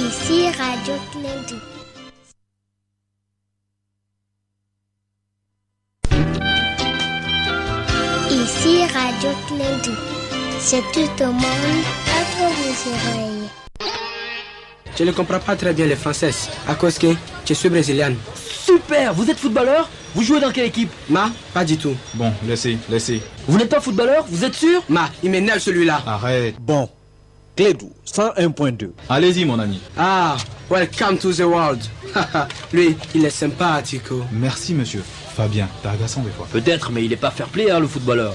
Ici Radio Klédu. Ici Radio Klédu. C'est tout au monde entre vos oreilles. Je ne comprends pas très bien le français à cause que je suis brésilien. Super, vous êtes footballeur? Vous jouez dans quelle équipe? Ma, pas du tout. Bon, laissez, laissez. Vous n'êtes pas footballeur, vous êtes sûr? Ma, il m'énerve celui-là. Arrête. Bon, Klédu, 101.2. Allez-y, mon ami. Ah, welcome to the world. Lui, il est sympathique. Merci, monsieur. Fabien, t'es agaçant des fois. Peut-être, mais il est pas fair play, hein, le footballeur.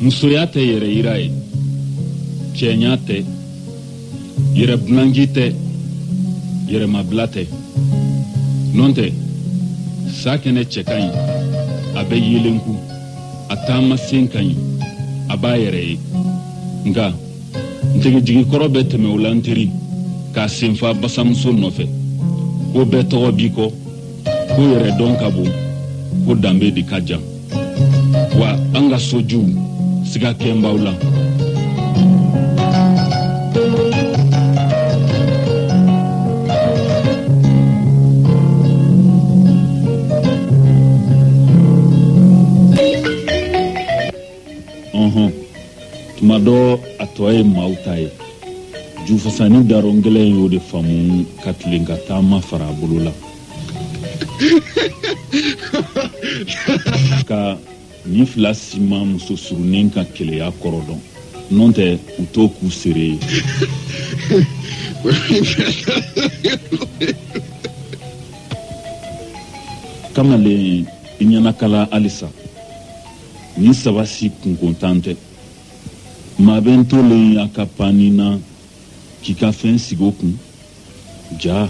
Musoya tɛ yɛrɛ yira ye, cɛɲa tɛ, yɛrɛ bunanji tɛ, yɛrɛmabila tɛ. Nɔntɛ, sa kɛnɛ cɛ ka ɲi, a bɛ yelenku, a taamasen ka ɲi, a b'a yɛrɛ ye. Nka ntegejigikɔrɔ bɛ tɛmɛ o la n teri, k'a senfa basamuso nɔfɛ. Ko bɛɛ tɔgɔ b'i kɔ, ko yɛrɛ dɔn ka bon, ko danbe de ka jan. Wa an ka sojuw siga kɛ b'aw la. Ɔhɔn, tuma dɔ a tɔ ye maaw ta ye. Jufasani daron gɛlɛn y'o de faamu ka tilen ka taama fara a bolo la. Ka nin fila si ma muso surunnen ka keleya kɔrɔ dɔn. Nɔntɛ, u t'o k'u seere ye. Kamalen, i ɲɛnakala halisa. Nin saba si kunkontan tɛ. Maa bɛ n tolen a ka panni na k'i ka fɛn sigi o kun. Ja.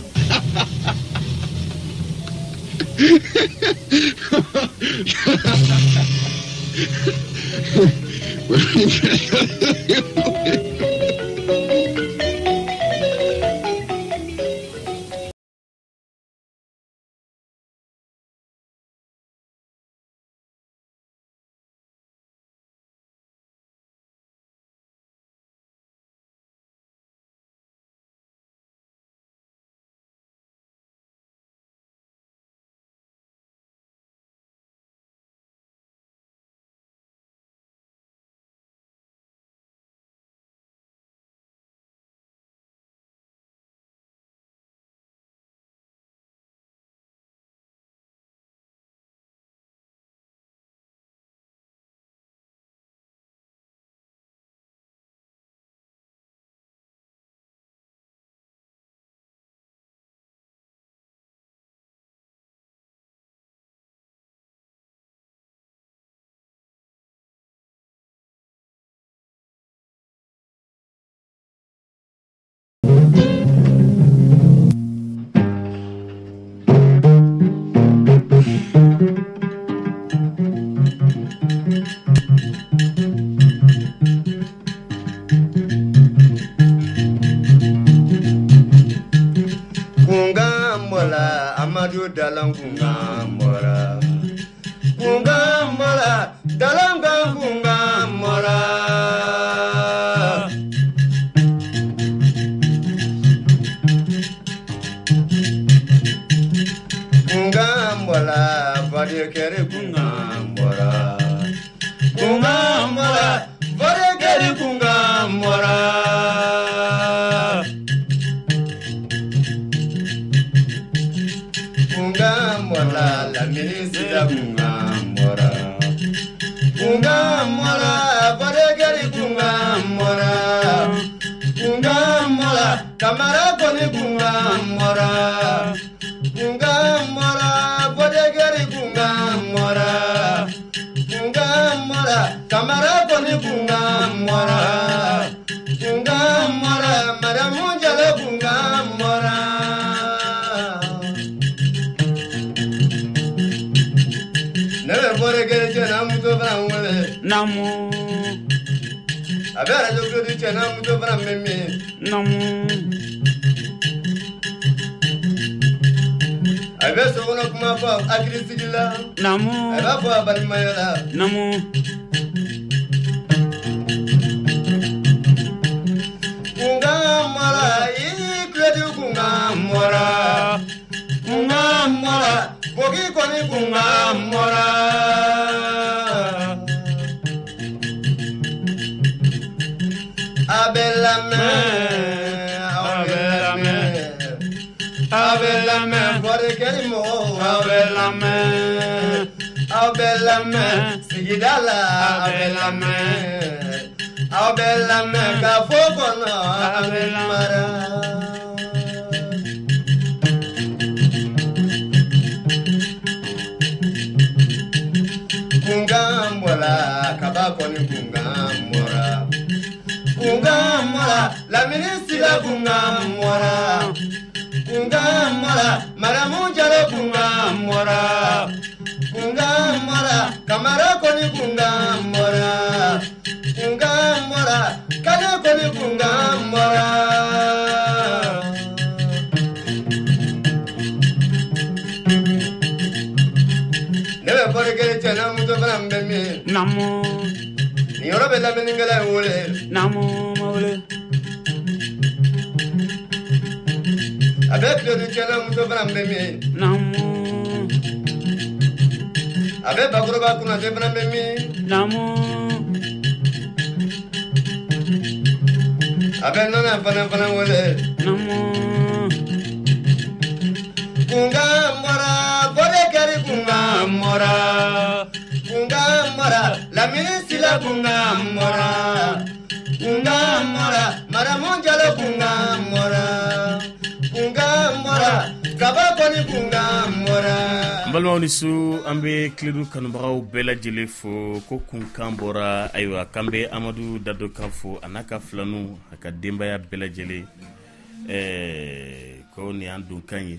A bɛ arajo Kledu cɛ n'a muso fana bɛ min? Naamu. A bɛ sokɔnɔ kuma fɔ hakilisigi la. Naamu. A b'a fɔ a balimaya la. Naamu. Kunkan mɔra, i Kledu kunkan mɔra. Kunkan mɔra, bogi kɔni kunkan mɔra. A bɛ lamɛn, aw bɛ lamɛn, aw bɛ lamɛn, fɔlikɛli mɔgɔw aw bɛ lamɛn, aw bɛ lamɛn, sigida la aw bɛ lamɛn, aw bɛ lamɛn, kafo kɔnɔ aw bɛ mara. Kunkan bɔra, kaba kɔni kunkan bɔra. Kunkan mɔra, lamini sila kunkan mɔra. Kunkan mɔra, Maramu Jalo kunkan mɔra. Kunkan mɔra, Kamara kɔni kunkan mɔra. Kunkan mɔra, Kane kɔni kunkan mɔra. Ne bɛ fɔlikɛli cɛ n'a muso fana bɛ min? Naamu. Nin yɔrɔ bɛ lamɛnnikɛla in wele. Naamu, ma wele. A bɛ Kledu cɛ n'a muso fana bɛ min? Naamu. A bɛ Bakuruba Konate fana bɛ min? Naamu. A bɛ Nɔnɛ fana wele. Naamu. Kunkan mɔra, fɔlikɛli kunkan mɔra. Kunkan mɔra, lamini sila kunkan mɔra. Kunkan mɔra, Maramu Jalo kunkan mɔra. Kunkan mɔra, kaba kɔni kunkan mɔra. N balimaw ni su, an bɛ Kledu kanubagaw bɛɛ lajɛlen fo ko kunkan bɔra. Ayiwa, k'an bɛ Amadu Dado kan fo a n'a ka filaninw a ka denbaya bɛɛ lajɛlen. Ko nin y'an donkan ye.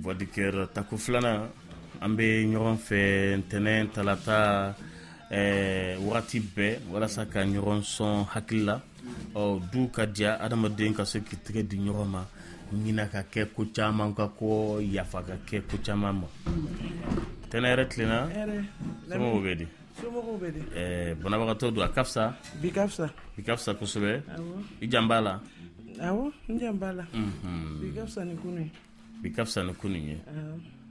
Voix du cœur tako filanan, an bɛ ɲɔgɔn fɛ ntɛnɛn talata wagati bɛɛ walasa ka ɲɔgɔn sɔn hakili la. Ɔ du ka diya, adamaden ka se k'i tɛgɛ di ɲɔgɔn ma, ɲina ka kɛ ko caman ka kɔ, yafa ka kɛ ko caman ma. Tɛnɛ yɛrɛ tilenna, somɔgɔw bɛ di? Somɔgɔw bɛ di? Banabagatɔ don, a ka fisa? Bi ka fisa. Bi ka fisa kosɛbɛ. I jan b'a la? Awɔ, n jan b'a la. Bi ka fisa ni kunun ye. Bi ka fisa ni kunun ye.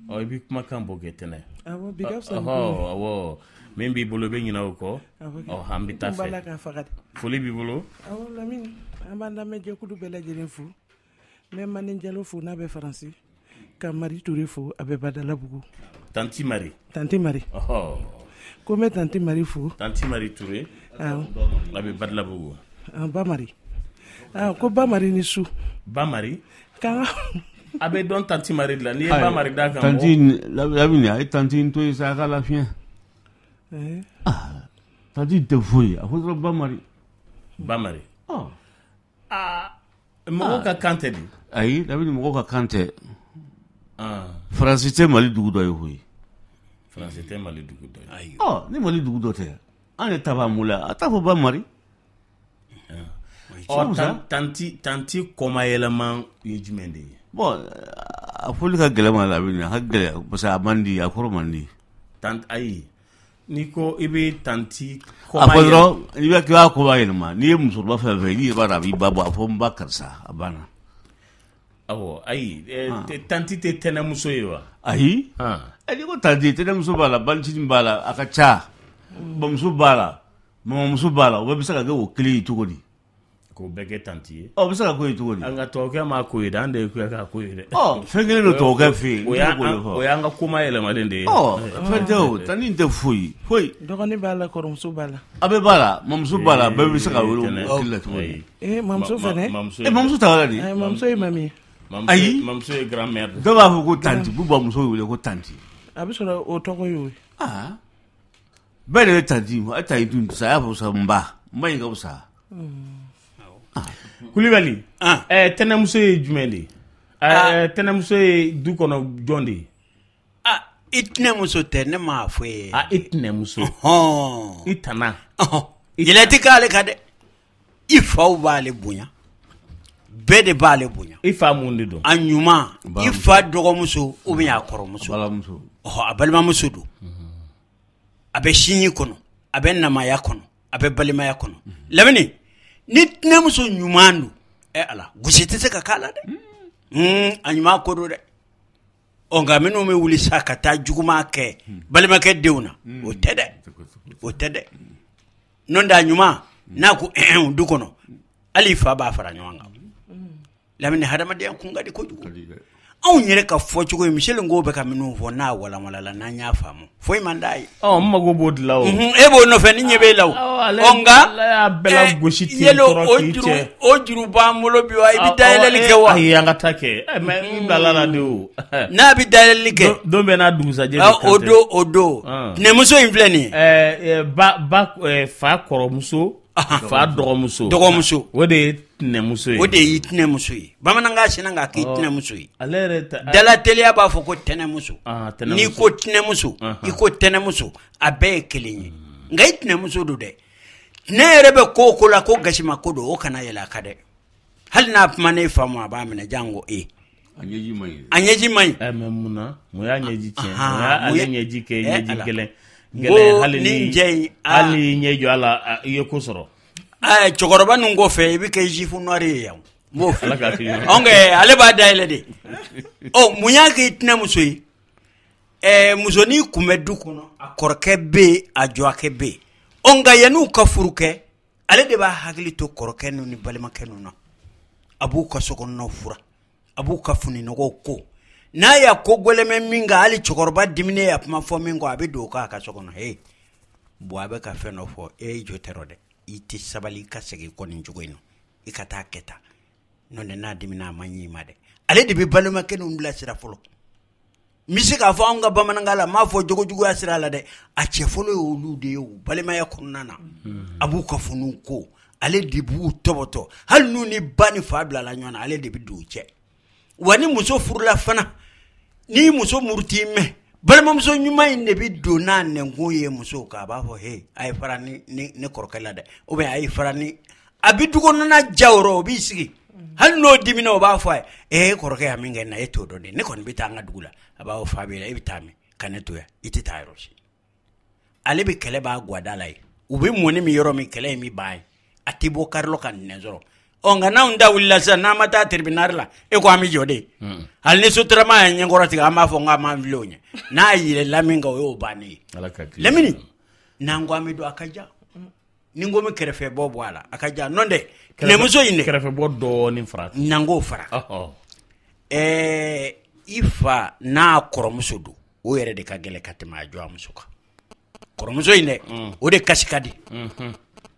Ɔ i b'i kumakan bɔ kɛ Tɛnɛ. Awɔ, bi ka fisa ni kunun ye. Awɔ, min b'i bolo i bɛ ɲinɛ o kɔ. Ɔ an bɛ taa fɛ. Foli b'i bolo? Awɔ Lamini, an b'an lamɛnjɛkulu bɛɛ lajɛlen fo. N bɛ Mane Jalo fo n'a bɛ Faransi, ka Mari Ture fo a bɛ Badalabugu. Tanti Mari. Tanti Mari. Ɔhɔ. Ko n bɛ Tanti Mari fo. Tanti Mari Ture. Awɔ. A bɛ Badalabugu. Ba Mari. Ko Ba Mari ni su. Ba Mari. K'an ka a bɛ dɔn Tanti Mari de la, n'i ye Ba Mari d'a kan. Tanti Lamini, a ye tanti in to yen sa, a ka lafiɲɛ. Tanti tɛ foyi ye, a fɔ dɔrɔn Ba Mari. Ba Mari. Aa, mɔgɔw ka kan tɛ di? Ayi, Lamini, mɔgɔw ka kan tɛ. Faransi tɛ Mali dugu dɔ ye koyi. Faransi tɛ Mali dugu dɔ ye. Ayi. Ɔ ni Mali dugu dɔ tɛ, an yɛrɛ ta b'an bolo yan, a t'a fɔ Ba Mari. Ɔ tanti kɔmayɛlɛma ye jumɛn de ye? Bon, a fɔli ka gɛlɛn ma Lamini, a ka gɛlɛn parce que a man di, a kɔrɔ man di. Ayi, n'i ko i bɛ tanti kɔma yɛlɛma. A fɔ dɔrɔn n'i b'a k'i b'a kɔma yɛlɛma, n'i ye musokɔrɔba fɛn fɛn n'i yɛrɛ b'a dɔn a b'i ba bɔ, a fɔ n ba karisa, a banna. Awɔ, ayi, tanti tɛ tɛnɛmuso ye wa? Ayi. N'i ko tanti, tɛnɛmuso b'a la, banicinin b'a la, a ka ca, bamuso b'a la, mamamuso b'a la, o bɛɛ bɛ se ka kɛ o kelen ye cogo di? K'o bɛɛ kɛ tanti ye. Ɔ bɛ se ka k'o ye cogo di? An ka tubabukɛ m'a k'o ye dɛ, an de ye k'a k'o ye dɛ. Ɔ fɛn kelen don tubabukɛ fɛ yen. O y'an ka koma yɛlɛmalen de ye. Ɔ fɛn tɛ o, tanti tɛ foyi foyi. Dɔgɔnin b'a la, kɔrɔmuso b'a la. A bɛɛ b'a la, mamuso b'a la, bɛɛ bɛ se ka wele o kelen la cogo di? Ee mamuso fɛnɛ. Mamuso ta wɛrɛ de. Mamuso ye mami ye. Ayi, mamuso ye grand mère. Dɔw b'a fɔ ko tanti, b'u bamuso wele ko tanti. A bɛ sɔrɔ o tɔgɔ ye o ye. Aa bɛɛ de bɛ tanti, a ta ye dun sa, a y'a fɔ sa n ba, n ba in ka fisa. Kulibali, tɛnɛmuso ye jumɛn de ye? Tɛnɛmuso ye du kɔnɔ jɔn de ye? I tɛnɛmuso tɛ, ne m'a fɔ ye. I tɛnɛmuso. I tana. Yɛlɛ tɛ k'ale kan dɛ. I faw b'ale bonya, bɛɛ de b'ale bonya. I fa mun de don? A ɲuman, i fa dɔgɔmuso ou bien a kɔrɔmuso. Balimamuso. Ɔhɔ, a balimamuso don. A bɛ sinji kɔnɔ, a bɛ namaya kɔnɔ, a bɛ balimaya kɔnɔ. Lamini, ni tɛnɛmuso ɲuman don, ɛ Ala, gosi tɛ se ka k'a la dɛ. A ɲuman ko don dɛ. Ɔ nka minnu bɛ wuli sa ka taa juguman kɛ balimakɛ denw na, o tɛ dɛ, o tɛ dɛ. N'o tɛ a ɲuman, n'a ko ɛn du kɔnɔ, hali i fa b'a fara ɲɔgɔn kan. Lamini, hadamadenya kun ka di kojugu. Anw yɛrɛ ka fɔcogo ye, Michel Nko bɛ ka minnu fɔ, n'a walanwalala, n'an y'a faamu, foyi man d'a ye. Ɔ, n mago b'o de la o. E b'o nɔfɛ, ni ɲɛ b'e la o. Ɔ nka Ala y'a bɛɛ lagosi ten yelo kɔrɔ o k'i juru cɛ. O juru b'an bolo bi wa, i bɛ dayɛlɛli kɛ wa? Ayi, an ka taa kɛ. Mais i bilala la de o. N'a bɛ dayɛlɛli kɛ. Don bɛɛ n'a dugusajɛ de kan O tɛ. don, o don. Tɛnɛmuso in filɛ nin ye. Ba fa kɔrɔmuso, fa dɔgɔmuso. Dɔgɔmuso. O de ye tɛnɛmuso ye. O de y'i tɛnɛmuso ye. Bamanankan sinna k'a k'i tɛnɛmuso ye. Ale yɛrɛ ta. Dalateliya b'a fɔ ko tɛnɛmuso. Tɛnɛmuso. N'i ko tɛnɛmuso, i ko tɛnɛmuso, a bɛɛ ye kelen ye. Nka i tɛnɛmuso don dɛ. Tɛnɛ yɛrɛ bɛ ko o ko la ko gasima ko don, o kana yɛlɛ a kan dɛ. Hali n'a kuma ne fa ma, a b'a minɛ jango e. A ɲɛji man ɲi. A ɲɛji man ɲi. Mais mun na? Mun y'a ɲɛji tiɲɛ? Mun y'a ale ɲɛji kɛ ɲɛji gɛlɛn? Gɛlɛn hali ni ni cɛ in, hali ni ɲɛ jɔ a la, i ye ko sɔrɔ. Cɛkɔrɔba ninnu kɔfɛ, i bɛ kɛ juif noir ye yan. N b'o f'i ye. Ala k'a k'i ɲuman. Ɔn ale b'a dayɛlɛ de. Ɔ, mun y'a kɛ i tɛnɛmuso ye? Musonin kun bɛ du kɔnɔ, a kɔrɔkɛ bɛ yen, a jɔkɛ bɛ yen. Ɔ nka yan'u ka furu kɛ, ale de b'a hakili to kɔrɔkɛ ninnu ni balimakɛ ninnu na. A b'u ka sokɔnɔnaw fura, a b'u ka fininɔgɔw ko. N'a y'a ko gɛlɛnmɛ min kan, hali cɛkɔrɔba diminen y'a kuma fɔ min kɔ, a bɛ don o kan a ka so kɔnɔ. He, bɔn a bɛ ka fɛn dɔ fɔ, e jo tɛ dɛ, i tɛ sabali i ka segin kɔ nin cogo in na, i ka taa kɛ tan. N'o tɛ n'a dimina a ma ɲi ma dɛ. Ale de bɛ balimakɛ ninnu bilasira fɔlɔ. N bɛ se k'a fɔ anw ka bamanankan la, n m'a fɔ jogojuguya sira la dɛ, a cɛ fɔlɔ ye olu de ye o balimaya kɔnɔna na. A b'u ka finiw ko, ale de b'u tɔbɔtɔ, hali n'u ni ba ni fa bilala ɲɔgɔn na, ale de bɛ don u cɛ. Wa ni muso furula fana, ni muso muruti mɛn, balimamuso ɲuman in de bɛ don n'a nɛnkun ye musow kan. A b'a fɔ he, a ye fara ni ne kɔrɔkɛ la dɛ, ou bien a ye fara ni, a bɛ du kɔnɔna ja o rɔ, o b'i sigi. Hali n'o dimina, o b'a fɔ a ye, kɔrɔkɛ y'a min kɛ n na, e t'o dɔn dɛ, ne kɔni bɛ taa an ka dugu la. A b'a fɔ fa b'i la, e bɛ taa min, ka ne to yan, i tɛ taa yɔrɔ si. Ale bɛ kɛlɛ b'a gwada la yen, u bɛ mɔni min yɔrɔ min, kɛlɛ in bɛ ban yen, a tɛ bɔ kari ka nɛn sɔrɔ. Ɔ nka n'anw ta wulila sisan, n'an ma taa tribunal la, e ko an bɛ jɔ de. Hali ni sotarama y'a ɲɛkɔrɔ tigɛ, an b'a fɔ k'an m'an fili o ɲɛ. N'a yɛlɛla min kan, o y'o bannen ye. Lamini, n'an ko an bɛ don, a ka ja. Ni n ko bɛ kɛrɛfɛ bɔ bɔ a la, a ka ja. N'o tɛ tɛnɛmuso in dɛ. Kɛrɛfɛ bɔ dɔɔnin fara. N'an k'o fara. I fa n'a kɔrɔmuso don, o yɛrɛ de ka gɛlɛn ka tɛmɛ a jɔnmuso kan. Kɔrɔmuso in dɛ, o de kasi ka di.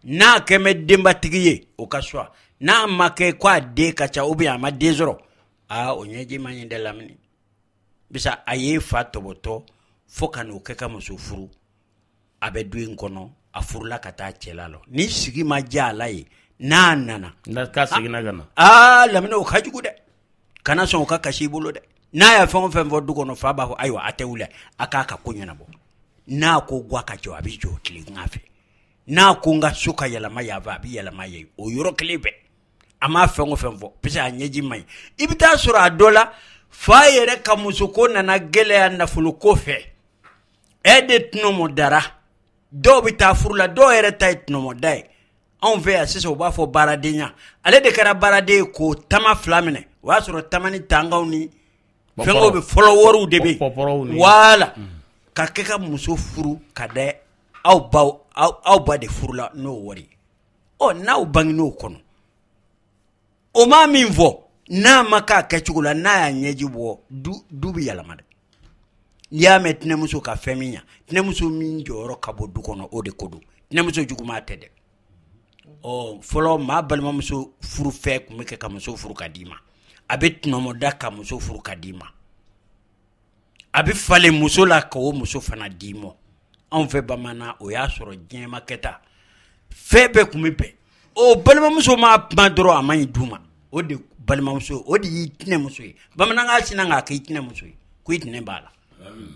N'a kɛn bɛ denbatigi ye, o ka suwa. N'a ma kɛ ko a den ka ca ou bien a ma den sɔrɔ, aa o ɲɛji man ɲi dɛ Lamini. Bisa a ye fa tɔbɔtɔ fo ka n'o kɛ ka muso furu, a bɛ du in kɔnɔ, a furula ka taa cɛla la. Ni sigi ma diya a la ye, n'a nana. K'a seginna ka na. Aa Lamini, o ka jugu dɛ. Kana sɔn o ka kasi i bolo dɛ. N'a y'a fɛn o fɛn fɔ du kɔnɔ, fa b'a fɔ ayiwa a tɛ wuli, a k'a ka ko ɲɛnabɔ. N'a ko guwa ka jɔ, a bɛ jɔ tilegan fɛ. N'a ko n ka so ka yɛlɛma yan fɛ, a bɛ yɛlɛma yen. O yɔrɔ kelen bɛɛ. A m'a fɛn o fɛn fɔ, parce que a ɲɛji man ɲi. I bɛ taa sɔrɔ a dɔ la, fa yɛrɛ ka musoko nana gɛlɛya nafoloko fɛ. E de tɔnɔmɔ dara. Dɔw bɛ taa furu la, dɔw yɛrɛ ta ye tɔnɔmɔda ye. Anw fɛ yan sisan, u b'a fɔ baaradenya. Ale de kɛra baaraden ye k'o tama fila minɛ. O y'a sɔrɔ tama ni tangaw ni fɛngɛw bɛ fɔlɔ, wariw de bɛ yen. Voilà. Ka kɛ ka muso furu ka da aw baw, aw ba de furu la n'o wari ye. Ɔ n'aw bangen'o kɔnɔ, o ma min fɔ, n'a ma k'a kɛcogo la, n'a y'a ɲɛji bɔ, du bɛ yɛlɛma dɛ. N'i y'a mɛn tɛnɛmuso ka fɛn min ɲa, tɛnɛmuso min jɔyɔrɔ ka bon du kɔnɔ, o de ko don. Tɛnɛmuso juguman tɛ dɛ. Ɔ fɔlɔ, maa balimamuso furu fɛ tun bɛ kɛ ka muso furu ka d'i ma. A bɛ tɔnɔmɔda ka muso furu ka d'i ma. A bɛ falen muso la k'o muso fana d'i ma. Anw fɛ bamanan, o y'a sɔrɔ diɲɛ ma kɛ tan. Fɛn bɛɛ tun bɛ bɛn. O balimamuso ma kuma dɔrɔn, a ma ɲi du ma. O de balimamuso, o de y'i tɛnɛmuso ye. Bamanankan sinna k'a k'i tɛnɛmuso ye, ko i tɛnɛ b'a la.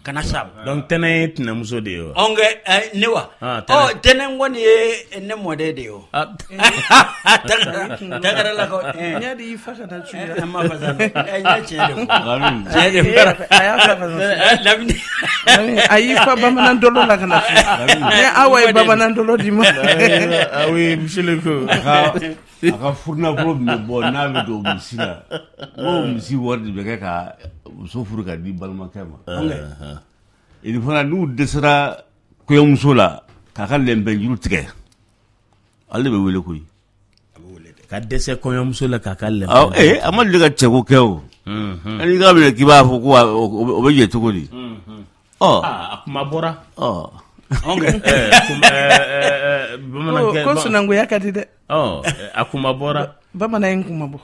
Kana s'a ma. Donc tɛnɛ ye tɛnɛmuso de ye wa? Ɔn kɛ ne wa? Ɔ tɛnɛ kɔni ye ne mɔden de ye o. Tagaralakaw. N y'a di i fa ka na suya. An ma fa sa. N ye tiɲɛ de fɔ. Tiɲɛ de fɔ. A y'a fa ka na suya. Lamini. A y'i fa bamanan dɔlɔ la ka na suya. Ne Awa ye bamanan dɔlɔ di ma. Ah oui, monsieur le co. A ka furunafolo min bɛ bɔ n'a bɛ don misi la, o misi wari de bɛ kɛ ka muso furu ka di balimakɛ ma. Et fana n'u dɛsɛra kɔɲɔmuso la k'a ka lɛnpɛnjuru tigɛ, ale de bɛ wele koyi. Ka dɛsɛ kɔɲɔmuso la k'a ka lɛnpɛn. A ma deli ka cɛko kɛ o. N'i k'a minɛ k'i b'a fɔ ko o bɛ ɲɛ cogo di? A kuma bɔra. Ko sinankunya ka di dɛ. A kuma bɔra. Bamanan in kuma bɔ.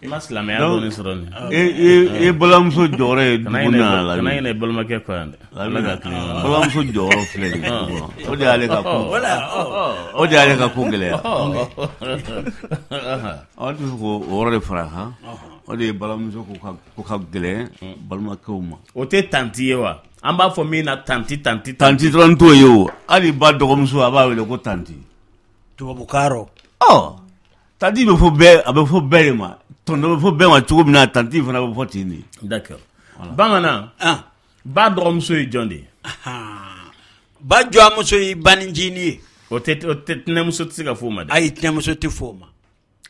I ma silamɛya dɔɔni sɔrɔ nin. E balimamuso jɔyɔrɔ ye dugu nana la. Kana ɲinɛ balimakɛ kɔ yan dɛ. Balimamuso jɔyɔrɔ filɛ nin ye dugu kɔnɔ. O de y'ale ka ko. O de y'ale ka ko gɛlɛya. An tɛ se k'o yɔrɔ de fara a kan. O de ye balimamuso ko ka gɛlɛn balimakɛw ma. O tɛ tanti ye wa? An b'a fɔ min na tanti tanti. Tanti dɔrɔn t'o ye o. Hali ba dɔgɔmuso a b'a wele ko tanti. Tubabukan rɔ. Tanti bɛ fɔ bɛɛ, a bɛ fɔ bɛɛ de ma. Tonton bɛ fɔ bɛɛ ma cogo min na, tanti fana bɛ fɔ ten de. D'accord. Bamanan. Ba dɔgɔmuso ye jɔn de ye? Ba jɔnmuso ye banicinin ye. O tɛ tɛnɛmuso tɛ se ka fɔ o ma dɛ. Ayi, tɛnɛmuso tɛ fɔ o ma.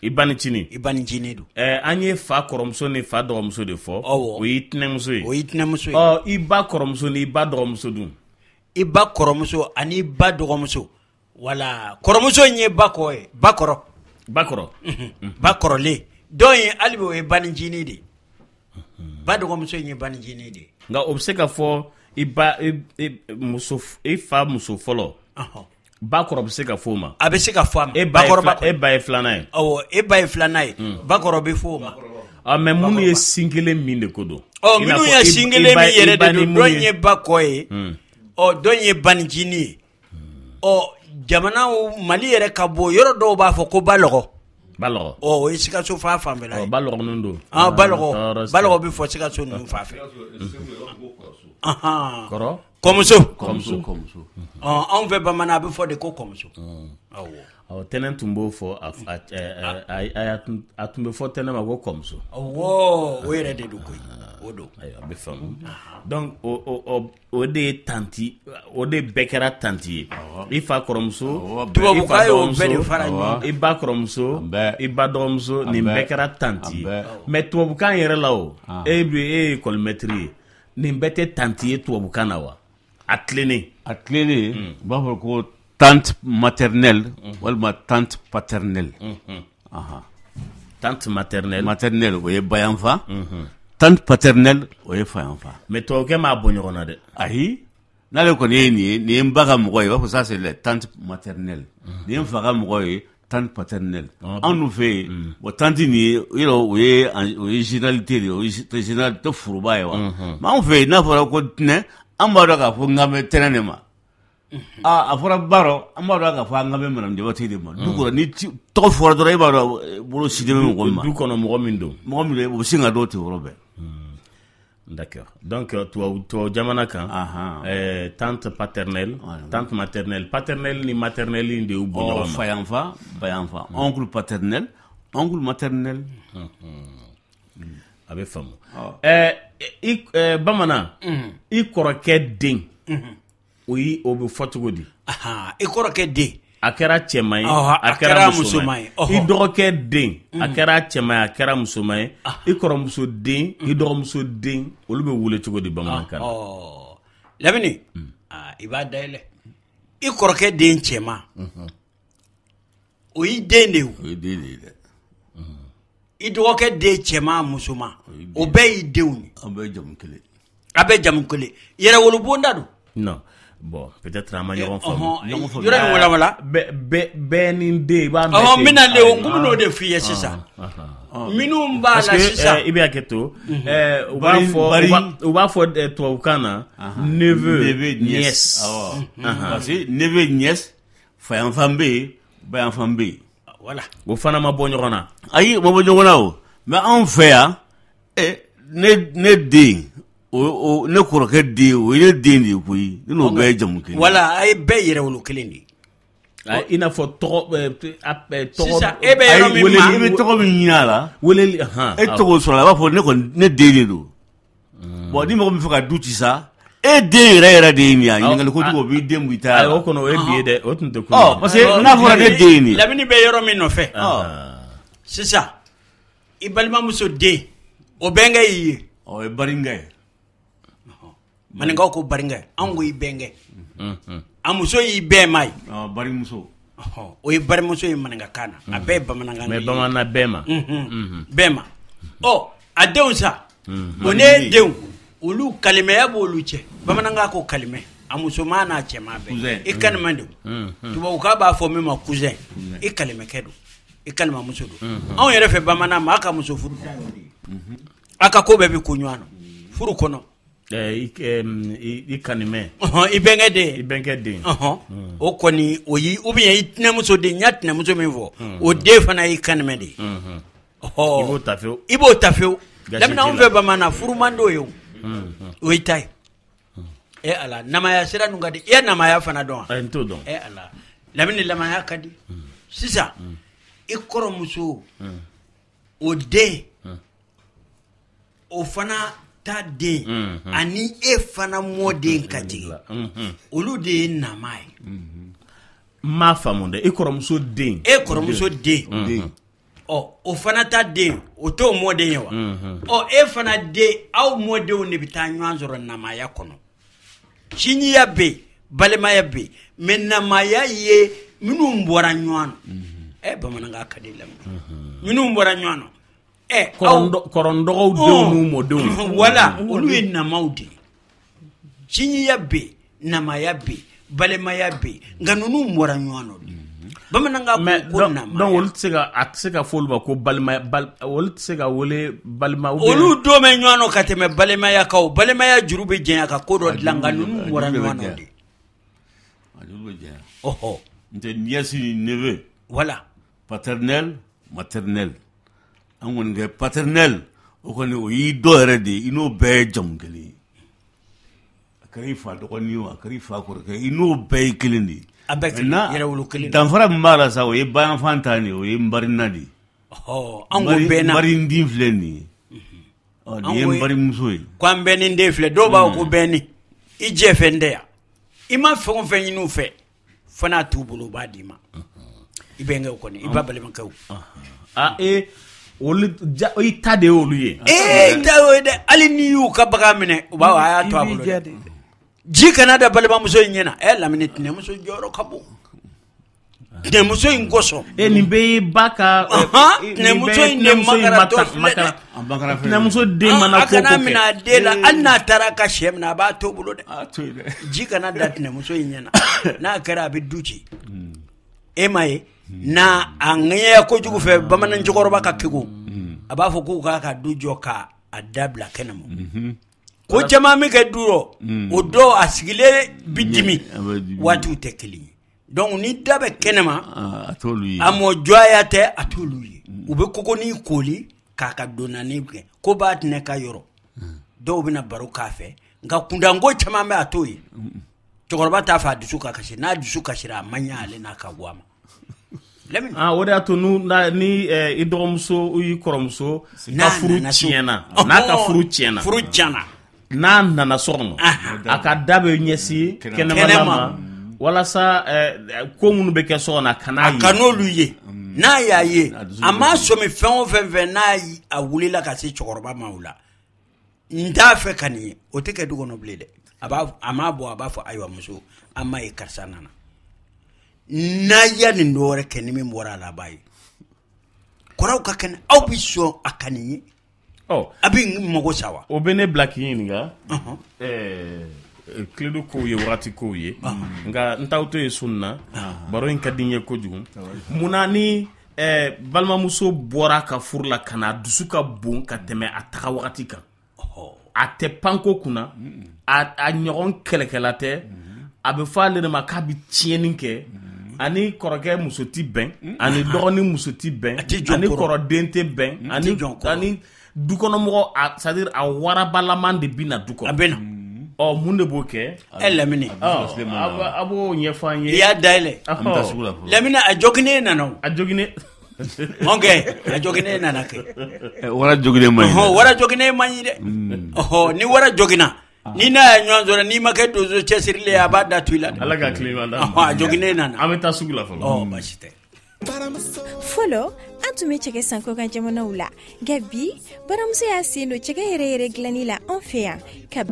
I banicinin. I banicinin don. An ye fa kɔrɔmuso ni fa dɔgɔmuso de fɔ. Awɔ. O y'i tɛnɛmuso ye. O y'i tɛnɛmuso ye. Ɔ, i ba kɔrɔmuso ni i ba dɔgɔmuso dun? I ba kɔrɔmuso ani i ba dɔgɔmuso. Wala kɔrɔmuso in ye ba kɔ ye, ba kɔrɔ. Ba kɔrɔ. Ba kɔrɔlen. Dɔw ye hali bi o ye banicinin de ye. Ba dɔgɔmuso in ye banicinin de ye. Nka o bɛ se ka fɔ i ba muso i fa muso fɔlɔ. Ba kɔrɔ bɛ se ka fɔ o ma. A bɛ se ka fɔ a ma. E ba ye filanan ye. Awɔ, e ba ye filanan ye. Ba kɔrɔ bɛ fɔ o ma. Mais minnu ye sin kelen min de ko don. Ɔ, minnu ye sin kelen min yɛrɛ de don, dɔ in ye ba kɔ ye. Ɔ, dɔ in ye banicinin ye. Ɔ, jamanaw Mali yɛrɛ ka bɔ yɔrɔ dɔw b'a fɔ ko balɔgɔ. Balɔgɔ. Ɔ, o ye Sikaso fan fanfɛla ye. Ɔ, balɔgɔ ninnu don. Balɔgɔ. Balɔgɔ bɛ fɔ Sikaso ninnu fan fɛ. Kɔrɔ. Kɔmuso. Kɔmuso. Anw fɛ bamanan a bɛ fɔ de ko kɔmuso. Awɔ, tɛnɛn tun b'o fɔ a tun bɛ fɔ tɛnɛn ma ko kɔmuso. Awɔ, o yɛrɛ de don koyi. O don. Ayiwa, a bɛ faamu. Donc o de ye tanti, o de bɛɛ kɛra tanti ye. I fa kɔrɔmuso, tubabukan y'o bɛɛ de fara ɲɔgɔn kan. I ba kɔrɔmuso, i ba dɔgɔmuso, nin bɛɛ kɛra tanti ye. Mais tubabukan yɛrɛ la o, e ye école maître ye. Nin bɛɛ tɛ tanti ye tubabukan na wa? A tilennen. A tilennen, u b'a fɔ ko tante maternelle walima tante paternelle. Tante maternelle. Maternelle o ye bayanfa. Tante paternelle o ye fayanfa. Mais tubabukɛ m'a bɔ ɲɔgɔn na dɛ. Ayi, n'ale kɔni ye nin ye, nin ye n ba ka mɔgɔ ye, u b'a fɔ ça c'est la tante maternelle. Nin ye n fa ka mɔgɔ ye, tante paternelle. Anw dun fɛ yen, bon tante nin ye, yɔrɔ o ye généralité de ye, o ye généralité foroba ye wa. Mais anw fɛ yen n'a fɔra ko tɛnɛ, an b'a dɔn k'a fɔ n kan bɛ tɛnɛ de ma. A fɔra ba rɔ, an b'a dɔn k'a fɔ an kan bɛ madame Jabate de ma. Du kɔnɔ ni tɔgɔ fɔra dɔrɔn e b'a dɔn bolo silen bɛ mɔgɔ min ma. Du kɔnɔ mɔgɔ min don. Mɔgɔ min don, o bɛ sin ka dɔw ten yɔrɔ bɛɛ. D'accord. Donc tubabu jamana kan, tante paternelle, tante maternelle, paternelle ni maternelle de y'u bɔ ɲɔgɔn ma. Fayanfa, bayanfa, oncle paternel, oncle maternel. A bɛ faamu. Bamanan, i kɔrɔkɛ den, o bɛ fɔ cogo di? I kɔrɔkɛ den. A kɛra cɛman ye, a kɛra musoman ye. I dɔgɔkɛ den, a kɛra cɛman ye, a kɛra musoman ye. I kɔrɔmuso den, i dɔgɔmuso den, olu bɛ wele cogo di bamanankan na? Lamini, i b'a dayɛlɛ. I kɔrɔkɛ den cɛman, o y'i den de ye. O y'i den de ye dɛ. I dɔgɔkɛ den cɛman musoman, o bɛɛ y'i denw ye. An bɛɛ ye jamu kelen. A bɛɛ jamu kelen. Yɛrɛwolobonda don. Non. Bon, peut-être an ma ɲɔgɔn faamu. Yɔrɔ in walawala. Bɛɛ ni den i b'a mɛn. N bɛna le o n bɛn'o de f'i ye sisan. Minnu b'a la sisan. Parce que i bɛ hakɛ to. U b'a fɔ tubabukan na. Neveu, nièce. Parce que neveu, nièce, fayanfan bɛ yen, bayanfan bɛ yen. Voilà. O fana ma bɔ ɲɔgɔn na. Ayi, o ma bɔ ɲɔgɔn na o. Mais anw fɛ yan, ne den, O ne kɔrɔkɛ den, o ye ne den de ye koyi. Ne n'o bɛɛ ye jamu kelen. Wala, a ye bɛɛ yɛrɛ wolo kelen de ye. I n'a fɔ tɔgɔ sisan e bɛ yɔrɔ min ma, i bɛ tɔgɔ min ɲini a la, weleli, e tɔgɔ sɔrɔ a b'a fɔ ne kɔni ne den de don. Bon, ni mɔgɔ min fɛ ka du ci sa, e den yɛrɛ yɛrɛ de ye nin ye. Ɲininkali kojugu, o b'i den b'i ta. Ayi, o kɔnɔ o ye bi ye dɛ, o tun tɛ ko. Ɔ, parce que n'a fɔra ne den ye nin ye. Lamini bɛ yɔrɔ min nɔfɛ. Sisan i balimamuso den, o bɛnkɛ y'i ye. O ye barinkɛ ye. Maninkaw ko barinkɛ, anw ko i bɛnkɛ. A muso y'i bɛɛ ma ye. Barimuso. O ye barimuso ye maninkakan na. A bɛɛ ye bamanankan. Mais bamanan bɛɛ ma. Bɛɛ ma. Ɔ, a denw sa, o ne denw, olu kalimɛya b'olu cɛ. Bamanankan ko kalimɛ. A musoman n'a cɛman bɛɛ. I kalimɛ don. Tubabukan b'a fɔ min ma cousin. I kalimɛkɛ don. I kalimamuso don. Anw yɛrɛ fɛ bamanan, maa ka muso furu ta y'o de ye. A ka ko bɛɛ bɛ ko ɲɔgɔn na furu kɔnɔ. I kanimɛ. I bɛnkɛ den. I bɛnkɛ den. O kɔni o y'i, ou bien i tɛnɛmuso den, n y'a tɛnɛmuso min fɔ, o den fana y'i kanimɛ de ye. I b'o ta fewu. I b'o ta fewu. Lamini anw fɛ bamanan furu man d'o ye o. O y'i ta ye. E Ala, namaya sira nun ka di. I ye namaya fana dɔn wa? N t'o dɔn. E Ala, lamini lamaya ka di. Sisan i kɔrɔmuso, o den, o fana ta den, ani e fana mɔden ka jigin, olu de ye nama ye. N m'a faamu dɛ. I kɔrɔmuso den. E kɔrɔmuso den. Ɔ, o fana ta den, o t'o mɔden ye wa? Ɔ, e fana den, aw mɔdenw de bɛ taa ɲɔgɔn sɔrɔ namaya kɔnɔ. Sinjiya bɛ yen, balimaya bɛ yen, mais namaya ye minnu bɔra ɲɔgɔn na. Ɛ, bamanankan ka di lamɛn. Minnu bɔra ɲɔgɔn na. Kɔrɔndɔgɔw denw n'u mɔdenw. Wala, olu ye namaw de ye. Sinjiya bɛ yen, namaya bɛ yen, balimaya bɛ yen, nka ninnu bɔra ɲɔgɔn na de. Bamanankan ko namaya. Donc olu tɛ se ka, a tɛ se ka fɔ olu ma ko balima, olu tɛ se ka wele balima. Olu don bɛ ɲɔgɔn na ka tɛmɛ balimaya kan o. Balimaya juru bɛ janya ka ko dɔ dilan, nka ninnu bɔra ɲɔgɔn na de. A juru bɛ janya. Ɔhɔ. N tɛ nièce ni neveu. Voilà. Paternel, maternel. An kɔni kɛ paternel, o kɔni o y'i dɔ yɛrɛ de ye, i n'o bɛɛ ye jamu kelen ye. A kɛra i fa dɔgɔnin ye o, a kɛra i fa kɔrɔkɛ ye, i n'o bɛɛ ye kelen de ye. A bɛɛ kelen, yɛrɛ wolo kelen. Danfara min b'a la sa, o ye bayanfan ta nin ye, o ye nbarina de ye. Ɔhɔ, an ko bɛɛ na. Nbarindi filɛ nin ye. Ɔ, nin ye nbarimuso ye. Ko an bɛɛ ni den filɛ, dɔw b'a fɔ ko bɛɛ ni. I jɛ fɛn tɛ yan. I ma fɛn o fɛn ɲini u fɛ, fo n'a t'u bolo, u b'a d'i ma. I bɛnkɛw kɔni, i ba balimakɛw. Ah, e olu i ta de y'olu ye. Ee, i ta y'o ye dɛ. Hali n'i y'u ka bagan minɛ, u b'a fɔ a y'a to a bolo dɛ. Ji kana da balimamuso in ɲɛna. Ɛ, Lamini, tɛnɛmuso jɔyɔrɔ ka bon. Tɛnɛmuso in kosɔn. E, nin bɛɛ ye ba ka. Tɛnɛmuso in de makaratɔ filɛ dɛ. Tɛnɛmuso den mana ko ko kɛ. A kana minɛ a den la, hali n'a taara ka sɛ minɛ, a b'a to bolo dɛ. Ji kana da tɛnɛmuso in ɲɛna. N'a kɛra a bɛ du ci. E ma ye, n'a a ŋɛɲɛ kojugu fɛ bamanan cɛkɔrɔba ka kegu, a b'a fɔ k'u k'a ka du jɔ k'a dabila kɛnɛma. Ko caman bɛ kɛ du rɔ, o dɔw a sigilen bi dimi, waatiw tɛ kelen ye. Donc ni da bɛ kɛnɛma, a mɔ jɔya tɛ, a t'olu ye. U bɛ kogonin koli k'a ka donnani kɛ, ko b'a tɛnɛ ka yɔrɔ. Dɔw bɛna baro k'a fɛ, nka kundanko caman bɛ a t'o ye. Cɛkɔrɔba t'a fɛ a dusu ka kasi, n'a dusu kasira a man ɲɛ ale n'a ka bɔ a ma. Ah, o de y'a to ni i dɔgɔmuso i kɔrɔmuso ka furu tiɲɛna, n'a ka furu tiɲɛna, furu tiɲɛna, n'a nana so kɔnɔ, a ka da bɛ ɲɛsin kɛnɛmana ma, walasa ko minnu bɛ kɛ so kɔnɔ a kana ye, a kan'olu ye. N'a y'a ye, a m'a sɔmi fɛn o fɛn fɛ, n'a a wulila ka se cɛkɔrɔba ma o la, n t'a fɛ ka nin ye, o tɛ kɛ du kɔnɔ bilen dɛ. A b'a, a m'a bɔ, a b'a fɔ ayiwa muso, an m'a ye karisa nana. N'a ya nin dɔwɛrɛ kɛ ni min bɔra a la, a b'a ye. Kɔrɔw ka kɛnɛ, aw bɛ sɔn a ka nin ye. A bɛ mago sa wa? O bɛ ne bila k'i ɲininka. Kiledu kow ye wagati kow ye. Nka n t'aw to yen sun na. Baro in ka di n ye kojugu. Munna ni balimamuso bɔra ka furu la ka na dusu ka bon ka tɛmɛ a taga wagati kan? A tɛ panko kunna, a ɲɔgɔn kɛlɛkɛla tɛ, a bɛ fɔ ale de ma k'a bɛ tiɲɛni kɛ, ani kɔrɔkɛ muso tɛ bɛn, ani dɔgɔnin muso tɛ bɛn, ani kɔrɔden tɛ bɛn, ani dukɔnɔmɔgɔ, c'est à dire a warabalaman de bɛ na du kɔnɔ. A bɛ na. Ɔ, mun de b'o kɛ? Ɛ Lamini. A b'o ɲɛfɔ an ye. I y'a dayɛlɛ. An bɛ taa sugu la fɔlɔ. Lamini, a joginen nana o. A joginen. Ok, a joginen nana kɛ. Wara joginen man ɲi. Ɔhɔn, wara joginen man ɲi dɛ. Ɔhɔn, ni wara joginna, ni n'a ye ɲɔgɔn sɔrɔ, n'i ma kɛ donso cɛsirilen ye, a b'a da tu i la dɛ. Ala ka tile ɲuman d'an ma. Ɔhɔn, a joginen nana. An bɛ taa sugu la fɔlɔ. Ɔ, baasi tɛ. Fɔlɔ, an tun bɛ cɛkɛ san kɔkan jamanaw la, nka bi baramuso y'a sen don cɛkɛ yɛrɛ yɛrɛ dilanni la an fɛ yan ka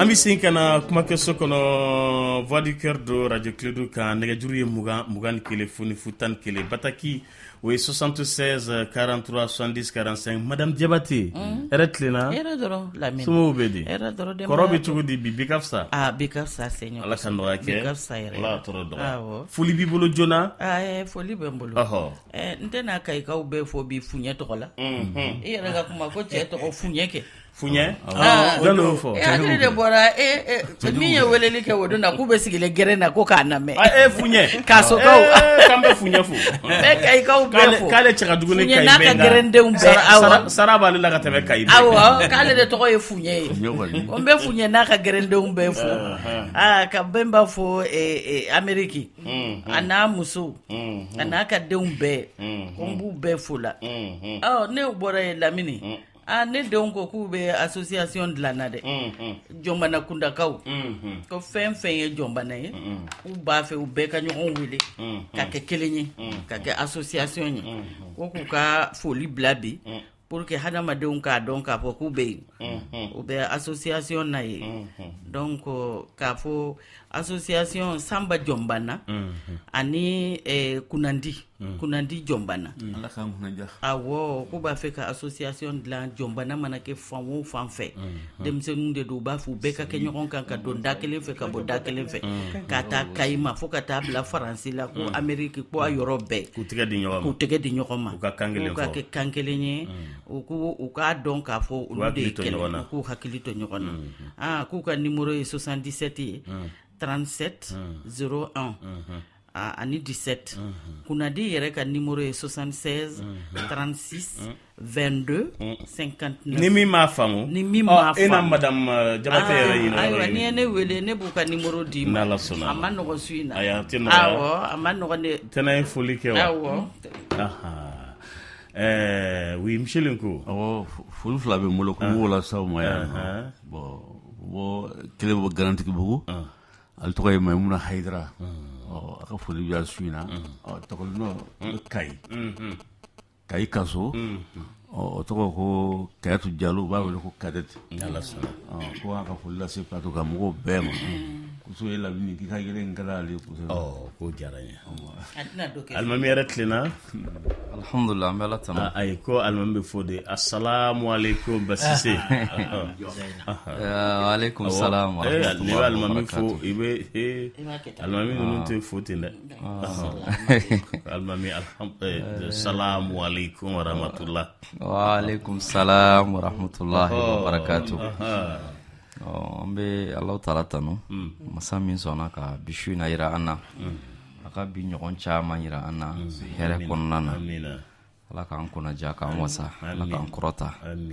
An bɛ sen ka na kumakɛso kɔnɔ, Voix du Cœur do Radio Kledu kan. Nɛgɛjuru ye 20 21 0 0 11, bataki o ye 76 43 70 45. Madame Diabaté, hɛrɛ tilenna? Hɛrɛ dɔrɔn Lamini. Somɔgɔw bɛ di? Hɛrɛ dɔrɔn, denbaya. Kɔrɔ bɛ cogo di bi? Bi ka fisa? Ah, bi ka fisa Seigneur. Ala ka nɔgɔya kɛ. Bi ka fisa yɛrɛ. Ala ka tɔɔrɔ dɔgɔya. Awɔ. Foli b'i bolo joona? Ah, foli bɛ n bolo. Ɔhɔ. N tɛna Kayikaw bɛɛ fo bi Fuɲɛ tɔgɔ la. I yɛrɛ ka kuma ko cɛ tɔgɔ Fuɲɛ kɛ. Fuɲɛ? Jɔn de y'o fɔ? Hakili de bɔra min ye weleli kɛ o don na, k'u bɛ sigilen gɛrɛn na ko k'a lamɛn. Fuɲɛ. Kasokaw. K'an bɛ Fuɲɛ fo. N bɛ Kayikaw bɛɛ fo. K'ale cɛ ka jugu ni Fuɲɛ Kayi n'a bɛɛ ka nka gɛrɛndenw bɛɛ, awɔ. Sara b'ale la ka tɛmɛ Kayi bɛɛ. Awɔ, k'ale de tɔgɔ ye Fuɲɛ ye. Ko n bɛ Fuɲɛ n'a ka gɛrɛndenw bɛɛ fo. Aa, ka Bɛnba fo Amérique. A n'a muso. A n'a ka denw bɛɛ. Ko n b'u bɛɛ fo la. Ɔ, ne bɔra yen Lamini. Ah, ne denw ko k'u bɛ association dilanna dɛ. Jɔnbana kundakaw. Ko fɛn fɛn ye jɔnbana ye, k'u b'a fɛ u bɛɛ ka ɲɔgɔn wele ka kɛ kelen ye, ka kɛ association ye. Ko k'u ka foli bila bi pour que hadamadenw k'a dɔn k'a fɔ k'u bɛ yen. U bɛ association na yen. Donc k'a fɔ association Sanba Jɔnbana ani Kunandi, Kunandi Jɔnbana. Ala k'an kunnaja. Awɔ, k'u b'a fɛ ka association dilan Jɔnbana mana kɛ fan o fan fɛ. Denmisɛnninw de don, u b'a fɛ u bɛɛ ka kɛ ɲɔgɔn kan ka don da kelen fɛ ka bɔ da kelen fɛ. Ka taa Kayi ma fo ka taa bila Faransi la ko Amérique ko a yɔrɔ bɛɛ. K'u tɛgɛ di ɲɔgɔn ma. K'u tɛgɛ di ɲɔgɔn ma. U ka kan kelen fɔ. K'u ka kɛ kan kelen ye. U k'a dɔn k'a fɔ olu de ye kelen ye. U k'u hakili to ɲɔgɔn na. Ah, k'u ka numéro ye 77 ye. 37 01 ani 17. Kunnadi yɛrɛ ka numéro ye 76 36 22 59. Ni min m'a faamu, ni min m'a faamu, e na madame Jabate yɛrɛ ɲininka. Ayiwa, n'i ye ne wele, ne b'u ka numéro d'i ma. N'Ala sɔnna. A ma nɔgɔn su in na. Ayi, a tɛ nɔgɔya. Awɔ, a ma nɔgɔn dɛ. Tɛnɛ ye foli kɛ wa? Awɔ. Oui, monsieur Lenko. Awɔ, foli fila bɛ n bolo ko n b'o lase aw ma yan. Bon, bɔ kelen bɔ Garantigibugu. Ale tɔgɔ ye Mayimuna Hayidara. Ɔ, a ka foli bɛ yan su in na. Ɔ, tɔgɔlinɔ Kayi. Kayi Kaso. Ɔ, o tɔgɔ ko Kayatu Jalo, u b'a wele ko Kadɛti. N'Ala sɔnna. Ɔ, ko a ka foli lase plateau kan mɔgɔw bɛɛ ma. Muso ye Lamini k'i ka yɛlɛ in ka d'ale ye kosɛbɛ. Ɔ, k'o diyara n ye. A tɛna dɔ kɛ. Alimami yɛrɛ tilenna? Alhamdulillah, an bɛ Ala tanu. Ayi, ko alimami bɛ fo de. Assalamu alaikum Basise. Wa alaikum salam wa rahmatullahi N'i bɛ alimami fo, wa barakatuh. i bɛ alimami ninnu tɛ fo ten dɛ. Alimami, salamu alaikum wa rahmatullah. Wa alaikum salam wa rahmatullahi wa barakatuh. An bɛ Alahu taala tanu, masa min sɔnna ka bi su in na yira an na, a ka bi ɲɔgɔn caman yira an na hɛrɛ kɔnɔna na. Ala k'an kunnaja, k'an wasa, Ala k'an kɔrɔta. An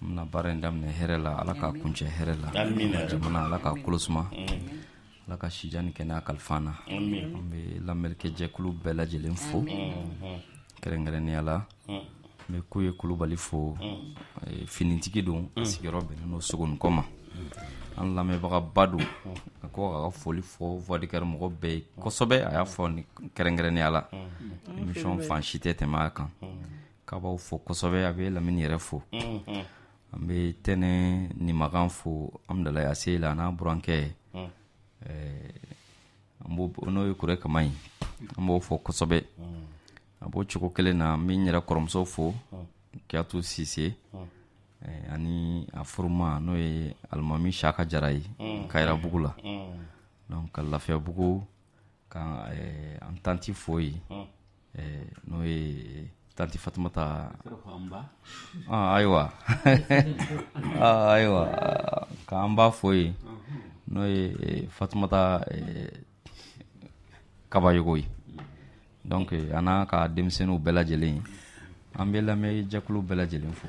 bɛna baara in daminɛ hɛrɛ la, Ala k'a kuncɛ hɛrɛ la. Jamana, Ala k'a kolo suma, Ala ka sijan ni kɛnɛya kalifa an na. An bɛ lamɛnnikɛjɛkulu bɛɛ lajɛlen fo kɛrɛnkɛrɛnnenya la. N bɛ Kuye Kulubali fo, finitigi don, a sigiyɔrɔ bɛnnen don Sogonikɔ ma. An lamɛnbagaba don, a ko k'a ka foli fɔ Voix du Cœur mɔgɔ bɛɛ ye kosɛbɛ. A y'a fɔ ni kɛrɛnkɛrɛnnenya la, émission fan si tɛ tɛmɛ a kan. K'a b'aw fo kosɛbɛ, a bɛ Lamini yɛrɛ fo. An bɛ Tɛnɛ Nimakan fo, Amudalayi Aseyila a n'a burankɛ, an b'o n'o ye Kure Kama ye, an b'o fo kosɛbɛ. A b'o cogo kelen na, n bɛ n yɛrɛ kɔrɔmuso fo, Kiyatu Sise, ani a furuma n'o ye Alimami Saka Jara ye, Kayirabugu la. Donc ka Lafiyabugu ka an tanti fo yen, n'o ye tanti Fatumata. Ayiwa, ayiwa, k'an ba fo yen, n'o ye Fatumata Kabayogo ye. Donc a n'a ka denmisɛnninw bɛɛ lajɛlen, an bɛ lamɛnjɛkulu bɛɛ lajɛlen fo.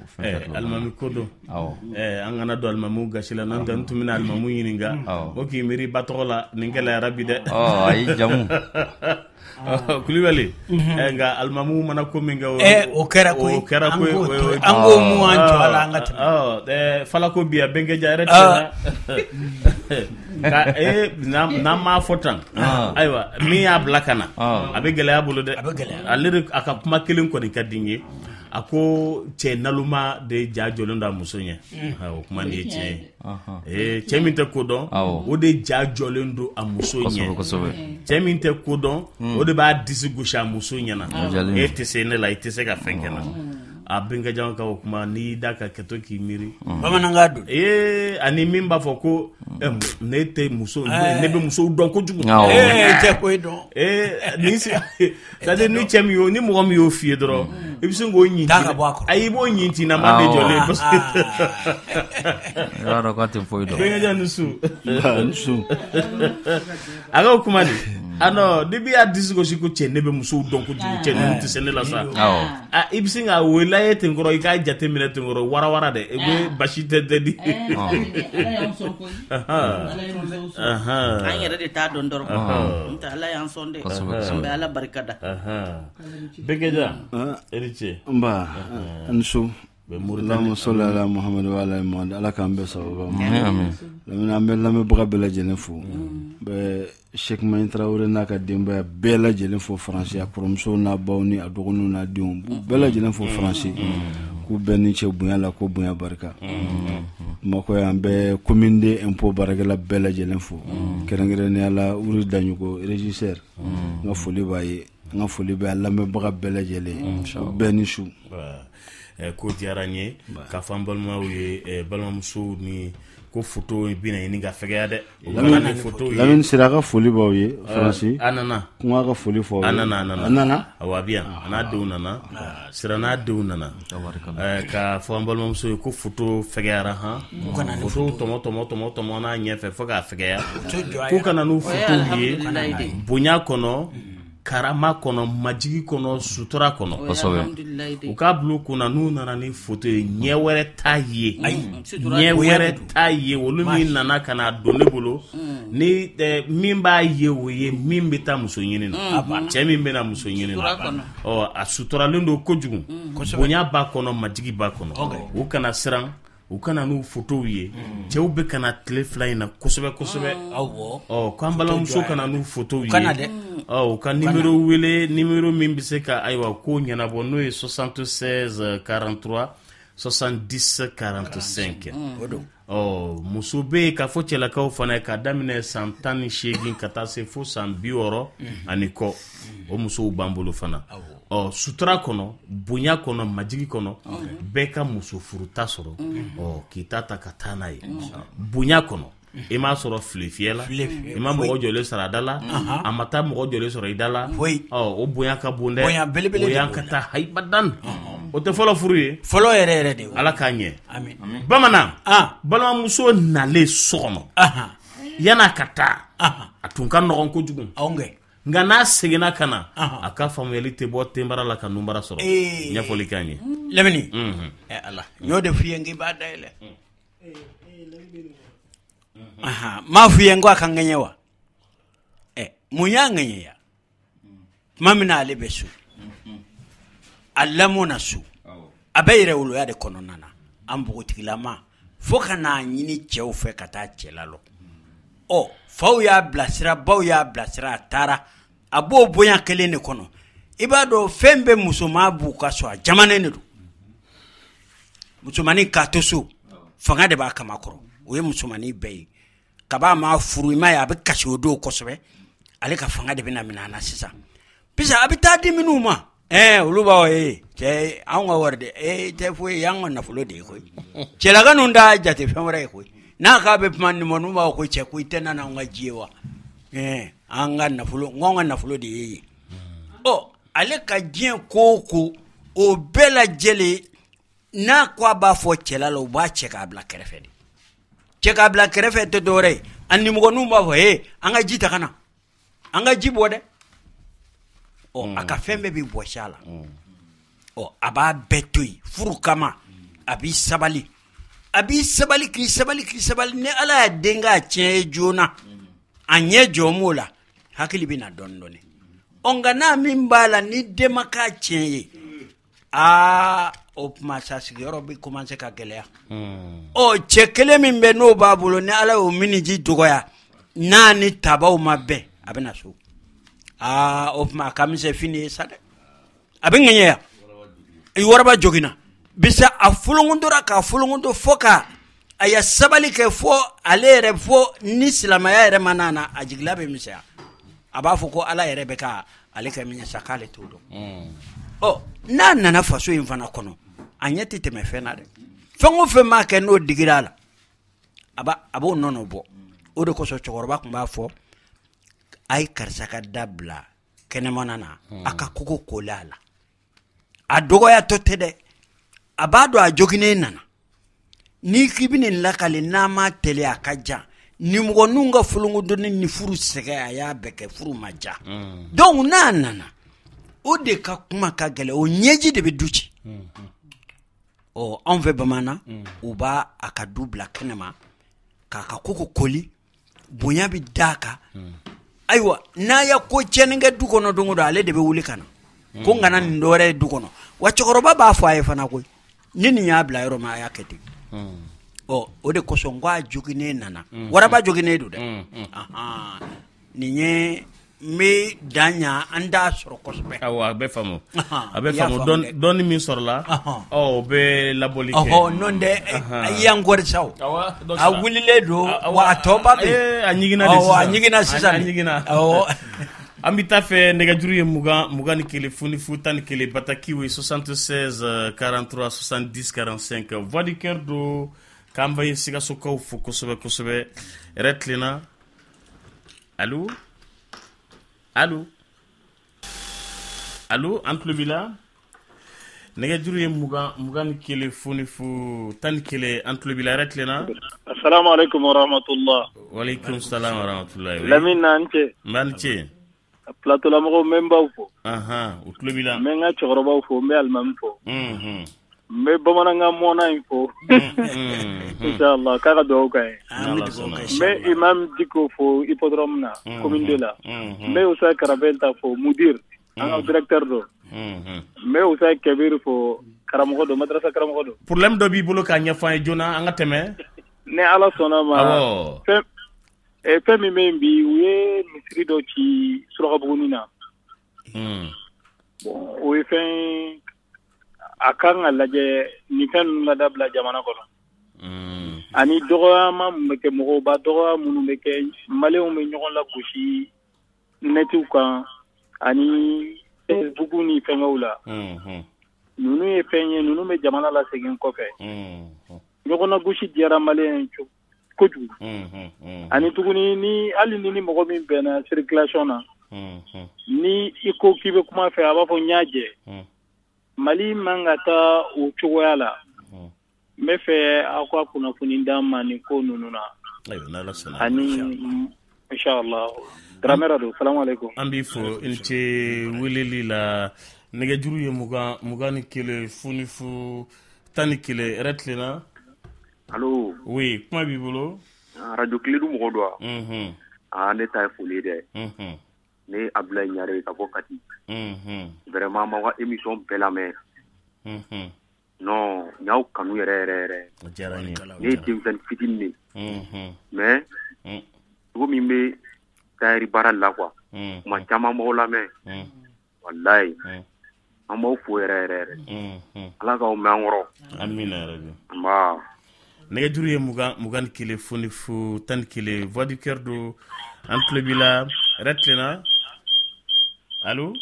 Alimami ko don, an kana don alimamiw gasi la, n'o tɛ n tun bɛna alimamu ɲininka o k'i miiri ba tɔgɔ la, nin gɛlɛyara bi dɛ. Ayi jamu Kulibali, nka alimamu mana ko min kɛ, o kɛra koyi, o kɛra koyi, an k'o mun an jɔ a la, an ka tɛmɛ. Falako bi a bɛnkɛja yɛrɛ tɛ nka n'an m'a fɔ tan, ayiwa min y'a bila ka na, a bɛ gɛlɛya bolo dɛ. A bɛ gɛlɛya. Ale de a ka kuma kelen kɔni ka di n ye, a ko cɛ naloma de ja jɔlen don a muso ɲɛ. O kuma nin ye tiɲɛ ye. Cɛ min tɛ ko dɔn, o de ja jɔlen don a muso ɲɛ. Cɛ min tɛ ko dɔn, o de b'a disi gosi a muso ɲɛna. E tɛ se ne la, i tɛ se ka fɛn kɛ n na. A bɛnkɛjan ka o kuma, n'i da ka kɛtɔ k'i miiri. Bamanankan don. Ani min b'a fɔ ko ne tɛ muso, ne bɛ musow dɔn kojugu. E tɛ ko dɔn. Ni c'est-à-dire ni cɛ min y'o, ni mɔgɔ min y'o f'i ye dɔrɔn, i bɛ se k'o ɲin. Taa ka bɔ a kɔrɔ. Ayi, i b'o ɲin tina ma de jɔlen parce que. I b'a dɔn k'a tɛ foyi dɔn. Bɛnkɛjan ni su. Ni su. A ka o kuma de. Ah non, depuis y'a disi gosi ko cɛ ne bɛ musow dɔn kojugu, cɛ ninnu tɛ se ne la sa. I bɛ se ka wele ye ten kɔrɔ, i k'a jate minɛ ten kɔrɔ, warawara dɛ, i bɛ basi tɛ tɛ di. An yɛrɛ de t'a dɔn dɔrɔn, n'o tɛ Ala y'an sɔn dɛ, an bɛ Ala barika da. Bɛnkɛja, e ni ce. Nba, n su. Allahumma salli ala Muhammad wa ala Muhammad. Ala k'an bɛɛ sababa ma. Lamini, an bɛ lamɛnbaga bɛɛ lajɛlen fo. Bɛ Cheikh Mahin Traoré n'a ka denbaya bɛɛ lajɛlen fo Faransi, a kɔrɔmusow n'a baw ni a dɔgɔninw n'a denw bɛɛ lajɛlen fo Faransi, k'u bɛɛ ni cɛ bonya la, ko bonya barika. Bamakɔ yan, an bɛ commune de impôt baarakɛla bɛɛ lajɛlen fo, kɛrɛnkɛrɛnnenya la Wuri Daɲogo régisseur, n ka foli b'a ye, n ka foli bɛ a lamɛnbaga bɛɛ lajɛlen, bɛɛ ni su. Ko diyara n ye k'a fɔ an balimaw ye, balimamusow ni ko photo bɛna ɲini ka fɛgɛya dɛ. Lamini Sira ka foli b'aw ye Faransi. A nana. Kuma ka foli fɔ aw ye. A nana. Awɔ, a bɛ yan, a n'a denw nana. Sira n'a denw nana. K'a fɔ an balimamuso ye ko photo fɛgɛyara han. Photo tɔmɔ tɔmɔ tɔmɔ tɔmɔ n'a ɲɛfɛ fo k'a fɛgɛya. K'u kana n'u photo ye bonya kɔnɔ, karama kɔnɔ, majigi kɔnɔ, sutura kɔnɔ. Kosɛbɛ. U k'a bila u kunna n'u nana ni photo ye, ɲɛ wɛrɛ t'a ye. Ɲɛ wɛrɛ t'a ye. Olu min nana ka n'a don ne bolo, ni min b'a ye, o ye min bɛ taa muso ɲini na. Cɛ min bɛna muso ɲini na. Ɔ, a suturalen don kojugu. Bonya b'a kɔnɔ, majigi b'a kɔnɔ. U kana siran. U kana n'u photow ye. Cɛw bɛ kana tile fila in na kosɛbɛ kosɛbɛ. Ɔ, k'an balimamuso kana n'u photow ye. Ɔ, u ka numéro wele, numéro min bɛ se ka ayiwa ko ɲɛnabɔ, n'o ye 76 43 70 45. Ɔ, muso bɛ yen k'a fɔ cɛlakaw fana ye, k'a daminɛ san 18 ka taa se fo san 60 ani kɔ, o musow b'an bolo fana. Ɔ, sutura kɔnɔ, bonya kɔnɔ, majigi kɔnɔ, bɛɛ ka muso furuta sɔrɔ. Ɔ, k'i ta ta ka taa n'a ye bonya kɔnɔ. I m'a sɔrɔ file fiyɛ la, i ma mɔgɔ jɔlen sɔrɔ a da la, a ma taa mɔgɔ jɔlen sɔrɔ i da la. Ɔ, o bonya ka bon dɛ. Bonya belebele, bonya ka taa hayibadan. O tɛ fɔlɔ furu ye. Fɔlɔ yɛrɛ yɛrɛ de. Ala k'a ɲɛ. Bamanan, balimamuso nalen so kɔnɔ, yan'a ka taa, a tun ka nɔgɔn kojugu. Nka n'a seginna ka na, a ka faamuyali tɛ bɔ tenbara la ka nunbara sɔrɔ. Ɲɛfɔli k'an ye. Lamini, Ala, n y'o de f'i ye n k'i b'a dayɛlɛ. N m'a f'i ye n ko a ka ŋɛɲɛ wa? Mun y'a ŋɛɲɛya? Tuma min na ale bɛ so, a lamɔna so, A bɛ yɛrɛwoloya de kɔnɔna na, an npogotigilama fo ka n'a ɲini cɛw fɛ ka taa cɛ lalɔ. Ɔ, faw y'a bilasira, baw y'a bilasira, a taara, a b'o bonya kelen de kɔnɔ. I b'a dɔn fɛn bɛɛ musoman b'u ka so, a jamanen de don. Musomannin k'a to so, fanga de b'a kama kɔrɔ. O ye musomannin bɛɛ ye. Kaba ma furu, i m'a ye a bɛ kasi o don kosɛbɛ. Ale ka fanga de bɛna minɛ a na sisan. Puisque a bɛ taa di minnu ma, olu b'a fɔ ee cɛ, anw ka wari de, tɛ foyi ye, anw ka nafolo de ye koyi. Cɛlaka ninnu t'a jate fɛn wɛrɛ ye koyi. N'a k'a bɛ kuma nimɔgɔninw b'a fɔ ko cɛ, ko i tɛ na n'anw ka ji ye wa? An ka nafolo, n ko anw ka nafolo de ye ye. Ɔ, ale ka diɲɛ ko o ko, o bɛɛ lajɛlen, n'a ko a b'a fɔ cɛla la, u b'a cɛ k'a bila kɛrɛfɛ de. Cɛ k'a bila kɛrɛfɛ tɛ dɔwɛrɛ ye. A nimɔgɔninw b'a fɔ ee an ka ji ta ka na, an ka ji bɔ dɛ. Ɔ, a ka fɛn bɛɛ bɛ bɔsi a la. Ɔ, a b'a bɛɛ to yen furu kama. A b'i sabali, a b'i sabali, k'i sabali, k'i sabali. Ni Ala y'a den k'a tiɲɛ ye joona, a ɲɛ jɔ m'o la, hakili bɛ na dɔɔni dɔɔni. Ɔ, nka n'a min b'a la ni den ma k'a tiɲɛ ye, aa o tuma sa sigiyɔrɔ bɛ commencer ka gɛlɛya. Ɔ, cɛ kelen min bɛ n'o b'a bolo, ni Ala y'o miniji dɔgɔya, n'a ni tabaw ma bɛn, a bɛ na so. Aa o tuma a ka misɛn fini ye sa dɛ. A bɛ ŋɛɲɛya, i waraba joginna. Bisa a folonkotora k'a folonkoto fo ka a ya sabali kɛ fo ale yɛrɛ, fo ni silamɛya yɛrɛ ma n'a na, a jigila bɛ misɛnya. A b'a fɔ ko Ala yɛrɛ bɛ ka ale kɛ min ye sa, k'ale t'o dɔn. Ɔ, n'a nana faso in fana kɔnɔ, a ɲɛ tɛ tɛmɛ fɛn na dɛ. Fɛn o fɛn m'a kɛ n'o digira a la, a b'o nɔnɔ bɔ. O de kosɔn cɛkɔrɔba tun b'a fɔ, a ye karisa ka da bila kɛnɛmana na, a ka kogo kola a la. A dɔgɔyatɔ tɛ dɛ, a b'a dɔn a joginnen nana. N'i k'i bɛ nin lakale, n'a ma teliya a ka jan. Nimɔgɔninw ka folonkodonni ni furu sɛgɛn, a y'a bɛɛ kɛ, furu ma ja. Donc n'a nana, o de ka kuma ka gɛlɛn, o ɲɛji de bɛ du ci. Ɔ, anw fɛ bamanan, u b'a a ka du bila kɛnɛma k'a ka koko koli, bonya bɛ d'a kan. Ayiwa, n'a ye ko tiɲɛni kɛ du kɔnɔ don o don, ale de bɛ wuli ka na. Ko n kana nin dɔwɛrɛ ye du kɔnɔ. Wa cɛkɔrɔba b'a fɔ a ye fana koyi, ni nin y'a bila yɔrɔ min, a y'a kɛ ten. Ɔ, o de kosɔn n ko a joginnen nana. Waraba joginnen don dɛ. Nin ye n bɛ dan ɲa, an t'a sɔrɔ kosɛbɛ. Awɔ, a bɛ faamu. A bɛ faamu. Dɔɔni min sɔrɔla, ɔ, o bɛ labɔli kɛ. Ɔhɔ, n'o tɛ i y'an kɔri sa o. A wulilen don, wa a tɔba bɛ yen. A ɲiginna de sisan. A ɲiginna sisan. A ɲiginna. Awɔ. An bɛ taa fɛ nɛgɛjuru ye 20 21 00 11, batakiw ye 76 43 70 45. Voix du cœur don, k'an bɛ Sikasokaw fo kosɛbɛ kosɛbɛ. Hɛrɛ tilenna. Allo, allo, allo, an tulo b'i la. Nɛgɛjuru ye 20 21 00 11, an tulo b'i la. Hɛrɛ tilenna. Assalamu alaikum wa rahmatullah. Waleykum salam wa rahmatullahi. Lamine, an cɛ. N b'a ni ce. Plateau la mɔgɔw, n bɛ n baw fo. U tulo b'i la. N bɛ n ka cɛkɔrɔbaw fo, n bɛ alimami fo. N bɛ bamanankan mɔnna in fo. Inshallah, k'a ka dugawu k'a ye. N bɛ imam Diko fo hippodrome na, commune 2 la. N bɛ Usa Karabenta fo, mudir, an ka directeur don. N bɛ Usa Kebir fo, karamɔgɔ don, madrasa karamɔgɔ don. Problème dɔ b'i bolo k'a ɲɛfɔ an ye joona, an ka tɛmɛ. Ni Ala sɔnna ma. Fɛn min bɛ yen bi, u ye misiri dɔ ci Surakabugunin na. Bon, o ye fɛn a kan ka lajɛ, nin fɛn ninnu ka dabila jamana kɔnɔ. Ani dɔgɔyama min bɛ kɛ, mɔgɔw ba dɔgɔya minnu bɛ kɛ, maliyɛnw bɛ ɲɔgɔn lagosi nɛtiw kan ani Facebook ni fɛngɛw la. Ninnu ye fɛn ye, ninnu bɛ jamana lasegin kɔfɛ. Ɲɔgɔn lagosi diyara maliyɛn ye kojugu. Ani tuguni, ni hali ni mɔgɔ min bɛnna circulation na, ni i ko k'i bɛ kuma fɛ, a b'a fɔ n y'a jɛ. Mali man ka taa o cogoya la. N bɛ fɛ aw ka kunnafoni d'an ma nin ko ninnu na. Ani inshallah, Dramera don. Salamu alaikum. An b'i fo, i ni ce weleli la. Nɛgɛjuru ye 20 21 00 11. Hɛrɛ tilenna. Allo. Oui, kuma b'i bolo. Radio Kiledu mɔgɔ don wa? Aa, ne ta ye foli ye dɛ. Ne Abulayi Ɲare ka bɔ Kati. Vraiment, an b'aw ka émission bɛɛ lamɛn. Non, n y'aw kanu yɛrɛ yɛrɛ yɛrɛ. O diyara n ye. Ne ye denmisɛnnin fitinin de ye. Mais cogo min bɛ tailleur baara la quoi. Kuma caman b'aw lamɛn. Walayi. An b'aw fo yɛrɛ yɛrɛ yɛrɛ. Ala k'aw mɛn an kɔrɔ. Amina yarabi. Nba. Nɛgɛjuru ye 21 0 0 11 Voix du cœur don an tulo b'i la hɛrɛ tilenna. Allo.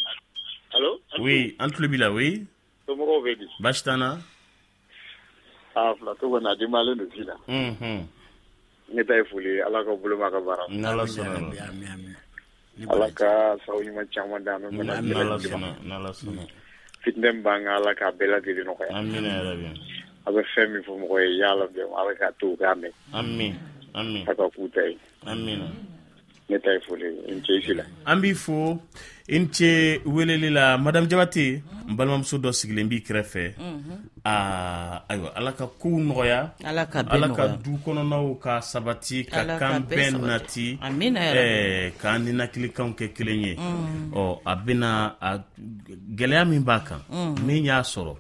Allo. Oui, an tulo b'i la oui. Somɔgɔw bɛ di? Baasi t'an na. Ah, plateau kɔni a denbayalen don ji la. Ne ta ye foli ye, Ala ka bolo mɛn a ka baara la. N'Ala sɔnna. Ala ka sababu ɲuman caman d'an ma. N'Ala sɔnna, n'Ala sɔnna. Fitinɛ min b'an kan, Ala k'a bɛɛ lajɛlen nɔgɔya. Amina yarabi. A bɛ fɛn min fɔ mɔgɔ ye, yalabi Ala k'a to u k'a mɛn. Amin, amin. A ka k'u ta ye. Amina. Ne ta ye foli ye, i ni ce i si la. An b'i fo, i ni ce weleli la. Madame Jabate, n balimamuso dɔ sigilen b'i kɛrɛfɛ. Aa, ayiwa, Ala ka kow nɔgɔya. Ala ka bɛɛ Ala ka nɔgɔya. du kɔnɔnaw ka sabati, ka Ala ka kan bɛɛ bɛɛ sabati. nati. Amina yarabi. K'an ninakilikanw kɛ kelen ye. Ɔ, a bɛna a gɛlɛya min b'a kan, min y'a sɔrɔ,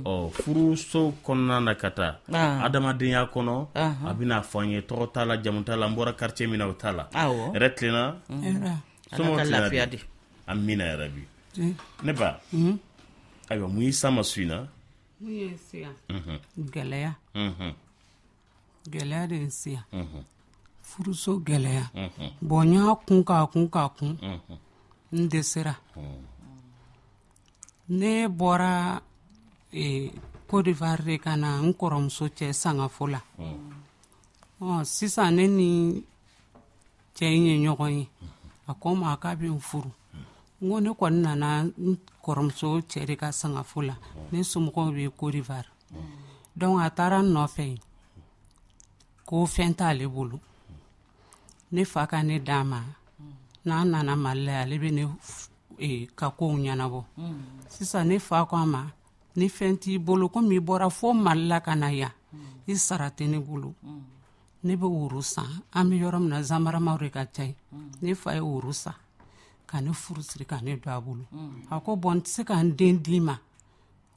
ɔ, furuso kɔnɔna na ka taa adamadenya kɔnɔ, a bɛna fɔ an ye, tɔgɔ t'a la, jamu t'a la, n bɔra quartier min na o t'a la. Hɛrɛ tilenna. Ala Somɔgɔw ka tilenna lafiya di? di. Amina yarabi. Ne ba, ayiwa, mun y'i sama su in na? Mun ye n se yan? Gɛlɛya. Gɛlɛya de ye n se yan. Furuso gɛlɛya. Bon, n y'a kun k'a kun k'a kun. N dɛsɛra. Ne bɔra Côte d'Ivoire de ka na n kɔrɔmuso cɛ Sangafo la. Ɔ, sisan ne ni cɛ in ye ɲɔgɔn ye. A ko n ma k'a bɛ n furu. N ko ne kɔni nana n kɔrɔmuso cɛ de ka Sangafo la. Ne somɔgɔw bɛ Côte d'Ivoire. Donc a taara n nɔfɛ yen. Ko fɛn t'ale bolo. Ne fa ka ne d'a ma. N'a nana Mali la, ale bɛ ne ka kow ɲɛnabɔ. Sisan ne fa ko a ma, ni fɛn t'i bolo, komi i bɔra fo Mali la ka na yan, i sara tɛ ne bolo. Ne bɛ woro san. An bɛ yɔrɔ min na, zanbaramaw de ka ca yen. Ne fa ye woro san ka ne furu siri ka ne don a bolo. A ko bɔn, n tɛ se ka n den d'i ma.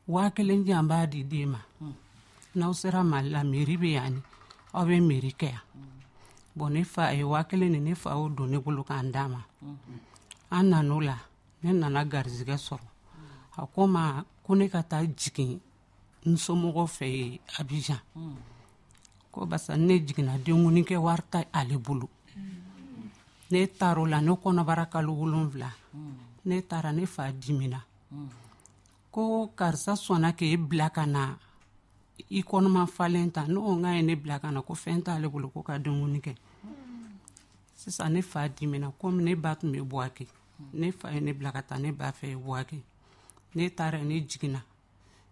1000 di yan, n b'a di den ma. N'aw sera Mali la, mairie bɛ yan ni, aw bɛ mairie kɛ yan. Bɔn, ne fa ye 1000 ni ne fa y'o don ne bolo k'an d'a ma. An nan'o la, ne nana garizigɛ sɔrɔ. A ko n ma ko ne ka taa jigin n somɔgɔw fɛ yen Abidjan. Ko barisa ne jiginna denkundi kɛ wari tɛ ale bolo. Ne taar'o la, ne kɔnɔbara kalo 7. Ne taara, ne fa dimina. Ko karisa sɔnna k'e bila ka na i kɔnɔma falen ta. Ne ko n k'a ye ne bila ka na, ko fɛn t'ale bolo, ko ka denkundi kɛ. Sisan ne fa dimina, komi ne ba tun bɛ Bouaké. Ne fa ye ne bila ka taa ne ba fɛ yen Bouaké. Ne taara, ne jiginna.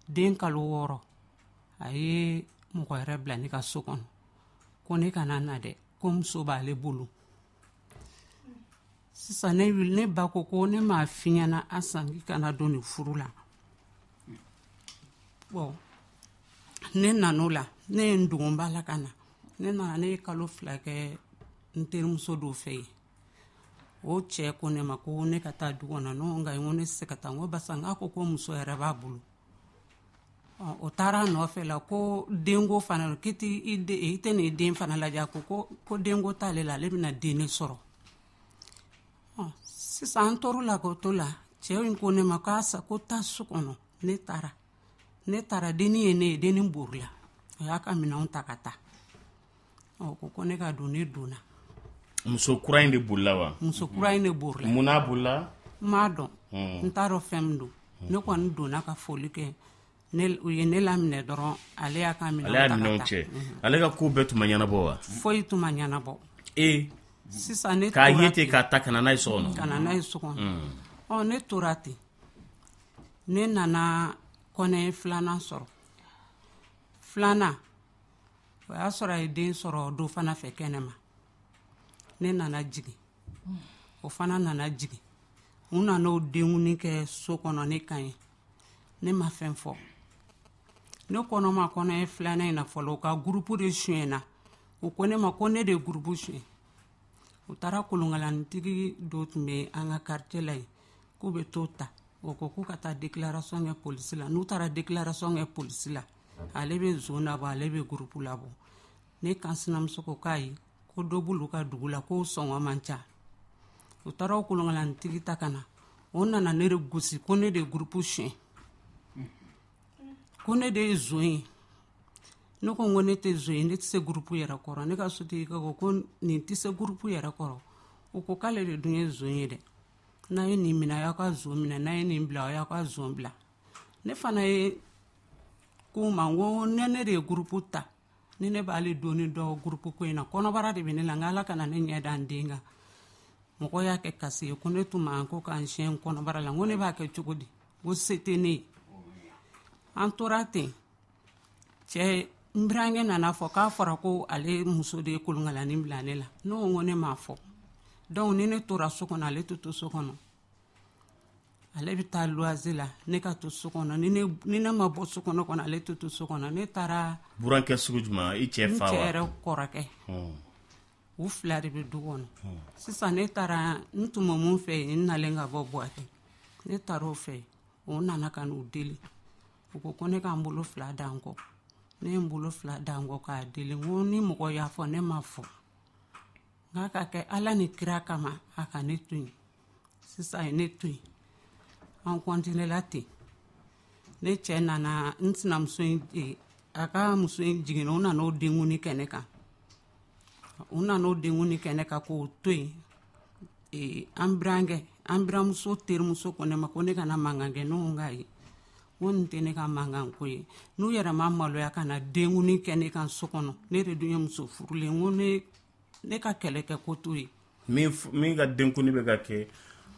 Den kalo 6, a ye mɔgɔ wɛrɛ bila ne ka so kɔnɔ. Ko ne kana na dɛ, ko muso b'ale bolo. Sisan ne wuli, ne ba ko ko ne m'a f'i ɲɛna Asan k'i kana don nin furu la. Bon, ne nan'o la, ne ye n dogo n ba la ka na. Ne nana, ne ye kalo 2 kɛ n terimuso dɔ fɛ yen. O cɛ ko ne ma ko ne ka taa du kɔnɔ. Ne ko nka n ko ne tɛ se ka taa. N ko barisa n k'a ko ko muso yɛrɛ b'a bolo. Ɔ, o taara a nɔfɛ la ko denko fana don, k'i t'i i den, i tɛ n'i den fana lajɛ. A ko ko denko t'ale la, ale bɛna den de sɔrɔ. Ɔ, sisan an tor'o la k'o to la, cɛ in ko ne ma k'a sa, ko taa so kɔnɔ. Ne taara. Ne taara, dennin ye ne ye, dennin borila. O y'a ka minɛnw ta ka taa. Ɔ, ko ko ne ka don, ne donna. Muso kura in de bolila wa? Muso kura in de borila. Mun n'a bolila? N m'a dɔn. N t'a dɔn fɛn min don. Ne kɔni donna ka foli kɛ. U ye ne laminɛ dɔrɔn, ale y'a ka minɛnw Ale y'a ta ka minɛnw taa. cɛ. Ale ka ko bɛɛ tun ma ɲɛnabɔ wa? Foyi tun ma ɲɛnabɔ. Sisan ne K'a tora ye ten ten. k'a ta ka na n'a ye so kɔnɔ. Ka na n'a ye so kɔnɔ. Ɔ, ne tora ten. Ne nana kɔnɛ filanan sɔrɔ. Filanan, o y'a sɔrɔ a ye den sɔrɔ dɔ fana fɛ kɛnɛma. Ne nana jigin. O fana nana jigin. U nana o denkundi kɛ so kɔnɔ ne kan ye. Ne ma fɛn fɔ. Ne kɔnɔma kɔnɔ ye filanan in na fɔlɔ, u ka gurupu de sonyɛna. U ko ne ma ko ne de ye gurupu sonyɛ. U taara kolonkalanitigi dɔ tun bɛ an ka quartier la yen, k'u bɛ t'o ta. O ko k'u ka taa déclaration kɛ polisi la. N'u taara déclaration kɛ polisi la, Ale bɛ zon labɔ, ale bɛ gurupu labɔ. Ne kansinamuso ko k'ayi, ko dɔ b'olu ka dugu la, k'o sɔngɔ man ca. U taara o kolonkalanitigi ta ka na. O nana ne de gosi ko ne de ye gurupu suɲɛ, ko ne de ye zon ye. Ne ko n ko ne tɛ zon ye, ne tɛ se gurupu yɛrɛ kɔrɔ. Ne ka sotigi ko ko nin tɛ se gurupu yɛrɛ kɔrɔ. O ko k'ale de dun ye zon ye dɛ. N'a ye nin minɛ, a y'aw ka zon minɛ, n'a ye nin bila, a y'aw ka zon bila. Ne fana ye ko ma, n ko ne de ye gurupu ta, ni ne b'ale doni dɔn gurupu ko in na, kɔnɔbara de bɛ ne la, n ko Ala kana ne ɲɛ da n den kan. Mɔgɔ y'a kɛ kasi ye, ko ne tun ma ko k'an siɲɛ kɔnɔbara la, n ko ne b'a kɛ cogo di, n ko se tɛ ne ye. An tora ten, cɛ n burankɛ nana fɔ k'a fɔra ko ale muso de ye kolonkalani bila ne la. Ne ko n ko ne m'a fɔ. Donc ni ne tora so kɔnɔ, ale tɛ to so kɔnɔ, ale bɛ taa luwanze la, ne ka to so kɔnɔ. Ni ne ma bɔ so kɔnɔ kɔnɔ, ale tɛ to so kɔnɔ. Ne taara. Burankɛ sugu jumɛn? I cɛ fa wa? N cɛ yɛrɛ kɔrɔkɛ. U fila de bɛ du kɔnɔ. Sisan ne taara, n tun bɛ mun fɛ yen, n nalen ka bɔ Buwake, ne taara o fɛ yen, o nana ka n'u deli. U ko ko ne ka n bolo fila da n kɔ. Ne ye n bolo fila da n kɔ k'a deli, n ko ni mɔgɔ y'a fɔ, ne ma fɔ, n k'a ka kɛ Ala ni kira kama, a ka ne to yen. Sisan a ye ne to yen, an kɔntinela ten. Ne cɛ nana, n sinamuso in, a ka muso in jiginna, u nana o denkundi kɛ ne kan. U nana o denkundi kɛ ne kan k'o to yen. An burankɛ, an buramuso terimuso ko ne ma ko ne kana mankan kɛ. Ne ko n k'ayi, n ko nin tɛ ne ka mankan ko ye. N'u yɛrɛ ma maloya ka na denkundi kɛ ne kan so kɔnɔ, ne de dun ye muso furulen, n ko ne ka kɛlɛ kɛ ko t'o ye. Min ka denkundi bɛ ka kɛ,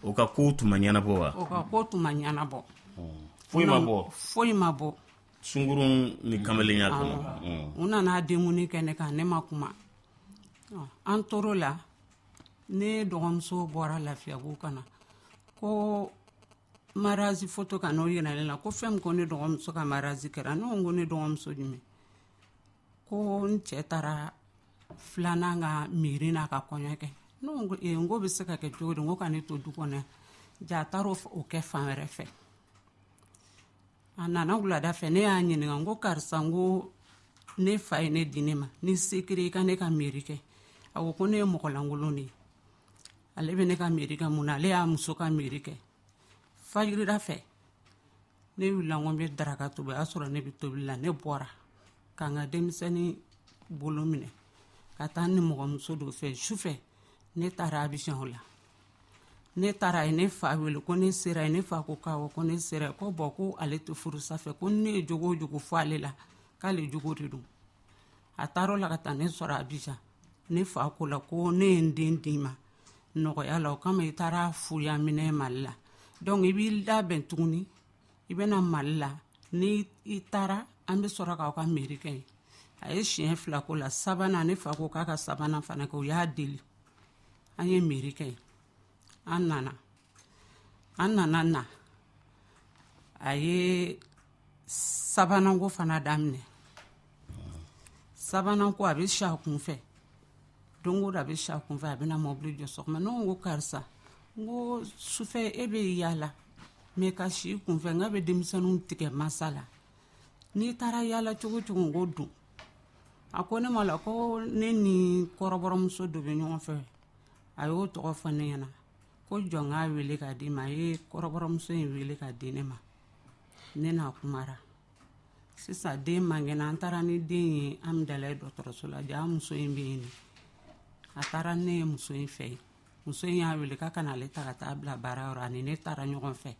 o ka kow tun ma ɲɛnabɔ wa? O ka kow tun ma ɲɛnabɔ. Foyi ma bɔ? Foyi ma bɔ. Sunkurun ni kamalenya kɔnɔ. U nana denkundi kɛ ne kan, ne ma kuma. An tor'o la, ne dɔgɔmuso bɔra Lafiyabugu ka na, ko mariage photo ka n'o yira ne la, ko fɛn min ko ne dɔgɔmuso ka mariage kɛra. Ne ko ne dɔgɔmuso jumɛn? Ko n cɛ taara filanan ka miiri n'a ka kɔɲɔ kɛ. Ne ko n ko bɛ se ka kɛ cogo di? N ko ka ne to du kɔnɔ yan. Ja a taara o kɛ fan wɛrɛ fɛ. A nana wulada fɛ, ne y'a ɲininka, n ko karisa, n ko ne fa ye ne di ne ma, ni se kɛra i ka ne ka miiri kɛ. A ko ko ne ye mɔgɔ lankolon de ye, ale bɛ ne ka miiri kɛ mun na? Ale y'a muso ka miiri kɛ. Fajirida fɛ, ne wulila, n ko n bɛ daraka tobi, o y'a sɔrɔ ne bɛ tobili la. Ne bɔra ka n ka denmisɛnnin bolo minɛ ka taa ni mɔgɔmuso dɔ fɛ. Sufɛ ne taara Abidjan o la. Ne taara yen, ne fa wele ko ne sera yen. Ne fa ko k'awɔ, ko ne sera yen. Ko bɔn, ko ale tɛ furusa fɛ, ko ne ye jogo o jogo fɔ ale la, k'ale jogo de don. A taara o la ka taa ne sɔrɔ Abidjan. Ne fa ko la ko ne ye n den d'i ma nɔgɔya la, o kama i taara fuya minɛ Mali la. Donc i b'i labɛn tuguni, i bɛna Mali la. Ni i taara, an bɛ sɔrɔ k'aw ka miiri kɛ yen. A ye siɲɛ fila ko la, sabanan ne fa ko k'a ka sabanan fana kɛ, o y'a deli. An ye miiri kɛ yen. An nana na, a ye sabanan ko fana daminɛ. Sabanan ko a bɛ si a kun fɛ. Don o don a bɛ si a kun fɛ, a bɛna mɔbili jɔ sɔgɔma. Ne ko karisa, n ko sufɛ e bɛ yaala, mɛ ka si i kun fɛ, n k'a bɛ denmisɛnninw tigɛ masa la. N'i taara yaala cogo o cogo, n ko don. A ko ne ma la ko ne ni kɔrɔbɔrɔmuso dɔ bɛ ɲɔgɔn fɛ. A y'o tɔgɔ fɔ ne ɲɛna ko jɔn k'a wele k'a di ma. A ye kɔrɔbɔrɔmuso in wele k'a di ne ma. Ne n'a kumara. Sisan den man kɛnɛ, an taara ni den ye Amidalayi dɔgɔtɔrɔso la. Ja muso in bɛ yen. A taara ne ye muso in fɛ yen. Muso in y'a wele k'a ka n'ale ta ka taa bila baara yɔrɔ, ani ne taara ɲɔgɔn fɛ.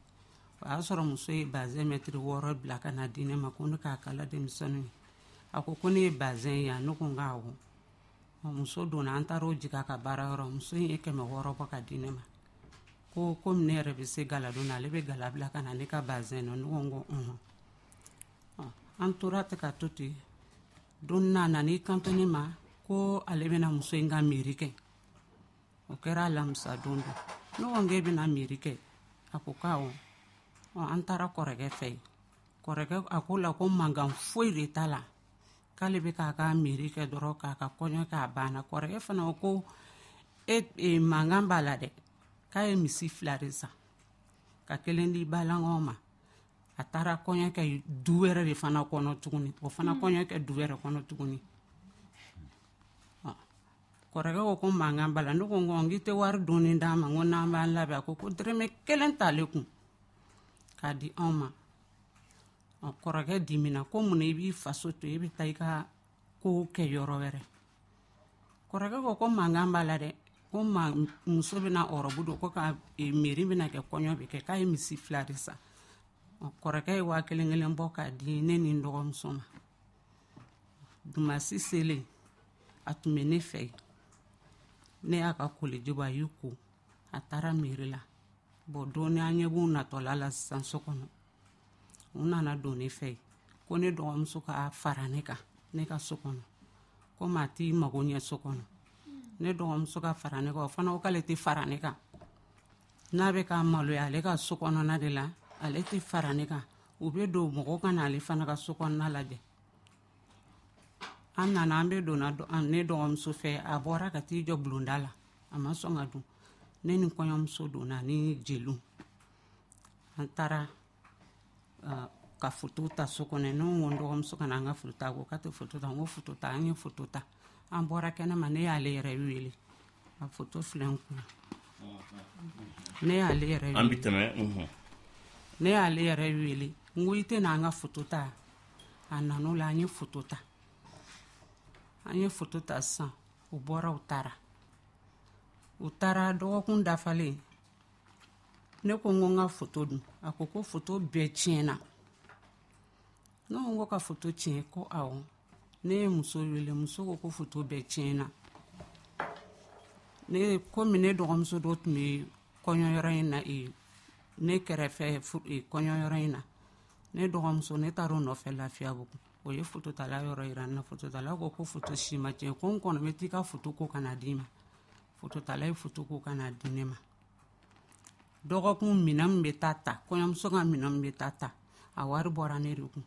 O y'a sɔrɔ muso ye bazɛn mɛtiri 6 bila ka na di ne ma, ko ne k'a kala denmisɛnninw ye. A ko ko ne ye bazɛn ye, ne ko n k'awɔ. Muso donna, an taara o jigin a ka baara yɔrɔ. Muso in ye 600 bɔ ka di ne ma. Ko komi ne yɛrɛ bɛ se galadon na, ale bɛ gala bila ka na ne ka bazɛn na. Ne ko n ko unhun. An tora ten ka to ten. Don n'a nana i kanto ne ma ko ale bɛna muso in ka miiri kɛ. O kɛra alamisa don don. Ne ko n k'e bɛna miiri kɛ? A ko k'awɔ. An taara kɔrɔkɛ fɛ yen. Kɔrɔkɛ a ko la ko mankan foyi de t'a la, k'ale bɛ k'a ka miiri kɛ dɔrɔn, k'a ka kɔɲɔ kɛ, a banna. Kɔrɔkɛ fana ko e mankan b'a la dɛ, k'a ye misi 2 de san ka kelen di balankaw ma. A taara kɔɲɔ kɛ du wɛrɛ de fana kɔnɔ tuguni, o fana kɔɲɔ kɛ du wɛrɛ kɔnɔ tuguni. Kɔrɔkɛ ko ko mankan b'a la. Ne ko n ko k'i tɛ wari dɔɔni d'an ma, n ko n'an b'an labɛn. A ko ko dɔrɔmɛ kelen t'ale kun k'a di anw ma. Kɔrɔkɛ dimina ko mun na i b'i faso to, i bɛ taa i ka ko kɛ yɔrɔ wɛrɛ. Kɔrɔkɛ ko ko mankan b'a la dɛ, ko muso bɛna ɔrɔbu don, ko ka mairie bɛna kɛ, kɔɲɔ bɛ kɛ, k'a ye misi 2 de san. Kɔrɔkɛ ye 1000 kelen bɔ k'a di ne ni n dɔgɔmuso ma. Dumasi selen, a tun bɛ ne fɛ yen. Ne y'a ka koleji bɔ, a y'i ko, a taara mairie la. Bon, don an ɲɛ b'u natɔla la sisan so kɔnɔ. U nana don ne fɛ yen ko ne dɔgɔmuso ka fara ne kan ne ka so kɔnɔ, komi a t'i mago ɲɛ so kɔnɔ. Ne dɔgɔmuso ka fara ne kan, o fana ko k'ale tɛ fara ne kan. N'a bɛ ka maloya ale ka so kɔnɔna de la, ale tɛ fara ne kan. U bɛ don mɔgɔw ka na ale fana ka so kɔnɔna lajɛ. An nana, an bɛ donna ne dɔgɔmuso fɛ, a bɔra ka t'i jɔ bulonda la, a ma sɔn ka don. Ne ni kɔɲɔmuso donna ni jeliw. An taara ka foto ta so kɔnɔ. Ne ko n dɔgɔmuso ka na an ka foto ta, a ko k'a tɛ foto ta. N ko foto ta, an ye foto ta. An bɔra kɛnɛma, ne y'ale yɛrɛ wele, a foto filɛ n kunna. Ne y'ale yɛrɛ wele. An bɛ tɛmɛ. Ne y'ale yɛrɛ wele, n ko i tɛ na an ka foto ta. A nan'o la, an ye foto ta. An ye foto ta sisan, u bɔra, u taara. U taara dɔgɔkun dafalen, ne ko n ko n ka foto dun. A ko ko foto bɛɛ tiɲɛna. Ne ko n ko ka foto tiɲɛ, ko awɔ. Ne ye muso wele, muso ko ko foto bɛɛ tiɲɛna. Ne komi ne dɔgɔmuso dɔ tun bɛ kɔɲɔyɔrɔ in na, ne kɛrɛfɛ kɔɲɔyɔrɔ in na, ne dɔgɔmuso, ne taara o nɔfɛ Lafiyabugu. O ye fototala yɔrɔ yira n na. Fototala ko ko foto si ma tiɲɛ, ko n kɔnɔ bɛ t'i ka foto ko ka na d'i ma. Fototala ye foto ko ka na di ne ma. Dɔgɔkun minɛn min bɛ taa ta, kɔɲɔmuso ka minɛn min bɛ taa ta, a wari bɔra ne de kun.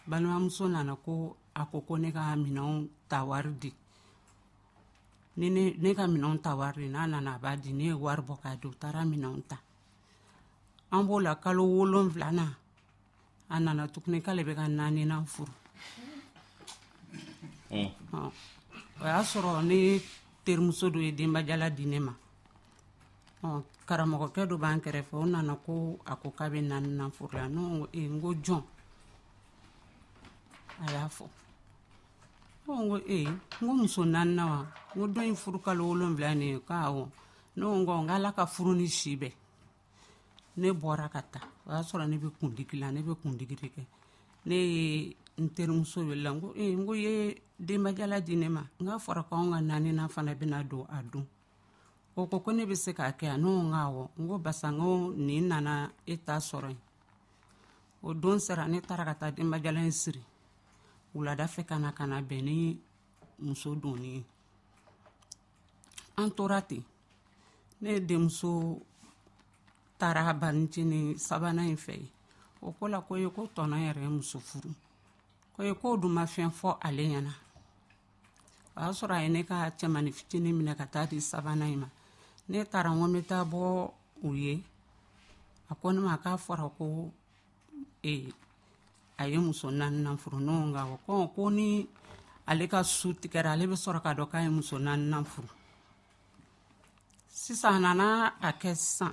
Balimamuso nana ko a ko ko ne ka minɛnw ta wari di. Ni ne ka minɛnw ta wari di, n'a nana a b'a di. Ne ye wari bɔ k'a di, u taara minɛnw ta. An b'o la kalo 7 na, a nana tuguni k'ale bɛ ka 4nan furu. O y'a sɔrɔ ne terimuso dɔ ye denbajala di ne ma. Karamɔgɔkɛ dɔ b'an kɛrɛfɛ, o nana ko a ko k'a bɛ 4nan furu la. Ne ko n ko jɔn? A y'a fɔ. Ne ko n ko muso 4nan wa? N ko dɔ in furu kalo 7 nin ye? Ko awɔ. Ne ko n ko Ala ka furu ni si bɛn. Ne bɔra ka taa, o y'a sɔrɔ ne bɛ kundigi la, ne bɛ kundigi de kɛ. Ne ye n terimuso wele la, n ko n ko i ye denbajala di ne ma, n k'a fɔra ko anw ka 4nan fana bɛna don a don. O ko ko ne bɛ se k'a kɛ yan? Ne ko n ko awɔ. N ko basa n ko nin nana e ta sɔrɔ yen. O don sera, ne taara ka taa denbajala in siri wulada fɛ ka na bɛn ni muso donni ye. An tora ten. Ne denmuso taara banicinin 3nan in fɛ yen. O ko la ko ye ko tɔnɔ yɛrɛ ye muso furu. Ko ye k'o dun ma fɛn fɔ ale ɲɛna. O y'a sɔrɔ a ye ne ka cɛmanin fitinin minɛ ka taa di 3nan in ma. Ne taara n ko n bɛ taa bɔ u ye. A ko ne ma k'a fɔra ko a ye muso 4nan furu. Ne ko n ko awɔ. Ko ni ale ka su tigɛra, ale bɛ sɔrɔ k'a dɔn k'a ye muso 4nan furu. Sisan a nana a kɛ sisan,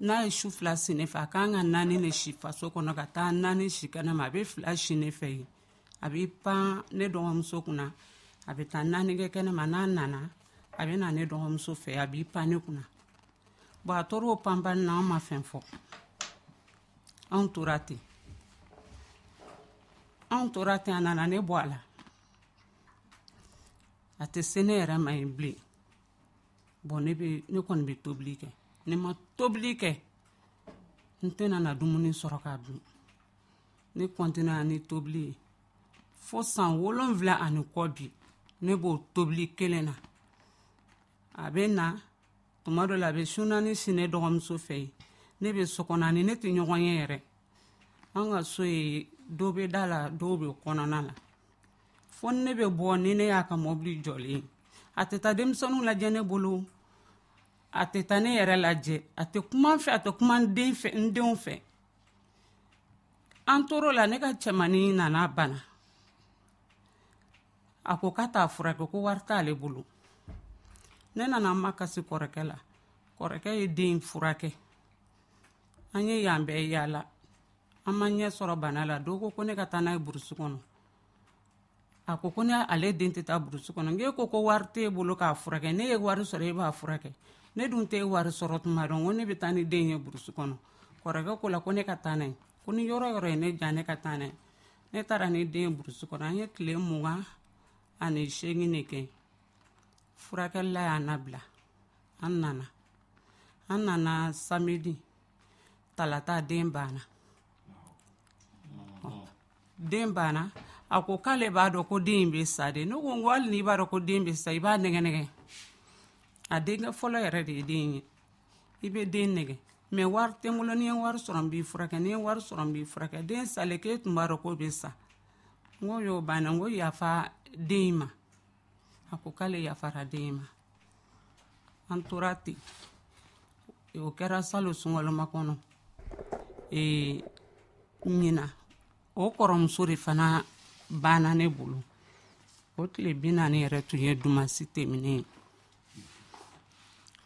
n'a ye su 2 si ne fɛ, a kan ka 4 de si faso kɔnɔ ka taa 4 si kɛnɛ ma. A bɛ 2 si ne fɛ yen, a bɛ pan ne dɔgɔmuso kunna, a bɛ taa 4 kɛ kɛnɛ ma. N'a nana, a bɛ na ne dɔgɔmuso fɛ, a b'i pan ne kunna. Bon, a tor'o panpanni na, an ma fɛn fɔ. Anw tora ten. Anw tora ten, a nana ne bɔ a la. A tɛ se ne yɛrɛ ma yen bilen. Bon, ne kɔni bɛ tobili kɛ. Ne ma tobili kɛ, n tɛna na dumuni sɔrɔ k'a dun. Ne kɔntinɛra ni tobili ye fo san 7 ani kɔ bi, ne b'o tobili kelen na. A bɛ na tuma dɔ la, a bɛ su 4 si ne dɔgɔmuso fɛ yen. Ne bɛ so kɔnɔ, ani ne tɛ ɲɔgɔn ye yɛrɛ. An ka so ye, dɔw bɛ da la, dɔw bɛ kɔnɔna la. Fo ne bɛ bɔ ni ne y'a ka mɔbili jɔlen ye. A tɛ taa denmisɛnninw lajɛ ne bolo, a tɛ taa ne yɛrɛ lajɛ, a tɛ kuma n fɛ, a tɛ kuma n den fɛ, n denw fɛ. An tor'o la, ne ka cɛmannin nana bana. A ko k'a t'a furakɛ, ko wari t'ale bolo. Ne nana n makasi kɔrɔkɛ la. Kɔrɔkɛ ye den furakɛ. An ye yan bɛɛ yaala, an ma ɲɛ sɔrɔ bana la. Dɔ ko ko ne ka taa n'a ye burusi kɔnɔ. A ko ko ne ale den tɛ taa burusi kɔnɔ. N ko ko wari t'e bolo k'a furakɛ, ne ye wari sɔrɔ e b'a furakɛ, ne dun t'e wari sɔrɔ tuma dɔn, ko ne bɛ taa ni den ye burusi kɔnɔ. Kɔrɔkɛ ko la ko ne ka taa n'a ye, ko ni yɔrɔ yɔrɔ ye ne diya ne ka taa n'a ye. Ne taara ni den ye burusi kɔnɔ. An ye tile 28 de kɛ. Furakɛlila y'an labila. An nana samedi, talata den banna. Den banna. A ko k'ale b'a dɔn ko den in bɛ sa de. Ne ko n ko hali n'i b'a dɔn ko den bɛ sa, i b'a nɛgɛ nɛgɛ. A denkɛ fɔlɔ yɛrɛ de ye den ye. I bɛ den nɛgɛ. Mais wari tɛ n bolo, ni n ye wari sɔrɔ n b'i furakɛ, ni n ye wari sɔrɔ n b'i furakɛ. Den salen k'e tun b'a dɔn k'o bɛ sa. N ko y'o banna, n ko yafa den in ma. A ko k'ale yafara den in ma. An tora ten. O kɛra salon sunkalo kɔnɔ. Ɲina o kɔrɔmuso de fana banna ne bolo. O tile 40 yɛrɛ tun ye dumasi tɛmɛnen ye.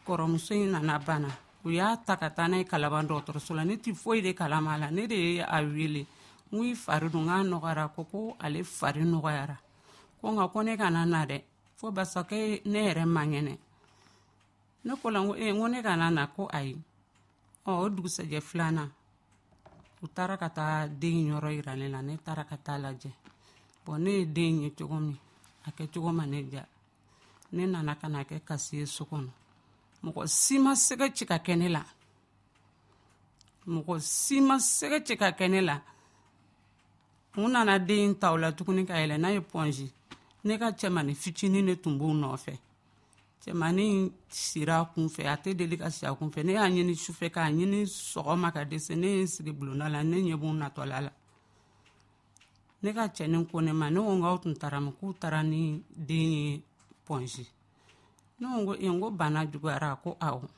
Kɔrɔmuso in nana banna. U y'a ta ka taa n'a ye Kalaban dɔgɔtɔrɔso la. Ne tɛ foyi de kalama a la. Ne de ye a wele. N ko i fari dun k'a nɔgɔyara. Ko ko ale fari nɔgɔyara. Ko nka ko ne kana na dɛ. Fo barisa ko ne yɛrɛ man kɛnɛ. Ne ko la n ko n ko ne kana na. Ko ayi. O dugusɛjɛ filanan, u taara ka taa den yɔrɔ yira ne la. Ne taara ka taa lajɛ. Bon, ne ye den ye cogo min, a kɛcogo ma ne diya. Ne nana ka na kɛ kasi ye so kɔnɔ. Mɔgɔ si ma sɛgɛ ci ka kɛ ne la. Mɔgɔ si ma sɛgɛ ci ka kɛ ne la. U nana den ta o la tuguni ka yɛlɛ n'a ye pɔnzi. Ne ka cɛmannin fitinin de tun b'u nɔfɛ. Cɛmannin sira a kun fɛ, a tɛ deli ka si a kun fɛ. Ne y'a ɲini sufɛ k'a ɲini sɔgɔma ka dɛsɛ. Ne ye n sigi bulonda la, ne ɲɛ b'u natɔla la. Ne ka cɛnin ko ne ma, ne ko n k'aw tun taara min, k'u taara ni den ye pɔnzi. Ne ko n ko bana juguyara. Ko awɔ.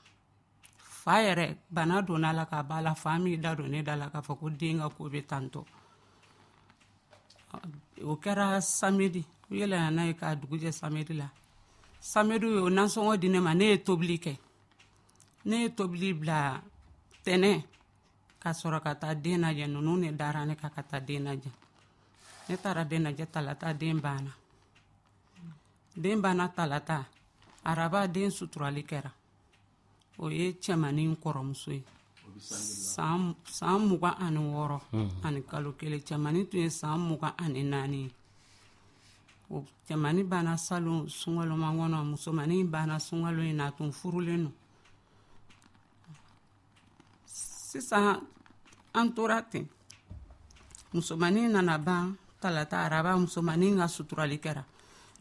Fa yɛrɛ bana donna a la k'a ba la, fa m'i da don ne da la k'a fɔ ko den ka ko bɛ tantɔ. O kɛra samedi. U yɛlɛnna n'a ye k'a dugu jɛ samedi la. Samedi o nasɔngɔ di ne ma, ne ye tobili kɛ. Ne ye tobili bila tɛnɛ ka sɔrɔ ka taa den lajɛ. Ninnu de dara ne kan ka taa den lajɛ. Ne taara den lajɛ talata, den banna. Den banna talata, araba den suturali kɛra. O ye cɛmannin kɔrɔmuso ye. San 26 ani kalo 1. Cɛmannin tun ye san 24 ye. O cɛmannin banna salon sunkalomakɔnɔ kɔnɔ, musomannin banna sunkalo in na, a tun furulen don. Sisan an tora ten. Musomannin nana ban talata, araba musomannin ka suturali kɛra.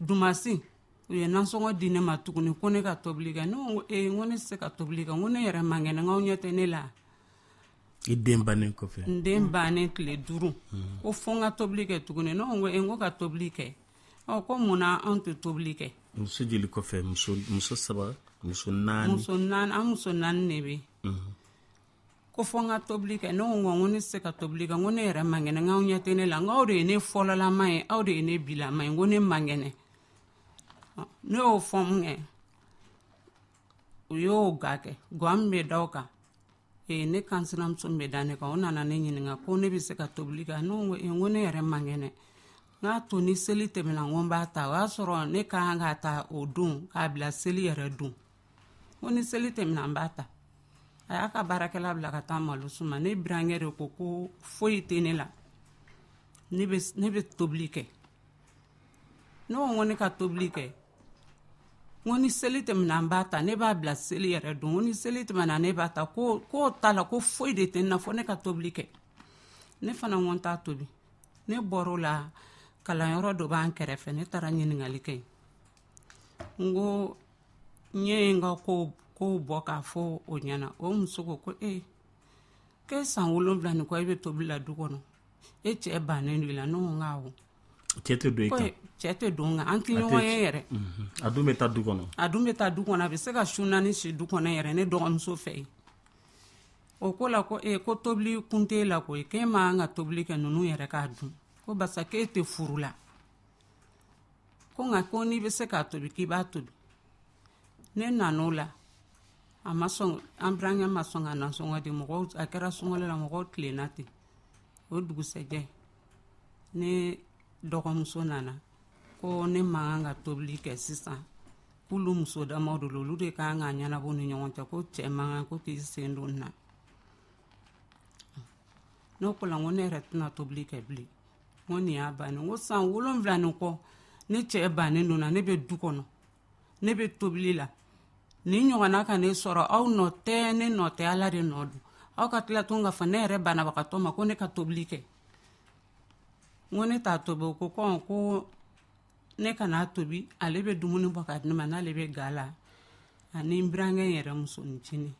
Dumasi u ye nasɔngɔ di ne ma tuguni ko ne ka tobili kɛ. Ne ko n ko ne tɛ se ka tobili kɛ, n ko ne yɛrɛ man kɛnɛ, n k'aw ɲɛ tɛ ne la. I den bannen kɔfɛ? N den bannen tile 5. Ko fo n ka tobili kɛ tuguni. Ne ko n ko ka tobili kɛ. Ko munna anw tɛ tobili kɛ? Muso joli kɔfɛ? Muso 3, muso 4. Muso 4, an muso 4 de bɛ. Ko fo n ka tobili kɛ. Ne ko n ko ne tɛ se ka tobili kɛ, n ko ne yɛrɛ man kɛnɛ, n k'aw ɲɛ tɛ ne la, n k'aw de ye ne fɔlɔlama ye, aw de ye ne bilama ye, n ko ne man kɛnɛ. Ne y'o fɔ mun kɛ, u y'o ga kɛ. Ga min bɛ da o kan, ne kansinamuso min bɛ da ne kan, o nana ne ɲininka ko ne bɛ se ka tobili kɛ. Ne ko n ko ne yɛrɛ man kɛnɛ. N k'a to ni seli tɛmɛna, n ko n b'a ta. O y'a sɔrɔ ne ka kan k'a ta o don k'a bila seli yɛrɛ don. N ko ni seli tɛmɛna n b'a ta. A y'a ka baarakɛla bila ka taa malo suma. Ne burankɛ de ko ko foyi tɛ ne la, ne bɛ tobili kɛ. Ne ko n ko ne ka tobili kɛ. N ko ni seli tɛmɛna n b'a ta, ne b'a bila seli yɛrɛ don. N ko ni seli tɛmɛna ne b'a ta. Ko k'o ta la, ko foyi de tɛ n na fo ne ka tobili kɛ. Ne fana ko n t'a tobi. Ne bɔr'o la, kalanyɔrɔ dɔ b'an kɛrɛfɛ, ne taara ɲininkali kɛ. N ko n ye n ka kow bɔ k'a fɔ o ɲɛna. O muso ko ko k'e san 7 ni kɔ e bɛ tobili la du kɔnɔ, e cɛ bannen don i la. Ne ko n k'awɔ. Cɛ tɛ don i kan? Cɛ tɛ don n kan, an tɛ ɲɔgɔn ye yɛrɛ. A dun bɛ taa du kɔnɔ? A dun bɛ taa du kɔnɔ, a bɛ se ka su 4 si du kɔnɔ yɛrɛ ne dɔgɔmuso fɛ yen. O ko la ko e ko tobili kun t'e la koyi, k'e man kan ka tobili kɛ ninnu yɛrɛ k'a dun, ko barisa k'e tɛ furu la, ko nka ko n'i bɛ se k'a tobi k'i b'a tobi. Ne nan'o la, a ma sɔn, an burankɛ ma sɔn ka nasɔngɔ di mɔgɔw, a kɛra sunkalo la, mɔgɔw tilenna ten. O dugusɛjɛ ne dɔgɔmuso nana ko ne man kan ka tobili kɛ sisan, k'olu muso damaw de don, olu de ka kan ka ɲɛnabɔ ni ɲɔgɔn cɛ, ko cɛ man kan ko k'i sen don na. Ne ko la n ko ne yɛrɛ tɛna tobili kɛ bilen, n ko nin y'a bannen, n ko san 7 nin kɔ ne cɛ bannen don na, ne bɛ du kɔnɔ, ne bɛ tobili la, nin ɲɔgɔnna ka ne sɔrɔ, aw nɔ tɛ, ne nɔ tɛ, Ala de nɔ don. Aw ka tila tun k'a fɔ ne yɛrɛ banabagatɔ ma ko ne ka tobili kɛ, n ko ne t'a tobi. O ko ko ne kana tobi, ale bɛ dumuni bɔ ka di ne ma n'ale bɛ ga la, ani n burankɛ yɛrɛ musonin.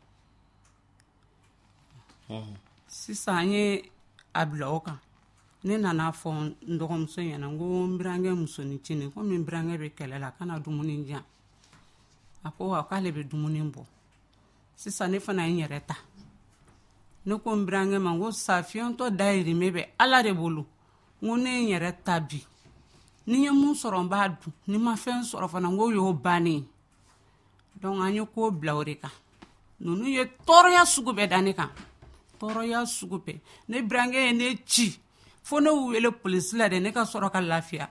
Sisan an ye a bila o kan. Ne nana fɔ n dɔgɔmuso ɲɛna, n ko n burankɛ musonin, komi n burankɛ bɛ kɛlɛ la, a kana dumuni di yan. A ko wa k'ale bɛ dumuni bɔ. Sisan ne fana ye n yɛrɛ ta. Ne ko n burankɛ ma, n ko safiyɛntɔ dayirimɛ bɛ Ala de bolo, n ko ne ye n yɛrɛ ta bi, ni n ye mun sɔrɔ n b'a dun, ni n ma fɛn sɔrɔ fana n ko y'o bannen. Donc an ye ko bila o de kan. Ninnu ye tɔɔrɔya sugu bɛɛ da ne kan, tɔɔrɔya sugu bɛɛ. Ne burankɛ ye ne ci fo ne y'u wele polisi la dɛ, ne ka sɔrɔ ka lafiya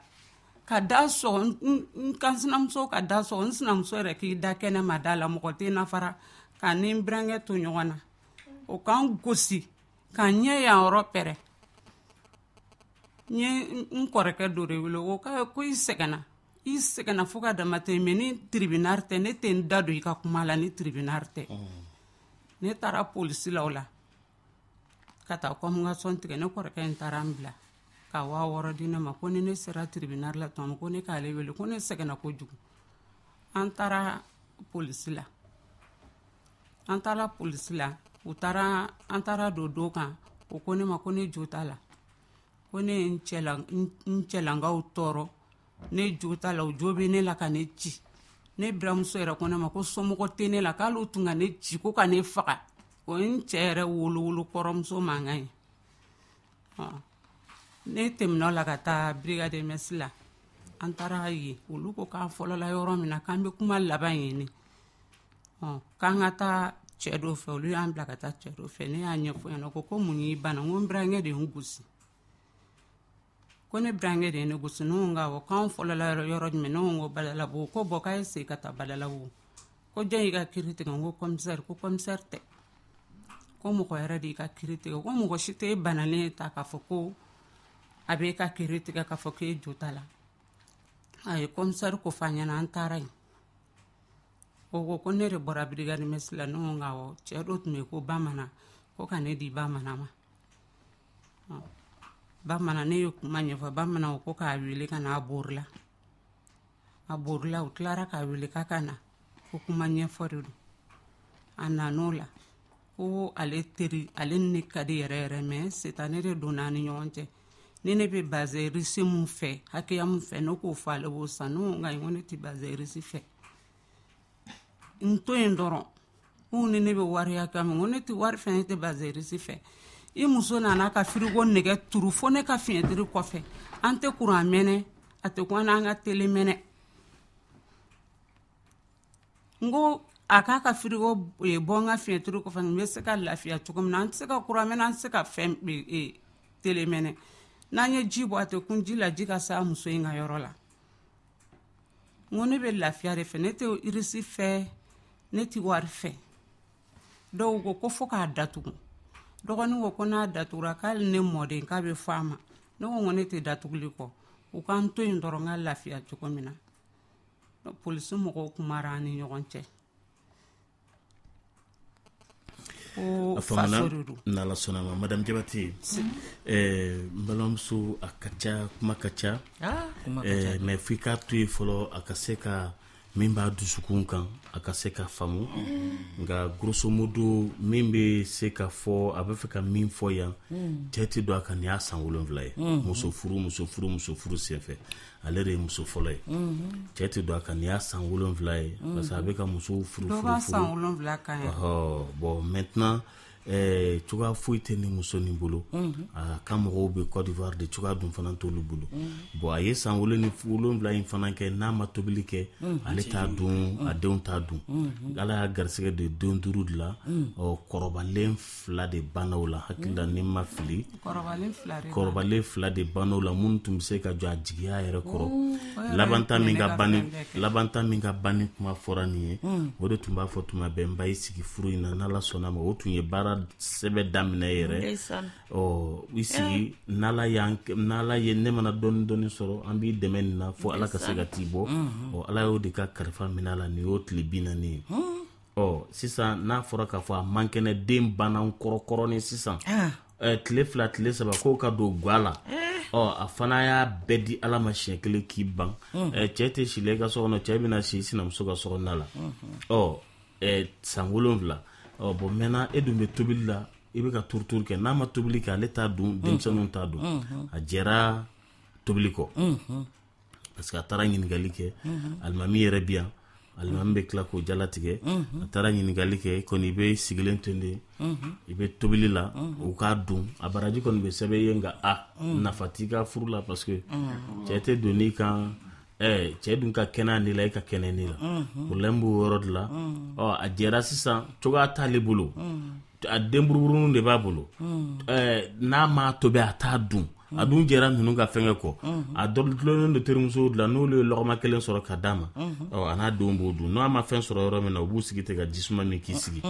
ka da sɔgɔ n kan sinamuso ka da sɔgɔ, n sinamuso yɛrɛ k'i da kɛnɛ ma da la, mɔgɔ tɛ nafara, ka ni n burankɛ to ɲɔgɔn na, o k'an gosi ka ɲɛ yan yɔrɔ pɛrɛ. N ye n kɔrɔkɛ dɔ de wele, o ko i sɛgɛnna, i sɛgɛnna fo ka dama tɛmɛ, mais ni tribunal tɛ, ne tɛ n da don i ka kuma la ni tribunal tɛ. Ne taara polisi la o la ka taa convocation tigɛ, ne kɔrɔkɛ in taara n bila ka 6000 di ne ma, ko ni ne sera tribunal la tuma min ko ne k'ale wele, ko ne sɛgɛnna kojugu. An taara polisi la, an taara polisi la, u taara, an taara don do kan, o ko ne ma ko ne jo t'a la, ko ne ye n cɛlankaw tɔɔrɔ, ne jo t'a la, o jo bɛ ne la ka ne ci. Ne buramuso yɛrɛ ko ne ma ko somɔgɔ tɛ ne la, k'ale tun ka ne ci ko ka ne faga. O ye n cɛ yɛrɛ wolowolo kɔrɔmuso mankan ye. Ne tɛmɛna o la ka taa brigade MS la, an taara yen, olu ko k'an fɔlɔla yɔrɔ min na k'an bɛ kuma laban yen ne, k'an ka taa cɛ dɔ fɛ, olu y'an bila ka taa cɛ dɔ fɛ. Ne y'a ɲɛfɔ ɲɛna, ko mun y'i bana, n ko n burankɛ de ye n gosi, ko ne burankɛ de ye ne gosi. Ne ko n ko awɔ, k'an fɔlɔla yɔrɔ jumɛn, ne ko n ko Badalabugu. Ko bɔn k'a ye segin ka taa Badalabugu, ko jɔn y'i ka kiiri tigɛ, n ko commissaire. Ko commissaire tɛ, ko mɔgɔ yɛrɛ de y'i ka kiiri tigɛ, ko mɔgɔ si tɛ e bananen ye ta k'a fɔ ko a b'e ka kiiri tigɛ k'a fɔ k'e jo t'a la. A ye commissaire ko f'a ɲɛna, an taara yen. O ko ne de bɔra brigade MS la, ne ko n ko awɔ, cɛ dɔ tun bɛ yen ko Bamanan, ko ka ne di Bamanan ma. Bamanan, ne ye kuma ɲɛfɔ Bamanan, ko k'a wele ka na, a borila, a borila, u tilara k'a wele k'a ka na, ko kuma ɲɛfɔ de don. A nan'o la, ko ale teri, ale ni ne ka di yɛrɛ yɛrɛ, mais sitanɛ de donna an ni ɲɔgɔn cɛ. Ni ne bɛ bazin riche mun fɛ, hakɛya mun fɛ, ne k'o fɔ ale b'o san. Ne ko nka ko ne tɛ bazin riche fɛ, n to yen dɔrɔn. Ko ni ne bɛ wari hakɛ min, ko ne tɛ wari fɛ, ne tɛ bazin riche fɛ. I muso nana ka frigo nɛgɛ turu fo ne ka fiɲɛtiri kɔfɛ, an tɛ kuran mɛnɛ, a tɛ ko an ka tele mɛnɛ. N ko a k'a ka frigo bɔ n ka fiɲɛtiri kɔfɛ, n bɛ se ka lafiya cogo min na, an tɛ se ka kuran mɛnɛ, an tɛ se ka fɛn tele mɛnɛ. N'an ye ji bɔ, a tɛ kun ji la, ji ka se a muso in ka yɔrɔ la. N ko ne bɛ lafiya de fɛ, ne tɛ irisi fɛ, ne tɛ wari fɛ. Dɔw ko fo k'a datugu. Dɔgɔnin ko ko n'a datugura k'ale ne mɔden k'a bɛ fɔ a ma. Ne ko ne tɛ datuguli kɔ, u k'an to yen dɔrɔn n ka lafiya cogo min na. Polisi mɔgɔw kumara an ni ɲɔgɔn cɛ. A faamuna, n'Ala sɔnna ma. Madame Jabate, n balimamuso, a ka ca, kuma ka ca, mais f'i k'a to yen fɔlɔ, a ka se ka min b'a dusukun kan, a ka se ka faamu. Nka grosso modo min bɛ se ka fɔ, a bɛ fɛ ka min fɔ yan, cɛ tɛ don a kan, nin y'a san 7 ye. Muso furu senfɛ, ale de ye muso fɔlɔ ye. Cɛ tɛ don a kan, nin y'a san 7 ye, parce que a bɛ ka musow furu. Dɔ b'a san 7 kan yɛrɛ. Bon maintenant Cogoya foyi tɛ ni muso nin bolo, a ka mɔgɔw bɛ Côte d'Ivoire de, cogoya dun fana t'olu bolo. Bon, a ye san 7 in fana kɛ, n'a ma tobili kɛ, ale t'a dun, a denw t'a dun. Ala y'a garisɛgɛ de den 5 de la. Ɔ, kɔrɔbalen 2 de banna o la, hakili la ni ma fili, kɔrɔbalen 2 de banna o la, minnu tun bɛ se ka jɔ a jigiya yɛrɛ kɔrɔ. Laban ta min ka banni kuma fɔra nin ye, o de tun b'a fɔ tuma bɛɛ, n ba y'i sigi furu in na, n'Ala sɔnna ma. O tun ye baara sɛbɛ daminɛ yɛrɛ. Ɔ, i sigi, n'Ala y'an, n'Ala ye ne mana dɔɔni dɔɔni sɔrɔ, an b'i dɛmɛ nin na fo Ala ka se ka t'i bɔ. Ɔ, Ala y'o de ka kalifa minɛ a la, nin y'o tile 40 ye. Ɔ, sisan n'a fɔra k'a fɔ a man kɛnɛ, den banna n kɔrɔ kɔrɔni sisan, tile 2, tile 3, k'o ka don ga la. Ɔ, a fana y'a bɛɛ di Ala ma siɲɛ kelen k'i ban. Cɛ tɛ si la i ka so kɔnɔ, cɛ bɛna si sinamuso ka so kɔnɔna la. Ɔ, san 7. Ɔ, bon, maintenant e dun bɛ tobili la, i bɛ ka turuturu kɛ, n'a ma tobili kɛ, ale t'a dun, denmisɛnninw t'a dun. A jɛra tobili kɔ, parce que a taara ɲininkali kɛ, alimami yɛrɛ bi yan, alimami bɛ tila k'o jalatigɛ. A taara ɲininkali kɛ kɔni, i bɛ sigilen to de, i bɛ tobili la, u k'a dun, a baraji kɔni bɛ sɛbɛn i ye, nka a nafa t'i ka furu la, parce que cɛ tɛ don n'i kan. Cɛ dun ka kɛnɛ ne la, e ka kɛnɛ ne la, problème b'o yɔrɔ de la. Ɔ, a jɛra sisan, cogoya t'ale bolo, a den buruburunin de b'a bolo, n'a m'a tobi, a t'a dun. A dun jɛra ninnu ka fɛnkɛ kɔ, a dɔ dulonnen don terimusow de la, n'olu ye lɔgɔma kelen sɔrɔ ka d'a ma, ɔ, a n'a denw b'o dun. N'a ma fɛn sɔrɔ yɔrɔ min na, u b'u sigi ten ka jisuma min k'i sigi.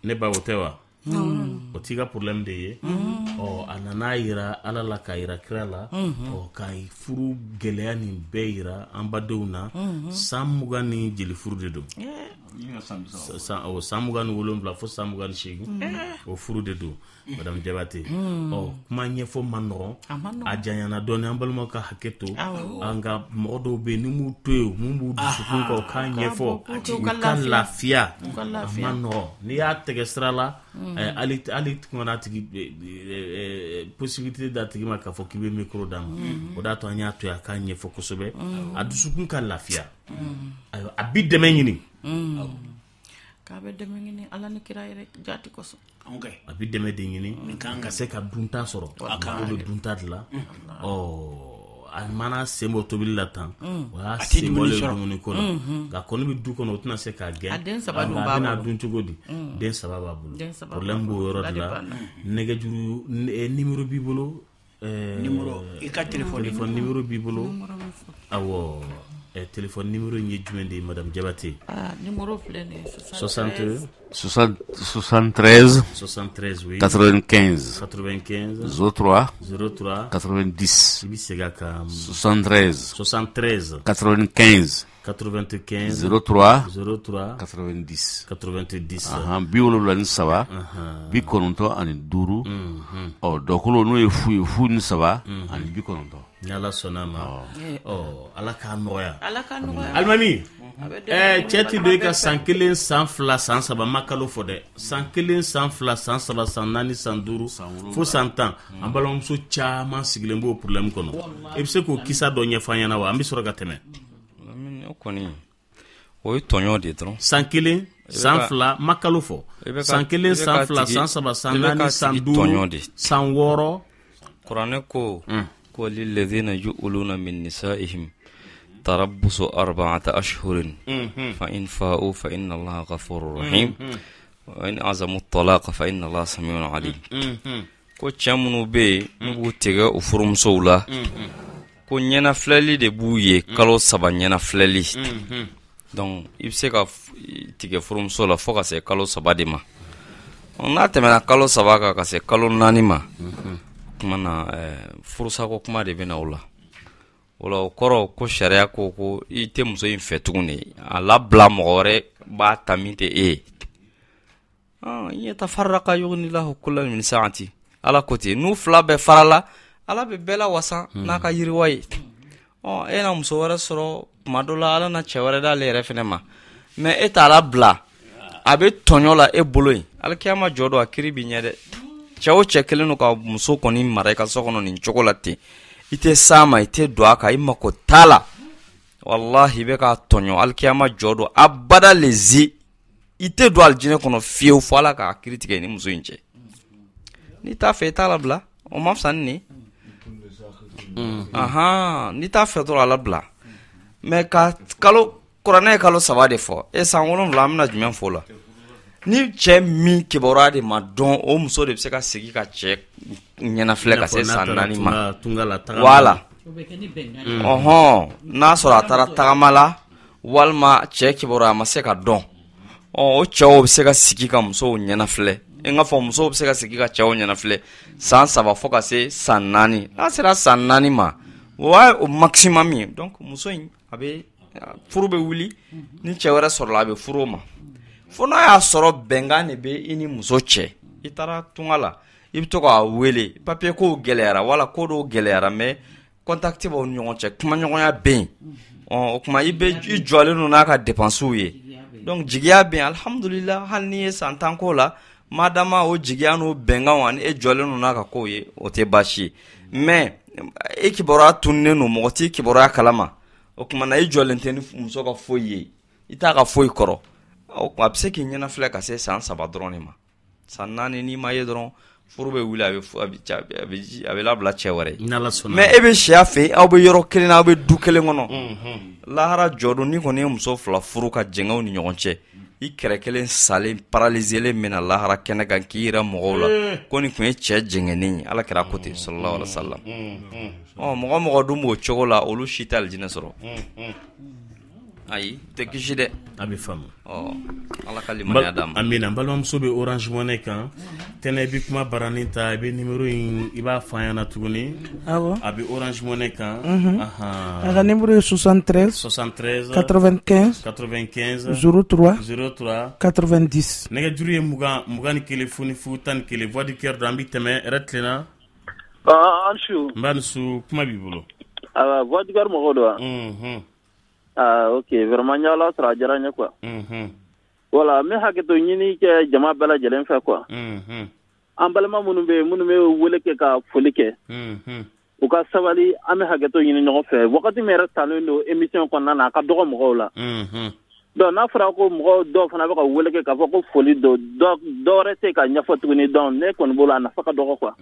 Ne ba, o tɛ wa? O t'i ka problème de ye. Ɔ, a nana yira Ala la, k'a yira kira la, ɔ, ka furu gɛlɛya nin bɛɛ yira an badenw na. San 20 ni jeli furu de don, san 27 fo san 28, o furu de don, madame Jabate. Ɔ, kuma ɲɛfɔ man nɔgɔn, a janyana dɔɔni, an balimaw ka hakɛ to. An ka mɔgɔ dɔw bɛ yen, ni m'u to yen, mun b'u dusukun kan, u k'a ɲɛfɔ, u ka lafiya. A man nɔgɔn, n'i y'a tɛgɛ sira la, hali hali kuma tigi possibilité d'a tigi ma k'a fɔ k'i bɛ micro d'a ma. O de y'a to an y'a to yen, a k'a ɲɛfɔ kosɛbɛ, a dusukun ka lafiya. Ayiwa, a bi dɛmɛ ɲini. K'a bɛ dɛmɛ ɲini Ala ni kira yɛrɛ jati kosɔn. A bi dɛmɛ de ɲini ka se ka dunta sɔrɔ, a bɛ dunta de la. Ɔ, a mana sen bɔ tobili la tan, o y'a sen bɔlen dumuni ko la, nka kɔni bɛ du kɔnɔ, o tɛna se k'a gɛn. A den 3 dun b'a b'a bolo, a bɛna bolo. dun cogo di? Den 3 b'a bolo. Den 3 Problème b'o yɔrɔ de la. Nɛgɛjuru numéro b'i bolo? Numéro, i ka téléphone. Téléphone numéro b'i bolo? Awɔ, téléphone numéro in ye jumɛn de ye, madame Jabate? Ah, numéro filɛ nin ye. 60. 73. 73, oui. 95. 95. 03. 03. 90. I bɛ segin a kan. 73. 73. 95. 95. 03. 03. 90. 90. Ahan, 73, 95. Ɔ, dɔkolo n'o ye 0 ye, 0 ni 3 ani 90. Ni Ala sɔnna a ma. Ɔ, Ala k'a nɔgɔya. Ala k'a nɔgɔya. Alimami, A bɛ dɛmɛ ɲini cɛ ti don i ka balima bɛɛ fɛ. San 1, san 2, san 3, ma kalo fɔ dɛ, san 1, san 2, san 3, san 4, san 5 fo san 10, an balimamuso caman sigilen b'o problème kɔnɔ. I bɛ se k'o kisa dɔ ɲɛfɔ an ɲɛna wa? An bɛ sɔrɔ ka tɛmɛ. O kɔni, o ye tɔɲɔ de ye dɔrɔn. San 1, san 2, ma kalo fɔ, san 1, san 2, san 3, san 4, san 5, san 6. Kuranɛ ko lilladhina yu'luna min nisaihim tarabbusu arba'ata ashhurin fa in fa'u fa inna Allaha ghafurur rahim wa in azamu talaqa fa inna Allaha samiun alim. Ko cɛ minnu bɛ yen n'u b'u tigɛ u furumusow la, ko ɲɛnafilɛli de b'u ye, kalo 3 ɲɛnafilɛli. Donc i bɛ se ka tigɛ furumuso la fo ka se kalo 3 de ma. N'a tɛmɛna kalo 3 kan ka se kalo 4 ma, kuma na furusako kuma de bɛ na o la. O la, o kɔrɔ ko sariya ko i tɛ muso in fɛ tuguni, a labila, mɔgɔ wɛrɛ b'a ta min tɛ e ye. In yatafarraqa yughnillahu kullan min sa'ati, Ala ko ten, n'u fila bɛɛ farala, Ala bɛ bɛɛ la wasa n'a ka yiriwa ye. Ɔ, e na muso wɛrɛ sɔrɔ tuma dɔ la, Ala na cɛ wɛrɛ d'ale yɛrɛ fɛnɛ ma, mais e t'a labila, a bɛ tɔɲɔ la e bolo yen. Alikiyama jɔ don, a kiiri b'i ɲɛ dɛ. Cɛ o cɛ kelen don ka muso kɔni mara i ka so kɔnɔ nin cogo la ten, i tɛ s'a ma, i tɛ don a kan, i mako t'a la, walahi i bɛ k'a tɔɲɔ. Alikiyama jɔ don, abada lezi. I tɛ don alijinɛ kɔnɔ fiyewu fo Ala k'a kiiri tigɛ ni muso in cɛ. N'i t'a fɛ i t'a labila, o ma fisa ni nin ye. N'i t'a fɛ dɔrɔn a labila. Mais ka kalo kuranɛ ye kalo 3 de fɔ, e san 7 an bɛna jumɛn fɔ o la? Ni cɛ min kibaruya de ma dɔn, o muso de bɛ se ka segin ka cɛ ɲɛnafilɛ ka se san 4 ma. Voilà. Ɔhɔn, n'a sɔrɔ a taara tagama la walima cɛ kibaruya ma se ka dɔn, o cɛw bɛ se ka sigi ka musow ɲɛnafilɛ. N ka fɔ musow bɛ se ka sigi ka cɛw ɲɛnafilɛ san 3 fo ka se san 4. N'a sera san 4 ma, o y'a o maximum ye. Donc muso in a bɛ furu bɛ wuli, ni cɛ wɛrɛ sɔrɔla a bɛ furu o ma. Fo n'a y'a sɔrɔ bɛnkan de bɛ i ni muso cɛ, i taara tunga la, i bɛ to k'a wele, papier kow gɛlɛyara wala ko dɔw gɛlɛyara, mais contact b'aw ni ɲɔgɔn cɛ, kumaɲɔgɔnya bɛ yen. O tuma i bɛ i jɔlen don n'a ka dépenses ye. Donc jigiya bɛ yen, alhamdulillah, hali n'i ye san 10 k'o la, madama o jigiya n'o bɛnkanw ani e jɔlen don n'a ka kow ye, o tɛ baasi ye. Mais e kibaruya tununnen don, mɔgɔ t'i kibaruya kalama, o tuma na i jɔlen tɛ ni muso ka foyi ye, i t'a ka foyi kɔrɔ. O tuma a bɛ se k'i ɲɛnafilɛ ka se san 3 dɔrɔn de ma. San 4 n'i ma ye dɔrɔn, furu bɛ wuli, a bɛ labila cɛ wɛrɛ ye. Mais e bɛ si a fɛ, aw bɛ yɔrɔ kelen na, aw bɛ du kelen kɔnɔ. Lahara jɔ don, n'i kɔni ye muso 2 furu ka jɛngɛw ni ɲɔgɔn cɛ, i kɛrɛ kelen salen paralyselen bɛna lahara kɛnɛ kan k'i yira mɔgɔw la ko nin tun ye cɛ jɛngɛnen ye. Ala kɛra ko ten, sallallahu alaihi wasallam. Mɔgɔ mɔgɔ dun b'o cogo la, olu si tɛ alijinɛ sɔrɔ. Ayi, tɛ kisi dɛ. A bɛ faamu. Ala ka limaniya d'an ma. Amina. N balimamuso bɛ Orange Money kan. Tɛnɛ, i bɛ kuma baranin ta, i bɛ numéro in i b'a fɔ an ɲɛna tuguni. Awɔ. A bɛ Orange Money kan. A ka numéro ye 73 73 95 95 03 03 90. Nɛgɛjuru ye 20 21 0 0 11. Voix du cœur don, an bɛ tɛmɛ. Hɛrɛ tilenna. An su. N ba ni su, kuma b'i bolo. Awa, voix du cœur mɔgɔw don wa? Ah, ok, vraiment n y'ala sɔrɔ, a diyara n ye quoi. Voilà, n bɛ hakɛto ɲini kɛ jama bɛɛ lajɛlen fɛ quoi. An balima minnu bɛ yen, minnu bɛ wele kɛ ka foli kɛ, u ka sabali, an bɛ hakɛto ɲini ɲɔgɔn fɛ. Wagati min yɛrɛ talen don émission kɔnɔna na, a ka dɔgɔ mɔgɔw la. Donc n'a fɔra ko mɔgɔw dɔw fana bɛ ka wele kɛ k'a fɔ ko foli don, dɔ wɛrɛ tɛ ka ɲɛfɔ tuguni. Donc ne kɔni bolo a nafa ka dɔgɔ quoi.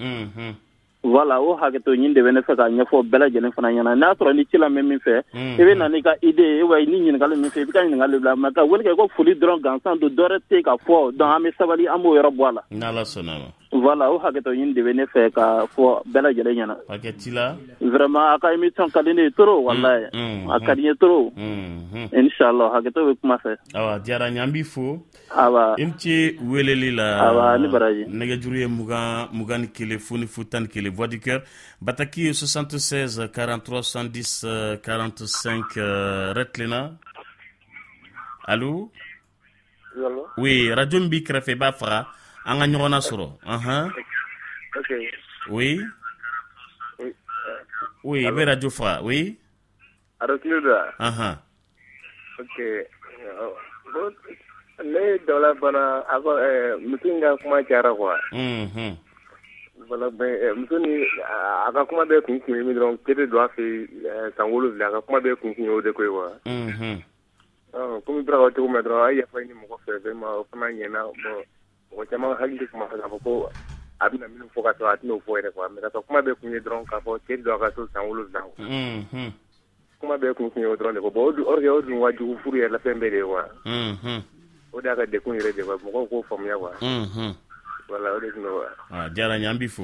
Voilà, o hakɛto ɲini de bɛ ne fɛ ka ɲɛfɔ bɛɛ lajɛlen fana ɲɛna. N'a sɔrɔ ni ci la min fɛ, i bɛ na n'i ka idée ye, wa ni ɲininkali min fɛ, i bɛ ka ɲininkali bila. Mais ka wele kɛ ko foli dɔrɔn gansan don, dɔ wɛrɛ tɛ ka fɔ. Donc an bɛ sabali, an b'o yɔrɔ bɔ a la. N'Ala sɔnna ma. Voilà, o hakɛto ɲini de bɛ ne fɛ ka fɔ bɛɛ lajɛlen ɲɛna. Hakɛ t'i la. Vraiment, a ka émission ka di ne ye trop, walayi. A ka di n ye trop. Inchallah, hakɛto bɛ kuma fɛ. Awa, diyara n ye, an b'i fo. Awa. I ni ce weleli la. Awa, ni baraji. Nɛgɛjuru ye 20 21 0 0 11. Voix du cœur. Bataki ye 76 43 70 45. Hɛrɛ tilenna. Allo? Oui, radio min b'i kɛrɛfɛ i b'a faga. An ka ɲɔgɔn nasɔrɔ. Ok. Oui. Oui, i bɛ radio faga. Oui. Radio Kilo don wa? Ok. Bon, ne dabala banna a ko muso in ka kuma cayara quoi. Voilà, muso ni a ka kuma bɛɛ kun ye min dɔrɔn, cɛ de don a fɛ yen san 7, a ka kuma bɛɛ kun ye o de ko ye quoi. Komi bɔra ka cogo min na dɔrɔn, a ye yafa ɲini mɔgɔ fɛ, vraiment o fana ɲɛna. Bon, mɔgɔ caman hakili tun b'a fɛ k'a fɔ ko a bɛna minnu fɔ ka sɔrɔ a tɛn'o fɔ yɛrɛ quoi. Mais ka sɔrɔ kuma bɛɛ kun ye dɔrɔn k'a fɔ cɛ don a ka so san 7. Kuma bɛɛ kun ye o dɔrɔn de ko. Bon, or que o dun ka jugu furu yɛrɛ la fɛn bɛɛ de ye quoi. O de y'a ka degun yɛrɛ de quoi. Mɔgɔw k'o faamuya quoi. Voilà, o de tun don quoi. A diyara n ye, an b'i fo.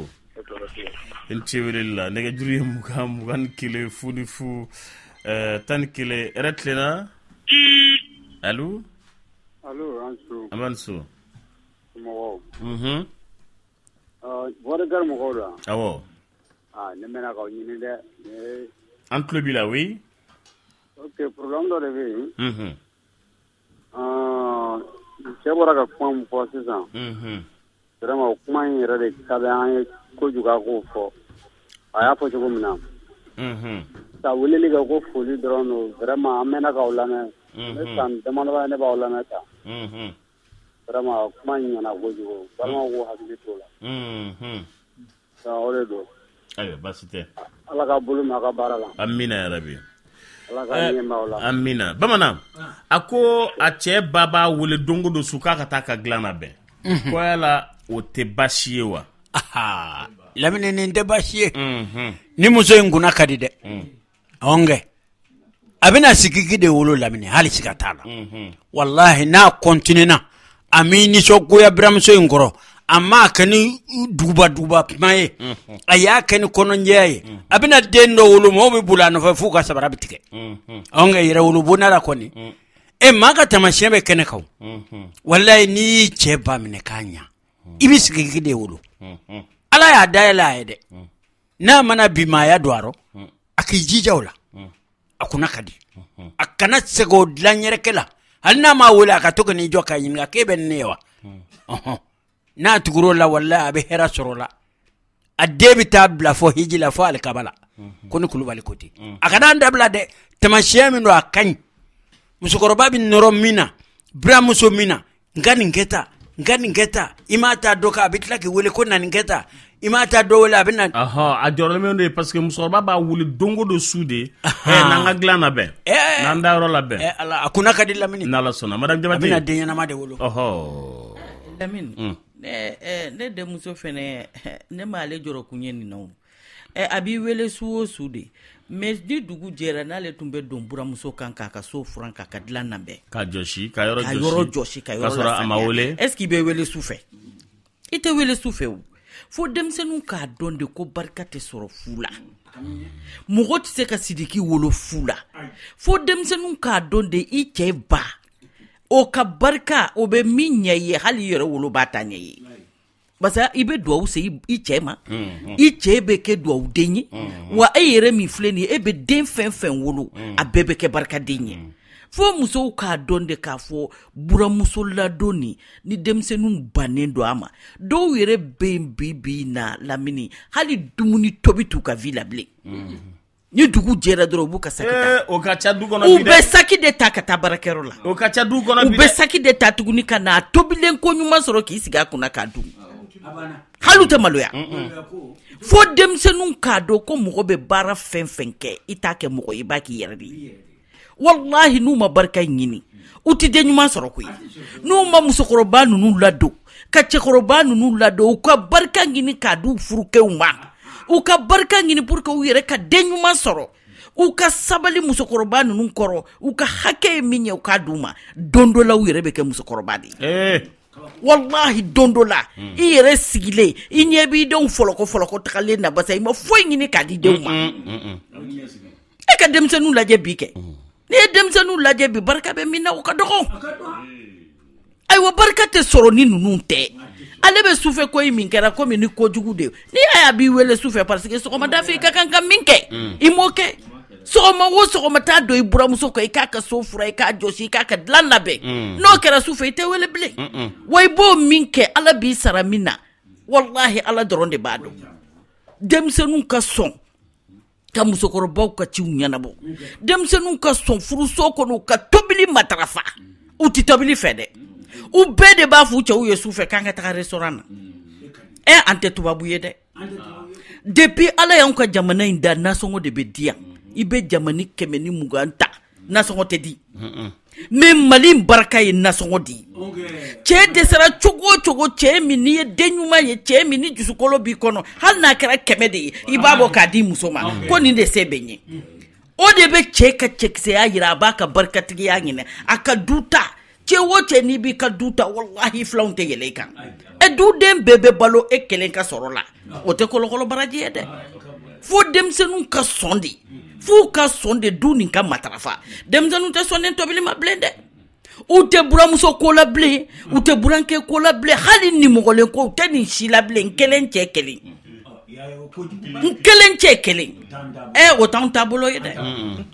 I ni ce weleli la. Nɛgɛjuru ye 20 21 0 0 11. Hɛrɛ tilenna. Allo? Allo, an su. An b'a ni su. Mɔgɔw. Voix du cœur mɔgɔw don wa? Awɔ. Ah, ne mɛnna k'aw ɲini dɛ. An tulo b'i la, oui. Ok, problème dɔ de bɛ yen. Cɛ bɔra ka kuma min fɔ sisan. Vraiment, o kuma in yɛrɛ de ka di an ye kojugu a k'o fɔ. A y'a fɔ cogo min na. Ka weleli kɛ ko foli dɔrɔn don, vraiment an mɛnna k'aw lamɛn. Ne san damadɔ ne b'aw lamɛn tan. Vraiment, kuma in ɲɛna kojugu. Balimaw k'u hakili t'o la. O de don. Ayiwa, baasi tɛ. Ala ka bolo mɛn a ka baara la. Amina yarabi. Ala k'a ɲɛ m'aw la. Amina. Bamanan, a ko a cɛ ba b'a wele don o don su k'a ka taa ka dilan labɛn. Ko yala o tɛ baasi ye wa? Lamini, nin tɛ baasi ye. Ni muso in kunna ka di dɛ. Ɔnkɛ, a bɛna sigiki de wolo, Lamini, hali siga t'a la. Walahi, n'a continuena, a m'i nisɔngoya buramuso in kɔrɔ, a m'a kɛ ni duguba duguba kuma ye, a y'a kɛ ni kɔnɔnjɛya ye, a bɛna den dɔ wolo, mɔgɔw bɛ boli a nɔfɛ f'u ka sabara bɛ tigɛ. Ɔnkɛ, yɛrɛ wolo bonda la kɔni, e maa ka taamasiyɛn bɛ kɛnɛ kan. Walahi, n'i y'i cɛ ba minɛ k'a ɲa, i bɛ sigiki de wolo. Ala y'a dayɛlɛ a ye dɛ. N'a mana bi maaya don a rɔ, a k'i jija o la. A kunna ka di, a kana segin o dilan yɛrɛkɛ la. Hali n'a m'a wele, a ka to ka n'i jɔ k'a ɲininka k'e bɛ ne ye wa. Ɔhɔn, n'a tugur'o la, walahi, a bɛ hɛrɛ sɔrɔ o la. A den bɛ taa bila fɔ hiji la, fɔ alikaba la. Ko ni Kulubali ko ten, a kana an dabila dɛ. Tamasiyɛn min don, a ka ɲi. Musokɔrɔba bɛ nɔrɔ min na, buramuso min na, n ka nin kɛ tan, n ka nin kɛ tan, i m'a ta dɔ kan, a bɛ tila k'i wele ko na nin kɛ tan, i m'a ta dɔ wele, a bɛ na. A jɔrɔlen bɛ de parce que musokɔrɔba b'a wele don o don su de, n'an ka dilan labɛn, n'an da yɔrɔ labɛn. Ala, a kunna ka di, Lamini. N'Ala sɔnna, madame Jabate. A bɛna den ɲɛnama de wolo. Lamini, ne denmuso fɛnɛ, ne m'ale jɔrɔ kun ye nin na o. A b'i wele su o su de, mais ni dugu jɛra, n'ale tun bɛ don buramuso kan k'a ka so furan, k'a ka dilan labɛn, k'a jɔsi, ka yɔrɔ ka yɔrɔ jɔsi, ka yɔrɔ k'a sɔrɔ a ma wele. Est ce que i bɛ wele su fɛ? I tɛ wele su fɛ o. Fo denmisɛnninw k'a dɔn de ko barika tɛ sɔrɔ fu la. Mɔgɔ tɛ se ka sidiki wolo fu la. Fo denmisɛnninw k'a dɔn de, i cɛ ba, o ka barika, o bɛ min ɲɛ i ye, hali i yɛrɛ woloba t'a ɲɛ i ye. Parce que i bɛ duwawu se i cɛ ma, i cɛ bɛ kɛ duwawuden ye. Wa e yɛrɛ min filɛ nin ye, e bɛ den fɛn fɛn wolo, a bɛɛ bɛ kɛ barikaden ye. Fo musow k'a dɔn de k'a fɔ buramuso ladon nin, ni denmisɛnninw bannen don a ma. Dɔw yɛrɛ bɛ yen bi bi in na, Lamini, hali dumuni tobi t'u ka vie la bilen. Ni dugu jɛra dɔrɔn, u b'u ka saki ta. O ka ca du kɔnɔ. U bɛ saki de ta ka taa baarakɛyɔrɔ la. O ka ca du kɔnɔ. U bɛ saki de ta tuguni ka na tobilen ko ɲuman sɔrɔ k'i sigi a kunna k'a dun. Hali u tɛ maloya. Fo denmisɛnninw k'a dɔn ko mɔgɔ bɛ baara fɛn fɛn kɛ, i t'a kɛ mɔgɔ ye, i b'a k'i yɛrɛ de ye. Walahi, n'u ma barika ɲini, u tɛ den ɲuman sɔrɔ koyi. N'u ma musokɔrɔba ninnu ladon, ka cɛkɔrɔba ninnu ladon, u ka barika ɲini k'a d'u furukɛw ma, u ka barika ɲini pour que u yɛrɛ ka den ɲuman sɔrɔ, u ka sabali musokɔrɔba ninnu kɔrɔ, u ka hakɛ ye min ye, u k'a d'u ma. Don dɔ la, u yɛrɛ bɛ kɛ musokɔrɔba de ye. Walahi, don dɔ la, i yɛrɛ sigilen, i ɲɛ b'i denw fɔlɔkɔ fɔlɔkɔ tagalen na, basa i ma foyi ɲini k'a di denw ma. E ka denmisɛnninw lajɛ bi kɛ. N'i ye denmisɛnninw lajɛ bi, barika bɛ min na, o ka dɔgɔ. Ayiwa, barika tɛ sɔrɔ ni ninnu tɛ. Ale bɛ sufɛ ko in min kɛra komi ni kojugu de ye. N'i y'a ye a b'i wele sufɛ, parce que sɔgɔmada fɛ i ka kan ka min kɛ, i m'o kɛ. Sɔgɔma o sɔgɔma, taa don i buramuso kan, i k'a ka so furan, i k'a jɔsi, i k'a ka dilan labɛn. N'o kɛra sufɛ, i tɛ wele bilen. Wa i b'o min kɛ, Ala b'i sara min na, walahi, Ala dɔrɔn de b'a dɔn. Denmisɛnninw ka sɔn ka musokɔrɔbaw ka ciw ɲɛnabɔ. Denmisɛnninw ka sɔn furuso kɔnɔ, u ka tobili matarafa. U tɛ tobili fɛ dɛ. U bɛɛ de b'a f'u cɛw ye sufɛ k'an ka taga restaurant na. An tɛ tubabu ye dɛ. Depuis Ala y'anw ka jamana in da, nasɔngɔ de bɛ di yan. I bɛ jamana 120 ta, nasɔngɔ tɛ di. Mais Mali in barika ye nasɔngɔ di. Cɛ dɛsɛra cogo o cogo, cɛ min n'i ye den ɲuman ye, cɛ min ni dusukolo b'i kɔnɔ, hali n'a kɛra 100 de ye, i b'a bɔ k'a di muso ma, ko nin de se bɛ n ye. O de bɛ cɛ ka cɛkisɛya yira, a b'a ka barikatigiya ɲini, a ka du ta. Cɛ o cɛ n'i b'i ka du ta, walahi, filanw tɛ yɛlɛ i kan. Duden bɛɛ bɛ balo e kelen ka sɔrɔ la, o tɛ kɔlɔkɔlɔ baraji ye dɛ. Fo denmisɛnninw ka sɔn de, f'u ka sɔn de du nin ka matarafa. Denmisɛnninw tɛ sɔn ni tobili ma bilen dɛ. U tɛ buramuso ko la bilen, u tɛ burankɛ ko la bilen, hali nimɔgɔlen ko u tɛ nin si la bilen. N kelen cɛ kelen, n kelen cɛ kelen. O t'anw taabolo ye dɛ.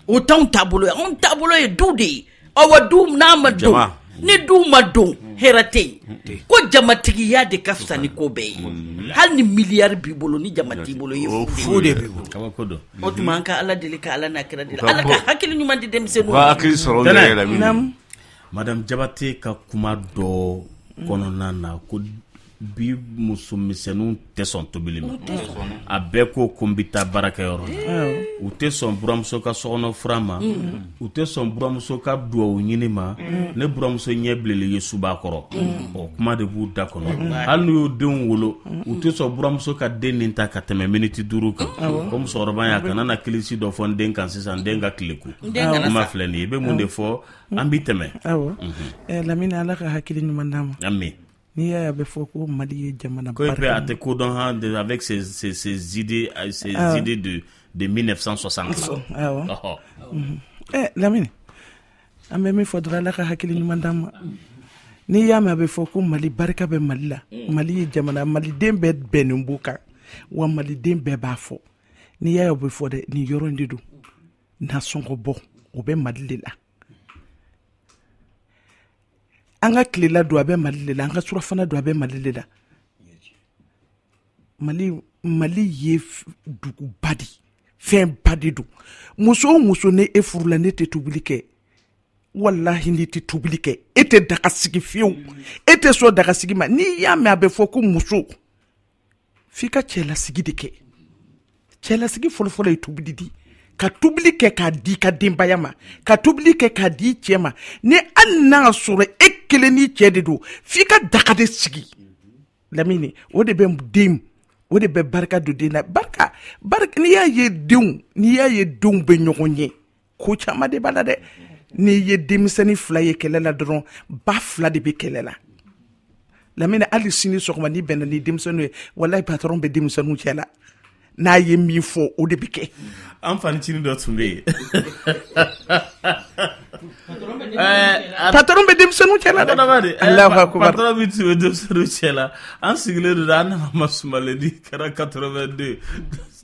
O t'anw taabolo ye. Anw taabolo ye du de ye. Awa, du n'a ma don, ni du ma don, hɛrɛ tɛ yen. Ko jamatigiya de ka fisa ni ko bɛɛ ye. Hali ni miliyari b'i bolo, ni jama t'i bolo, i ye fu de b'i bolo. Kabako don. O tuma an ka Ala deli, ka Ala n'a kira deli, Ala ka hakili ɲuman di denmisɛnninw ma. U ka hakili sɔrɔ u yɛrɛ la min. Madame Jabate ka kuma dɔ kɔnɔna na, ko Bi musomisɛnninw tɛ sɔn tobili ma, a bɛɛ ko ko n bɛ taa baarakɛyɔrɔ la, u tɛ sɔn buramuso ka sokɔnɔ furan ma, u tɛ sɔn buramuso ka duwawu ɲini ma, ne buramuso ɲɛ bilenlen ye suba kɔrɔ, o kuma de b'u da kɔnɔ. Hali n'u y'u denw wolo, u tɛ sɔn buramuso ka den nin ta ka tɛmɛ miniti 5 kan, ko musokɔrɔba in a kana na kilisi dɔ fɔ n den kan sisan, n den ka tileku. Kuma filɛ nin ye, i bɛ mun de fɔ? An bɛ tɛmɛ. Awɔ, Lamini, Ala ka hakili ɲuman d'an ma. Ami. N'i y'a ye a bɛ fɔ ko Mali ye jamana ko a tɛ ko dɔn han avec ces idées, ces idées de 1960. Awɔ. Lamini, an bɛ min fɔ dɔrɔn, Ala ka hakili ɲuman d'an ma. N'i y'a mɛn a bɛ fɔ ko Mali barika bɛ Mali la, Mali ye jamana, maliden bɛɛ bɛnnen b'o kan, wa maliden bɛɛ b'a fɔ. N'i y'a ye o bɛ fɔ dɛ, nin yɔrɔ in de don. Nasɔngɔ bɔ, o bɛ Mali de la. An ka tilela don, a bɛ Mali de la. An ka surafana don, a bɛ Mali de la. Mali ye duguba de, fɛnba de don. Muso o muso ni e furula, ne tɛ tobili kɛ, walahi n'i tɛ tobili kɛ, e tɛ daga sigi fiyewu, e tɛ sɔn daga sigi ma. N'i y'a mɛn a bɛ fɔ ko muso, f'i ka cɛlasigi de kɛ. Cɛlasigi fɔlɔfɔlɔ ye tobili di. Ka tobili kɛ k'a di i ka denbaya ma, ka tobili kɛ k'a di i cɛ ma. Ni hali n'a sɔrɔ e kelen n'i cɛ de don, f'i ka daga de sigi. Lamini, o de bɛ den, o de bɛ barika don den na. Barika, barika, n'i y'a ye denw, n'i y'a ye denw bɛ ɲɔgɔn ɲɛ, ko caman de b'a la dɛ. N'i ye denmisɛnnin fila ye kɛlɛ la dɔrɔn, ba fila de bɛ kɛlɛ la. Lamini, hali sini sɔgɔma n'i bɛnna ni denmisɛnninw ye, walahi patron bɛ denmisɛnninw cɛ la. N'a ye min fɔ, o de bɛ kɛ. An fanicinin dɔ tun bɛ yen. Patron bɛ denmisɛnninw cɛ la dɛ. Alahu akubar. Patron min tun bɛ denmisɛnninw cɛ la, an sigilen don an nana ma sumalen ni kɛra 82.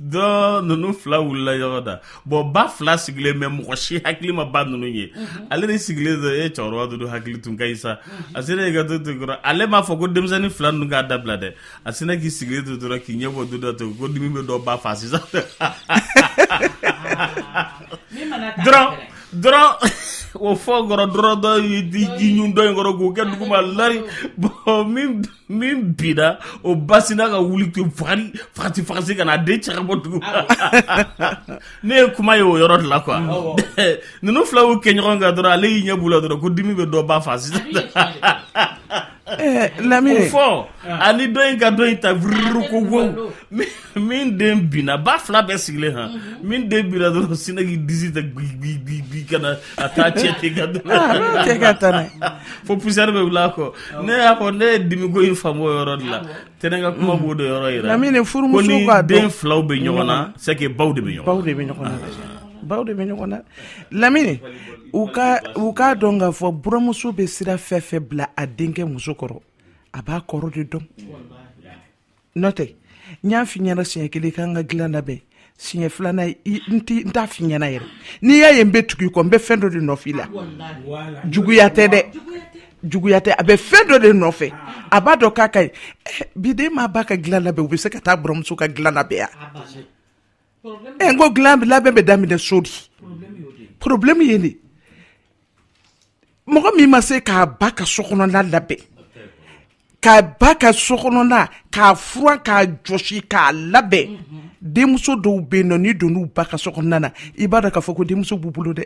Dɔ ninnu fila wulila ɲɔgɔn na. Bon, ba fila sigilen bɛ, mɔgɔ si hakili ma ba ninnu ye. Ale de sigilen don, e cɛkɔrɔba ninnu hakili tun ka ɲi sa. A sera yen ka to ten kɔrɔ, ale m'a fɔ ko denmisɛnnin fila ninnu k'a dabila dɛ. A sina k'i sigilen to dɔrɔn k'i ɲɛ bɔ don dɔ ten ko dimi bɛ dɔ ba fa sisan. Dɔrɔn o fɔ kɔrɔ dɔrɔn dɔ ye ji ɲun dɔ in kɔrɔ k'o kɛ duguma lari. Bon, min binna, o basina ka wuli ten fagari fagati fagasi ka na a den cɛ ka bɔ duguma. Ne ye kuma ye o yɔrɔ de la quoi. Ninnu fila y'u kɛ ɲɔgɔn kan dɔrɔn, ale y'i ɲɛ b'u la dɔrɔn ko dimi bɛ dɔ ba fa sisan. Lamini. O fɔ ani dɔ in ka dɔ in ta vururu ko wow. Min den binna, ba fila bɛɛ sigilen han. Min den binna dɔrɔn, sinna k'i disi ta gbi gbi gbi gbi ka na a taa cɛ ten ka dɔrɔn. Cɛ ka taa n'a ye. Fo poussière bɛ wuli a kɔ. Ne y'a fɔ, ne ye dimiko in faamu o yɔrɔ de la. Tɛnɛ ka kuma b'o de yɔrɔ yira. Lamini, furumuso ko ni b'a dɔn. Den filaw bɛ ɲɔgɔn na, c'est que baw de bɛ ɲɔgɔn na. Baw de bɛ ɲɔgɔn na. Baw de bɛ ɲɔgɔn na. Lamini, u k'a dɔn k'a fɔ buramuso bɛ sira fɛn fɛn bila a denkɛ muso kɔrɔ, a b'a kɔrɔ de dɔn. N'o tɛ, n y'a f'i ɲɛna siɲɛ kelen k'an ka dilan labɛn, siɲɛ filanan n t'a f'i ɲɛna yɛrɛ. N'i y'a ye n bɛ tugu i kɔ, n bɛ fɛn dɔ de nɔfɛ i la. Juguya tɛ dɛ. Juguya tɛ, a bɛ fɛn dɔ de nɔfɛ. A b'a dɔn k'a ka ɲi. Bi den maa ba ka dilan labɛn, u bɛ se ka taa buramuso ka dilan labɛn yan. N ko dilan labɛn bɛ daminɛ so de. Problème ye nin. Mɔgɔ min ma se k'a ba ka sokɔnɔna labɛn, k'a ba ka sokɔnɔna k'a furan k'a jɔsi k'a labɛn, denmuso dɔw bɛ yen nɔ, n'i donn'u ba ka sokɔnɔna na, i b'a dɔn k'a fɔ ko denmuso b'u bolo dɛ.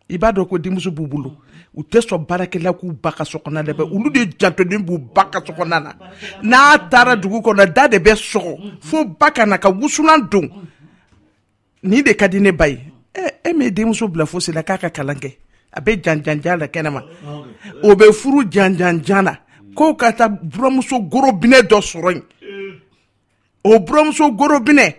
I b'a dɔn ko denmuso b'u bolo. U tɛ sɔn baarakɛla k'u ba ka sokɔnɔna labɛn. Olu de jantolen b'u ba ka sokɔnɔna na. N'a taara dugu kɔnɔ, da de bɛ sɔgɔ fo ba ka na ka wusulan don. Nin de ka di ne ba ye. E m'e denmuso bila fosi la k'a ka kalan kɛ, a bɛ janjanjan la kɛnɛma, o bɛ furu janjanjan na, k'o ka taa buramuso gorobinɛ dɔ sɔrɔ yen. O buramuso gorobinɛ,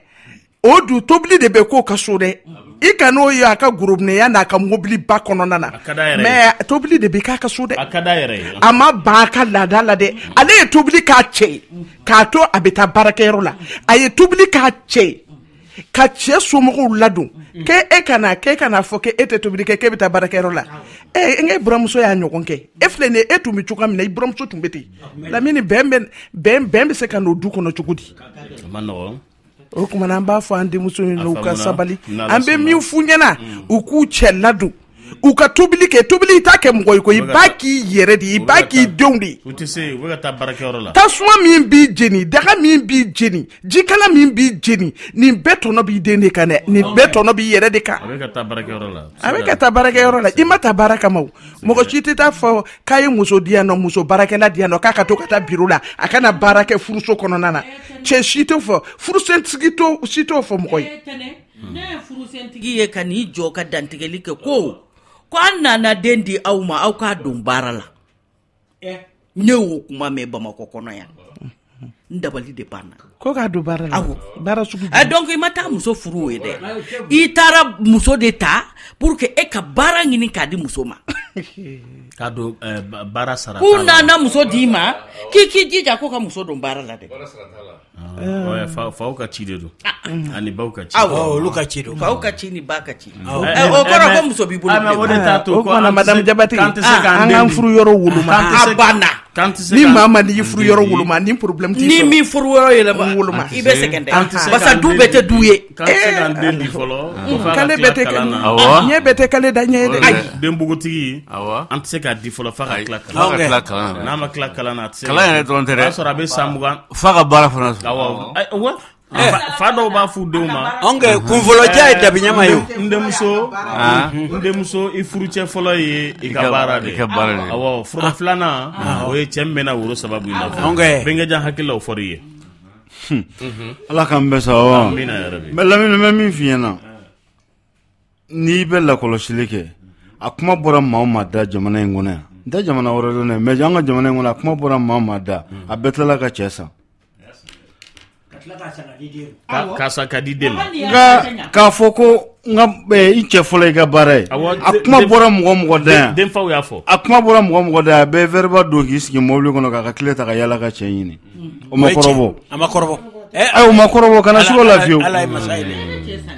o dun tobili de bɛ k'o ka so dɛ. I ka n'o ye a ka gorobinɛya n'a ka mobiliba kɔnɔna na, mais tobili de bɛ k'a ka so dɛ. A ma ban a ka laada la dɛ. Ale ye tobili k'a cɛ ye k'a to a bɛ taa baarakɛyɔrɔ la. A ye tobili k'a cɛ ye ka cɛ somɔgɔw ladon, k'e kana fɔ k'e tɛ tobili kɛ, k'e bɛ taa baarakɛyɔrɔ la. N k'e buramuso y'a ɲɔgɔn kɛ. E filɛ nin ye, e tun bɛ cogoya min na, i buramuso tun bɛ ten. Lamini, bɛn bɛ se ka n'o du kɔnɔ cogo di? A ma nɔgɔn. O tuma na an b'a fɔ an denmuso ɲɛna u ka sabali. An bɛ min f'u ɲɛna, u k'u cɛ ladon. U ka tobili kɛ, tobili i t'a kɛ mɔgɔ ye koyi, i b'a k'i yɛrɛ de ye, i b'a k'i denw de ye. U tɛ se, u bɛ ka taa baarakɛyɔrɔ la. Tasuma min b'i jeni, daga min b'i jeni, jikala min b'i jeni, nin bɛɛ tɔnɔ b'i den de kan dɛ, nin bɛɛ tɔnɔ b'i yɛrɛ de kan. A bɛ ka taa baarakɛyɔrɔ la. A bɛ ka taa baarakɛyɔrɔ la, i ma taa baara kama o. Mɔgɔ si tɛ taa fɔ k'a ye muso di yan nɔ, muso baarakɛla di yan nɔ, k'a ka to ka taa biro la, a kana baara kɛ furuso kɔnɔna na. Cɛ si t'o fɔ, furusentigi si t'o fɔ mɔgɔ ye. Ne ye furusentigi ye ka n'i jɔ ka dantigɛli kɛ ko an nana den di aw ma, aw k'a don baara la. Ne y'o kuma mɛn Bamakɔ kɔnɔ yan, n dabali de banna. Ko k'a don baara la. Awɔ. Baara sugu jumɛn? Donc i ma taa muso furu o ye dɛ, i taara muso de ta pour que e ka baara ɲini k'a di muso ma. K'a don baara sara. K'u nana muso d'i ma, k'i k'i jija ko ka muso don baara la dɛ. Faw ka ci de don ani baw ka ci. Awɔ, olu ka ci don. Faw ka ci ni ba ka ci. O kɔrɔ ko muso b'i bolo. O de t'a to ko madame Jabate an k'an furu yɔrɔ woloma. A banna. Ni maa ma n'i furu yɔrɔ woloma ni problème t'i sɔrɔ. Ni min furu yɔrɔ yɛlɛma i bɛ sɛgɛn dɛ. Parce que du bɛɛ tɛ du ye. K'an tɛ se k'an den di fɔlɔ. K'ale bɛɛ tɛ ɲɛ bɛɛ tɛ k'ale da ɲɛ ye dɛ. Ayi den npogotigi an tɛ se k'a di fɔlɔ f'a ka tila kalan na. N'a ma tila kalan na a tɛ se. Kalan yɛrɛ dɔrɔn tɛ dɛ. O y'a sɔrɔ a bɛ san 20. F'a ka baara fana sɔrɔ. Awɔ. Fa dɔw b'a f'u denw ma. Anw kɛ kunfɔlɔja ye dabiɲama ye. N denmuso i furucɛ fɔlɔ ye i ka baara de ye. Awɔ, furu filanan o ye cɛ min bɛna woro sababu i la. Bɛnkɛjan hakili la o fɔr'i ye. Ala k'an bɛɛ sababa. Mais Lamini n bɛ min f'i ɲɛna, n'i bɛ lakɔlɔsili kɛ, a kuma bɔra maa o maa da jamana in kɔnɔ yan, n tɛ jamana wɛrɛ dɔn dɛ, mais an ka jamana in kɔnɔ a kuma bɔra maa o maa da, a bɛɛ tilala ka cɛ sa. K'a san ka di den ma. Nka k'a fɔ ko n ka i cɛ fɔlɔ i ka baara ye, a kuma bɔra mɔgɔ mɔgɔ da yan, denfaw y'a fɔ, a kuma bɔra mɔgɔ mɔgɔ da yan, a bɛɛ verre don k'i sigi mobili kɔnɔ k'a ka tile ta ka yala ka cɛ ɲini. O ma kɔrɔbɔ. A ma kɔrɔbɔ. Ayi o ma kɔrɔbɔ, kana se o la fiyewu. Ala ye masa ye dɛ.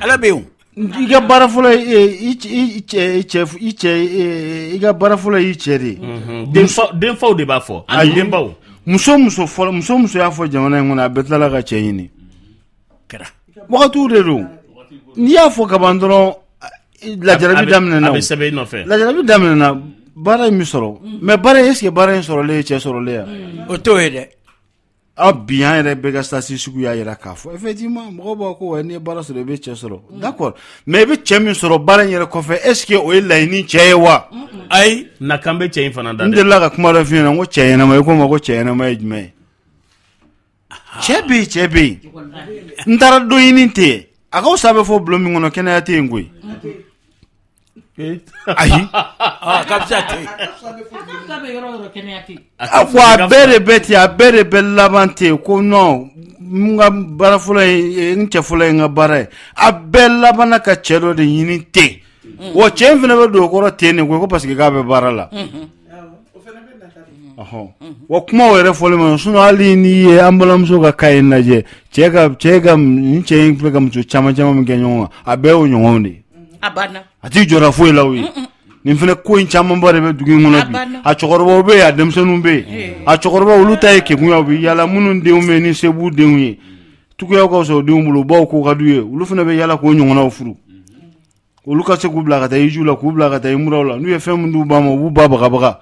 Ala bɛ yen. I ka baara fɔlɔ i cɛ i ka baara fɔlɔ y'i cɛ de ye. Denfaw de b'a fɔ. Ani denbaw. Muso muso fɔlɔ muso muso y'a fɔ jamana in kɔnɔ a bɛɛ tilala ka cɛ ɲini. Wagatiw de don. N'i y'a fɔ kaban dɔrɔn lajarabi daminɛna. A bɛ sɛbɛn i nɔfɛ. Lajarabi daminɛna, baara in bɛ sɔrɔ. Mais baara in est-ce que baara in sɔrɔlen ye cɛ sɔrɔlen ye? O t'o ye dɛ. Aw bi an yɛrɛ bɛɛ ka statistique y'a jira k'a fɔ effectivement mɔgɔw b'a ko n'i ye baara sɔrɔ i bɛ cɛ sɔrɔ. D'accord, mais i bɛ cɛ min sɔrɔ baara in yɛrɛ kɔfɛ est-ce que o ye laɲini cɛ ye wa? Ayi, nakan bɛ cɛ in fana da dɛ. N delila ka kuma dɔ f'i ɲɛna n ko cɛ ɲɛnama, i ko n ma ko cɛ ɲɛnama ye jumɛn ye? Cɛ bɛ yen, cɛ bɛ yen. N taara dɔ ɲini ten, a ka fisa bɛ fɔ bulon min kɔnɔ kɛnɛya tɛ yen koyi. Ayi. Ka fisa ten. A bɛɛ de bɛ ten, a bɛɛ de bɛ laban ten ko non n ka baara fɔlɔ ye n cɛ fɔlɔ ye n ka baara ye. A bɛɛ labanna ka cɛ dɔ de ɲini ten. Wa cɛ in fana bɛ don o kɔrɔ ten de koyi ko parce que k'a bɛ baara la. Wa kumaw yɛrɛ fɔlen ma, sinon hali n'i ye an balimamuso ka cas in lajɛ, cɛ ka nin cɛ in filɛ ka muso caman caman min kɛ ɲɔgɔn kan, a bɛɛ y'o ɲɔgɔnw de ye. A banna. A t'i jɔra foyi la o ye. Nin fana ko in camanba de bɛ dugu in kɔnɔ bi. A cɛkɔrɔbaw bɛ yen, a denmisɛnninw bɛ yen. A cɛkɔrɔbaw olu ta ye kegunya, u bɛ yala minnu denw bɛ yen ni se b'u denw ye. Tuguyaw ka fisa u denw bolo, u baw ko ka d'u ye, olu fana bɛ yala k'o ɲɔgɔnnaw furu. Olu ka se k'u bila ka taa ijiw la, k'u bila ka taa imuraw la. N'u ye fɛn min d'u ba ma, u b'u ba bagabaga.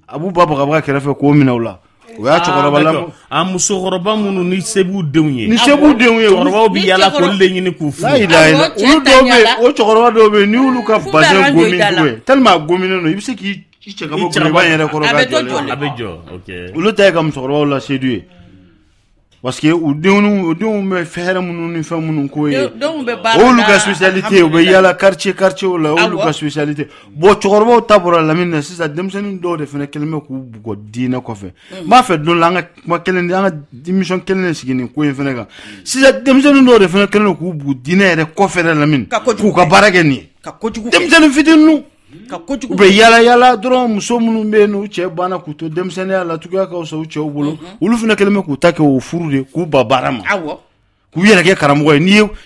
A b'u ba bagabaga kɛrɛfɛ k'o minɛ u la. O y'a cɛkɔrɔba la. A musokɔrɔba minnu ni se b'u denw ye. Ni se b'u denw ye. Cɛkɔrɔbaw bɛ yala k'olu de ɲini k'u furu. Olu dɔw bɛ yen, o cɛkɔrɔba dɔw bɛ yen, n'i y'olu ka bazin gomi cogo ye, tellement a gominen don, i bɛ se k'i cɛ ka bɔ goloba in yɛrɛ kɔrɔ k'a jɔ. A bɛ jɔ, ok. Olu ta ye ka musokɔrɔbaw lasedu ye. Parce que u denw bɛ fɛɛrɛ minnu ni fɛn minnu ko ye, olu ka spécialité, u bɛ yala quartier quartier la, olu ka spécialité. Bon cɛkɔrɔbaw ta bɔra lamini na sisan, denmisɛnnin dɔw de fana kɛlen bɛ k'u bugɔ diinɛ kɔfɛ. N b'a fɛ don la an ka kuma kelen, an ka émission kelen de sigi nin ko in fana kan. Sisan denmisɛnnin dɔw de fana kɛlen don k'u bugɔ diinɛ yɛrɛ kɔfɛ dɛ lamini, k'u ka baara kɛ nin ye. Denmisɛnnin fitininw. U bɛ yala yala dɔrɔn, muso minnu bɛ yen n'u cɛ banna k'u to denmisɛnninya la, tuguya ka fisa u cɛw bolo, olu fana kɛlen bɛ k'u ta kɛ o furu de, k'u ban baara ma, k'u yɛrɛ kɛ karamɔgɔ ye.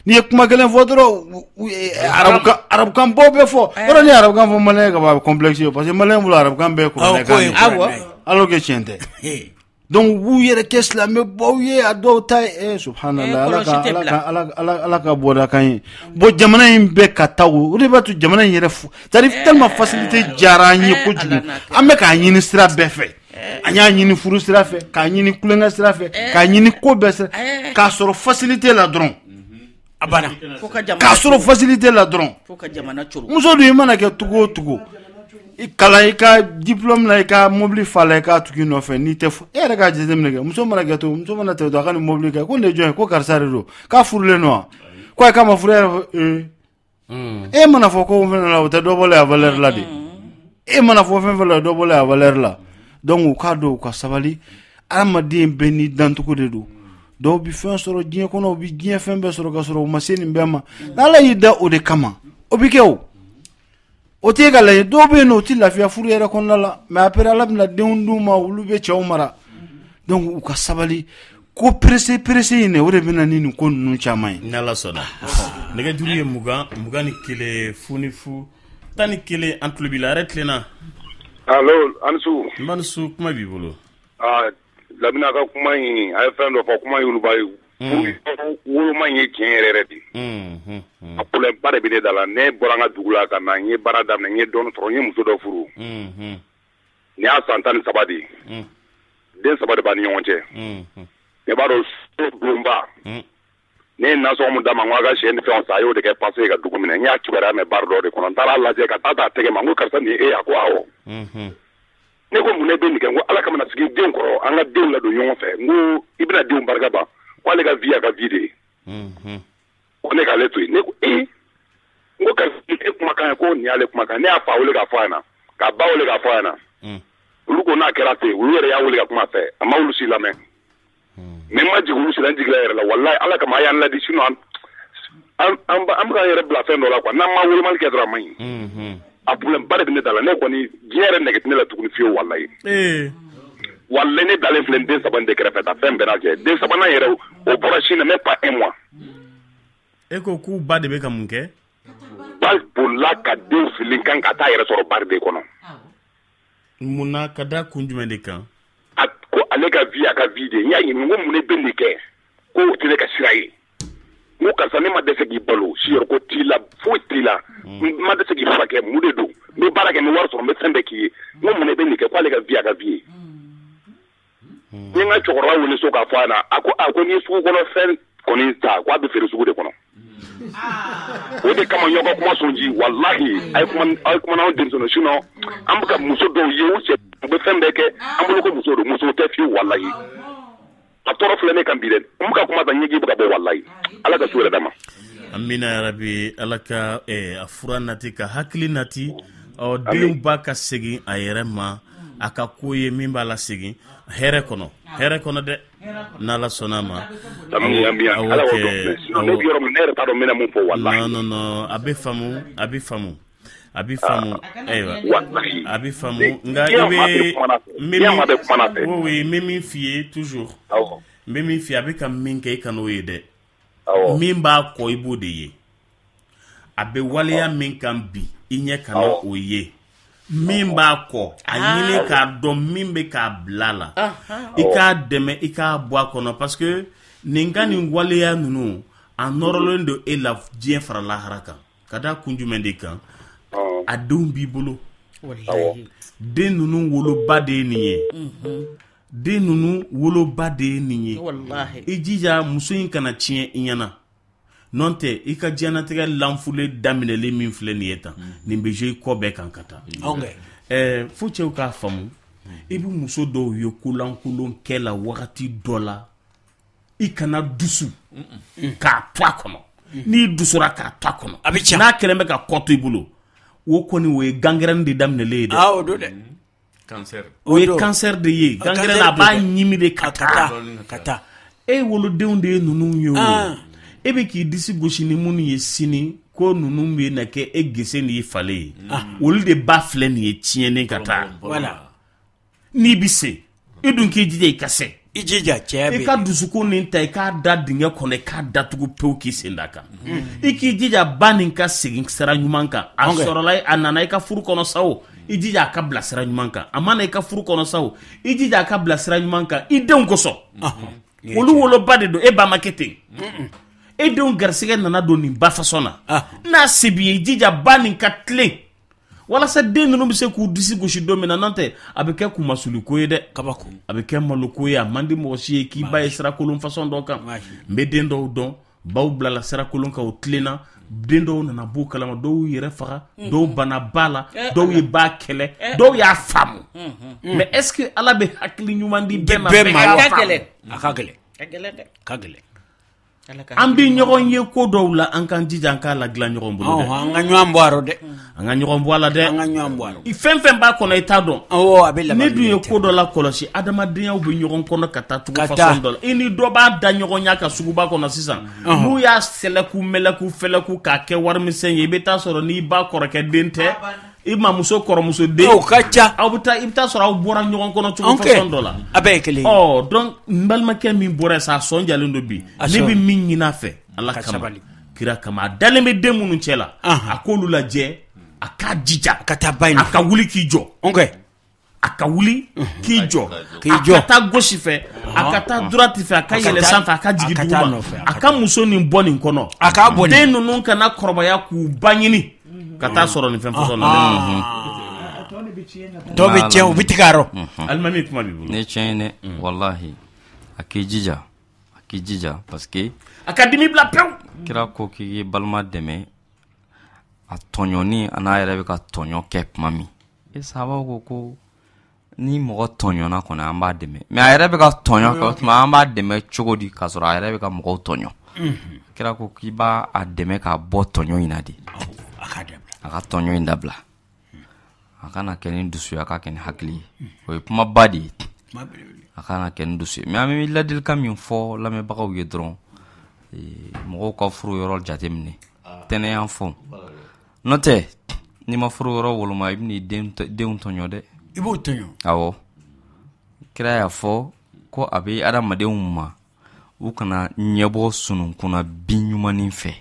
N'i ye kuma kelen fɔ dɔrɔn, arabukan baw bɛ fɔ. Yɔrɔ ni ye arabukan fɔ malien ye ka ban, a bɛ complexe ye, parce que malien bolo arabukan bɛɛ ye kuranɛ kan ye, alors que tiɲɛ tɛ. Donc u b'u yɛrɛ kɛ silamɛbaw ye, a dɔw ta ye subhanallah, Ala ka bɔda kan ye. Bon, jamana in bɛɛ ka taa, o de b'a to jamana in yɛrɛ, c'est à dire tellement facilité diyara an ye kojugu, an bɛ k'a ɲini sira bɛɛ fɛ. An y'a ɲini furu sira fɛ, k'a ɲini kulonkɛ sira fɛ, k'a ɲini ko bɛɛ sira, k'a sɔrɔ facilité la dɔrɔn. A banna. K'a sɔrɔ facilité la dɔrɔn. Muso dun, i mana kɛ cogo o cogo, i kalan, i ka diplôme la, i ka mobili fa la, i k'a tugu i nɔfɛ, n'i tɛ e yɛrɛ k'a jateminɛ kɛ, muso mana kɛ to, muso mana tɛmɛ to, a ka nin mobili kɛ, ko nin ye jɔn ye, ko karisa de don, k'a furulen don wa, ko ayi, k'a ma furu yɛrɛ. E mana fɔ ko fɛn la, o tɛ dɔ bɔlen a valeur la de. E mana fɔ fɛn fɛn la, o dɔ bɔlen a valeur la. Donc u k'a dɔn, u ka sabali, adamaden bɛɛ n'i dancogo de don. Dɔw bɛ fɛn sɔrɔ diɲɛ kɔnɔ, u bɛ diɲɛ fɛn bɛɛ sɔrɔ ka sɔrɔ u ma se nin bɛɛ ma. N'Ala y'i da o de kama, o bɛ kɛ o. O tɛ ka lajɛ, dɔw bɛ yen nɔ, u tɛ lafiya furu yɛrɛ kɔnɔna la, mais après Ala bɛna denw d'u ma, olu bɛ cɛw mara. Donc u ka sabali, ko pressé pressé in dɛ, o de bɛ na ni nin ko ninnu caman ye. N'Ala sɔnna, nɛgɛjuru ye 20 21 0 0 11, an tulo b'i la, hɛrɛ tilenna. Allo, a ni su. N ba ni su, kuma b'i bolo. Aa, Lamini, a ka kuma in, a ye fɛn dɔ fɔ, kuma y'oluba ye. Woloma in ye tiɲɛ yɛrɛ yɛrɛ de ye. A problème ba de bɛ ne da la. Ne bɔra n ka dugu la ka na, n ye baara daminɛ, n ye dɔɔnin sɔrɔ, n ye muso dɔ furu. Nin y'a san 13 de ye. Den 3 de b'an ni ɲɔgɔn cɛ. Ne b'a dɔn, so donba. Ne ye nasɔngɔ min d'a ma, n ko a ka sɛ ni fɛnw san, a y'o de kɛ passe ka dugu minɛ. N y'a kibaruya mɛn bari dɔ de kɔnɔ. N taara lajɛ ka taa a tɛgɛ ma, n ko karisa, nin ye e ye? A ko awɔ. Ne ko mun ne bɛ nin kɛ? N ko Ala kama, na sigi denw kɔrɔ, an ka denw ladon ɲɔgɔn fɛ. N ko i bɛna denw barika ban. Ko ale ka vie a ka vie de ye. Ko ne k'ale to yen. Ne ko ee, n ko karisa, e kumakan ye ko nin y'ale kumakan. Ne y'a fa wele k'a fɔ a ɲɛna, k'a ba wele k'a fɔ a ɲɛna. Olu ko n'a kɛra ten, olu yɛrɛ y'a wele ka kuma fɛ, a ma olu si lamɛn. Mais n ma jigin olu si la, n jigila yɛrɛ la, walayi Ala kama, a y'an ladi, sinon an bɛ k'an yɛrɛ bila fɛn dɔ la quoi. N'an ma wolomali kɛ dɔrɔn, a man ɲi. A problème ba de bɛ ne da la. Ne kɔni, diɲɛ yɛrɛ nɛgɛ tɛ ne la tuguni fiyewu, walayi. Walayi, ne dalen filɛ n den 3 de kɛrɛfɛ tan, fɛn bɛɛ n'a cɛ. Den sabanan yɛrɛ, o bɔra sin na, même pas un mois. E ko k'u ba de bɛ ka mun kɛ? Ba bolila ka denw fili kan ka taa yɛrɛ sɔrɔ bari de kɔnɔ. Mun na, ka da kun jumɛn de kan? A ko ale ka vie a ka vie de ye. N y'a ɲininka, n ko mun de bɛ nin kɛ? Ko o tɛ ne ka sira ye. N ko karisa, ne ma dɛsɛ k'i balo, siyɔrɔko t'i la, foyi t'i la, n ma dɛsɛ k'i furakɛ, mun de don? N bɛ baara kɛ, n bɛ wari sɔrɔ, n bɛ fɛn bɛɛ k'i ye. N ko mun de bɛ nin kɛ? Ko ale ka vie a ka vie ye. N ye n ka cɛkɔrɔba wele so k'a fɔ a ɲɛna, a ko a ko n'i ye sugu kɔnɔ fɛn kɔni ta, k'a bɛ feere sugu de kɔnɔ. O de kama ɲɔgɔn kuma sonji, walahi, a ye kuma, a ye kuma n'anw denmisɛnninw, sinon an bɛ ka muso dɔw ye, u cɛ u bɛ fɛn bɛɛ kɛ, an bolo ko muso don, muso tɛ fiyewu, walahi. A tɔɔrɔ filɛ ne kan bi dɛ, n bɛ ka kuma ta, ɲɛji bɛ ka bɔ, walahi. Ala ka su yɛrɛ d'a ma. Amina yarabi, Ala ka a fura nati, ka hakili nati, ɔ denw ba ka segin a yɛrɛ ma, a ka ko ye min b'a la segin hɛrɛ kɔnɔ, hɛrɛ kɔnɔ dɛ, n'Ala sɔnna a ma. Ami, ami, Ala k'o dɔn. Sinon ne bɛ yɔrɔ min, ne yɛrɛ t'a dɔn n bɛna mun fɔ, walahi. Non, non, non, a bɛ faamu, a bɛ faamu. A bɛ faamu, ayiwa, a bɛ faamu, nka i bɛ n bɛ min, oui, n bɛ min f'i ye toujours, n bɛ min f'i ye, a bɛ ka min kɛ, i kan'o ye dɛ. Min b'a kɔ, i b'o de ye. A bɛ waleya min kan bi, i ɲɛ kana o ye. Min b'a kɔ, a ɲini k'a dɔn min bɛ k'a bila la, i k'a dɛmɛ, i k'a bɔ a kɔnɔ, parce que nin ka nin waleya ninnu, a nɔrɔlen don e la diɲɛ fara lahara kan. Ka da kun jumɛn de kan? A denw b'i bolo. Den ninnu woloba de ye nin ye. Den ninnu woloba de ye nin ye. I jija muso in kana tiɲɛ i ɲɛna. N'o tɛ, i ka diɲɛnatigɛ lanfule daminɛlen min filɛ nin ye tan, nin bɛ jouer i kɔ bɛɛ kan ka taa. Fo cɛw k'a faamu, i bɛ muso dɔw ye kolankolon kɛ la wagati dɔ la, i kana dusu k'a to a kɔnɔ. N'i dusura k'a to a kɔnɔ, a bɛ tiɲɛ. N'a kɛlen bɛ ka kɔ to i bolo, o kɔni o ye gangrène de daminɛlen ye dɛ. Ah, o don dɛ. Cancer. O ye cancer de ye. Gangrène, a b'a ɲimi de ka taa. Ka taa. E wolodenw de ye ninnu ye o. E bɛ k'i disi gosi ni minnu ye sini, ko ninnu bɛ na kɛ e gese n'i falen ye. Olu de ba filɛ nin ye tiɲɛnen ka taa. Voilà. N'i bɛ se, i dun k'i jija i ka se. I jija, cɛ bɛ. I ka dusukun nin ta, i k'a da dingɛ kɔnɔ, i k'a datugu pewu k'i sen da kan. I k'i jija ba nin ka segin sira ɲuman kan. A sɔrɔla, a nana i ka furu kɔnɔ sa o, I jija a ka bila sira ɲuman kan. A mana i ka furu kɔnɔ sa o, i jija a ka bila sira ɲuman kan i denw kosɔn. Olu woloba de don, e ba ma kɛ ten. E denw garisɛgɛ nana don nin ba fasɔn na. N'a se b'i ye, i jija ba nin ka tilen walasa den ninnu bɛ se k'u disi gosi don min na. N'o tɛ a bɛ kɛ kunmasuliko ye dɛ, kabako, a bɛ kɛ maloko ye. A man di mɔgɔ si ye k'i ba ye sira kolon fasɔn dɔ kan. N bɛ den dɔw dɔn, baw bilala sira kolon kan, o tilenna. Den dɔw nana b'o kalama, dɔw y'u yɛrɛ faga, dɔw banna ba la, dɔw ye ba kɛlɛ, dɔw y'a faamu. Mais est-ce que Ala bɛ hakili ɲuman di bɛɛ ma? Bɛɛ ma, a ka gɛlɛn, a ka gɛlɛn, a ka gɛlɛn. An bɛ ɲɔgɔn ye ko dɔw la, an k'an jija an k'a ladilan ɲɔgɔn bolo dɛ. An ka ɲɔgɔn bɔ a rɔ dɛ. An ka ɲɔgɔn bɔ a la dɛ. An ka ɲɔgɔn bɔ a rɔ. Fɛn fɛn b'a kɔnɔ i t'a dɔn. Awɔ, a bɛ laban. Ne dun ye ko dɔ la kɔlɔsi, adamadenyaw bɛ ɲɔgɔn kɔnɔ ka taa cogo fasɔn dɔ la. I ni dɔ b'a da ɲɔgɔn ɲɛ ka suguba kɔnɔ sisan. N'u y'a sɛlɛku mɛlɛku fɛlɛku k'a kɛ warimisɛn ye, i bɛ taa sɔrɔ n'i ba kɔrɔkɛ den tɛ, i mamuso kɔrɔmuso den. O ka ca. Aw bɛ taa, i bɛ taa sɔrɔ aw bɔra ɲɔgɔn kɔnɔ cogo fasɔn dɔ la. A bɛɛ ye kelen ye. Ɔ donc n balimakɛ min bɔra yen sa, a sɔn jalen don bi. Ne bɛ min ɲini a fɛ, Ala kama, kira kama, a dalen bɛ den minnu cɛ la, a k'olu lajɛ, a k'a jija ka taa ba in, a ka wuli k'i jɔ. A ka wuli k'i jɔ, a ka taa gauche fɛ, a ka taa droite fɛ, a ka yɛlɛ sanfɛ, a ka jigin duguma, a ka muso nin bɔ nin kɔnɔ, a k'a bɔ. Den ninnu kana kɔrɔbaya k'u ba ɲini ka taa sɔrɔ nin fɛn fasɔn na. Tɔ bɛ tiɲɛ, u bɛ tigɛ a rɔ. Alimami, kuma b'i bolo. Ne tiɲɛ ye dɛ, walahi, a k'i jija, a k'i jija, parce que a ka dimi bila pewu. Kira ko k'i ye balima dɛmɛ a tɔɲɔni, a n'a yɛrɛ bɛ ka tɔɲɔ kɛ tuma min. E sababu ko ni mɔgɔ tɔɲɔna kɔni, an b'a dɛmɛ, mais a yɛrɛ bɛ ka tɔɲɔ kɛ o tuma, an b'a dɛmɛ cogo di k'a sɔrɔ a yɛrɛ bɛ ka mɔgɔw tɔɲɔ? Kira ko k'i b'a dɛmɛ k'a bɔ tɔɲɔ in na de, a ka tɔɲɔ in dabila, a kana kɛ ni dusu ye, a ka kɛ ni hakili ye. O ye kumaba de ye, a kana kɛ ni dusu ye. Mais an bɛ ladilikan min fɔ lamɛnbagaw ye dɔrɔn, mɔgɔw ka furu yɔrɔ jateminɛ, tɛnɛya fɔ. N'o tɛ, n'i ma furu yɔrɔ woloma, i bɛn'i denw tɔɲɔ dɛ. I b'o tɔɲɔ. Awɔ, kira y'a fɔ ko a bɛ adamadenw ma, u kana ɲɛbɔ sununkunna bin ɲumanin fɛ.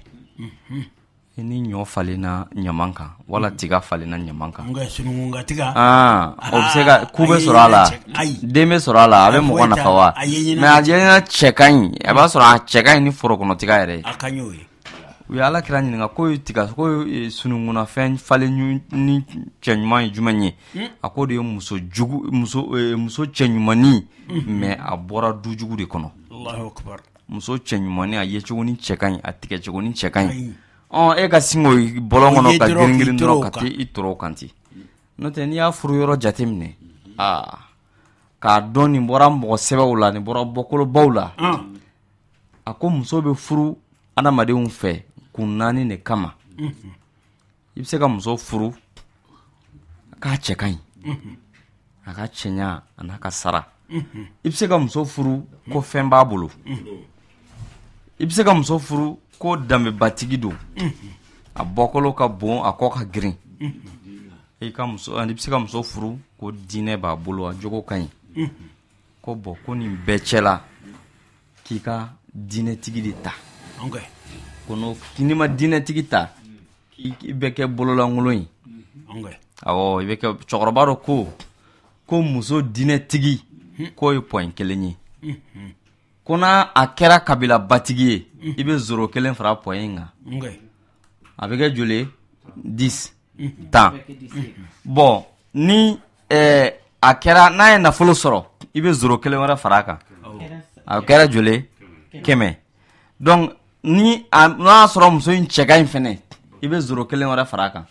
Ni ɲɔ falenna ɲaman kan, wala tiga falenna ɲaman kan, sununkun tiga, o bɛ se ka ku bɛ sɔrɔ a la, den bɛ sɔrɔ a la, a bɛ mɔgɔ nafa wa? Mais a ɲɛna cɛ ka ɲi, a b'a sɔrɔ a cɛ ka ɲi ni forokɔnɔ tiga yɛrɛ ye. A ka ɲi o ye. U ye Ala kira ɲininka ko ye tiga, ko ye sununkunnafɛn falen ni cɛ ɲuman ye jumɛn ye? A ko de ye muso jugu, muso cɛ ɲumannin, mais a bɔra du jugu de kɔnɔ. Muso cɛ ɲumannin, a yecogo ni cɛ ka ɲi, a tigɛcogo ni cɛ ka ɲi. Ɔ e ka sin k'o bɔlɔn kɔnɔ ka girin girin dɔrɔn ka t'i tɔrɔ o kan ten. N'o tɛ, n'i y'a furu yɔrɔ jateminɛ, aa, k'a dɔn nin bɔra mɔgɔ sɛbɛw la, nin bɔra bɔkolobaw la. A ko muso bɛ furu adamadenw fɛ kun naani de kama. I bɛ se ka muso furu k'a cɛ ka ɲi, a ka cɛɲa a n'a ka sara. I bɛ se ka muso furu ko fɛn b'a bolo. I bɛ se ka muso furu ko danbebatigi don, a bɔkolo ka bon, a kɔ ka girin. I ka muso, i bɛ se ka muso furu ko diinɛ b'a bolo, a jogo ka ɲi. Ko bɔn, ko nin bɛɛ cɛ la, k'i ka diinɛtigi de ta. Ko n'i ma diinɛtigi ta, i bɛ kɛ bololankolon ye. Awɔ, i bɛ kɛ. Cɛkɔrɔba dɔ ko muso diinɛtigi k'o ye point kelen ye. Ko n'a a kɛra kabilabatigi ye, i bɛ zéro kelen fara point in kan. A bɛ kɛ joli ye? 10, 10. Bon, ni a kɛra n'a ye nafolo sɔrɔ, i bɛ zéro kelen wɛrɛ fara a kan. A kɛra joli ye? 100. Donc ni n'a y'a sɔrɔ muso in cɛ ka ɲi fɛnɛ, i bɛ zéro kelen wɛrɛ fara a kan.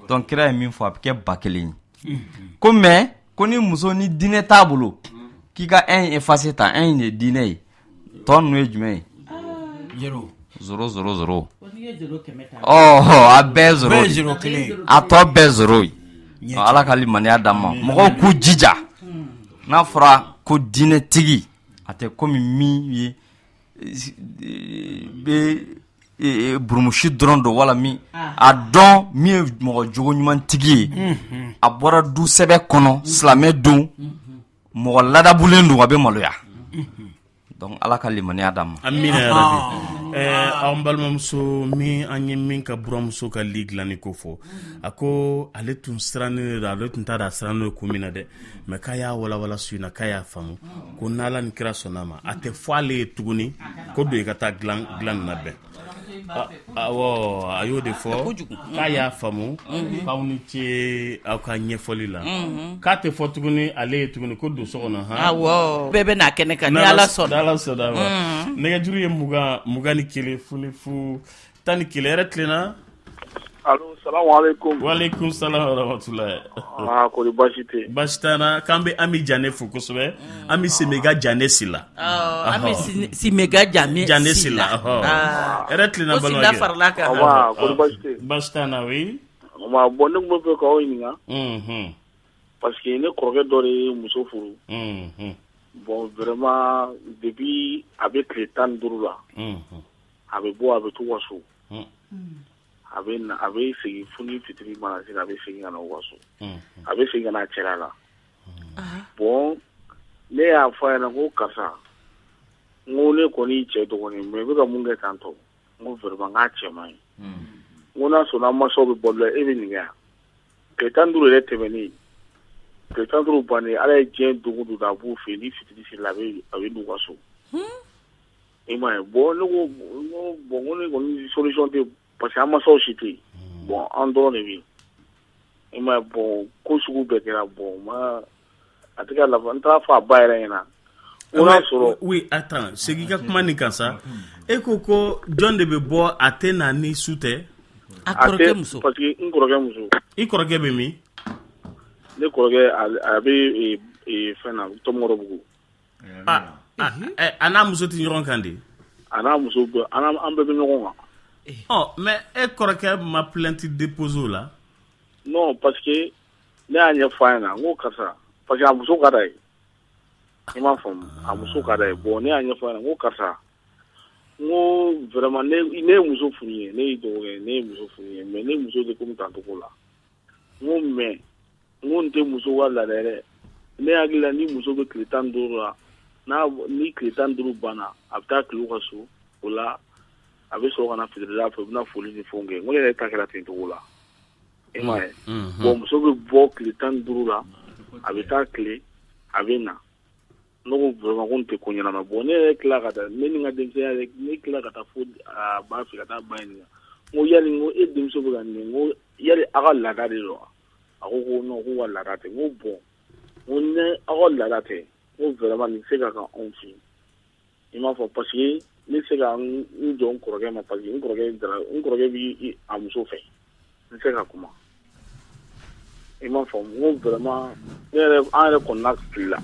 Donc kira ye min fɔ, a bɛ kɛ 1000 ye. Ko mais ko ni muso ni diinɛ t'a bolo, k'i ka 1 effacer ta, 1 in de ye diinɛ ye. Tɔ ninnu ye jumɛn ye? 0 0 0. Ɔ a bɛɛ zéro, a tɔ bɛɛ zéro ye. Ala ka limaniya d'an ma. Mɔgɔw k'u jija, n'a fɔra ko diinɛtigi, a tɛ komi min ye bɛ burumusi dɔrɔn don, wala min a dɔn min ye mɔgɔ jogo ɲumantigi ye, a bɔra du sɛbɛ kɔnɔ, silamɛ don, mɔgɔ ladabulen don, a bɛ maloya. Donc ala ka limaniya d'an ma. Amina ya rabi. An balimamuso min an ye min ka buramuso ka li dilanni ko fɔ, a ko ale tun sirannen de don, ale tun t'a dɔn a sirannen don kun min na dɛ, mais k'a y'a walawala su in na, k'a y'a faamu ko n'Ala ni kira sɔnna ma, a tɛ fɔ ale ye tuguni ko don i ka taa dilan dilan labɛn. Awɔ, a y'o de fɔ k'a y'a faamu, k'aw ni ce aw ka ɲɛfɔli la, k'a tɛ fɔ tuguni ale ye tuguni ko don so kɔnɔ. Han, awɔ, bɛɛ bɛ n'a kɛnɛ kan ni Ala sɔnna. N'Ala sɔnna ma. Nɛgɛjuru ye 20 21 00 11. Hɛrɛ tilenna. Allo, salamu aleykum. Waaleykum salam wa rahmatulahi. Ah, kɔri baasi tɛ? Baasi t'an na. K'an bɛ Ami Jane fo kosɛbɛ. Ami Semega Jane Sila. Ami Simega Jane. Jane Sila. Hɛrɛ tilenna, balimakɛ. Ko Sila farala kan. Aba, kɔri baasi tɛ? Baasi t'an na, oui. Nba, bon, ne tun bɛ fɛ k'aw ɲininka. Parce que ne kɔrɔkɛ dɔ de ye muso furu. Bon, vraiment, depuis a bɛ tile 15 la, a bɛ bɔ, a bɛ t'u ka so. A bɛ na, a bɛ segin fo ni fitiri mana se, a bɛ segin ka na u ka so. A bɛ segin ka na a cɛla la. Bon, ne y'a fɔ a ɲɛna ko karisa, n ko ne kɔni y'i cɛ dɔgɔnin, mais i bɛ ka mun kɛ tan tɔ, n ko vraiment n k'a cɛ man ɲi. N ko n'a sɔnna mansaw bɛ bɔ la, e bɛ nin kɛ yan. Tile 15 yɛrɛ tɛmɛnen, tile 15 bannen, Ala ye diɲɛ don o don a b'u fɛ yen, ni fitiri sera, a bɛ n'u ka so. I m'a ye, bon, ne ko bon, n ko ne kɔni solution tɛ, parce que an mansaw si tɛ yen. Bon, an dɔrɔn de bɛ yen. I m'a ye, bon, ko sugu bɛɛ kɛra, bon, ma a tɛ ka lafa. N taara fɔ a ba yɛrɛ ɲɛna. O y'a sɔrɔ. Oui, attends, segin ka kuma nin kan sa. E ko ko jɔn de bɛ bɔ, a tɛ na ni su tɛ? A kɔrɔkɛ muso. Parce que n kɔrɔkɛ muso. I kɔrɔkɛ bɛ min? Ne kɔrɔkɛ, a bɛ fɛn na, Tɔmɔrɔbugu. A n'a muso tɛ ɲɔgɔn kan de? A n'a muso, an bɛɛ bɛ ɲɔgɔn kan. Ɔ, mais e kɔrɔkɛ ma plainte déposer o la? Non, parce que ne y'a ɲɛfɔ a ɲɛna, n ko karisa, parce que a muso ka d'a ye. I m'a faamu, a muso ka d'a ye. Bon, ne y'a ɲɛfɔ a ɲɛna, n ko karisa, n ko vraiment ne ye muso furu ye, ne y'i dɔgɔkɛ, ne ye muso furu ye, mais ne muso tɛ komi tancogo la. N ko mais n ko n tɛ muso ka laada ye dɛ. Ne hakili la ni muso bɛ tile 15 la, n'a ni tile 15 banna, a bɛ taa tile u ka so, o la a bɛ sɔrɔ ka na fitirida fɛ, u bɛna foli ni fɛnw kɛ. N ko ne yɛrɛ ta kɛra ten cogo la. I m'a ye. Bon, muso bɛ bɔ tile 15 la, a bɛ taa tile, a bɛ na. Ne ko vraiment ko nin tɛ ko ɲɛnama. Bon, ne yɛrɛ tila ka taa, ne ni n ka denmisɛnninya yɛrɛ, ne tila ka taa fo a ba fɛ ka taa ba ɲininka. N ko yali, n ko e denmuso bɛ ka nin, n ko yali aw ka laada de don wa? A ko ko non, k'u ka laada tɛ. N ko bon, n ko ne aw ka laada tɛ, n ko vraiment nin tɛ se ka kɛ anw fɛ yen. I m'a fɔ, parce que ne tɛ se ka n jɔ n kɔrɔkɛ ma, parce que n kɔrɔkɛ bɛ a muso fɛ, n tɛ se ka kuma. I m'a fɔ, n ko vraiment ne yɛrɛ, an yɛrɛ kɔnɔna filila.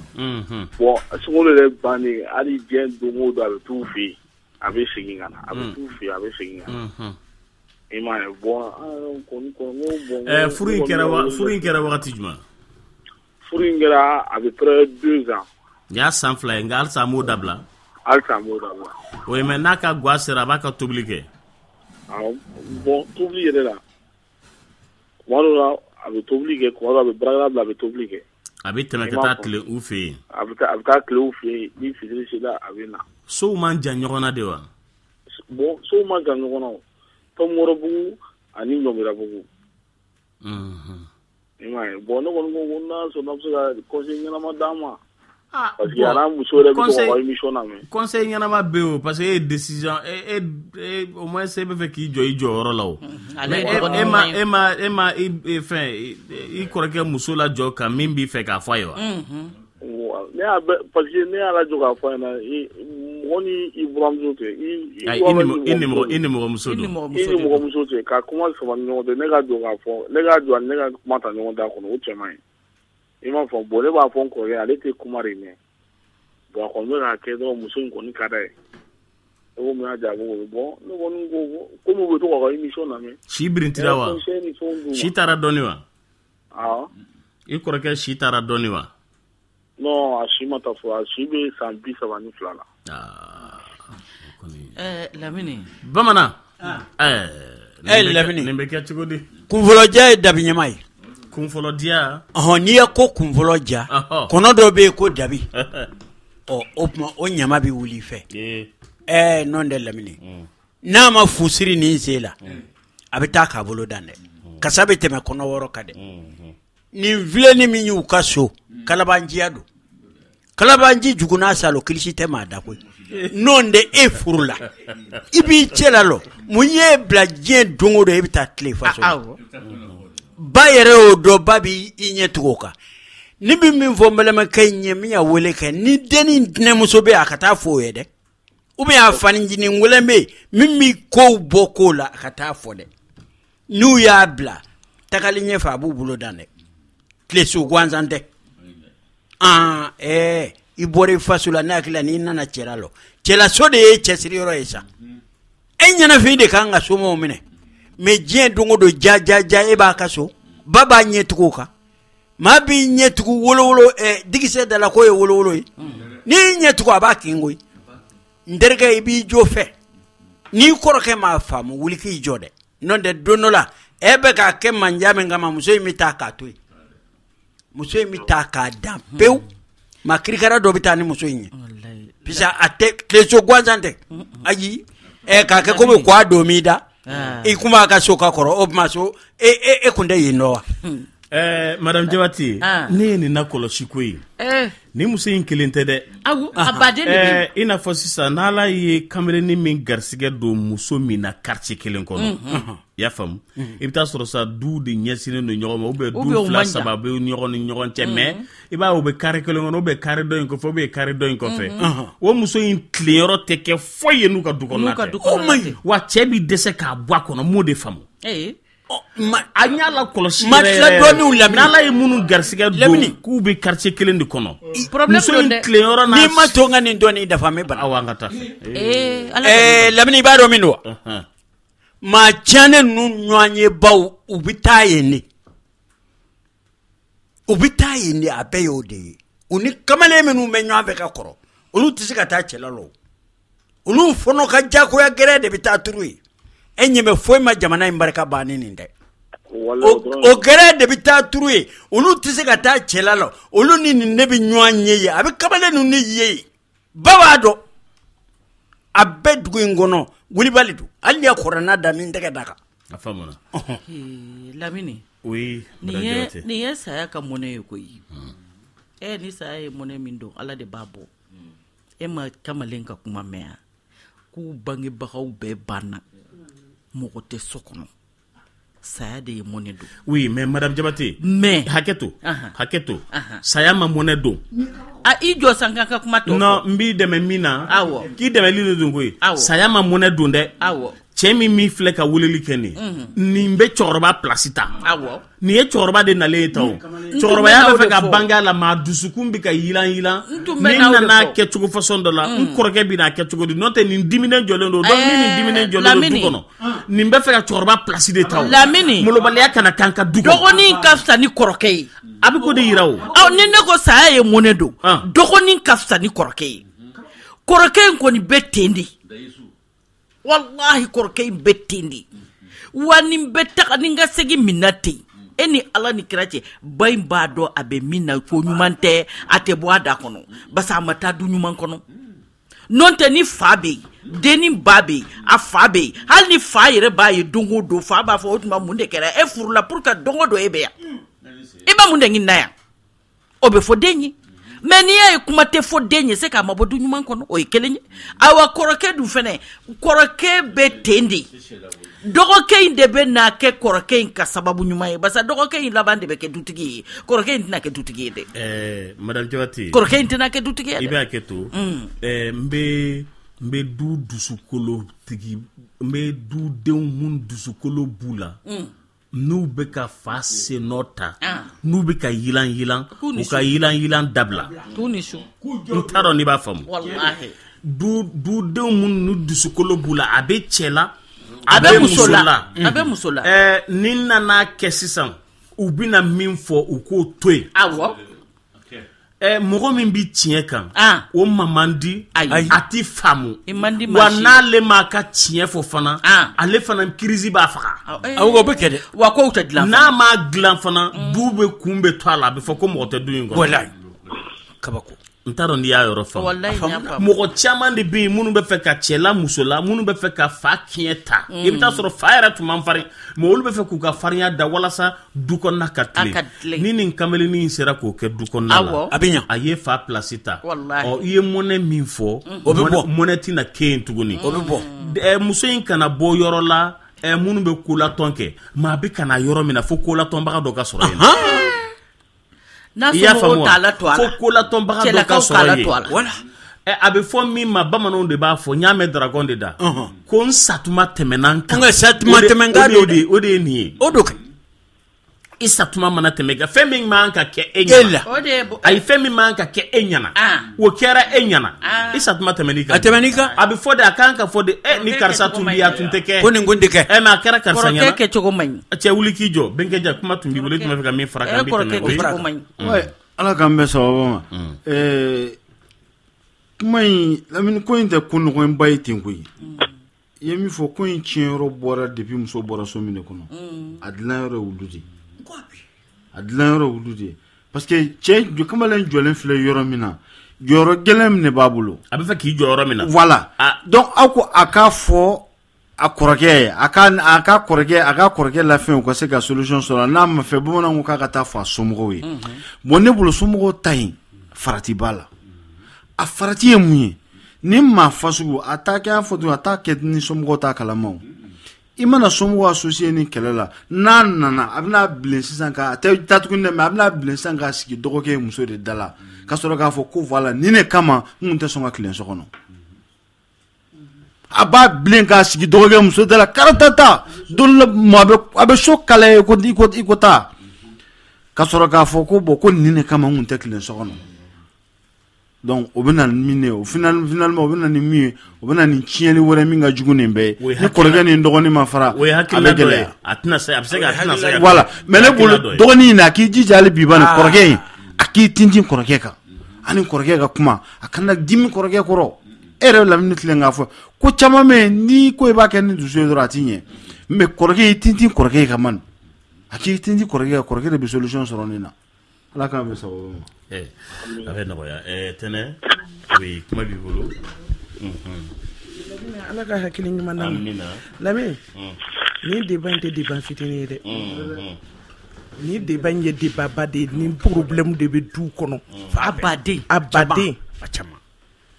Bon, sunkalo yɛrɛ bannen, hali diɲɛ don o don a bɛ t'u fɛ yen, a bɛ segin ka na, a bɛ t'u fɛ yen, a bɛ segin ka na. I m'a ye, bon, an yɛrɛ kɔni ko bon. Furu in kɛra wagati jumɛn? Furu in kɛra à peu près 2 ans. Nin y'a san 2 ye, nka halisa a m'o dabila. Halisa a m'o dabila. Oui, mais n'a ka guwa sera, a b'a ka tobili kɛ. Awɔ, bon, tobili yɛrɛ la, tuma dɔw la a bɛ tobili kɛ, tuma dɔw la a bɛ baarakɛla bila, a bɛ tobili kɛ. A bɛ tɛmɛ ka taa tile u fɛ yen. A bɛ taa tile u fɛ yen, ni fitiri sera a bɛ na. Sow man jan ɲɔgɔn na de wa? Bon, sow man jan ɲɔgɔn na o. Tɔmɔrɔbugu ani Ɲɔmirabugu. I m'a ye, bon, ne kɔni ko n'a sɔrɔ a bɛ se ka conseil ɲɛnama d'an ma. Parce que a n'a muso yɛrɛ bɛ to ka émission lamɛn. Conseil ɲɛnama bɛ yen o, parce que e ye décision, e au moins e bɛ fɛ k'i jɔ i jɔyɔrɔ la o. Mais e ma fɛn i kɔrɔkɛ muso lajɔ ka min b'i fɛ k'a fɔ a ye wa? Ne y'a bɛ, parce que ne y'a lajɔ k'a fɔ a ɲɛna, mɔgɔ ni i buramuso tɛ. I nimɔgɔmuso don. I nimɔgɔmuso tɛ, ka kuma sama ni ɲɔgɔn cɛ, ne ka jɔ k'a fɔ, ne ka jɔ ani ne ka kuma ta ɲɔgɔn da kɔnɔ, o cɛ man ɲi. I m'a fɔ, bon, ne b'a fɔ n kɔrɔkɛ, ale tɛ kuma de mɛn. Bon, a kɔni bɛ k'a kɛ dɔrɔn, muso in kɔni ka d'a ye. Ne ko mun y'a diya, a ko bon, ne kɔni ko komi u bɛ to k'aw ka émission lamɛn. Si birintira wa? Si taara dɔɔni wa? Awɔ. I kɔrɔkɛ si taara dɔɔni wa? Non, a si ma taa fɔlɔ, a si bɛ san 32 la. Lamini. Bamanan. Lamini. Nin bɛ kɛ cogo di? Kunfɔlɔdiya ye dabi ɲama ye. Kunfɔlɔ diya. Ɔhɔn, n'i ye ko kunfɔlɔ ja, kɔnɔ dɔ bɛ yen ko dabi. Ɔ, o tuma o ɲama bɛ wuli i fɛ. Ɛɛ, n'o tɛ Lamini. N'a ma fusiri nin sen la, a bɛ taa k'a bolo dan dɛ. Kasa bɛ tɛmɛ kɔnɔ wɔrɔ kan dɛ. Nin filenni min y'u ka so, kalabanjiya don. Kalabanji jugu n'a salo kilisi tɛ maa da koyi. N'o tɛ e furu la, i b'i cɛ la lɔ, mun y'e bila diɲɛ don o don e bɛ taa tile faso la. Ba yɛrɛ y'o dɔn, ba b'i ɲɛ tugu o kan. Ni bɛ min fɔ n balimakɛ in ye, min y'a wele kɛ, ni dennin tɛnɛmuso bɛ yen, a ka taa fɔ o ye dɛ. Ou bien a fanicinin wɛrɛ bɛ yen min bɛ kow bɔ ko la, a ka taa fɔ dɛ. N'u y'a bila tagali ɲɛfɛ, a b'u bolo dan dɛ. Tileso gansan tɛ. Aa ɛɛ i bɔra i faso la, ne hakili la n'i nana cɛla lɔ, cɛlaso de ye cɛsiri yɔrɔ ye sa. E ɲɛnafin de kan ka somɔgɔw minɛ, mais diɲɛ don o don ja ja ja e b'a ka so, ba b'a ɲɛ tugu o kan. Maa b'i ɲɛ tugu wolowolo, digisɛ da la k'o ye wolowolo ye. N'i y'i ɲɛ tugu a b'a kin koyi. N terikɛ, i b'i jo fɛ, n'i kɔrɔkɛ m'a faamu, wuli k'i jɔ dɛ. N'o tɛ don dɔ la e bɛ k'a kɛ manja min kama, muso in bɛ taa k'a to yen. Muso in bɛ taa k'a dan pewu. Maa kirikara dɔ bɛ taa ni muso in ye, puisque a tɛ tileso gansan tɛ. Ayi, k'a kɛ komi k'a don m'i da, i kun b'a ka so ka kɔrɔ, o tuma so e kun tɛ yen nɔ wa? Madame Jabate, ne ye nin lakɔlɔsi ko ye. Nin muso in kelen tɛ dɛ. A baden de bɛ yen. I n'a fɔ sisan n'Ala ye kamelennin min garisigɛ don muso min na quartier kelen kɔnɔ. I y'a faamu? I bɛ taa sɔrɔ sa du de ɲɛsinnen don ɲɔgɔn ma, ou bien du fila saba bɛ ɲɔgɔn ni ɲɔgɔn cɛ, mais i b'a ye u bɛ carré kelen kɔnɔ, ou bien carré dɔ in kɔfɛ, ou bien carré dɔ in kɔfɛ. O muso in tilenyɔrɔ tɛ kɛ foyi ye n'u ka du kɔnɔna tɛ. O man ɲi. Wa cɛ b'i dɛsɛ k'a bɔ a kɔnɔ, m'o de faamu. A y'a la kɔlɔsi ma tila dɔɔninw Lamini. N'Ala ye minnu garisigɛ don k'u bɛ quartier kelen de kɔnɔ. Muso in tilenyɔrɔ n'a. N'i ma to n ka nin dɔɔnin dafa n bɛ bana. Awɔ, an ka taa fɛ. Lamini, i b'a dɔn min don wa? Maa tiɲɛnen ninnu ɲɔgɔn ye baw, u bɛ taa yen de. U bɛ taa yen de, a bɛɛ y'o de ye. U ni kamalen minnu bɛ ɲɔgɔn fɛ ka kɔrɔ, olu tɛ se ka taa cɛla la o. Olu fɔnɔ ka jagoya gɛrɛ de bɛ taa turu yen. E ɲɛ bɛ foyi ma jamana in barika ban ni nin tɛ. O gɛrɛ de bɛ taa turu yen. Olu tɛ se ka taa cɛla la. Olu ni nin de bɛ ɲɔgɔn ye yen. A bɛ kamalen ninnu de ye yen. Ba b'a dɔn. A bɛɛ dugu in kɔnɔ wulibali don. Hali n'i ye kuranɛ da min tɛgɛ da kan. A faamuna. Lamini. Oui. Nin ye saya ka mɔnɛ ye koyi. Ni saya ye mɔnɛ min don, Ala de b'a bɔ. E ma kamalen ka kuma mɛn yan. K'u bangebagaw bɛɛ banna. Mɔgɔ tɛ so kɔnɔ. Saya de ye mɔnɛ don. Oui, mais madame Jabate. Mais hakɛ to. Hakɛ to. Saya ma mɔnɛ don. A i jɔ san ka kuma tɔ. Non, n b'i dɛmɛ min na. Awɔ. K'i dɛmɛli de don koyi. Awɔ. Saya ma mɔnɛ don dɛ. Awɔ. Cɛ min filɛ ka weleli kɛ nin. Nin bɛ cɛkɔrɔba place ta. Awɔ. Nin ye cɛkɔrɔba de nalen ye tan o. Cɛkɔrɔbaya bɛ fɛ ka bange a la, mais a dusukun bɛ ka yilan yilan. Ni nana kɛ cogo façon dɔ la, n kɔrɔkɛ bɛ n'a kɛ cogo di? N'o tɛ nin diminen jɔlen don. Donc ni nin diminen jɔlen don du kɔnɔ, nin bɛ fɛ ka cɛkɔrɔba place de ta o. Lamini. Molobaliya kana k'an ka du kɔnɔ. Dɔgɔnin ka fisa ni kɔrɔkɛ ye. A bɛ k'o de yira o. Ɔ, ni ne ko saya ye mɔnɛ don, dɔgɔnin ka fisa ni kɔrɔkɛ ye. Kɔrɔkɛ in kɔni bɛ ten de. Walahi kɔrɔkɛ in bɛ ten de. Wa nin bɛ taga ni ka segin min na ten. E ni Ala ni kira cɛ, ba in b'a dɔn a bɛ min na ko ɲuman tɛ, a tɛ bɔ a da kɔnɔ. Parce que a ma taa du ɲuman kɔnɔ. N'o tɛ ni fa bɛ yen, denni ba bɛ yen, a fa bɛ yen. Hali ni fa yɛrɛ b'a ye don o don, fa b'a fɔ o tuma mun de kɛra? E furula pour que don o don e bɛ yan. I bɛ mun de ɲini na yan? O bɛ fɔ den ye. Mais n'i y'a ye kuma tɛ fɔ den ye, c'est k'a ma bɔ du ɲuman kɔnɔ, o ye kelen ye. Ayiwa kɔrɔkɛ dun fɛnɛ, kɔrɔkɛ bɛ ten de. Dɔgɔkɛ in de bɛ n'a kɛ kɔrɔkɛ in ka sababu ɲuman ye, parce que dɔgɔkɛ in laban de bɛ kɛ dutigi ye. Kɔrɔkɛ in tɛna kɛ dutigi ye dɛ. Madame Jabate. Kɔrɔkɛ in tɛna kɛ dutigi ye dɛ. I bɛ hakɛ to. N bɛ du dusukolo tigi, n bɛ dudenw mun dusukolo b'u la. N'u bɛ ka fa sennɔ ta, n'u bɛ ka yilan yilan, u ka yilan yilan dabila. N t'a dɔn n'i b'a faamu. Dudenw minnu n'u dusukolo b'u la, a bɛ cɛ la, a bɛ muso la. A bɛ muso la. Ni nana kɛ sisan, u bɛna min fɔ, u k'o to yen. Awɔ. Mɔgɔ min bɛ tiɲɛ kan, o ma man di, a ti faamu. Wa n'ale m'a ka tiɲɛ fɔ fana, ale fana crise b'a faga. Awɔ, o bɛ kɛ dɛ. Wa kow tɛ dilan. N'a m'a dilan fana, du bɛ kun bɛ to a la, a bɛ fɔ ko mɔgɔ tɛ du in kɔnɔ. Walayi, kabako. N t'a dɔn n'i y'a yɔrɔ faamu. Mɔgɔ caman de bɛ yen minnu bɛ fɛ ka cɛ la muso la, minnu bɛ fɛ ka fa tiɲɛ ta. I bɛ taa sɔrɔ fa yɛrɛ tun man farin, mais olu bɛ fɛ k'u ka farinya da walasa du kɔnɔna ka tilen. Ni nin kamelennin in sera k'o kɛ du kɔnɔna la, a bɛ ɲa. A ye fa place ta. Ɔ, i ye mɔnɛ min fɔ, o bɛ bɔ. Mɔnɛ tɛna kɛ yen tuguni. O bɛ bɔ. Muso in kana bɔ yɔrɔ la minnu bɛ kolatɔn kɛ, mais a bɛ ka na yɔrɔ min na fo kolatɔnbaga dɔ ka sɔrɔ yen. N'a I y'a faamu somɔgɔw wa? t'a la to a la. Fo kolatɔnbaga dɔ ka Cɛlakaw k'a sɔrɔ la yen. to a la. Voilà. A bɛ fɔ min ma, bamananw de b'a fɔ, n y'a mɛn dragon de da. Ko n satuma tɛmɛna n kan. N ka satuma tɛmɛ n kan O de o de ye nin ye. O do kɛ. I satuma mana tɛmɛ kan, fɛn min man ka kɛ e E ɲɛna. la. O de ye bo- Ayi, fɛn min man ka kɛ e ɲɛna. O kɛra e ɲɛna. I satuma tɛmɛn'i kan. A tɛmɛn'i kan. A bɛ fɔ de, a kan ka fɔ de, ni Kɔrɔkɛ karisa kɛcogo tun man bɛ yen, ɲi. a tun tɛ kɛ. Ko nin kun tɛ kɛ. Mais a kɛra karisa Kɔrɔkɛ ɲɛna. kɛcogo man ɲi. Cɛ wuli k'i jɔ, Bɛnkɛja, kuma tun b'i bolo, i tun bɛ fɛ ka min fara kan, n bɛ Kɔrɔkɛ tɛmɛ. Oui. kɛcogo man ɲi. Ouais, Ala k'an bɛn sababa ma. Kuma in, Lamini, ko in tɛ ko nɔgɔnba ye ten koyi. I ye min fɔ, ko in tiɲɛyɔrɔ bɔra depuis muso bɔra so min de kɔnɔ. A dilanyɔrɔ ye olu de ye. A dilanyɔrɔ ye olu de ye. Parce que cɛ kamalen jɔlen filɛ yɔrɔ min na, jɔyɔrɔ gɛlɛn min de b'a bolo. A bɛ fɛ k'i jɔ yɔrɔ min na. Voilà. Donc aw ko a k'a fɔ a kɔrɔkɛ ye, a ka kɔrɔkɛ lafɛn, u ka se ka solution sɔrɔ. N'a ma fɛ, bamananw ko k'a ka taa fɔ a somɔgɔw ye. Bon, ne bolo somɔgɔw ta in farati b'a la. A farati ye mun ye? Ni maa fasugu a t'a kɛ, an fɔ tuguni, a t'a kɛ ni somɔgɔw t'a kalama o. I mana somɔgɔw associé ni kɛlɛ la, n'a nana a bɛna bilen sisan ka a tɛ taa tuguni dɛ, mais a bɛna bilen sisan k'a sigi dɔgɔkɛ muso de da la, ka sɔrɔ k'a fɔ ko voilà, nin de kama n kun tɛ sɔn ka tilen so kɔnɔ. A b'a bilen k'a sigi dɔgɔkɛ muso da la karatata don la, a bɛ so kalaya i ko taa, ka sɔrɔ k'a fɔ ko bon, ko nin de kama n kun tɛ tilen so kɔnɔ. Donc o bɛ na ni min ye, o finalement o bɛ na ni min ye, o bɛ na ni tiɲɛni wɛrɛ min ka jugu nin bɛɛ ye. Ni kɔrɔkɛ ni dɔgɔnin ma fara, O ye a bɛ hakilina dɔ ye. gɛlɛya. A tɛna se, a bɛ se ka, a tɛna se ka. Voilà. Mais ne bolo Hakilina dɔ ye. dɔgɔnin in, a k'i jija hali bi bani, kɔrɔkɛ in, a k'i tintin kɔrɔkɛ kan. Ani kɔrɔkɛ ka kuma, a kana dimi kɔrɔkɛ kɔrɔ. E yɛrɛ Lamini tilen k'a fɔ ko caman bɛ yen, n'i ko i b'a kɛ ni dusu ye dɔrɔn, a t'i ɲɛ. Mais kɔrɔkɛ y'i tintin kɔrɔkɛ kan man. A k'i tintin kɔrɔkɛ kan, kɔrɔkɛ de bɛ solution sɔrɔ nin na. Ala k'an bɛn sababu ma. A bɛ nɔgɔya. Tɛnɛ, oui, kuma b'i bolo. Ala ka hakili ɲuman d'an ma. Amina. Lamini, nin débat in tɛ débat fitinin ye dɛ. Nin débat in ye débat ba de ye. Nin problème de bɛ du kɔnɔ. A baden. A baden. A caman.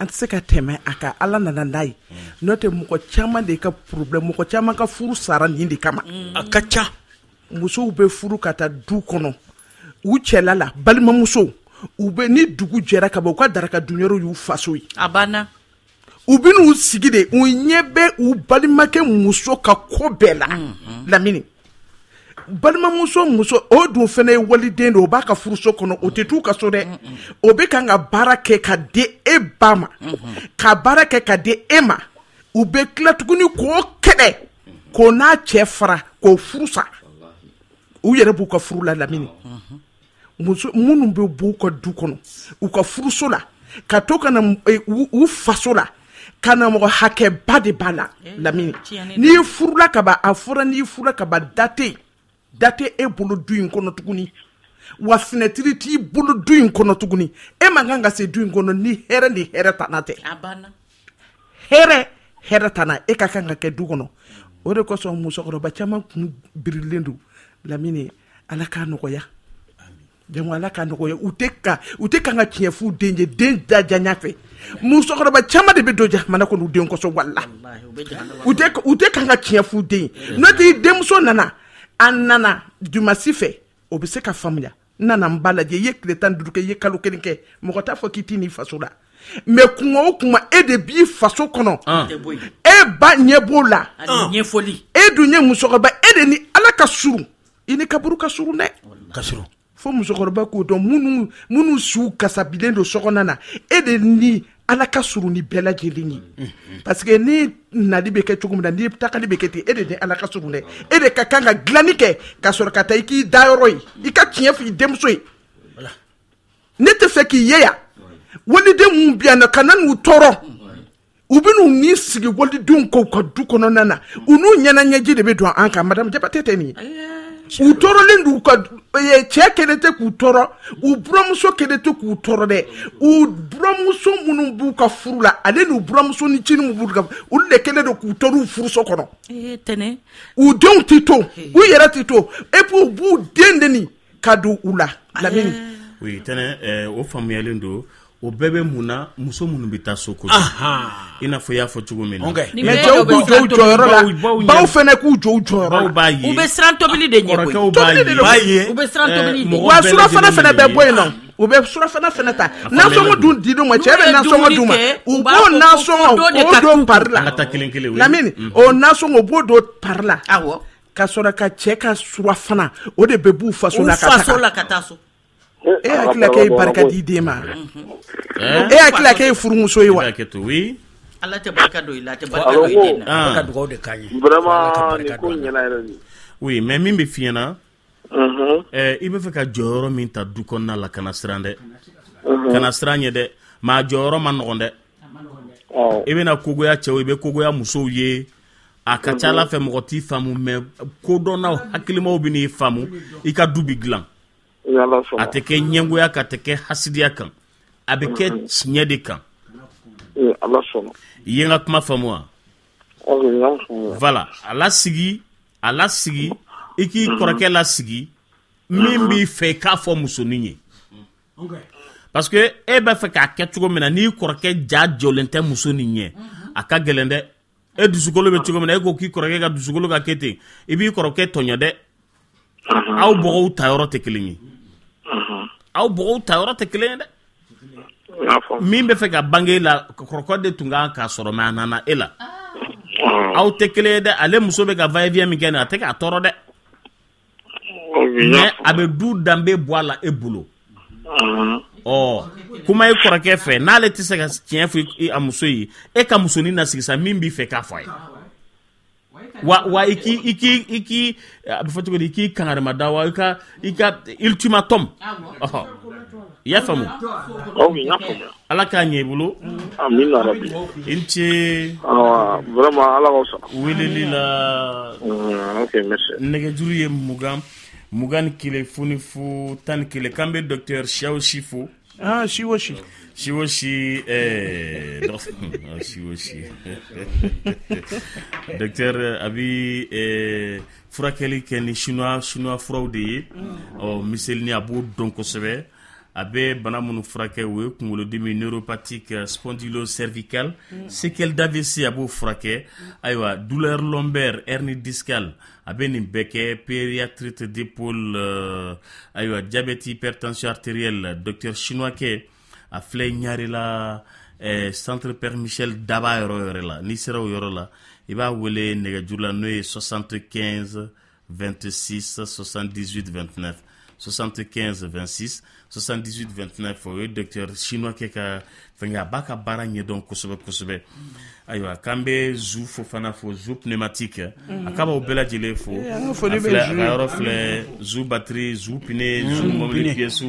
An tɛ se ka tɛmɛ a kan, Ala nana n'a ye. N'o tɛ, mɔgɔ caman de ka problème, mɔgɔ caman ka furu sara nin de kama. A ka ca. Musow bɛ furu ka taa du kɔnɔ, u cɛla la, balimamusow, u bɛ ni dugu jɛra ka ban, u ka daraka dunyɔrɔ y'u faso ye. A banna. U bɛ n'u sigi de, u ɲɛ bɛ u balimakɛ muso ka ko bɛɛ la. Lamini, balimamuso muso o dun fana ye waliden de, o b'a ka furuso kɔnɔ, o tɛ t'u ka so dɛ. O bɛ kan ka baara kɛ ka di e ba ma, ka baara kɛ ka di e ma. U bɛ tila tuguni k'o kɛlɛ, k'o n'a cɛ fara, k'o furu sa. U yɛrɛ b'u ka furu la. Lamini, muso minnu bɛ b'u ka du kɔnɔ, u ka furuso la, ka to ka na u faso la, ka na, mɔgɔ hakɛba de b'a la. Lamini, n'i furula ka ban, a fɔra n'i furula ka ban, da tɛ yen, da tɛ e bolo du in kɔnɔ tuguni, wa finɛtiri t'i bolo du in kɔnɔ tuguni. E man kan ka se du in kɔnɔ ni hɛrɛ ni hɛrɛ tana tɛ. A banna. Hɛrɛ hɛrɛ tana e ka kan ka kɛ du kɔnɔ. O de kosɔn musokɔrɔba caman kun birilen don. Lamini, Ala k'a nɔgɔya. Donc Ala k'a nɔgɔya. U tɛ kan ka tiɲɛ f'u den ye, den da diya fɛ. Musokɔrɔba caman de bɛ don jamana kɔnɔ u den kosɔn, walahi. U tɛ kan ka tiɲɛ f'u den ye. N'o tɛ, i denmuso nana, a nana dumasi fɛ, o bɛ se ka faamuya. N nana n ba lajɛ, i ye tile 15 kɛ, i ye kalo 1 kɛ, mɔgɔ t'a fɔ k'i t'i n'i faso la. Mais kuma o kuma, e de b'i faso kɔnɔ. E ba ɲɛ b'o la. Ɲɛfɔli. E dun ye musokɔrɔba, e de ni Ala ka surun, i ni kaburu ka surun dɛ. Ka surun. Fo musokɔrɔba k'o dɔn, minnu siw kasabilen don sokɔnɔ na, e de ni Ala ka surun ni bɛɛ lajɛlen ye. Parce que ni nali bɛ kɛ cogo min na, ni tagali bɛ kɛ ten, e de ni Ala ka surun dɛ. E de ka kan ka dilanni kɛ ka sɔrɔ ka taa i k'i da yɔrɔ ye, i ka tiɲɛ fɔ i denmuso ye. Ne tɛ fɛ k'i ye yan. Waliden mun bɛ yan nɔ, kana n'u tɔɔrɔ. U bɛ n'u ni sigi walidenw kɔ u ka du kɔnɔna na, u n'u ɲɛna ɲɛji de bɛ don an kan. Madame Jabate tɛ nin ye. U tɔɔrɔlen d'u ka cɛ kelen tɛ k'u tɔɔrɔ, u buramuso kelen tɛ k'u tɔɔrɔ dɛ, u buramuso minnu b'u ka furu la, ale n'u buramuso ni cinin min b'u ka, olu de kɛlen don k'u tɔɔrɔ u furuso kɔnɔ. Tɛnɛ. U denw tɛ to, u yɛrɛ tɛ to, et puis u b'u den neni ka don u la. Lamini. Oui, Tɛnɛ, o faamuyalen don. O bɛɛ bɛ mun na, muso minnu bɛ taa so kojugu. I n'a fɔ i y'a fɔ cogo min na. Mais cɛw k'u jɔ u jɔyɔrɔ la, baw fana k'u jɔ u jɔyɔrɔ la. Baw b'a ye. U bɛ siran tobili de ɲɛ koyi. Kɔrɔkɛw b'a ye. U bɛ siran tobili de ɲɛ. Wa surafana fana bɛ bɔ yen nɔ. U bɛ surafana fana ta. Nasɔngɔ dun did'u ma, cɛ bɛ nasɔngɔ d'u ma. U b'o nasɔngɔ k'o don pari la. An ka taa kelen kelen. Lamini, o nasɔngɔ u b'o don pari la. Awɔ. Ka sɔrɔ ka cɛ ka surafana, o de bɛ b'u faso la ka taa so. E hakili k'e ye barika di den ma, e hakili k'e ye furumuso ye wa? Ala tɛ barika don i la, a tɛ barika don i den na. Ala ka dugawu de k'an ye. Vraiment nin ko in ɲɛna yɛrɛ de. Oui, mais min bɛ f'i ɲɛna, i bɛ fɛ ka jɔyɔrɔ min ta du kɔnɔna la, kana siran dɛ. Kana siran ɲɛ dɛ, mais a jɔyɔrɔ ma nɔgɔn dɛ. I bɛna kogoya cɛw, i bɛ kogoya musow ye. A ka ca Ala fɛ mɔgɔ t'i faamu, mais kodɔnnaw hakilimaw bɛ n'i faamu, i ka du bɛ dilan. A tɛ kɛ ɲɛngoya kan, a tɛ kɛ hasidiya kan, a bɛ kɛ tiɲɛ de kan. I ye n ka kuma faamu wa? Voilà, a lasigi, i k'i kɔrɔkɛ lasigi, min b'i fɛ i k'a fɔ musonin ye. Parce que e b'a fɛ k'a kɛ cogo min na, n'i kɔrɔkɛ ja jɔlen tɛ muso nin ɲɛ, a ka gɛlɛn dɛ. E dusukolo bɛ cogo min na, e ko k'i kɔrɔkɛ ka dusukolo ka kɛ ten, i b'i kɔrɔkɛ tɔɲɔ dɛ. Aw bɔgɔw ta yɔrɔ tɛ kelen ye. Aw bɔgɔw ta yɔrɔ tɛ kelen ye dɛ. Min bɛ fɛ ka bange e la, kɔrɔkɛ de tun kan k'a sɔrɔ, mais a nana e la. Aw tɛ kelen ye dɛ. Ale muso bɛ ka va-et-vient min kɛ nin, a tɛ k'a tɔɔrɔ dɛ. Mais a bɛ du danbe bɔ a la e bolo. Ɔ, kuma e kɔrɔkɛ fɛ, n'ale tɛ se ka tiɲɛ fɔ a muso ye, e ka musonin nasigi sa, min b'i fɛ k'a fɔ a ye. Wa i k'i a bɛ fɔ cogo di, i k'i kangarimada wa i ka ultimatum. I y'a faamu? Ala k'a ɲɛ i bolo. Amina rabi. I ni ce. Vraiment Ala k'aw sara. Weleli la. Ok, merci. Nɛgɛjuru ye 20 21 0 0 11. K'an bɛ docteur Siaw Si fo. Ah, Siwosi. Siwosi, Siwosi. Docteur a bi furakɛli kɛ ni chinois furaw de ye. Ɔ, miselini a b'o dɔn kosɛbɛ. A bɛ bana minnu furakɛ, o ye kunkolodimi neuropathique, spondylo-cervical, séquelle d'AVC a b'o furakɛ. Ayiwa, douleur lombaire, hernie discale, a bɛ nin bɛɛ kɛ, périarthrite d'épaule, ayiwa, diabète, hypertension artérielle. Docteur chinois kɛ, a filɛ Ɲarela, centre Père Michel Daba yɔrɔ yɛrɛ la. N'i sera o yɔrɔ la, i b'a wele nɛgɛjuru la, n'o ye 75 26 78 29. 75 26 78 29. O ye docteur chinois kɛ ka fɛnkɛ, a b'a ka baara ɲɛdɔn kosɛbɛ kosɛbɛ. Ayiwa, k'an bɛ Zu fo fana fo, Zu pneumatique, a k'a b'aw bɛɛ lajɛlen fo. A ka yɔrɔ filɛ, Zu batterie, Zu pneu, Zu mobili pièces,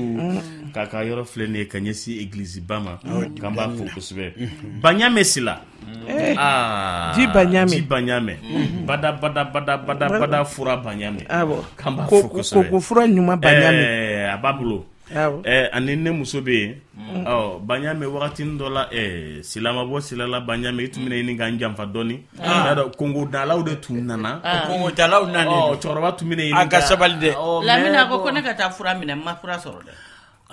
k'a ka yɔrɔ filɛ nin ye ka ɲɛsin église ba ma, k'an b'a fo kosɛbɛ. Baɲamɛ Sila. Ji Baɲamɛ. Bada bada bada bada bada fura Baɲamɛ. K'an b'a fo kosɛbɛ. Koko fura ɲuman Baɲamɛ. A b'a bolo. Ani ne muso bɛ yen. Ɔ, Baɲamɛ wagati dɔ la, Sila ma bɔ Sila la, Baɲamɛ i tun bɛna ɲini ka n janfa dɔɔni. Y'a dɔn Kongodalaw de tun nana. Kongodalaw nana. Ɔ, cɛkɔrɔba tun bɛna ɲini ka. A ka sabali dɛ. Lamini a ko ko ne ka taa fura minɛ, n ma fura sɔrɔ dɛ.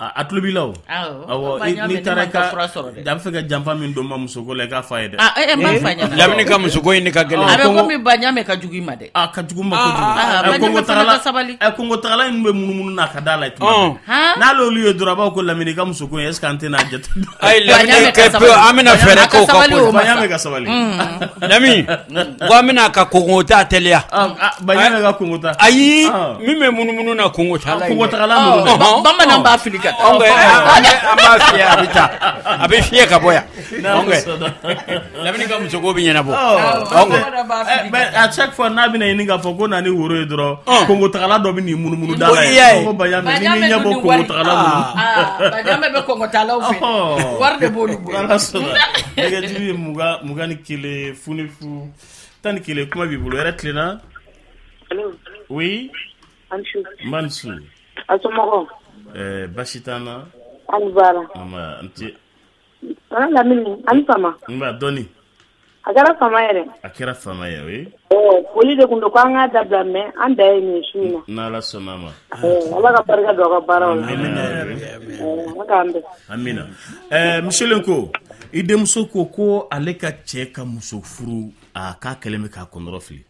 A tulo b'i la o. Awɔ, n'i taara i ka a bɛ fɛ ka janfa min don ma musoko la, i k'a fɔ a ye dɛ. N b'a f'a ɲɛna. Lamini ka musoko in de ka gɛlɛn. A bɛ komi Baɲamɛ ka jugu i ma dɛ. A ka jugu ma kojugu. Kongo tagala in bɛ munumunu n'a ka da la tuma bɛɛ. N'ale olu ye dɔrɔn, a b'a fɔ ko Lamini ka musoko in est ce que an tɛna a jate. Ayi Lamini kɛ pewu, an bɛna fɛɛrɛ k'o ka ko. Baɲamɛ ka sabali. Lamini ko an bɛna ka kongo ta teliya. Baɲamɛ ka kongo ta. Ayi, min bɛ munumunu na kongo ta la. Kongo tagala ninnu. Bamananw b'a fili ka taa. An b'a fiyɛ, a bɛ taa, a bɛ fiyɛ ka bɔ yan. Lamini ka musoko bɛ ɲɛnabɔ. Mais à chaque fois n'a bɛna ɲini k'a fɔ ko na ni woro ye dɔrɔn, kongo tagala dɔ bɛ n'i munumunu da la ye. Ko Baɲamɛ ni m'i ɲɛ bɔ kongo tagala ninnu. Baɲamɛ bɛ kongo talaw fɛ. Wari de b'olu bolo. Ala sɔnna. Nɛgɛjuru ye 21 0 0 11. Kuma b'i bolo. Hɛrɛ tilenna. Oui. An su. N ba ni su. A somɔgɔw? Baasi t'an na. An ni baara. Nba, an ce. Tonton Lamini, a ni fama. Nba, dɔɔni. A kɛra fama yɛrɛ. A kɛra fama ye, oui. Foli de tun don ko an k'a dabila mais an dan ye nin ye su in na. N'Ala sɔnna a ma. Ala ka barika don aw ka baaraw la. Amina. Ala k'an bɛn. Amina. Monsieur Lenko, i denmuso ko ale ka cɛ ka muso furu, a k'a kɛlen bɛ k'a kɔnɔrɔ fili.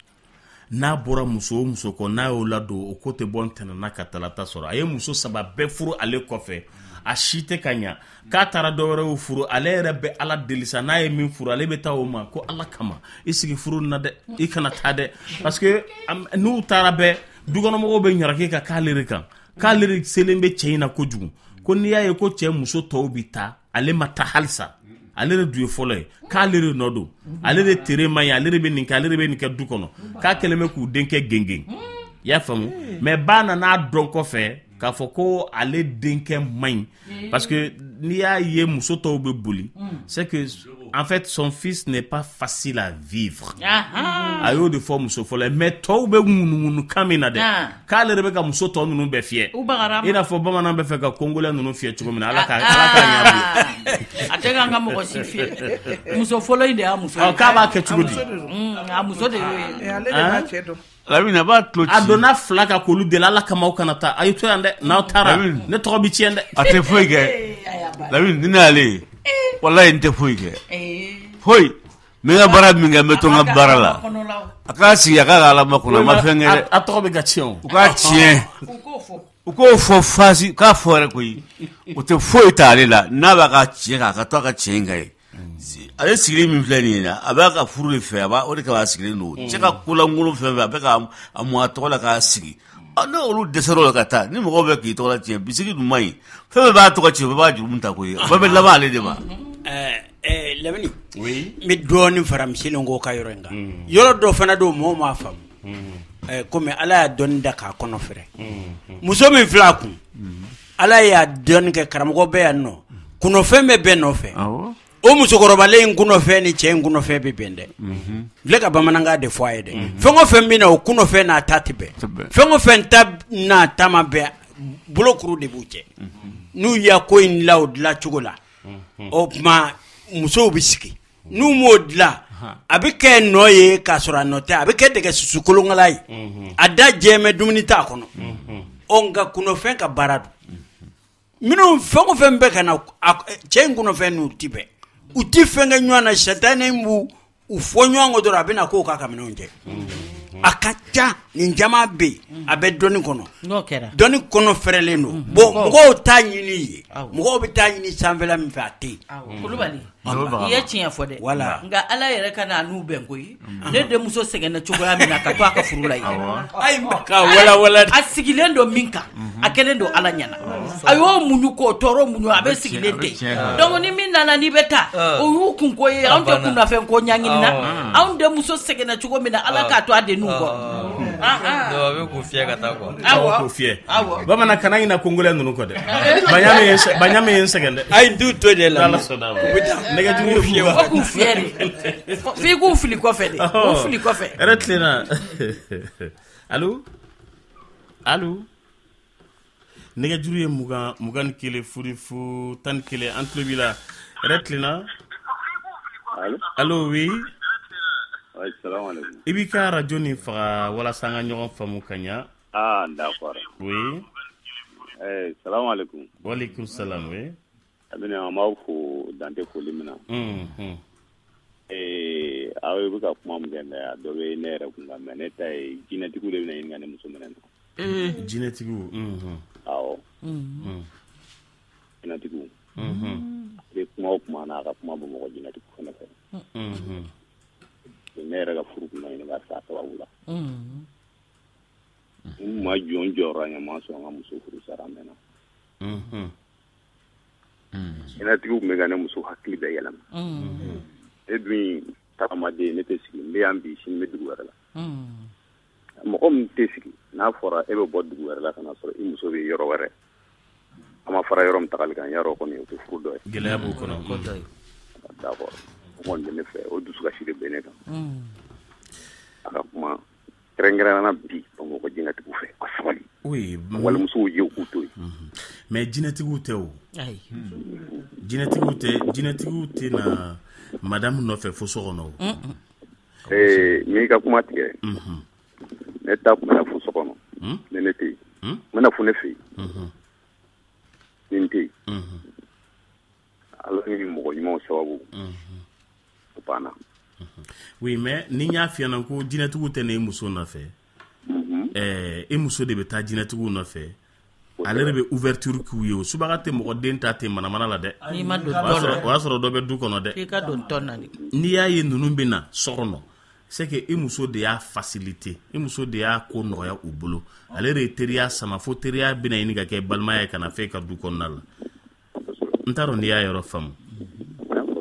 N'a bɔra muso o muso kɔ, n'a y'o ladon, o ko tɛ bɔ ntɛnɛn na ka talata sɔrɔ. A ye muso 3 bɛɛ furu ale kɔfɛ, a si tɛ ka ɲa. K'a taara dɔ wɛrɛw furu, ale yɛrɛ bɛ Ala deli sa, n'a ye min furu ale bɛ taa o ma ko Ala kama i sigi furu na dɛ, i kana taa dɛ, parce que n'u taara bɛɛ dukɔnɔmɔgɔw bɛ ɲaraki ka k'ale de kan, k'ale de selen bɛ cɛ in na kojugu, ko n'i y'a ye ko cɛ muso tɔw bɛ taa, ale ma taa halisa, ale de du ye fɔlɔ ye, k'ale de nɔ don, ale de tere man ɲi, ale de bɛ nin kɛ, ale de bɛ nin kɛ du kɔnɔ, k'a kɛlen bɛ k'u denkɛ gengen. I y'a faamu? Mais ba nana dɔn kɔfɛ k'a fɔ ko ale denkɛ man ɲi, parce que n'i y'a ye muso tɔw bɛ boli, c'est que en fait son fils n'est pas facile à vivre. A y'o de fɔ muso fɔlɔ ye, mais tɔw bɛ ŋunuŋunu kan min na dɛ, k'ale de bɛ ka muso tɔ ninnu bɛɛ fiyɛ, i n'a fɔ bamanan bɛ fɛ ka kongolɛ ninnu fiyɛ cogo min na, Ala k'a ɲɛ bolo. A tɛ k'an ka mɔgɔ si fiyɛ, muso fɔlɔ in de y'a muso ye. K'a b'a kɛ cogo di? A muso de y'o ye. Ale de b'a cɛ dɔn. Lamine, a b'a tulo ci. A donna 2 kan k'olu deli Ala kama aw kana taa, a ye to yan dɛ, n'aw taara ne tɔgɔ bɛ tiɲɛ dɛ. A tɛ foyi kɛ. Lamine, ni ne y'ale ye, walayi n tɛ foyi kɛ. Foyi. N bɛ n ka baara min kɛ, n bɛ to n ka baara la. A k'a sigi, a k'a ka Ala makɔnɔ, a ma fɛn kɛ dɛ. A tɔgɔ bɛ ka tiɲɛ o. U k'a tiɲɛ. U k'o fɔ fasi, k'a fɔ yɛrɛ koyi. O tɛ foyi t'ale la, n'a b'a ka tiɲɛ kan, a ka to a ka tiɲɛ in kan ye. Ale sigilen min filɛ nin ye, a b'a ka furu de fɛ, a b'a o de kama a sigilen don. Cɛ ka kolankolon fɛn fɛn, a bɛ ka a mɔ a tɔgɔ la k'a sigi. N'o olu dɛsɛra o la ka taa, ni mɔgɔw bɛ k'i tɔgɔ la tiɲɛ, bisigi dun man ɲi. Fɛn fɛn b'a tɔgɔ tiɲɛ, o bɛɛ b'a jurumu ta koyi, o bɛɛ bɛ laban ale de ma. Lamini, n bɛ dɔɔnin fara Monsieur Lenko ka yɔrɔ in kan. Yɔrɔ dɔ fana don, mɔgɔw m'a faamu. Komi Ala y'a dɔnni da k'a kɔnɔ fɛrɛ. Muso min filɛ a kun, Ala y'a dɔnni kɛ, karamɔgɔ bɛ yan nɔ, kunnafɛn bɛ bɛɛ nɔfɛ. O musokɔrɔbalen in kunnafɛn ni cɛ in kunnafɛn bɛ bɛn dɛ. N filɛ ka bamanankan de fɔ a ye dɛ. Fɛn o fɛn bɛ na, o kunnafɛn n'a ta tɛ bɛn. Fɛn o fɛn ta n'a ta ma bɛn, bolokuru de b'u cɛ. N'u y'a ko in la o dilan cogo la, o tuma musow bɛ sigi. N'u m'o dilan, a bɛ kɛ nɔ ye k'a sɔrɔ a nɔ tɛ, a bɛ kɛ dɛgɛ susu kolonkala ye. A da jɛmɛ dumuni t'a kɔnɔ. Ɔ nka kunnafɛn ka baara don. Minnu fɛn o fɛn bɛ ka na, cɛ in kunnafɛn n'u tɛ bɛn. U tɛ fɛn kɛ ɲɔgɔn na, sitanɛ b'u u fɔ ɲɔgɔn kɔ dɔrɔn, a bɛna k'o k'a ka minɛnw cɛ. A ka ca, nin caman bɛ yen, a bɛ dɔnni kɔnɔ. Dɔnni kɔnɔ fɛrɛlen don. Bon, mɔgɔw t'a ɲini yen, mɔgɔw bɛ taa ɲini sanfɛla min fɛ, a tɛ yen. Kulubali, i ye tiɲɛ fɔ dɛ. Voilà. Nka Ala yɛrɛ ka na n'u bɛn koyi. Ne denmuso sɛgɛnna cogoya min na ka to a ka furu la yen. Ayi, ka wala wala. A sigilen don min kan, a kɛlen don Ala ɲɛna. A y'o muɲu k'o tɔɔrɔ muɲu, a bɛ sigilen ten. Donc ni min nana n'i bɛ taa, o y'u kunko ye, anw tɛ kunnafɛn ko ɲɛɲini na. Anw denmuso sɛgɛnna cogo min na, Ala k'a to a den kɔ. A bɛ k'u fiyɛ ka taa quoi. Awɔ, k'u fiyɛ. Bamanan kana ɲinɛ kongolɛ ninnu kɔ dɛ. Baɲame ye n sɛgɛn dɛ. Ayi, n t'u to de la. N'Ala sɔnna a ma. Nɛgɛjuru fiyɛ. Fo k'u fiyɛ de. F'i k'u fili kɔfɛ de. K'u fili kɔfɛ. Hɛrɛ tilenna. Allo? Allo? Nɛgɛjuru ye 21 0 0 11, an tulo b'i la. Hɛrɛ tilenna. Allo, oui. I b'i ka radio nin faga walasa an ka ɲɔgɔn faamu ka ɲa. Ah, d'accord. Oui. Salam alaikum. Wa alaikum salam, oui. Lamine, an b'aw fo dante foli min na. Aw bɛ ka kuma min kɛ, a dɔ bɛ ne yɛrɛ kun kan, mais ne ta ye jinɛtigiw de bɛna ɲininka ne muso minɛ na. Jinɛtigiw. Awɔ. Jinɛtigiw. A bɛ kuma o kuma na, a ka kuma bɛ mɔgɔ jinɛtigiw fana fɛ. Ne yɛrɛ ka furu kun ma ɲini ka sa sababu la. N ma jɔn jɔyɔrɔ ɲɛ, ma sɔn n ka muso furu sara mɛnna. Jinɛtigiw tun bɛ ka ne muso hakili bɛɛ yɛlɛma. Ne dun tagamaden, ne tɛ sigi, n bɛ yan bi, sini n bɛ dugu wɛrɛ la. Mɔgɔ min tɛ sigi, n'a fɔra e bɛ bɔ dugu wɛrɛ la ka na sɔrɔ i muso bɛ yɔrɔ wɛrɛ, a ma fara yɔrɔ min tagali kan, yarɔ kɔni o tɛ furu dɔ ye. Gɛlɛya b'o kɔnɔ. D'accord. O kɔni bɛ ne fɛ, o dusukasi de bɛ ne kan. A ka kuma Kɛrɛnkɛrɛnnenya bi Bamakɔ jinɛtigiw fɛ, ka sabali. Oui, walimusow ye u k'u to yen. Mais jinɛtigiw tɛ o. Ayi. Jinɛtigiw tɛ na madame nɔfɛ fo so kɔnɔ o. N y'i ka kuma tigɛ. Ne ta tun bɛ na fo so kɔnɔ. Ni ne tɛ yen. N bɛna fo ne fɛ yen. Ni n tɛ yen. Ala ni mɔgɔ ɲumanw sababu. O banna. Oui, mais ni n y'a f'i ɲɛna ko jinɛtigiw tɛ na i muso nɔfɛ. E muso de bɛ taa jinɛtigiw nɔfɛ. Ale de bɛ ouverture k'u ye o. Subaga tɛ mɔgɔ den ta ten manamana la dɛ. N'i ma don tɔn na. O y'a sɔrɔ dɔ bɛ du kɔnɔ dɛ. K'i ka don tɔn na de. N'i y'a ye ninnu bɛ na so kɔnɔ, c'est que i muso de y'a facilité, i muso de y'a ko nɔgɔya u bolo. Ale de ye teriya sama fo teriya bɛna ɲini ka kɛ balimaya ye ka na f'e ka du kɔnɔna la. N t'a dɔn n'i y'a yɔrɔ faamu.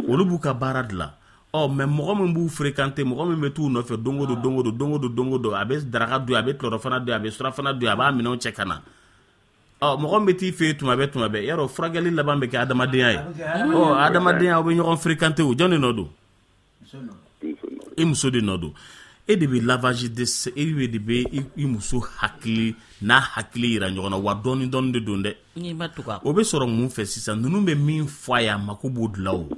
Olu b'u ka baara dilan. Ɔ mais mɔgɔ min b'u fréquenter, mɔgɔ min bɛ t'u nɔfɛ don o don don o don don o don don o don, a bɛ daraka dun, a bɛ tilelafana dun, a bɛ surafana dun, a b'a minɛnw cɛ ka na. Ɔ mɔgɔ min bɛ t'i fɛ yen tuma bɛɛ tuma bɛɛ, yarɔ furakɛli laban bɛ kɛ adamadenya ye. Ɔ adamadenya aw bɛ ɲɔgɔn fréquenter o, jɔn de nɔ don? E muso de nɔ don. E de bɛ lavage de e de bɛ i muso hakili n'a hakili yira ɲɔgɔn na, wa dɔɔni dɔɔni de don dɛ. N'i ma tugu a kɔ. O bɛ sɔrɔ mun fɛ sisan? Ninnu bɛ min fɔ a ye, a mako b'o de la o.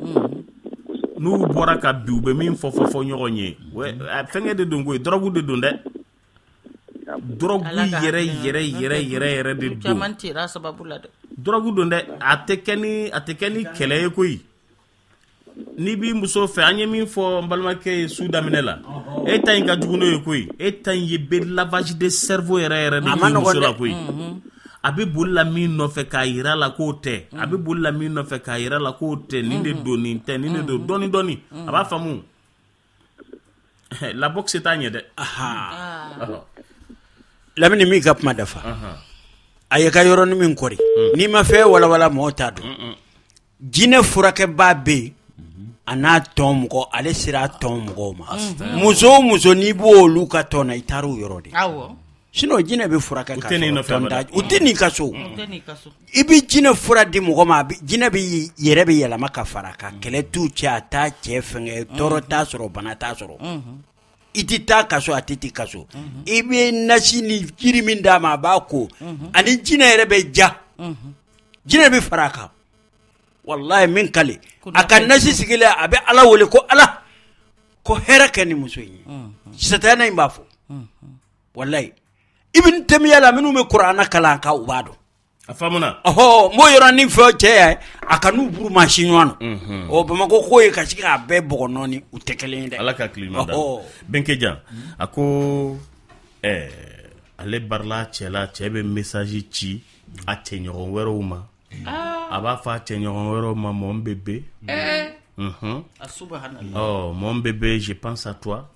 N'u bɔra ka bi, u bɛ min fɔ fɔ ɲɔgɔn ye, fɛnkɛ de don koyi, drogue de don dɛ. Drogue yɛrɛ yɛrɛ yɛrɛ yɛrɛ yɛrɛ de don. Caman tira sababu la dɛ. Drogue don dɛ, a tɛ kɛ ni kɛlɛ ye koyi. N'i b'i muso fɛ, an ye min fɔ n balimakɛ ye su daminɛ la, e ta in ka jugu n'o ye koyi. E ta in ye bɛ lavage de cerveau yɛrɛ yɛrɛ de k'i muso la koyi. A bɛ boli la min nɔfɛ k'a yira la k'o tɛ, a bɛ boli la min nɔfɛ k'a yira la k'o tɛ, nin de don, nin tɛ, nin de don, dɔɔni dɔɔni, a b'a faamu. La boxe t'a ɲɛ dɛ. Lamini m'i ka kuma dafa. A ye ka yɔrɔnin min kɔri, n'i ma fɛn walawala mɔgɔw t'a dɔn. Jinɛ furakɛbaa bɛ yen, a n'a tɔn mɔgɔ, ale sera a tɔn mɔgɔw ma. Muso o muso n'i b'olu ka tɔn na, i taar'o yɔrɔ de. Awɔ. Sinon jinɛ bɛ furakɛ ka sɔrɔ tɔn t'a, u tɛ n'i ka so. I bɛ jinɛ fura di mɔgɔ ma, jinɛ bɛ yɛrɛ bɛ yɛlɛma ka fara kan, kɛlɛ t'u cɛ, a t'a cɛ fɛngɛ, tɔɔrɔ t'a sɔrɔ, bana t'a sɔrɔ. I tɛ taa kaso, a tɛ t'i kaso. I bɛ nasi ni jiri min d'a ma, a b'a ko. Ani jinɛ yɛrɛ bɛ ja. Jinɛ bɛ fara a kan. Walahi min kale, a ka nasi sigilen, a bɛ Ala wele ko Ala, ko hɛrɛ kɛ ni muso in ye. Satana in b'a fɔ. Walahi. Ibn Taymiyyah la minnu bɛ Kuranɛ kalan kan, u b'a dɔn. A faamuna. Ɔhɔ, n b'o yɔrɔnin fɔ cɛ ye, a ka n'u buru maa si ɲɔgɔn na. Ɔ Bamakɔ ko ye ka se k'a bɛɛ bɔgɔ nɔɔni, u tɛ kelen ye dɛ. Ala ka tile ɲuman d'a ma. Bɛnkɛjan, a ko ale barila cɛ la, cɛ bɛ message ci a cɛɲɔgɔn wɛrɛw ma. A b'a fɔ a cɛɲɔgɔn wɛrɛw ma, mon bébé. Oh, mon bébé, je pense à toi.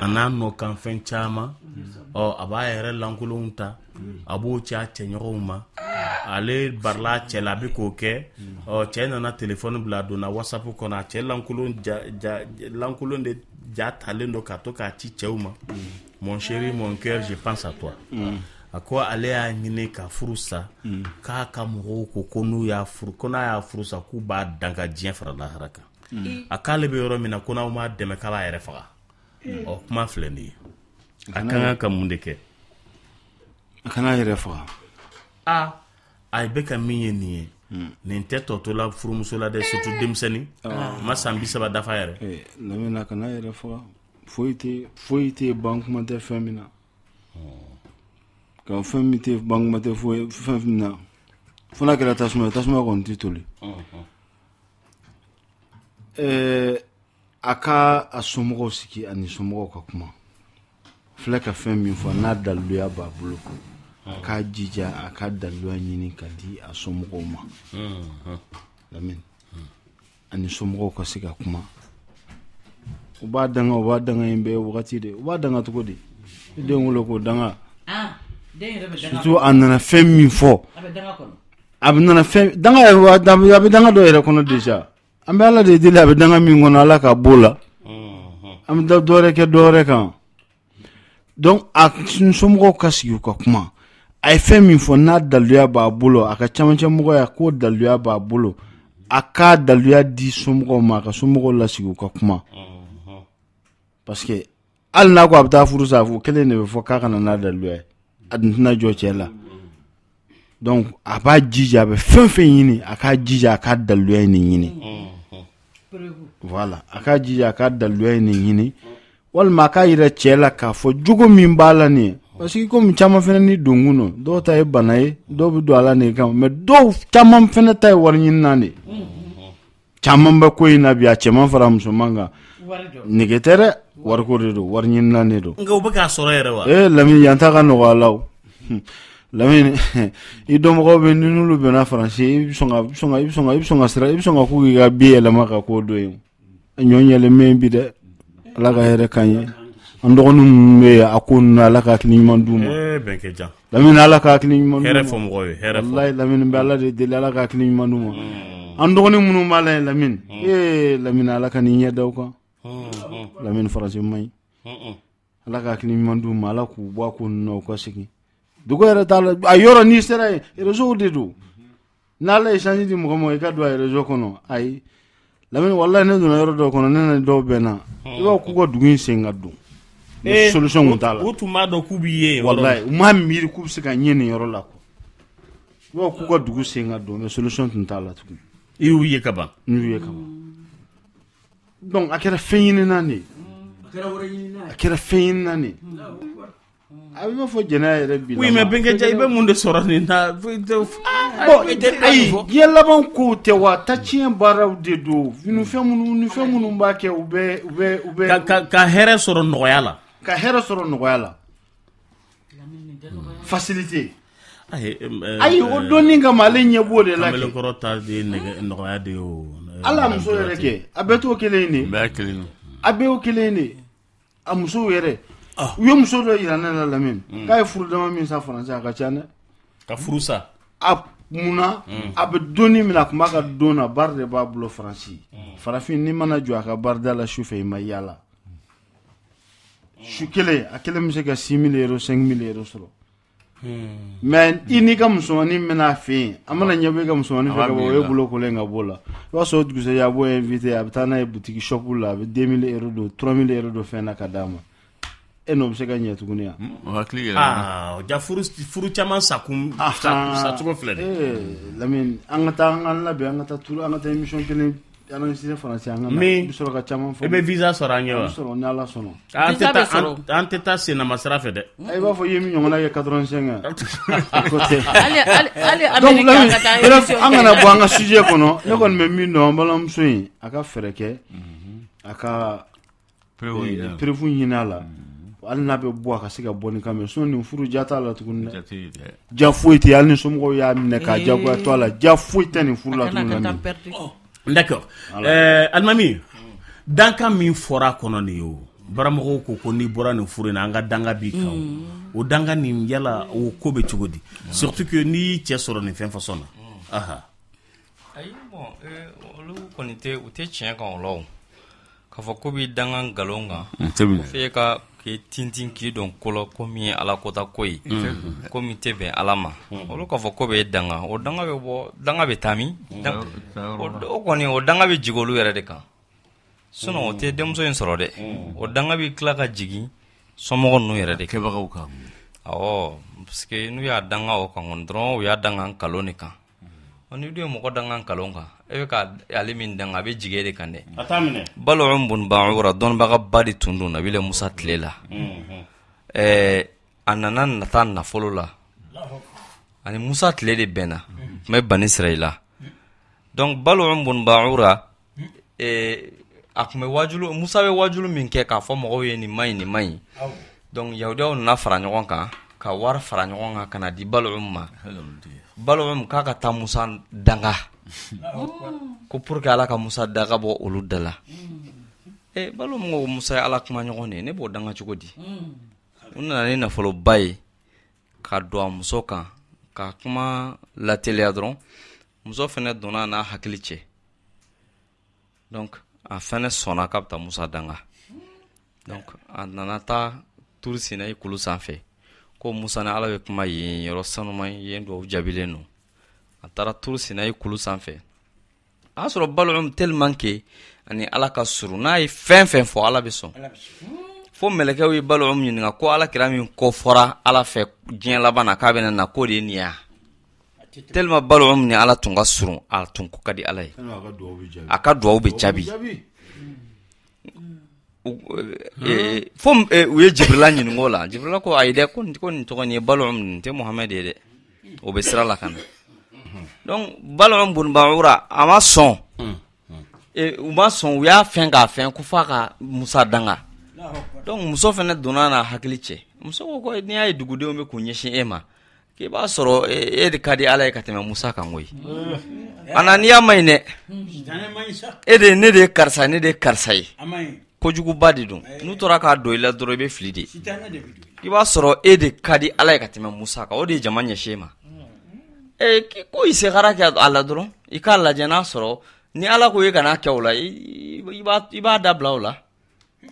A n'a nɔ kan fɛn caman. Ɔ a b'a yɛrɛ lankolonw ta, a b'o ci a cɛɲɔgɔnw ma. Ale barila cɛ la, a bɛ k'o kɛ. Ɔ cɛ nana téléphone bila, a donna WhatsApp kɔnɔ, a cɛ lankolon ja ja lankolon de ja talen don ka to k'a ci cɛw ma. Mon chéri, mon cœur, je pense à toi. A ko ale y'a ɲini ka furu sa, k'a ka mɔgɔw ko n'u y'a furu, ko n'a y'a furu sa, k'u b'a dan ka diɲɛ fara lahara kan. A k'ale bɛ yɔrɔ min na, ko n'aw m'a dɛmɛ k'a b'a yɛrɛ faga. Ɔ kuma filɛ nin ye. A ka kan ka mun de kɛ? A kana yɛrɛ faga. A bɛ ka min ye nin ye, nin tɛ tɔ to la furumuso la dɛ, surtout denmisɛnnin. Ma san 30 dafa yɛrɛ. Lamini, a kana yɛrɛ faga. Foyi tɛ ban kuma tɛ fɛn min na. Ka fɛn min tɛ ban kuma tɛ foyi fɛn min na. Fo n'a kɛra tasuma ye, tasuma kɔni tɛ toli. A ka a somɔgɔw sigi, ani somɔgɔw ka kuma. Filɛ ka fɛn min fɔ, n'a daluya b'a bolo, a k'a jija a ka daluya ɲini ka di a somɔgɔw ma. Lamini, ani somɔgɔw ka se ka kuma. U b'a danga in bɛɛ wagati de. U b'a danga cogo di? I den wolo k'o danga. Surtout a nana fɛn min fɔ. A bɛ nana fɛn danga, a bɛ danga dɔ yɛrɛ kɔnɔ déjà. An bɛ Ala de deli, a bɛ danga min kɔnɔ, Ala ka b'o la. An bɛ dɔ wɛrɛ kɛ dɔ wɛrɛ kan. Donc a somɔgɔw ka sigi u ka kuma. A ye fɛn min fɔ, n'a daluya b'a bolo, a ka camancɛ mɔgɔya k'o daluya b'a bolo, a k'a daluya di somɔgɔw ma, a ka somɔgɔw lasigi u ka kuma. Parce que Hali n'a ko a bɛ taa furu sa, o kelen de bɛ fɔ k'a ka na n'a daliluya ye. A dun tɛna jɔ cɛ la. Donc a b'a jija, a bɛ fɛn fɛn ɲini, a k'a jija a k'a daliluya in ɲini. Voilà, a k'a jija a k'a daliluya in ɲini. Walima a k'a yira cɛ la k'a fɔ jogo min b'a la nin ye. Parce que komi caman fana ni donkun don, dɔw ta ye bana ye, dɔw bɛ don a la nin kama, mais dɔw caman fana ta ye wari ɲinina de ye. Caman bɛ ko in na bi, a cɛman fara musoman kan. Nege tɛ dɛ, wariko de don, wari ɲinina de don. Nka u bɛ k'a sɔrɔ yɛrɛ wa? Ee Lamini, yan ta ka nɔgɔ a la o. Lamini, i dɔnbagaw bɛ ni n'olu bɛnna Faransi, i bɛ sɔn ka sira, i bɛ sɔn ka k'u k'i ka bi yɛlɛma ka k'o don ye. Ɲɔ ɲɛlen bɛ yen bi dɛ. Ala ka hɛrɛ k'an ye. An dɔgɔnin minnu bɛ yen a ko ninnu, Ala ka hakili ɲuman d'u ma. Ee bɛnkɛ jan. Lamini, Ala ka hakili ɲuman d'u ma. Hɛrɛ fɔ mɔgɔw ye, hɛrɛ fɔ. Walayi Lamini, n bɛ Ala de deli, Ala ka hakili ɲuman d'u ma. An dɔgɔnin minnu b'a la yen Lamini, ee Lamini, Ala ka n'i ɲɛ da u kan. Lamini, Faransi man ɲi. Ala ka hakili ɲuman d'u ma, Ala k'u bɔ a ko ninnu na, u ka segin. Dugu yɛrɛ t'a la, a yɔrɔ n'i sera yen, réseau de don. N'Ala ye chance di mɔgɔ ma, i ka don a réseau kɔnɔ, ayi. Lamini, walayi ne donna yɔrɔ dɔw kɔnɔ, ne ni dɔw bɛnna. I b'a fɔ k'u ka dugu in sen ka don. Solution kun t'a la. U tun b'a dɔn k'u b'i ye. Walayi, u m'a miiri k'u bɛ se ka ɲɛ nin yɔrɔ la quoi. I b'a fɔ k'u ka dugu sen ka don, mais solution tun t'a la tugun. I y'u ye ka ban. N y'u ye ka ban. Donc a kɛra fɛn ɲinina de ye. A kɛra fɛn ɲinina de ye. A bɛ fɔ jɛnɛya yɛrɛ bi. Oui, mais Bɛnkɛ, i bɛ mun de sɔrɔ nin na? Bon, ayi, diɲɛ laban kow tɛ wa, tatiɲɛ baaraw de don. Nin fɛn minnu b'a kɛ, u bɛ ka hɛrɛ sɔrɔ nɔgɔya la. Ka hɛrɛ sɔrɔ nɔgɔya la. Facilité. Ayi, o donni kama ale ɲɛ b'o de la. Kamalenkɔrɔ ta de ye nɔgɔya de ye o. Ala muso yɛrɛ kɛ, a bɛɛ t'o kelen de. A bɛɛ y'o kelen de. A musow yɛrɛ. U ye muso dɔ yira ne la Lamini, k'a ye furu dama min sa Faransi, a ka ca dɛ. Ka furu sa. A munna a bɛ donni min na, a tun b'a ka don na, baara de b'a bolo Faransi. Farafin n'i mana jɔ a ka baarada la su fɛ, i ma yaala. Su kelen, a kelen bɛ se ka 6 000 euros, 5 000 euros sɔrɔ. Mais i n'i ka musomanin bɛna a fɛ yen, a mana ɲɛbɔ i ka musomanin fɛ ka bɔ, o ye bolo kolen ka bɔ o la. I b'a sɔrɔ o dugusɛjɛ a b'o invité, a bɛ taa n'a ye boutique shop la, a bɛ 2 000 euros don, 3 000 euros don fɛn na ka d'a ma. E n'o bɛ se ka ɲɛ tuguni yan. Aa, ja furu caman sakun sacogo filɛ dɛ. Ee Lamini, an ka taa an ka labɛn, an ka taa turu, an ka taa émission kelen enregistré Faransi, an ka na. I bɛ sɔrɔ ka caman fɔ. I bɛ visa sɔrɔ an ɲɛ wa? A bɛ sɔrɔ ni Ala sɔnna. An tɛ taa sennama sira fɛ dɛ. I b'a fɔ i ye min ɲɔgɔnna kɛ 85 yan. Hali Amérique an ka taa émission kɛ. An kana bɔ an ka sujet kɔnɔ. Ne kɔni bɛ min dɔn, an balimamuso in, a ka fɛɛrɛ kɛ, a ka preuve ɲini a la. Hali n'a bɛ bɔ, a ka se ka bɔ ni kan mɛn. Sinon nin furu ja t'a la tuguni dɛ. Ja foyi tɛ, hali ni somɔgɔw y'a minɛ k'a jagoya to a la, ja foyi tɛ nin furu la tuguni. D'accord. Alimami, dankan min fɔra a kɔnɔ nin ye o, baramɔgɔw ko n'i bɔra nin furu in na, an ka danga b'i kan. O danga nin, yala o ko bɛ cogo di? Surtout que n'i y'i cɛ sɔrɔ nin fɛn façon na. Aha. Ayi, bon, olu kɔni tɛ, u tɛ tiɲɛ kan o la o. K'a fɔ ko b'i danga nkalon kan, f'e ka k'i tintin k'i don ko la, ko min ye ala kota ko ye, ko min tɛ bɛn ala ma. Olu k'a fɔ ko bɛ danga, o danga bɛ bɔ, danga bɛ taa min? O kɔni, o danga bɛ jigin olu yɛrɛ de kan. Sinon o tɛ denmuso in sɔrɔ dɛ. O danga bɛ tila ka jigin somɔgɔ ninnu yɛrɛ de kɛbagaw kan. Awɔ, parce que n'u y'a danga o kan kɔni dɔrɔn, u y'a danga nkalon de kan. Ni dun ye mɔgɔ danga nkalon kan, e bɛ ka ale min danga, a bɛ jigin e de kan dɛ. A t'a minɛ. Balɔn bun Bawura, dɔnnibagaba de tun don Nabila Musa tile la. A nana nata nafolo la. Ani Musa tile de bɛnna. Tun bɛ Bani Israila. Donc Balɔn bun Bawura, a tun bɛ wajulu, Musa bɛ wajulu min kɛ k'a fɔ mɔgɔw ye nin man ɲi, nin man ɲi. Donc yahudiyaw nana fara ɲɔgɔn kan, ka wari fara ɲɔgɔn kan ka na di Balɔn ma. Balɔn k'a ka taa Musa danga. Ko pour que Ala ka Musa daga bɔ olu da la. Balɔn ko Musa ye Ala kuma ɲɔgɔn de ye, ne b'o danga cogo di? U nana ni nafoloba ye ka don a muso kan, ka kuma lateliya dɔrɔn. Muso fɛnɛ donna n'a hakili cɛ. Donc a fɛnɛ sɔnna k'a bɛ taa Musa danga. Donc a nana taa Turu Sinayi kulu sanfɛ. Ko Musa ni Ala bɛ kuma yen yɔrɔ sanuman yen, duwawu jaabilen don. A taara Turu Sinayi kulu sanfɛ. A y'a sɔrɔ Balɔn tellement que ani Ala ka surun, n'a ye fɛn fɛn fɔ Ala bɛ sɔn. Fo mɛlɛkɛw ye Balɔmu ɲininka ko ala kira min ko fɔra ala fɛ diɲɛ laban na k'a bɛna na k'o de ye nin ye wa? Tellement Balɔmu ni ala tun ka surun, a tun ko ka di ala ye. A ka duwawu bɛ jaabi. Fo u ye Jibirila ɲininka o la. Jibirila ko ayi dɛ, ko nin tɔgɔ nin ye Balɔmu, nin tɛ Muhamɛdi ye dɛ. O bɛ sira la ka na. Donc Balɔmu bun Bawura a ma sɔn. U ma sɔn, u y'a fɛn k'a fɛn ko f'a ka Musa danga. Donc muso fana donna n'a hakili cɛ. Muso ko n'i y'a ye dugudenw bɛ k'u ɲɛsin e ma, k'i b'a sɔrɔ e de ka di ala ye ka tɛmɛ Musa kan koyi. A na n'i y'a ma ɲi dɛ. E de ne de ye karisa, ne de ye karisa ye. Kojuguba de don. N'u tora k'a don i la dɔrɔn i bɛ fili de. I b'a sɔrɔ e de ka di ala ye ka tɛmɛ Musa kan, o de ye jama ɲɛsin e ma. Ko i segara kɛ a la dɔrɔn, i k'a lajɛ n'a sɔrɔ ni ala ko e kana kɛ o la, i b'a dabila o la.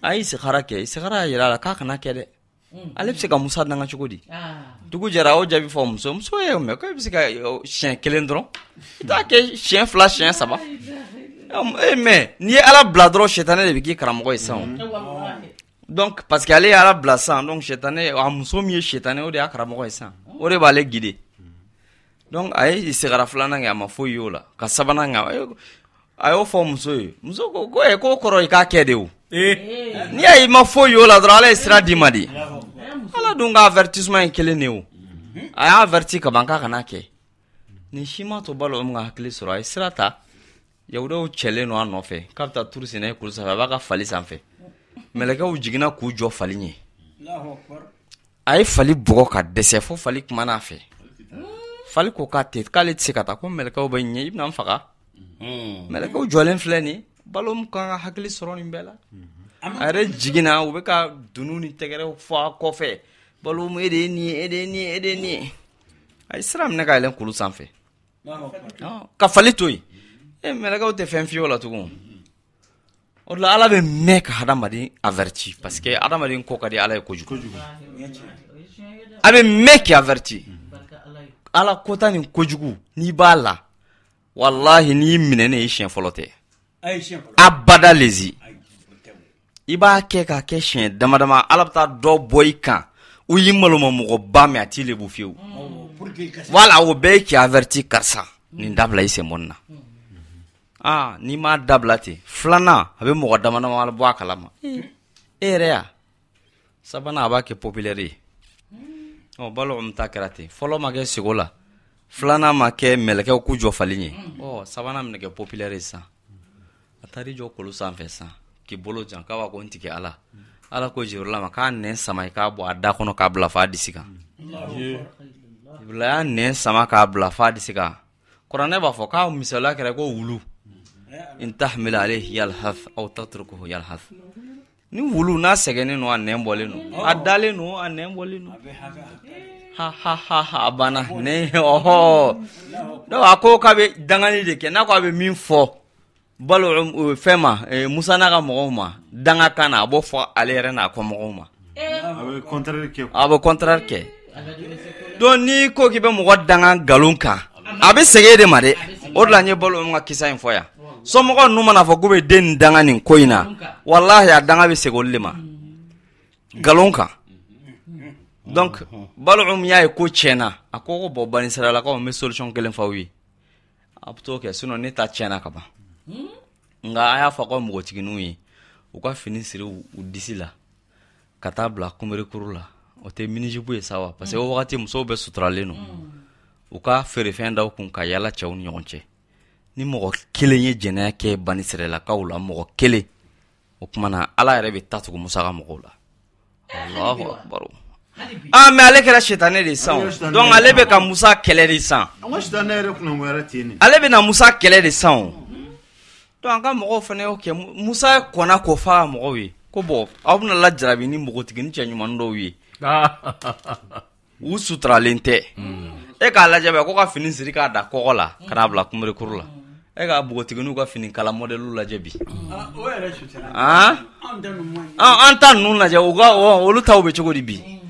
A y'i segara kɛ, i segara y'a jira a la k'a kana kɛ dɛ. Ale bɛ se ka Musa danga cogo di? Dugu jɛra a y'o jaabi fɔ muso. Muso ye mɛn ko e bɛ se ka siɲɛ kelen dɔrɔn, i t'a kɛ siɲɛ fila, siɲɛ saba. Mais n'i ye ala bila dɔrɔn, sitanɛ de bɛ k'i karamɔgɔ ye sisan. Donc parce que ale ye ala bila sisan, donc sitanɛ, a muso min ye sitanɛ, o de y'a karamɔgɔ ye sisan, o de b'ale guider. Donc a ye segara filanan kɛ, a ma foyi y'o la. Ka sabanan kɛ, a y'o fɔ muso ye. Muso ko ko kɔrɔ i k'a kɛ de o. N'i y'a ye i ma foyi y'o la dɔrɔn, ala ye sira d'i ma de. Ala dun ka avertissement ye kelen de ye o. A y'a averti ka ban k'a kana kɛ. Nin si ma to Balɔmu ka hakili sɔrɔ, a ye sira ta. Yahudiyaw cɛlen don a nɔfɛ k'a bɛ taa turu senna kulu sanfɛ, a b'a ka fali sanfɛ. Mɛlɛkɛw jiginna k'u jɔ fali ɲɛ. A ye fali bugɔ ka dɛsɛ fo fali kumana a fɛ. Fali ko k'a tɛ, k'ale tɛ se ka taa, ko mɛlɛkɛw bɛ ɲɛ, i bɛna n faga. Mɛlɛkɛw jɔlen filɛ nin ye. Balɔmu kan ka hakili sɔrɔ nin bɛɛ la. A yɛrɛ jiginna, u bɛ ka dunun ni tɛgɛrɛw fɔ a kɔfɛ. Balɔmu e de ye nin ye, e de ye nin ye, e de ye nin ye. A ye sira minɛ ka yɛlɛn kulu sanfɛ. Ka fali to yen. Mɛlɛkɛw tɛ fɛn f'i ye o la tugun. O de la ala bɛ mɛn ka hadamaden averti parce que hadamaden ko ka di ala ye kojugu. A bɛ mɛn k'i averti. Ala kota ni kojugu n'i b'a la, walahi n'i minɛ ne ye siɲɛ fɔlɔ tɛ. Abada lezi. I b'a kɛ k'a kɛ siɲɛ dama dama, ala bɛ taa dɔ bɔ i kan. U y'i maloma mɔgɔba mɛ a t'i lebu fiyewu. Voilà, o bɛɛ ye k'i averti karisa. Nin dabila i sen bɔ nin na. Ah, n'i m'a dabila ten, filanan a bɛ mɔgɔ dama dama bɔ a kalama. E yɛrɛ ya. Sabanan a b'a kɛ populaire ye. Ɔ Balɔmu ta kɛra ten. Fɔlɔ ma kɛ sego la. Filanan ma kɛ mɛlɛkɛw k'u jɔ fali ɲɛ. Ɔ sabanan bɛna kɛ populaire ye sisan. A taar'i jɔ kulu sanfɛ sisan k'i bolo jan k'a b'a ko n tigi ala. Ala ko Jibirila ma k'a nɛn sama i k'a bɔ a da kɔnɔ k'a bila f'a disi kan. Jibirila y'a nɛn sama k'a bila f'a disi kan. Kuranɛ b'a fɔ k'a misaliya kɛra ko wulu. In tahmil alayhi yalhath aw tatrukuhu yalhath. Ni wulu n'a sɛgɛnnen don, a nɛn bɔlen don, a dalen don, a nɛn bɔlen don. Ha ha ha ha, a banna. Nɛn ɔhɔ. Donc a ko k'a bɛ dangali de kɛ, n'a ko a bɛ min fɔ balo fɛn ma, Musa n'a ka mɔgɔw ma, danga kan na, a b'o fɔ ale yɛrɛ n'a kɔ mɔgɔw ma. A bɛ contraire kɛ. A bɛ contraire kɛ. Donc n'i ko k'i bɛ mɔgɔ danga nkalon kan, a bɛ segin e de ma dɛ. O de la n ye Balɔmu ka kisa in fɔ yan. Somɔgɔw ninnu mana fɔ k'u bɛ den nin danga nin ko in na, walahi a danga bɛ segin olu de ma. Nkalon kan. Donc Balɔmu y'a ye ko tiɲɛna, a ko bon Banisiralakaw n bɛ solution kelen f'aw ye. A bɛ t'o kɛ, sinon ne ta tiɲɛna ka ban. Nka a y'a fɔ aw ka npogotigininw ye, u ka fini siri u disi la ka taa bila kunberekuru la. O tɛ mini-jupe ye sa wa? Parce que o wagati musow bɛɛ suturalen don. U ka feerefɛn da u kun ka yala cɛw ni ɲɔgɔn cɛ. Ni mɔgɔ kelen ye jɛnɛya kɛ Banisiralakaw la, mɔgɔ kelen, o tuma na ala yɛrɛ bɛ ta tugu Musa ka mɔgɔw la. Allahu akbar. Ah, mais ale kɛra sitanɛ de sisan. Donc ale bɛ ka Musa kɛlɛ de sisan. Ale bɛ na Musa kɛlɛ de sisan. Donc an ka mɔgɔw fana y'o kɛ. Musa kɔnna k'o fɔ a mɔgɔw ye ko bon aw bɛna lajarabi ni npogotiginin cɛ ɲuman dɔw ye. U suturalen tɛ. E k'a lajɛ bɛ ko ka fini siri k'a da kɔgɔ la ka n'a bila kunberekuru la. E ka npogotigininw ka fini kala modèle lajɛ bi. An ta ninnu lajɛ, u ka olu taw bɛ cogo di bi?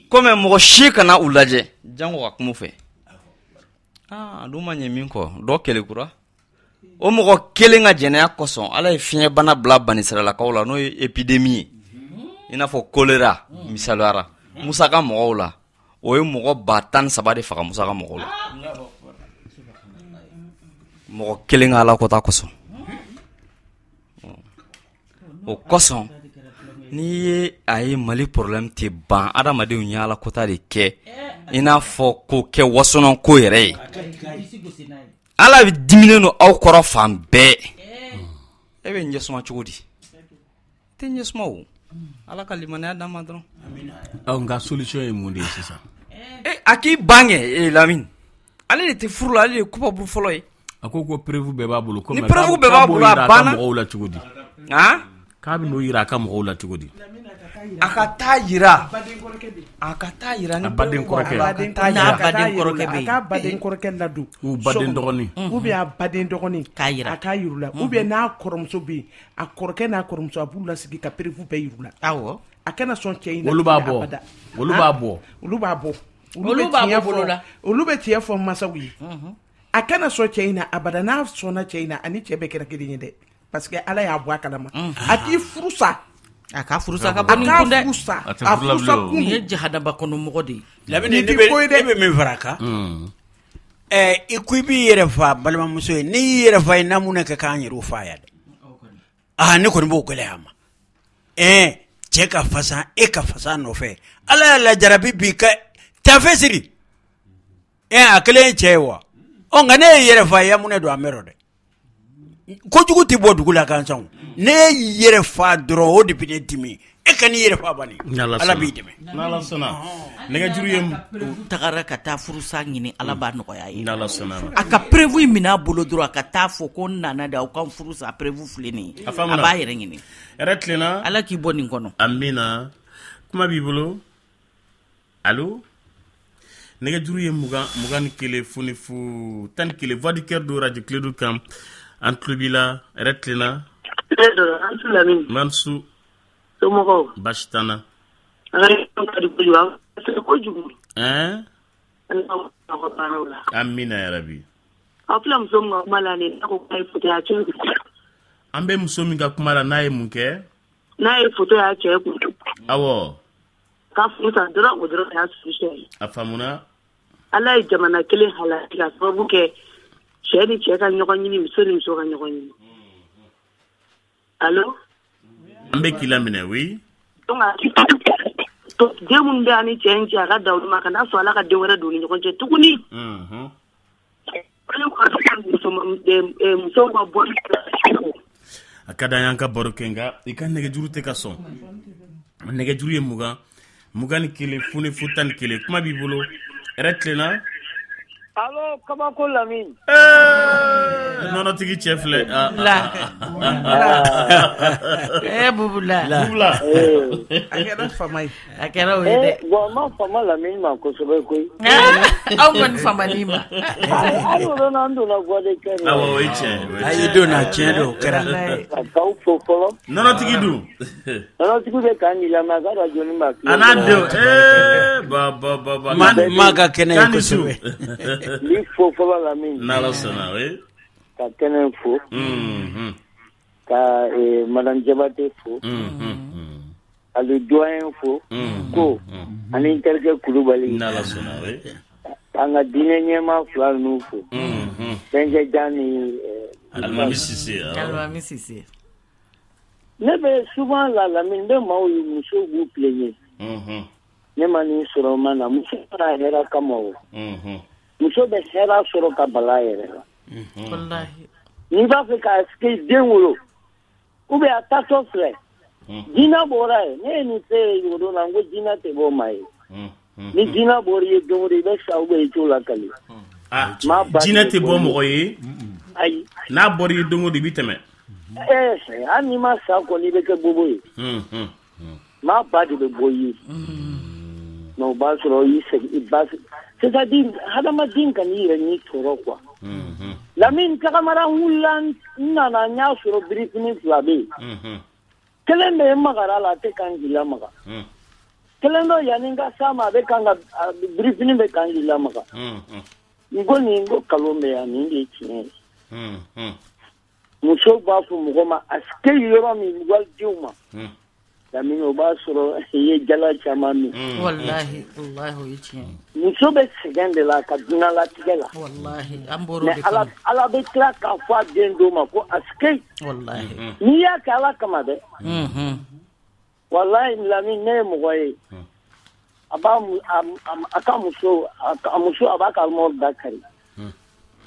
Komi mɔgɔ si kana u lajɛ jango ka kuma u fɛ. A dun ma ɲɛ min kɔ, dɔ kɛlɛkura. O mɔgɔ kelen ka jɛnɛya kosɔn Ala ye fiɲɛbana bila Banisiralakaw la, n'o ye épidémie ye. I n'a fɔ choléra misaliyara Musa ka mɔgɔw la, o ye mɔgɔ 13,000 de faga Musa ka mɔgɔw la. Mɔgɔ kelen ka Ala kɔta kosɔn. O kosɔn n'i ye a ye Mali problème tɛ ban, adamadenw ye Ala kɔta de kɛ i n'a fɔ ko kɛ wasɔnɔ ko yɛrɛ ye. Ala bɛ diminen don aw kɔrɔ fan bɛɛ. E bɛ ɲɛsuma cogo di? I tɛ ɲɛsuma o. Ala ka limaniya d'an ma dɔrɔn. Nka solution ye mun de ye sisan? A k'i ban kɛ Lamine. Ale de tɛ furu la, ale de ye coupable fɔlɔ ye. A ko preuve bɛɛ b'a bolo. Ni preuve bɛɛ b'a bolo, a banna. K'a mɔgɔw la cogo di? Han? K'a bɛ n'o yira a ka mɔgɔw la cogo di? A ka taa yira. A ka taa yira ni a baden kɔrɔkɛ. A k'a baden kɔrɔkɛ ladon. Ou baden dɔgɔnin. Ou bien a baden dɔgɔnin. K'a yira. A k'a yir'u la. Ou bien n'a kɔrɔmuso bɛ yen, a kɔrɔkɛ n'a kɔrɔmuso a b'u lasigi ka preuve bɛɛ yir'u la. Awɔ. A kana sɔn cɛ in na. Olu b'a bɔ. Olu b'a bɔ. Olu b'a bɔ. Olu b'a bɔ bolo la. Olu bɛ tiɲɛ fɔ mansaw ye. A kana sɔn cɛ in na abada, n'a sɔnna cɛ in na ani cɛ bɛɛ kɛra kelen ye dɛ. Parce que Ala y'a bɔ a kalama. A k'i furu sa. A ka furu sa ka bɔ nin kun dɛ. A furu sa kun. Nin ye jahadaba kɔnɔ mɔgɔ de ye. Lamini ne bɛ min fara a kan. I ko i b'i yɛrɛ fa balimamuso ye, n'i y'i yɛrɛ fa ye, n'a mun kɛ k'an yɛrɛ fa ya dɛ. Aa ne kɔni b'o gɛlɛya ma. Cɛ ka fasa, e ka fasa nɔfɛ. Ala y'a lajarabi bi ka tafe siri. A kelen ye cɛ ye wa? Ɔ nka ne ye yɛrɛ fa ye, mun don an bɛ dɛ. Kojugu tɛ bɔ dugu la gansan. Ne y'i yɛrɛ fa dɔrɔn, o de bɛ ne dimi. E ka n'i yɛrɛ fa bani. Ala b'i dɛmɛ. N'Ala sɔnna. Nɛgɛjuru ye tagara ka taa furusa ɲini, Ala b'a nɔgɔya ye. N'Ala sɔnna. A ka preuve in minɛ a bolo dɔrɔn, a ka taa fɔ ko n nana de, aw ka furu sa, preuve filɛ nin ye. A b'a yɛrɛ ɲini. Hɛrɛ tilenna. Ala k'i bɔ nin kɔnɔ. Amina. Kuma b'i bolo. Allo. Nɛgɛjuru ye 20 21 0 11. Voix du cœur do radio Kledu kan. An tulo b'i la, hɛrɛ tilenna. Mansu. Somɔgɔw. Baasi t'an na. An ka di kojugu, an ka kojugu. Ɛn? Ala Amina yarabi. Aw filɛ muso min ka kuma la nin, n'a ko k'a ye photo y'a cɛ kun. An bɛ muso min ka kuma la, n'a ye mun kɛ? N'a ye photo y'a cɛ kun. Awɔ. K'a furu sa dɔrɔn, o dɔrɔn y'a solution ye. A faamuna. Ala ye jamana kelen halaki ka sababu kɛ cɛ ni cɛ ka ɲɔgɔn ɲini, muso ni muso ka ɲɔgɔn ɲini. Allo? An bɛ k'i laminɛ, oui. Donc den minnu bɛ ani cɛ in cɛ, a ka da olu ma, kana sɔn Ala ka den wɛrɛ don u ni ɲɔgɔn cɛ tuguni. Musow ka bɔ. A ka d'an ye an ka baro kɛ, nka i ka nɛgɛjuru tɛ ka sɔn. Nɛgɛjuru ye 20 21 0 0 11. Kuma b'i bolo. Hɛrɛ tilenna. Allo, kabako Lamini. Nɔnɔtigi cɛ filɛ. La. Bubula. Bubula. A kɛra fama ye. A kɛra o ye dɛ. Bon, n ma fama Lamini ma kosɛbɛ koyi. Aw kɔni famani ma. Hali o don an donna voix de cœur la. Awɔ, o ye tiɲɛ. Ayi donna, tiɲɛ don, o kɛra. Ka k'aw fo fɔlɔ. Nɔnɔtigi dun? Nɔnɔtigi bɛ k'an lamɛn, a ka radio nin b'a A n'a denw. Ba ba ba ba. Ma ka kɛnɛ ye kosɛbɛ. N b'i fo fɔlɔ Lamini. N'Ala sɔnna, oui. Ka kɛnɛ fo. Ka madame Jabate fo. Ani doyen fo. Ko ani n terikɛ Kulubali. N'Ala sɔnna, oui. K'an ka diinɛ ɲɛmaa fila ninnu fo. Fɛnkɛ Jan ni. Alimami Sise. Alimami Sise. Ne bɛ souvent la Lamini, n bɛ maaw ye, musow b'u plaignent. Ne ma nin sɔrɔ ma na, muso fana hɛrɛ kama o. Muso bɛ hɛrɛ sɔrɔ ka bala yɛrɛ la. N'i b'a fɛ ka den wolo, ou bien a taatɔ filɛ, jinɛ bɔra yen, ne ye nin se ye o don na, n ko jinɛ tɛ bɔ maa ye. Ni jinɛ bɔra i ye don o don, i bɛ sa ou bien i t'o lakali. Jinɛ tɛ bɔ mɔgɔ ye? Ayi. N'a bɔra i ye don o don, i bɛ tɛmɛ. Hali n'i ma sa kɔni, i bɛ kɛ bobo ye. Maa ba de bɛ bɔ i ye. Mais o b'a sɔrɔ i segin i ba. C'est-à-dire hadamaden ka n'i yɛrɛ ni tɔɔrɔ quoi. Lamini tagamara n wulila n nana n y'a sɔrɔ birifini fila bɛ yen. Kelen bɛ yen, n magara la, a tɛ kan k'i lamaga. Kelen dɔ yanni n ka s'a ma, a bɛ kan ka birifini bɛ kan k'i lamaga. N ko nin, n ko kalon bɛ yan, nin de ye tiɲɛ ye. Musow b'a fɔ mɔgɔ ma a se yɔrɔ min walidenw ma. Lamini o b'a sɔrɔ i ye jala caman min. Walahi walahi o ye tiɲɛ ye. Muso bɛ sɛgɛn de la ka dunalatigɛ la. Walahi an bɔr'o Mais de Ala kɔnɔ. Ala bɛ tila k'a fɔ a den dɔw ma ko asikei. Walahi. N'i y'a kɛ Ala kama dɛ. Unhun. Walahi Lamini ne ye mɔgɔ ye. A b'a mu- a a ka muso a muso a b'a ka armoire da kari.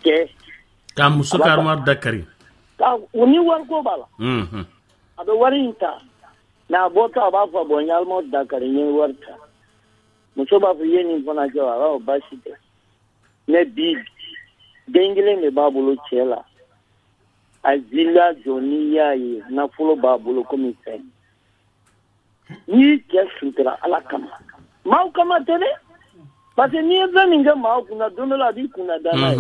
Cɛ. K'a muso A b'a ka ka- armoire da kari. Ka o ni wariko b'a la. Mhm. A bɛ wari in ta. Mais a bɔtɔ a b'a fɔ bon n ye armoire da kari n ye wari ta. Muso b'a fɔ i ye nin fana kɛ wa? A b'a fɔ baasi tɛ. Mais bi den kelen de b'a bolo cɛ la. A villa jɔ n'i y'a ye nafolo b'a bolo komi fɛn. N'i cɛ sutura Ala kama. Maaw kama tɛ dɛ. Parce que n'i ye fɛn min kɛ maaw kunna don dɔ la a b'i kunna da n'a ye.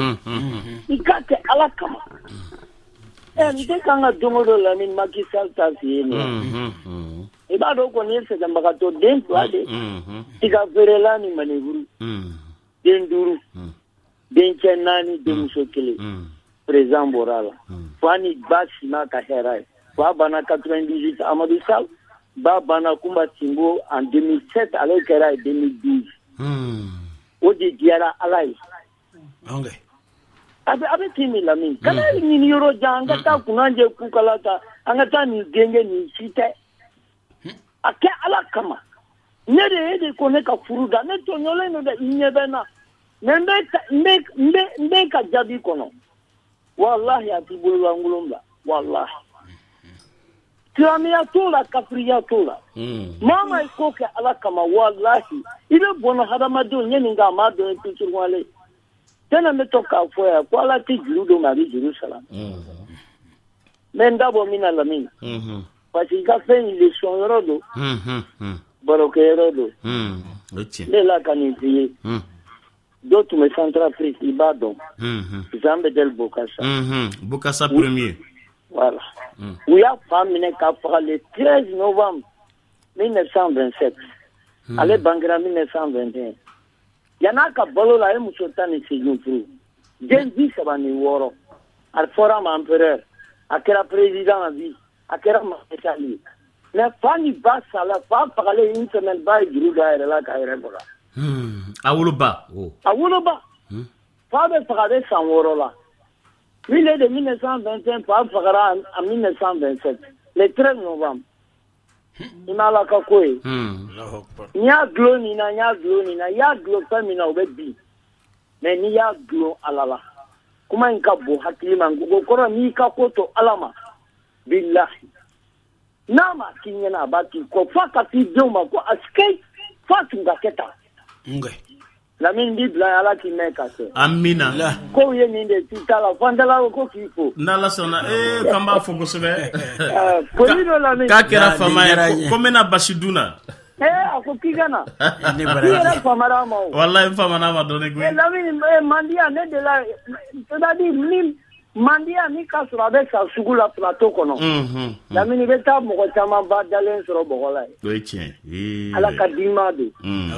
I k'a kɛ Ala kama. Ɛ n tɛ kan ka don o don Lamini Macky Sall ta f'i ye nin ye. I b'a dɔn kɔni ye sɛgɛnbagatɔ den fila de. Tiga feerela ni maneburu. Den 5. Dencɛ 4 denmuso 1. Président bɔra a la. Fa ni ba si ma ka hɛrɛ ye. Fa banna 98 Amadou Sall. Ba banna Kumba Timbo en 2007 ale kɛra ye 2012. O de diyara Ala ye. A bɛ tin min Lamini. Kana ɲini yɔrɔ jan an ka taa kunnajɛ kukala ta an ka taa nin denkɛ nin si tɛ. A kɛ Ala kama. Ne de e de ko ne ka furu da ne tɔɲɔlen don dɛ i ɲɛ bɛ n na. Mais n bɛ ka jaabi kɔnɔ. Walahi a t'i bololankolon bila. Walahi. Silamɛya t'o la kafiriya t'o la. Maa ma i ko kɛ Ala kama walahi i bɛ bɔnɛ hadamadenw ye nin kɛ a m'a dɔn i tusuruwale. Tɛnɛ bɛ to k'a fɔ yan ko Ala tɛ juru don mais a bɛ juru sara. N bɛ n da bɔ min na Lamini. Parce que i ka fɛn in leçon yɔrɔ don. Barokɛ yɔrɔ don. O ye tiɲɛ. Ne la ka nin f'i ye. Dɔ tun bɛ Centrafrique i b'a dɔn. Jean Bedel Bokassa. Bokassa premier. Voilà. U y'a fa minɛ k'a faga le 13 novembre 1927. Ale bangera 1921. Yan'a ka balo la a ye muso 18 furu. Den 36. A fɔra a ma empereur. A kɛra président à vie. A kɛra maréchal ye. Mais fa ni ba sala fa fagalen une semaine ba ye juru don a yɛrɛ la k'a yɛrɛ faga. A woloba. A woloba. Fa bɛ faga a bɛ san 6 la. Lui, il est de 1921, fa fagara en 1927, le 13 novembre. I ma Ala ka ko ye. N'i y'a dulon nin na, n y'a dulon nin na, i y'a dulon fɛn min na o bɛ bin. Mais n'i y'a dulon Ala la, kuma in ka bon hakili ma, o kɔrɔ n'i ka ko to Ala ma, bilahi. N'a ma k'i ɲɛna a b'a k'i kɔ f'a ka f'i denw ma ko asikei f'a tun ka kɛ tan. Lamini b'i bila Ala k'i mɛn ka kɛ. Amina. Kow ye nin de t'i ta la fandala ko k'i fo. N'Ala sɔnna k'an b'a fo kosɛbɛ. Foli don Lamini. K'a kɛra faama ye ko n bɛna basi dun na. A ko k'i ka na. I yɛrɛ famana a ma o. Walahi n famana a ma dɔɔni koyi. Lamini mandiya ne de la c'est-à-dire ni mandiya ni ka sɔrɔ a bɛ sa sugu la plateau kɔnɔ. Lamini i bɛ taa mɔgɔ caman ba dalen sɔrɔ bɔgɔ la yen. O ye tiɲɛ ye. Ala ka d'i ma don.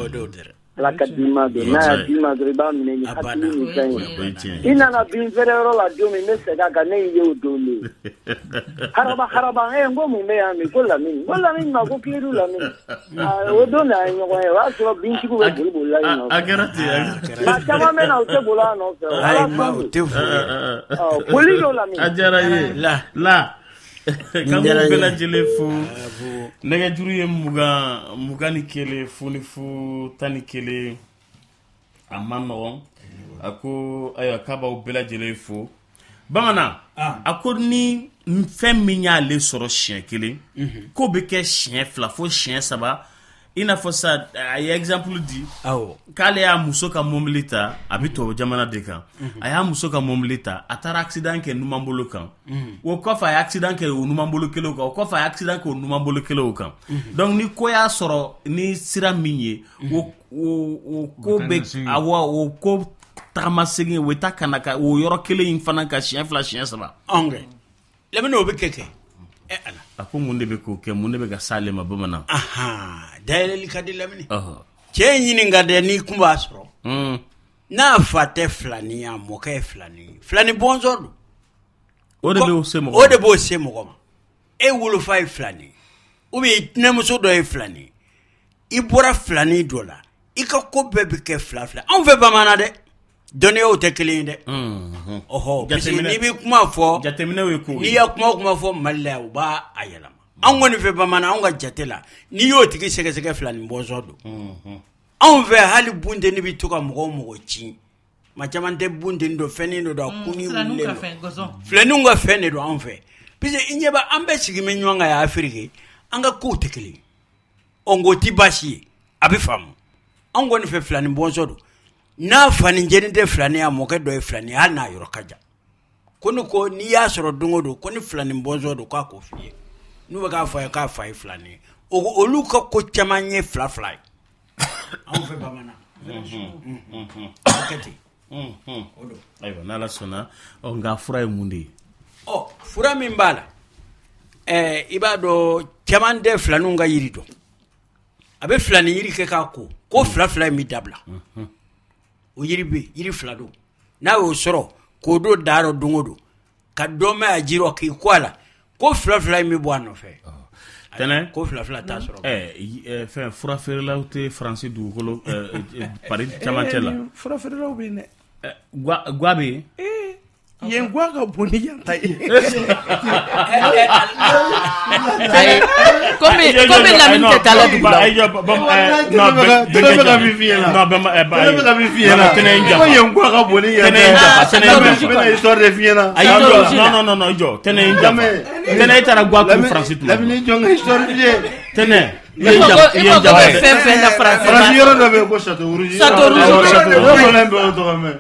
O don dɛ. Ala ka d'i ma don n'a y'a d'i ma dɔrɔn i b'a minɛ ni hakili ni fɛn ye. I nana bin feere yɔrɔ la don min n bɛ segin a kan ne y'i ye o don de. Haraba haraba n ko mun bɛ yan bi ko Lamini ko Lamini ma ko Kiledu Lamini. O don de an ye ɲɔgɔn ye o y'a sɔrɔ bintigiw bɛ boli boli la yen nɔfɛ. A kɛra ten. Maa caman bɛ na u tɛ boli a nɔfɛ. Ayi ma o tɛ fo. Foli don Lamini. A diyara n ye. La. K'an b'u bɛɛ lajɛlen fo. Nɛgɛjuru ye 21 0 0 11 a ma nɔgɔn. A ko ayiwa k'a b'aw bɛɛ lajɛlen fo. Bamanan a ko ni fɛn min y'ale sɔrɔ siɲɛ kelen k'o bɛ kɛ siɲɛ 2 fo siɲɛ 3 i n'a fɔ sa a ye exemple di k'ale y'a muso ka mobili ta a bɛ tubabu jamana de kan a y'a muso ka mobili ta a taara accident kɛ numanbolo kan o kɔfɛ a ye accident kɛ o numanbolo kelen kan o kɔfɛ a ye accident kɛ o numanbolo kelen kan donc ni ko y'a sɔrɔ ni sira min ye o ko bɛ awa o ko tagamasegin o bɛ taa ka na ka o yɔrɔ kelen in fana ka siɲɛ 2 siɲɛ 3. Lamini o bɛ kɛ kɛ. A ko mun de bɛ k'o kɛ mun de bɛ ka s'ale ma bamanan. Dayɛlɛli ka di Lamini. Cɛ in ɲininka dɛ n'i kun b'a sɔrɔ. N'a fa tɛ filani ye a mɔkɛ ye filani ye filani bɔnsɔn don. O de b'o se mɔgɔ ma. O de b'o se mɔgɔ ma. E wolofa ye filani ye. Ou bien i tɛnɛmuso dɔ ye filani ye, i bɔra filani dɔ la, i ka ko bɛɛ bɛ kɛ fila fila. Anw fɛ bamanan dɛ, dɔnniyaw tɛ kelen ye dɛ. Ɔhɔ, parce que n'i bɛ kuma fɔ, jateminɛw ye ko ye. N'i ya kuma o kuma fɔ Mali la yan, u b'a a yɛlɛma. Anw kɔni fɛ bamanan, anw ka jate la, n'i y'o tigi sɛgɛsɛgɛ filani bɔnsɔn don. Anw fɛ hali bunteni bɛ to ka mɔgɔ o mɔgɔ ci, maa caman tɛ bunteni dɔn, fɛnnin dɔ don, a kunni wulilen don. Filaniw ka fɛn de don anw fɛ. Parce que i ɲɛ b'a an bɛɛ sigi bɛ ɲɔgɔn kan yan Afiriki, an ka kow tɛ kelen ye. Ɔ nka o tɛ baasi ye, a bɛ faamu. Anw kɔni fɛ filani bɔnsɔn don. N'a fanicɛnin tɛ filani ye, a mɔkɛ dɔ ye filani ye, hali n'a yɔrɔ ka jan. Ko ne ko n'i y'a sɔrɔ don o don, ko ni filani bɔnsɔn don, k'a k'o f'i ye. N'u bɛ k'a fɔ a ye k'a fa ye filani ye. Olu ka ko caman ye fila fila ye. Anw fɛ bamanan. O kɛ ten. O don. Ayiwa, n'Ala sɔnna. Ɔ, nka fura ye mun de ye? Ɔ, fura min b'a la, i b'a dɔn caman tɛ filaniw ka yiri dɔn. A bɛ filani yiri kɛ k'a ko, ko fila fila in bɛ dabila. O yiri bɛ, yiri fila don. N'a y'o sɔrɔ k'o don da rɔ don o don, ka dɔ mɛn a ji rɔ k'i ko a la, ko fila fila in bɛ bɔ a nɔfɛ. Tɛnɛ ko fila fila t'a sɔrɔ. Fɛn fura feerelaw tɛ Faransi dugukolo, Paris camancɛ la. Fura feerelaw bɛ yen dɛ. Gwa bɛ yen. Yen gwa ka bon ni yan ta ye. Komi Lamini tɛ taa la dugu la. Tɛnɛ bɛ ka min f'i ɲɛna. Tɛnɛ bɛ ka min f'i ɲɛna. Ko yen gwa ka bon ni yan ta ye. N bɛna histoire de f'i ɲɛna. Ayi, non non non, jɔ. Tɛnɛ ye n janfa. Tɛnɛ, e taara gwa turu Faransi tuma. Lamini jɔn ka histoire f'i ye. Tɛnɛ. I mago bɛ fɛn fɛn na Faransi. Faransi yɔrɔ dɔ bɛ yen ko Château Rouge. Château Rouge. Ne kɔni bɛ o tɔgɔ mɛn.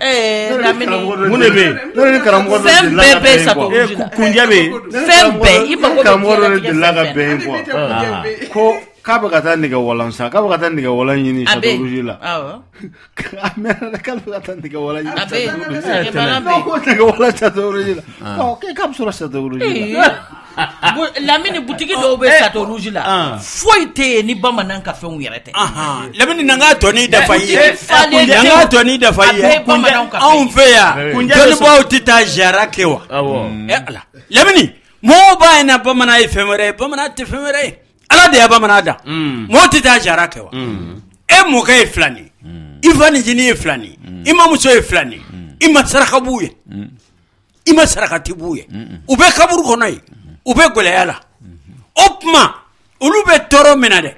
Lamini. Mun de bɛ yen? Ne ni karamɔgɔ dɔ Fɛn delila bɛɛ ka bɛ bɛn yen Château quoi. Rouge la. Kunjɛ bɛ yen. Fɛn bɛɛ i mago bɛ Karamɔgɔ dɔ de diɲɛlatigɛ delila ka fɛn bɛn yen quoi. Ko k'a bɛ ka taa nɛgɛwalan san, k'a bɛ ka taa nɛgɛwalan ɲini A bɛ Château yen. Rouge la. Awɔ. A mɛnna dɛ, k'ale bɛ ka taa nɛgɛwalan ɲini A bɛ yen. Château Rouge la. Sɛgɛbana bɛ yen. Ko nɛgɛwalan Château Rouge la. Ɔ k'a bɛ sɔrɔ Château Rouge la. Lamini butigi dɔw bɛ Château Rouge la, foyi tɛ yen ni bamanan ka fɛnw yɛrɛ tɛ. Lamini na n k'a tɔnin dafa i ye. Butigi falen Na n k'a tɔnin dafa i ye. A bɛɛ ye bamananw ka fɛn. Anw fɛ yan, dɔnnibaaw tɛ taa ziyara kɛ wa? Ala. Lamini, mɔgɔw b'a ɲɛna bamanan ye fɛn wɛrɛ ye, bamanan tɛ fɛn wɛrɛ ye. Ala de ye bamanan da. Mɔgɔw tɛ taa ziyara kɛ wa? E mɔkɛ ye filani ye, i fa nicinin ye filani ye, i mamuso ye filani ye, i ma saraka b'u ye, i ma sarakati b'u ye, u bɛ kaburu kɔnɔ yen, u bɛ gɛlɛya la. O tuma olu bɛ tɔɔrɔ min na dɛ,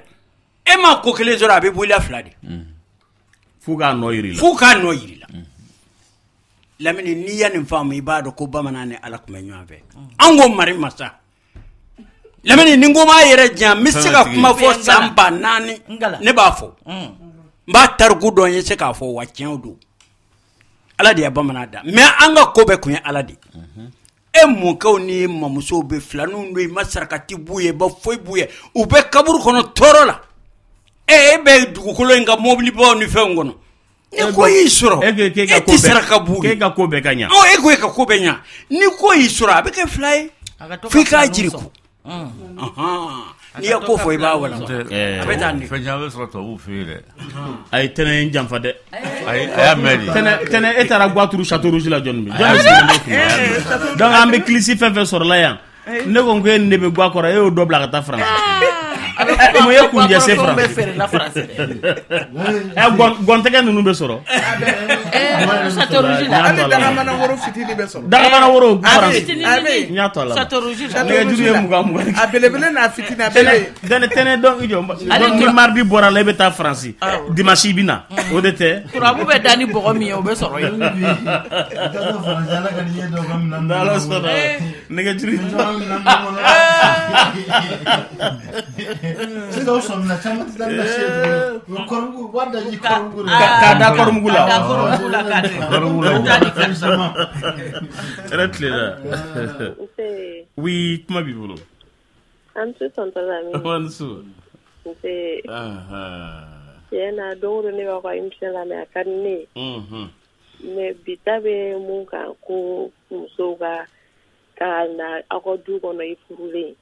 e ma ko kelen sɔrɔ, a bɛ bɔ i la fila de. F'u k'a nɔ yir'i la. F'u k'a nɔ yir'i la. Lamini, n'i ya nin faamu, i b'a dɔn ko bamanan ni Ala tun bɛ ɲɔgɔn fɛ. An ko mari masa. Lamini, ni n ko m'a yɛrɛ diyan, n bɛ se ka kuma fɔ san 4000, ne b'a fɔ. N b'a tariku dɔn, n ye se k'a fɔ wa tiɲɛ don. Ala de ye bamanan da. Mais an ka ko bɛɛ kun ye Ala de ye. E mɔkɛw ni mamusow bɛ filaninw don, i ma sarakati b'u ye, ba foyi b'u ye, u bɛ kaburu kɔnɔ tɔɔrɔ la. E bɛ dugukolo in ka mobilibaw ni fɛnw kɔnɔ. Ni ko y'i sɔrɔ, e tɛ saraka b'u ye. E ka ko bɛɛ ka ɲa. Ɔ, e ko e ka ko bɛɛ ɲa. Ni ko y'i sɔrɔ, a bɛ kɛ fila ye. F'i k'a jiri ko. N'i ye ko fɔ, i b'a wala. A bɛ taa nin. Fɛn caman bɛ sɔrɔ tubabuw fɛ yen dɛ. A ye tɛnɛ in janfa dɛ. Ayi, a y'a mɛn de. Tɛnɛ, e taara gwa turu Château Rouge la jɔnni bɛ? Jɔn de sigilen b'o kunna? Donc an bɛ kilisi fɛn fɛn sɔrɔla yan. Ne ko ko e ni ne bɛ gwa kɔrɔ, e y'o dɔ bila ka taa Faransi. Mun ye kunjɛ se Faransi? Gɔntɛgɛ ninnu bɛ sɔrɔ. Château Rouge la. Hali dagamana woro fitinin bɛ sɔrɔ. Dagamana woro Faransi. A bɛ yen. N y'a to a la. Château Rouge la. Nɛgɛjuru ye 20 20. A belebele n'a fitinin a bɛɛ bɛ yen. Tɛnɛ donc i jɔ. Donc ni mardi bɔra la, e bɛ taa Faransi. Dimanche i bɛ na. O de tɛ. Turabu bɛ da ni bɔgɔ min ye, o bɛ sɔrɔ yen. N'Ala sɔnna. Nɛgɛjuru. Sisan o sɔmina caman tɛ taa se tuguni. U bɛ kɔrɔmugu, u b'a daji kɔrɔmugu de la. K'a da kɔrɔmugu la. K'a da kɔrɔmugu la k'a di. Kɔrɔmugu la. Hɛrɛ tilenna. Oui, kuma b'i bolo. An su tonton Lamini. An su. Nse. Tiɲɛ na, don o don ne b'aw ka émission lamɛn, a ka di ne ye. Mais bi ta bɛ mun kan, ko musow ka na aw ka du kɔnɔ i furulen.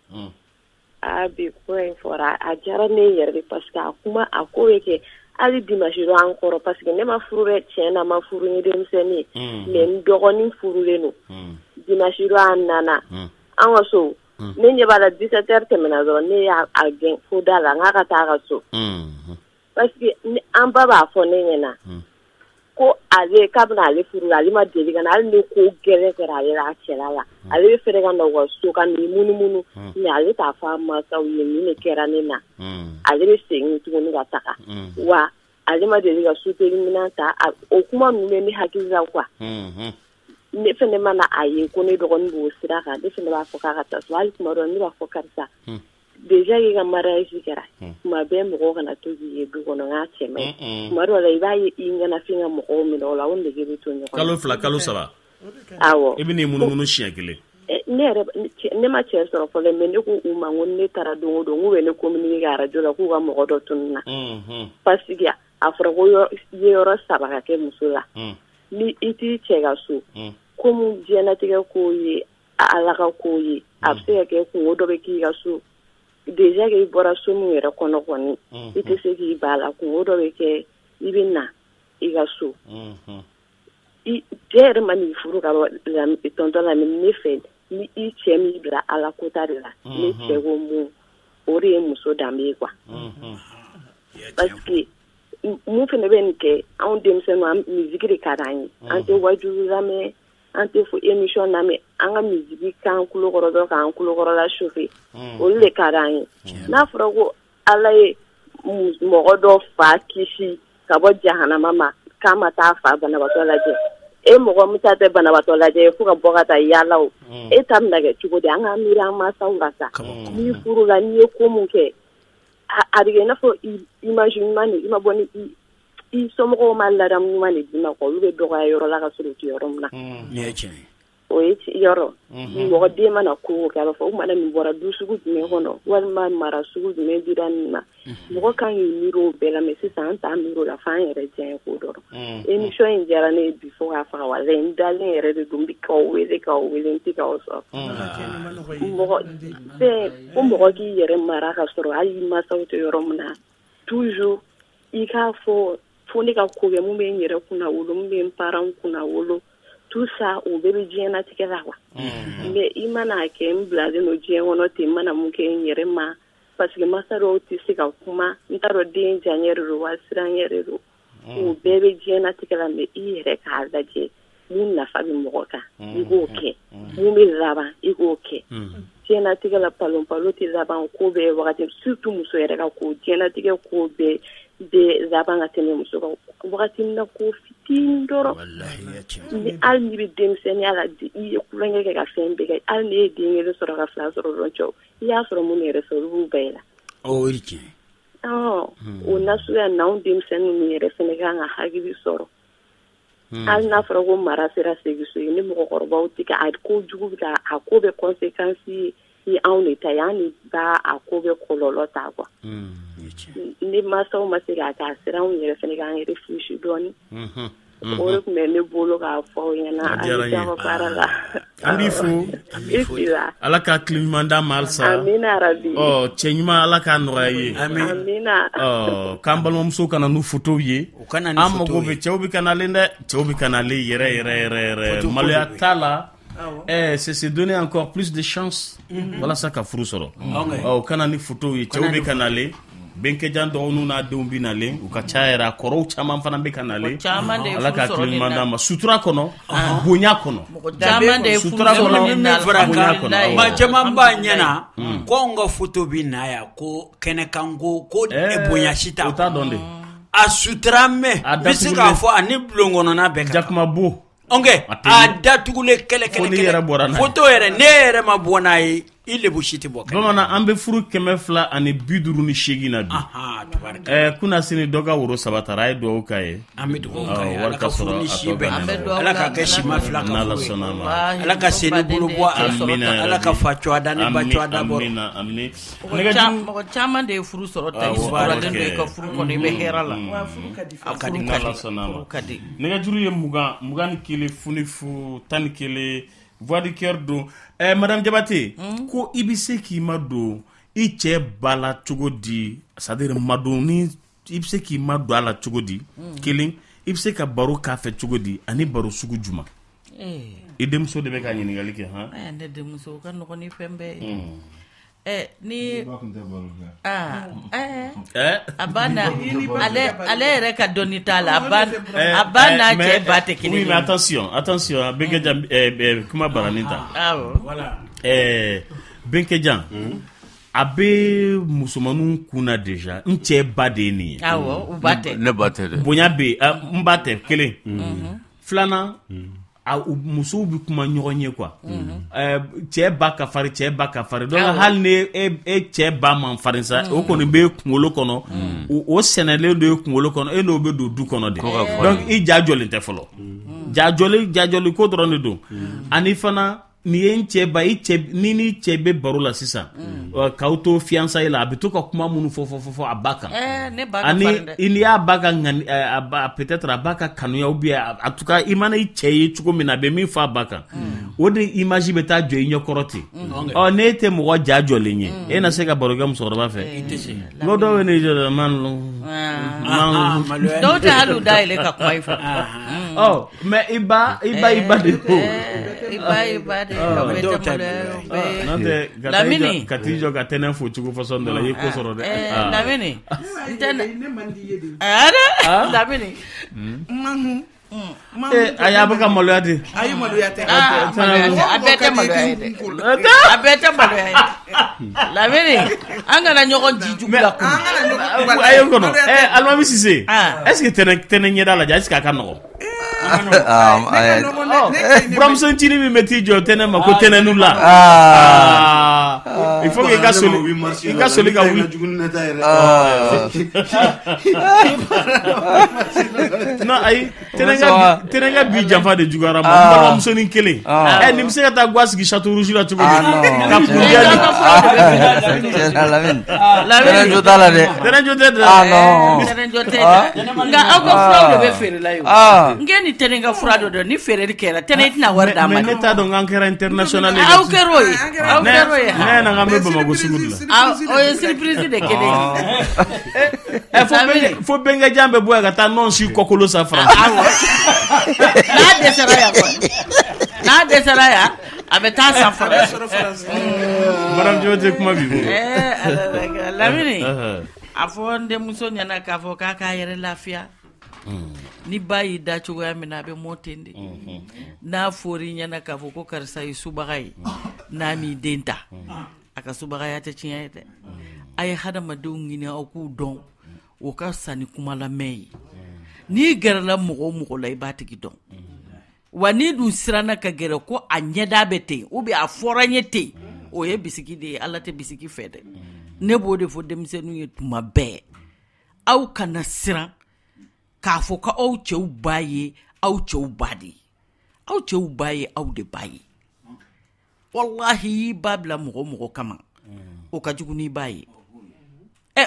A bi kuma in fɔra, a diyara ne yɛrɛ de, parce que a kuma a ko bɛ kɛ hali dimanche don an kɔrɔ, parce que ne ma furu dɛ, tiɲɛ na ma furu, ni denmisɛnnin ye, mais n dɔgɔnin furulen don. Dimanche don a nana an ka so. Ne ɲɛ b'a la 17 heures tɛmɛna dɔrɔn, ne y'a gɛn fo da la, n k'a ka taa a ka so. Parce que an ba b'a fɔ ne ɲɛna ko ale k'a bɛna ale furu la, ale ma deli ka na, hali ni ko gɛlɛn kɛra ale la a cɛla la, ale bɛ fɛrɛ ka na u ka so ka nin munumunu, mais ale t'a fɔ a mansaw ye nin de kɛra ne na. Ale bɛ segin tuguni ka taga, wa ale ma deli ka suteli minɛn ta. O kuma ninnu bɛ ne hakili la quoi. Ne fɛnɛ mana a ye ko ne dɔgɔnin b'o sira kan, ne fɛnɛ b'a fɔ k'a ka taa so. Hali tuma dɔ ne b'a fɔ karisa, déjà i ka mariage kɛra, tuma bɛɛ mɔgɔw kana to k'i ye du kɔnɔ, n k'a cɛ man ɲi. Tuma dɔw la i b'a ye i ɲɛnafin ka mɔgɔw minɛ o la, o nege bɛ to ɲɔgɔn na. Kalo 2, kalo 3. Awɔ. I bɛ n'i munumunu siɲɛ kelen. Ne yɛrɛ, ne ma cɛ sɔrɔ fɔlɔ, mais ne ko u ma, n ko ne taara don o don, n k'u bɛ ne communiquer kɛ radio la k'u ka mɔgɔ dɔ tununna, parce que a fɔra ko ye yɔrɔ saba ka kɛ muso la, ni i t'i cɛ ka so, komi diɲɛlatigɛ ko ye Ala ka ko ye, a bɛ se ka kɛ kungo dɔ bɛ k'i ka so. Déjà que i bɔra so min yɛrɛ kɔnɔ kɔni, i tɛ se k'i ba la, kungo dɔ bɛ kɛ, i bɛ na i ka so. I cɛ yɛrɛ ma n'i furu ka bɔ tonton Lamini, ne fɛ ni i cɛ m'i bila Ala kota de la, ne cɛ ko mun, o de ye muso danbe ye quoi. Parce que mun fana bɛ nin kɛ, anw denmisɛnninw, an musique de ka d'an ye, an tɛ wajulu lamɛn, an tɛ fo émission lamɛn, an ka musique k'an tulo kɔrɔ dɔrɔn k'an tulo kɔrɔla chauffer, olu de ka d'an ye. N'a fɔra ko Ala ye mɔgɔ dɔ fa kisi ka bɔ jahanama ma k'a ma taa fa banabaatɔ lajɛ, e mɔgɔ min ta tɛ banabaatɔ lajɛ fo ka bɔ ka taa yaala o, e ta bɛna kɛ cogo di? An ka miiri an mansaw la sa. N'i furula, n'i ye ko mun kɛ, a bɛ kɛ i n'a fɔ image ɲuman de i ma bɔ ni i somɔgɔw ma ladamu ɲuman de d'i ma quoi, olu bɛ dɔgɔya yɔrɔ la ka sɔrɔ u tɛ yɔrɔ min na. Nin ye tiɲɛ ye. O ye yɔrɔ mɔgɔ den mana ko o kɛ, a b'a fɔ o kumana nin bɔra du sugu jumɛn kɔnɔ, walima mara sugu jumɛn dira nin ma. Mɔgɔ kan k'i miiri o bɛɛ la, mais sisan an t'an miiri o la, f'an yɛrɛ diya ko dɔrɔn. Émission in diyara ne ye bi fo k'a faga, walayi n dalen yɛrɛ de don, n bɛ k'aw wele k'aw wele, n tɛ k'aw sɔrɔ. Mɔgɔ fɛn ko mɔgɔ k'i yɛrɛ mara ka sɔrɔ hali i mansaw tɛ yɔrɔ min na, toujours i k'a fɔ fo ne ka ko kɛ mun bɛ n yɛrɛ kunna wolo, mun bɛ n parents kunna wolo, tout ça o bɛɛ bɛ diɲɛlatigɛ la quoi. Mais i mana kɛ n bilalen don diɲɛ kɔnɔ ten, n mana mun kɛ n yɛrɛ ma, parce que masa dɔw tɛ se ka kuma, n t'a dɔn den diyaɲɛ de don wa siranɲɛ de don, o bɛɛ bɛ diɲɛlatigɛ la. Mais i yɛrɛ k'a lajɛ mun nafa bɛ mɔgɔ kan, i k'o kɛ, mun bɛ laban, i k'o kɛ. Diɲɛlatigɛ la palon palon tɛ laban, ko bɛɛ wagati, surtout muso yɛrɛ ka ko, diɲɛlatigɛ ko bɛɛ bɛ laban ka tɛmɛ muso kan wagati min na, ko fitinin dɔrɔn. Ni hali n'i bɛ denmisɛnninya la, i ye tulonkɛ kɛ ka fɛn bɛɛ kɛ, hali n'i ye den kelen sɔrɔ ka fila sɔrɔ dɔrɔn, cɛw i y'a sɔrɔ minnu yɛrɛ fɛ, olu b'u ba i la. O ye tiɲɛ ye. O nasuguya n'anw denmisɛnninw yɛrɛ fɛnɛ kan ka hakili sɔrɔ. Hali n'a fɔra ko mara sera segin so ye, ni mɔgɔkɔrɔbaw tɛ ka a ko jugu bɛ ka a ko bɛ conséquence ye anw de ta ye, an de b'a a ko bɛ kɔlɔlɔ ta quoi. Ni mansaw ma se k'a kɛ, a sera anw yɛrɛ fɛnɛ k'an réfléchir dɔɔni. O de tun bɛ ne bolo k'a fɔ aw ɲɛna. A diyara n ye. Aw ka baara la. An b'i fo. I sira. Ala ka tile ɲuman d'an ma halisa. Amina rabi. Ɔ cɛ ɲuman, Ala k'a nɔgɔya i ye. Amina. Ɔ k'an balimamuso ka na n'u photos ye. U ka na ni An photos mago bɛ ye. cɛw bɛ ka nalen dɛ. Cɛw bɛ ka nalen yɛrɛ yɛrɛ yɛrɛ yɛrɛ. Photo ko Maloya de bɛ. t'a la. C'est se donner encore plus de chance walasa ka furu sɔrɔ. Ɔ u ka na ni photos ye, cɛw bɛ ka nalen. Bɛnkɛjan dɔgɔninw n'a denw bɛ nalen, u ka ca yɛrɛ, a kɔrɔw caman fana bɛ ka nalen. Mɔgɔ caman de ye Ala furu ka sɔrɔ tile nin ɲuman na. d'an ma sutura kɔnɔ, bonya kɔnɔ. Mɔgɔ caman de ye furu Sutura sɔrɔ kɔnɔ, nin na, Min fɔra bonya kan, kɔnɔ. Awɔ. maa caman b'a ɲɛna ko anw ka photo bɛ na yan ko kɛnɛkanko ko bonya si t'a O t'a dɔn de. A sutura mɛn A n bɛ se k'a fɔ ani bulon kɔnɔna bɛɛ ka kan. Jakuma bo. Ok, A tɛ a datugulen kɛlɛ Fo kɛlɛ n'i yɛrɛ bɔra n'a ye. Photo yɛrɛ, ne yɛrɛ ma bɔ n'a ye, i lebu si tɛ bɔ kɛnɛ. Bamanan, an bɛ furu 258 na bi. Kunna sini dɔ ka woro saba taara, a ye dugawu k'a ye. An bɛ dugawu k'a ye. Wari Ala ka ka furu sɔrɔ ni a si tɔ ka bɛn. ɲɛnabɔ. Ala ka kɛ sima fila ka N'Ala furu ye. sɔnna a ma. Ala ka sen ni bolo bɔ a la. Amina Ala ka fa cogoya da ni ba Ami- cogoya da bɔrɔ. Amina, amina. Mɔgɔ caman de ye furu sɔrɔ ta, i Awɔ, suturalen don i ok. ka furu kɔnɔ, i bɛ hɛrɛ la. A A furu ka di, N'Ala sɔnna a ma. furu ka di. Nɛgɛjuru ye 20 21 0 0 11, voix du cœur don. Madame Jabate, ko i bɛ se k'i ma don i cɛ ba la cogo di, c'est à dire madonni, i bɛ se k'i ma don a la cogo di? Kelen, i bɛ se ka baro k'a fɛ cogo di, ani baro sugu jumɛn? I denmuso de bɛ ka ɲininkali kɛ han. Ne denmuso ka nɔgɔn ni fɛn bɛɛ ye. Ni a ba n'a ale yɛrɛ ka dɔnni t'a la, a ba n'a cɛ ba tɛ kelen ye. Oui, mais attention Benkejan, kuma baranin ta. Awɔ. Voilà. Benkejan, a bɛ musomaninw kunna déjà n cɛ ba de ye nin ye. Awɔ, u ba tɛ. Ne ba tɛ dɛ. Bonya bɛ yen, n ba tɛ kelen. Filanan. Musow bɛ kuma ɲɔgɔn ye quoi. Cɛ ba ka farin, cɛ ba ka farin. Donc hali ni e cɛ ba man farin sa, o kɔni bɛ kunkolo kɔnɔ, o sɛnɛlen don e kunkolo kɔnɔ, e n'o bɛ don du kɔnɔ de. Donc i ja jɔlen tɛ fɔlɔ. Ja jɔli ko dɔrɔn de don. Ani fana nin ye n cɛ ba, i cɛ ni cɛ bɛ baro la sisan, k'aw to fiançailles la, a bɛ to ka kuma minnu fɔ a ba kan. Ani n'i y'a ba ka ŋani, peut-être a ba ka kanuya ou bien en tout cas i mana i cɛ ye cogo min na, a bɛ min fɔ a ba kan, o de image bɛ taa jɔ i ɲɛkɔrɔ ten. Ɔ n'e tɛ mɔgɔ ja jɔlen ye, e na se ka baro kɛ musokɔrɔba fɛ. N ko dɔw bɛ n'i jɔ man dɔw tɛ hali u da yɛlɛ ka kuma i fɛ. Ɔ mais i ba de don. I ba de. N'o tɛ ka t'i jɔ ka tɛnɛ fo cogo façon dɔ la, i ye ko sɔrɔ dɛ. Lamini, n tɛ ne man di ye de. Lamini. Ayi, a bɛ ka maloya de. Ayi, maloya tɛ. A bɛɛ tɛ maloya ye dɛ. A bɛɛ tɛ maloya ye. Lamini, an kana ɲɔgɔn ji jugu la kun. Ayi, o kɔnɔ. Alimami Sise, est-ce que tɛnɛ ɲɛda lajɛ, est-ce que a ka nɔgɔn? Buramuso ncinin min bɛ t'i jɔ tɛnɛ ma ko tɛnɛnu la. Il faut que i ka soli ka wuli. Non, ayi, tɛnɛ ka bi janfa de juguyara ma. N balimamusonin kelen. Nin bɛ se ka taa guwa sigi Château Rouge la cogo di? Ka kundiya di. Lamini, tɛnɛ jo t'a la dɛ. Tɛnɛ jo tɛ dɛ. Tɛnɛ jo tɛ dɛ. Nka aw ka furaw de bɛ feere la yen. N k'e ni tɛnɛ ka fura dɔ dɔn, ni feereli kɛra tɛnɛ i tɛna wari d'a ma. Mais ne t'a dɔn k'an kɛra international ye. Aw kɛra o ye. Aw kɛra o ye. Ne na k'an bɛ Bamakɔ sugu de la. O ye surprise de kelen ye. Fo Benkejan bɛ bɔ yan ka taa nɔn si kɔkolo sa France. N'a dɛsɛra yan kɔni, n'a dɛsɛra yan, a bɛ taa san France. Madame Jabate, kuma b'i bolo. Lamini, a fɔ n denmuso ɲɛna k'a fɔ k'a k'a yɛrɛ lafiya. Ni ba y'i da cogoya min na, a bɛ mɔ ten de. N'a fɔr'i ɲɛna k'a fɔ ko karisa ye subaga ye, n'a m'i den ta, a ka subagaya tɛ tiɲɛ ye dɛ. A ye hadamadenw ɲini aw k'u dɔn, o ka fisa ni kuma lamɛn ye. N'i gɛrɛla mɔgɔ o mɔgɔ la, i b'a tigi dɔn. Wa n'i dun siranna ka gɛrɛ ko a ɲɛda bɛ ten ou bien a fɔra n ye ten, o ye bisigi de ye. Ala tɛ bisigi fɛ dɛ. Ne b'o de fɔ denmisɛnninw ye tuma bɛɛ, aw kana siran k'a fɔ ko aw cɛw ba ye aw cɛw ba de ye. Aw cɛw ba ye aw de ba ye. Walahi, i ba bila mɔgɔ mɔgɔ kama, o ka jugu n'i ba ye.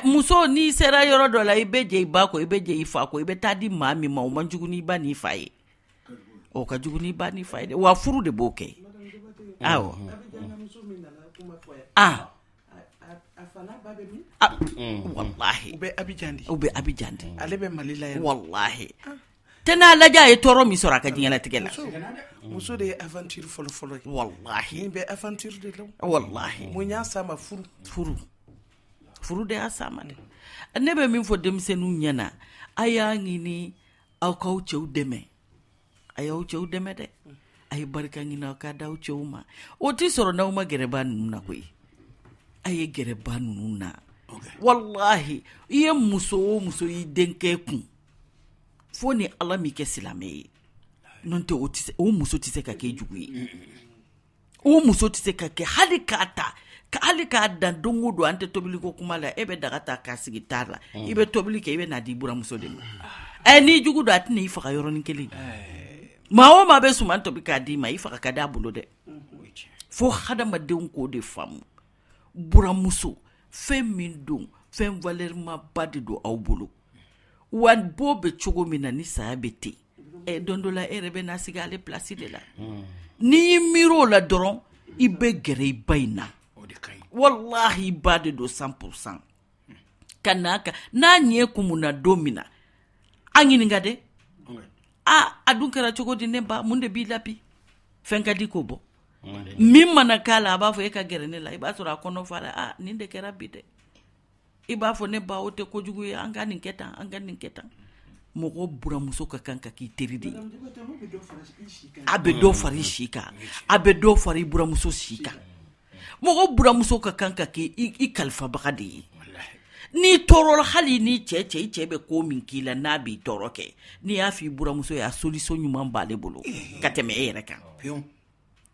Muso, n'i sera yɔrɔ dɔ la, i bɛ jɛ i ba kɔ, i bɛ jɛ i fa kɔ, i bɛ taa di maa min ma, o man jugu n'i ba n'i fa ye. O ka jugu n'i ba n'i fa ye dɛ. Wa furu de b'o kɛ. Awɔ. Walahi. U bɛ Abidjan de. U bɛ Abidjan de. Ale bɛ Mali la yan. Walahi. Tɛnɛ lajɛ, a ye tɔɔrɔ min sɔrɔ a ka diɲɛlatigɛ la. Muso de ye aventure fɔlɔ fɔlɔ ye. Walahi. Nin bɛ aventure de la. Walahi. Mun y'a s'a ma? Furu. Furu de y'a s'a ma dɛ. Ne bɛ min fɔ denmisɛnninw ɲɛna, a y'a ɲini aw k'aw cɛw dɛmɛ. A y'aw cɛw dɛmɛ dɛ. A ye barika ɲini aw ka d'aw cɛw ma. O tɛ sɔrɔ n'aw ma gɛrɛ ba ninnu na koyi. A ye gɛrɛ ba ninnu na. Walahi, i ye muso o muso y'i denkɛ kun, fo ni Ala m'i kɛ silamɛ ye. N'o tɛ, o muso tɛ se ka kɛ jugu ye. O muso tɛ se ka kɛ hali k'a ta, hali k'a dan don o don an tɛ tobiliko kuma la, e bɛ daga ta k'a sigi tar la, i bɛ tobili kɛ, i bɛ n'a di buramuso de ma. N'i jugu don, a tɛna i faga yɔrɔnin kelen. Maa o maa bɛ suman tobi k'a d'i ma, i faga ka d'a bolo dɛ. Fo hadamadenw k'o de faamu. Buramuso, fɛn min don, fɛn valeur ba de don aw bolo. Wa bo bɛ cogo min na, ni saya bɛ ten, don dɔ la e yɛrɛ bɛ na sigi ale place de la. N'i y'i miiri o la dɔrɔn, i bɛ gɛrɛ i ba in na. Walahi, i ba de don 100%. Ka n'a kan, n'a ɲɛ kumunna don min na, an ɲininka dɛ. A dun kɛra cogo di ne ba, mun de b'i la bi? Fɛn ka di k'o bɔ. Min mana k'a la, a b'a fɔ e ka gɛrɛ ne la, i b'a sɔrɔ a kɔnɔ fara, ah nin de kɛra bi dɛ. I b'a fɔ ne ba o tɛ kojugu ye, an ka nin kɛ tan, an ka nin kɛ tan. Mɔgɔ buramuso ka kan ka k'i teri de ye. A bɛ dɔ fara i si kan, a bɛ dɔ fara i buramuso si kan. Mɔgɔ buramuso ka kan ka kɛ i kalifabaga de ye. N'i tɔɔrɔla, hali n'i cɛ i cɛ bɛ ko min k'i la n'a b'i tɔɔrɔ kɛ, n'i y'a fɔ i buramuso ye, a solution ɲuman b'ale bolo ka tɛmɛ e yɛrɛ kan.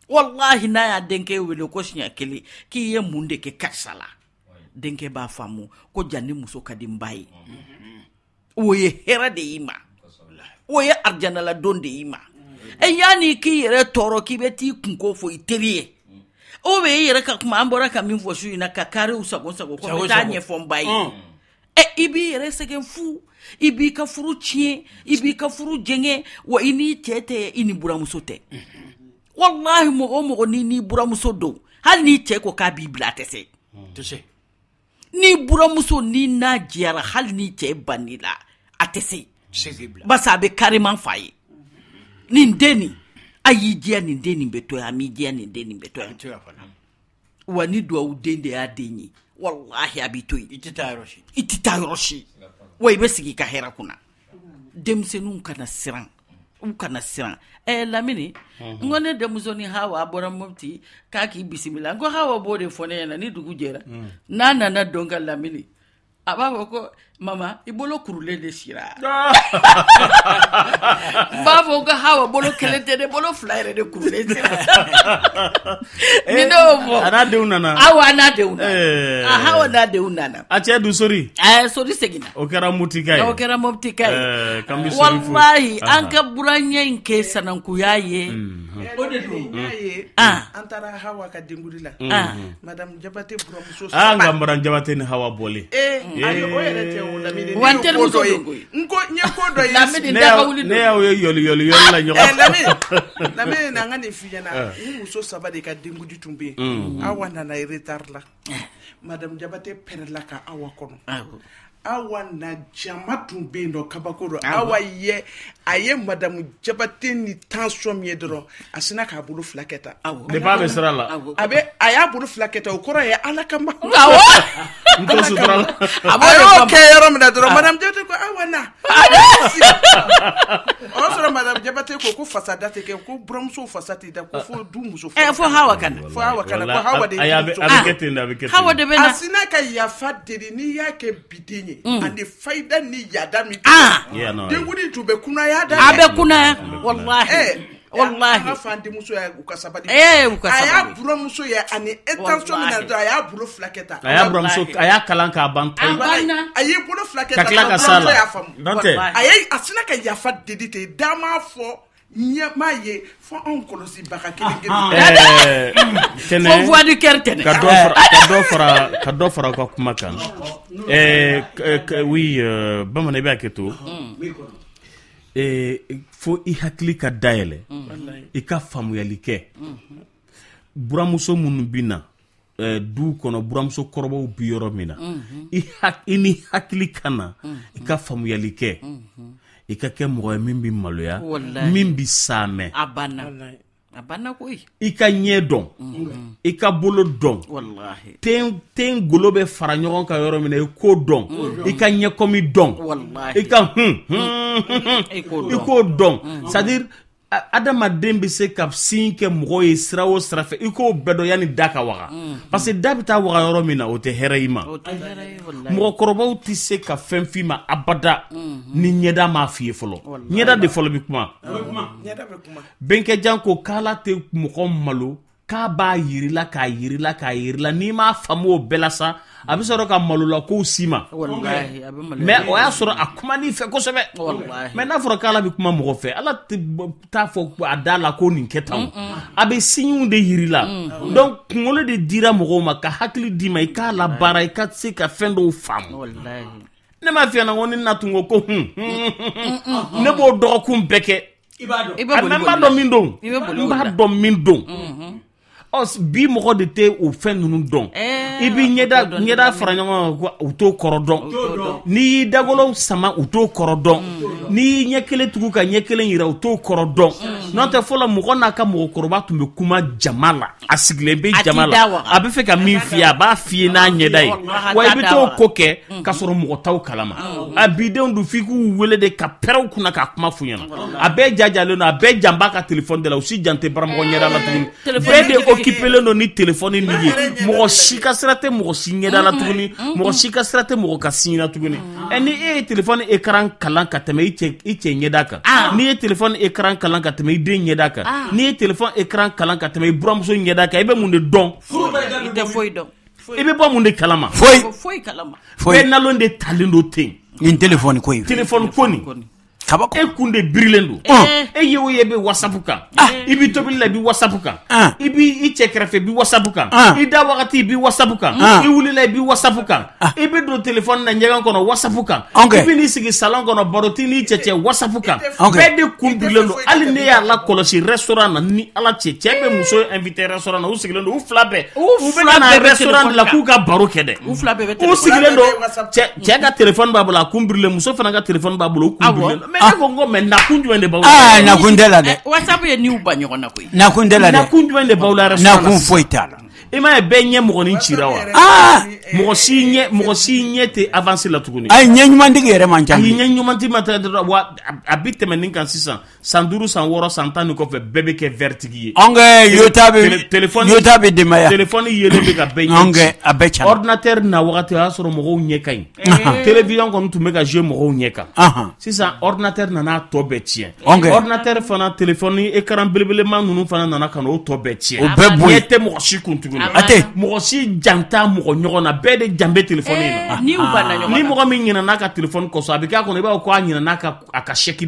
Walahi n'a y'a denkɛ wele ko siɲɛ kelen k'i ye mun de kɛ karisa la, denkɛ b'a faamu ko jan ni muso ka di n ba ye. O ye hɛrɛ de y'i ma, o ye arijanala-don de y'i ma. E yanni k'i yɛrɛ tɔɔrɔ k'i bɛ t'i kunko fɔ i teri ye, o bɛ e yɛrɛ ka kuma, an bɔra ka min fɔ su in na, ka kariw sago sago ko n bɛ taa ɲɛfɔ n ba ye. Ɛ i b'i yɛrɛ sɛgɛn fu, i b'i ka furu tiɲɛ, i b'i ka furu jɛngɛ, wa i n'i cɛ tɛ, i ni buramuso tɛ. Walahi mɔgɔ o mɔgɔ n'i n'i buramuso don, hali n'i cɛ ko k'a b'i bila, a tɛ se. N'i buramuso n'i n'a jɛra, hali n'i cɛ bann'i la, a tɛ se. Parce que a bɛ carrément fa ye. Nin den nin, a y'i diya nin den nin bɛ to yan, a m'i diya nin den nin bɛ to yan. Wa ni duwawu den de y'a den ye, walahi a b'i to yen. I tɛ taa yɔrɔ si. I tɛ taa yɔrɔ si. Wa i bɛ sigi i ka hɛrɛ kunna. Denmisɛnninw kana siran. U kana siran. Lamini, n ko ne denmusonin Hawa bɔra Mopti k'a k'i bisimila. N ko Hawa b'o de fɔ ne ɲɛna ni dugu jɛra. N'a nana don ka Lamini, a b'a fɔ ko mama i bolo kurulen de sira. N b'a fɔ ko Hawa bolo kelen tɛ dɛ, bolo fila yɛrɛ de kurulen sira. Ni ne y'o fɔ. A n'a denw nana. Awɔ, a n'a denw nana. A Hawa n'a denw nana. A cɛ dun Sori. Sori seginna. O kɛra Moptika ye. O kɛra Moptika ye. Walahi an ka buranya in kɛ sanankuya ye. O de don. N y'a ye. An taara Hawa ka denkuli la. Madame Jabate buramuso saba. An ka Madame Jabate ni Hawa bɔlen. Ayi o yɛrɛ tɛ o Lamini. Wa n terimuso don koyi. N ko n ye ko dɔ ye. Lamini daga wuli don. Ne y'aw ye yɔli yɔli yɔli la ɲɔgɔn fɛ. Lamini na n ka nin f'i ɲɛna. N muso saba de ka denkuli tun bɛ yen. Awa nana retard la. Madame Jabate pɛrɛla ka Awa kɔnɔ. Awa na jama tun bɛ yen nɔ, kabako don. Awa ye a ye Madame Jabate ni tension min ye dɔrɔn, a sinna k'a bolo fila kɛ tan. Depuis a bɛ sira la. A bɛ a y'a bolo fila kɛ tan, o kɔrɔ ye Ala kama. Awɔ. N to sutura la. A y'o kɛ yɔrɔ min na dɔrɔn, Madame Jabate ko Awa na. O y'a sɔrɔ Madame Jabate ko fasa da tɛ kɛ, ko buramuso fasa tɛ da, ko fo du muso. Fo Hawa ka na. Fo Hawa ka na, ko Hawa de ye muso. A bɛ kɛ ten de, a bɛ kɛ ten. Hawa de bɛ na. A sinna ka yafa deli, n'i y'a kɛ biden ye, ani fayida ni yada min denkuli tun bɛ kunnaya da. A bɛ kunnaya, walahi. Walahi. An ka fan denmuso y'a u ka sabali. U ka sabali. A y'a buramuso ye ani intention min na dɔrɔn, a y'a bolo fila kɛ tan. A y'a buramuso, a y'a kalan k'a ban pewu. A banna. A y'i bolo fila kɛ tan. Ka tila ka s'a la. Y'a faamu. N'o tɛ. A ye a sinna ka yafa deli ten, da m'a fɔ. Ɲɛ m'a ye fo anw kɔlɔsibaga kelen kelen. Fo voix du cœur tɛnɛ. Ka dɔ fara ka kuma kan. Oui, bamanan i b'a kɛ to. Fo i hakili ka dayɛlɛ, i ka faamuyali kɛ. Buramuso minnu bɛ na du kɔnɔ, buramuso kɔrɔbaw bi yɔrɔ min na, i ni hakili ka na, i ka faamuyali kɛ. I ka kɛ mɔgɔ ye min bɛ maloya, min bɛ saamɛ. A banna. A banna koyi. I ka ɲɛ dɔn, i ka bolo dɔn. Walahi. Ten golo bɛ fara ɲɔgɔn kan yɔrɔ min na, i k'o dɔn. I ka ɲɛkɔmi dɔn. Walahi. I ka i k'o dɔn. C'est à dire adamaden bɛ se ka sin kɛ mɔgɔ ye sira o sira fɛ, i k'o bɛɛ dɔn yanni da ka waga. Parce que da bɛ taa waga yɔrɔ min na, o tɛ hɛrɛ i ma. Mɔgɔkɔrɔbaw tɛ se ka fɛn f'i ma abada ni ɲɛda m'a f'i ye fɔlɔ. Ɲɛda de fɔlɔ bɛ kuma. Bɛnkɛjan ko k'ala tɛ mɔgɔ malo, k'a b'a yirila k'a yirila k'a yirila, n'i m'a faamu o bɛɛ la sa, a bɛ sɔrɔ ka malola kow s'i ma. Mais o y'a sɔrɔ a kuman'i fɛ kosɛbɛ. Mais n'a fɔra k'ala bɛ kuma mɔgɔ fɛ, ala t'a fɔ a da la ko nin kɛ tan, a bɛ signes de yirila. Donc kunkolo de dira mɔgɔw ma ka hakili d'i ma, i k'a labaara, i ka se ka fɛn dɔw faamu. Ne m'a f'i ɲɛna ko ni na tun ko ne b'o dɔgɔkun bɛɛ kɛ. I b'a dɔn min don, n b'a dɔn min don. Ɔ bi mɔgɔ de tɛ o fɛn ninnu dɔn. I b'i ɲɛda fara ɲɔgɔn kan, u t'o kɔrɔ dɔn. N'i y'i dagolo sama, u t'o kɔrɔ dɔn. N'i y'i ɲɛ kelen tugu ka ɲɛ kelen yira, u t'o kɔrɔ dɔn. N'o tɛ fɔlɔ, mɔgɔ n'a ka mɔgɔkɔrɔba tun bɛ kuma jama la, a sigilen bɛ jama la, a bɛ fɛ ka min f'i ye, a b'a f'i ye n'a ɲɛda ye. Wa i bɛ t'o ko kɛ k'a sɔrɔ mɔgɔ t'aw kalama. A bidenw dun, f'i k'u wele de ka pɛrɛn u kunna k'a kuma f'u ɲɛna. A bɛɛ jajalen don, a bɛɛ jan b'a ka téléphone de la, u si jan tɛ baramɔgɔ ɲɛda la tuguni. Bɛɛ de occupélen don ni téléphone nin ye. Mɔgɔ si ka sira tɛ mɔgɔ si ɲɛda la tuguni, mɔgɔ si ka sira tɛ mɔgɔ ka signe la tuguni. Ɛ, ni e ye téléphone écran kalan ka tɛmɛ i cɛ ɲɛda kan, n'i ye téléphone écran kalan ka tɛmɛ i den ɲɛda kan, n'i ye téléphone écran kalan ka tɛmɛ i buramuso ɲɛda kan, i bɛ mun de dɔn? I tɛ foyi dɔn. I bɛ bɔ mun de kalama? Foyi. Foyi kalama. Bɛɛ nalon de talen don ten. Nin téléphone ko in. Téléphone ko nin. Kabako. E kun de birilen don. E ye o ye bɛ WhatsApp kan. I b'i tobili la, i bɛ WhatsApp kan. I b'i i cɛ kɛrɛfɛ, i bɛ WhatsApp kan. I da wagati, i bɛ WhatsApp kan. I wulila, i bɛ WhatsApp kan. I bɛ don téléphone na ɲɛgɛn kɔnɔ, WhatsApp kan. I bɛ n'i sigi salon kɔnɔ, baro t'i n'i cɛ cɛ, WhatsApp kan. Bɛɛ de kun birilen don. Hali ne y'a lakɔlɔsi restaurant na, ni Ala cɛ, cɛ bɛ muso invité restaurant na, u sigilen don, u fila bɛɛ. U bɛ ka na restaurant de la k'u ka baro kɛ dɛ. U fila bɛɛ bɛ U sigilen don, cɛ ka téléphone b'a bolo, a kun birilen, muso fana ka téléphone b'a bolo, u kun birilen. Mais ne ko n ko mais nakun jumɛn de b'aw la? Aa, nakun tɛ la dɛ. WhatsApp ye niw ba ɲɔgɔn na koyi. Nakun tɛ la dɛ. Nakun jumɛn de b'aw la restaurant na? Nakun foyi t'a la. I m'a ye bɛɛ ɲɛ mɔgɔnin cira wa? Mɔgɔ si ɲɛ tɛ avancer la tuguni. Ayi, ɲɛ ɲumantigi yɛrɛ man ca. Ayi, ɲɛ ɲumantigi man ca dɔrɔn wa a bɛ tɛmɛ nin kan sisan. San 5, san 6, san 10 nin kɔfɛ, bɛɛ bɛ kɛ verre tigi ye. Anw kɛ yota bɛ téléphone yota bɛ denbaya. Téléphone yelen bɛ ka bɛɛ ɲɛ. Anw kɛ a bɛɛ ca. Ordinateur na wagati, o y'a sɔrɔ mɔgɔw ɲɛ ka ɲi. Télévision kɔni tun bɛ ka jouer mɔgɔw ɲɛ kan. Sisan ordinateur nana tɔ bɛɛ tiɲɛ. Ordinateur fana, téléphone écran belebelema ninnu fana nana ka na o tɔ bɛɛ tiɲɛ. O bɛɛ bɔ yen. Ɲɛ tɛ mɔgɔ si kun tuguni. A tɛ. Mɔgɔ si jan t'a mɔgɔ ɲɔgɔn na, bɛɛ de jan bɛ téléphone in na. Ni mɔgɔ min ɲinɛ n'a ka téléphone kɔsɔn, a bɛ k'a kɔnɔ i b'a fɔ ko a ɲinɛ n'a ka a ka chèque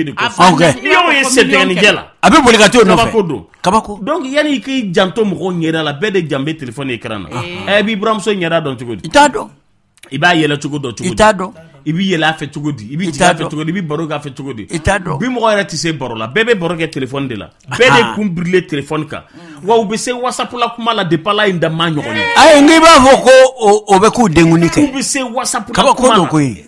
de kɔsɔn. N'i y'o ye sentɛgɛnijɛ la, a bɛ boli ka t'o nɔfɛ. Kabako don. Kabako. Donc yanni i k'i janto mɔgɔw ɲɛda la, bɛɛ de jan bɛ téléphone écran na. Ɛ, b'i buramuso ɲɛda dɔn cogo di? I t'a dɔn. I b'a yɛlɛ cogo dɔn cogo di? I t'a dɔn. I b'i yɛlɛ a fɛ cogo di? I b'i jigin a fɛ cogo di? I b'i baro k'a fɛ cogo di? I t'a dɔn. Bi mɔgɔ yɛrɛ tɛ se baro la, bɛɛ bɛ baro kɛ téléphone de la. Bɛɛ de kun birilen téléphone kan. Wa u bɛ se WhatsApp la kuma la depuis Ala ye n da maa ɲɔgɔn ye. Ayi, n k'i b'a fɔ ko o bɛ k'u denkuni kɛ. K'u bɛ se WhatsApp la kuma la. Kabako don koyi.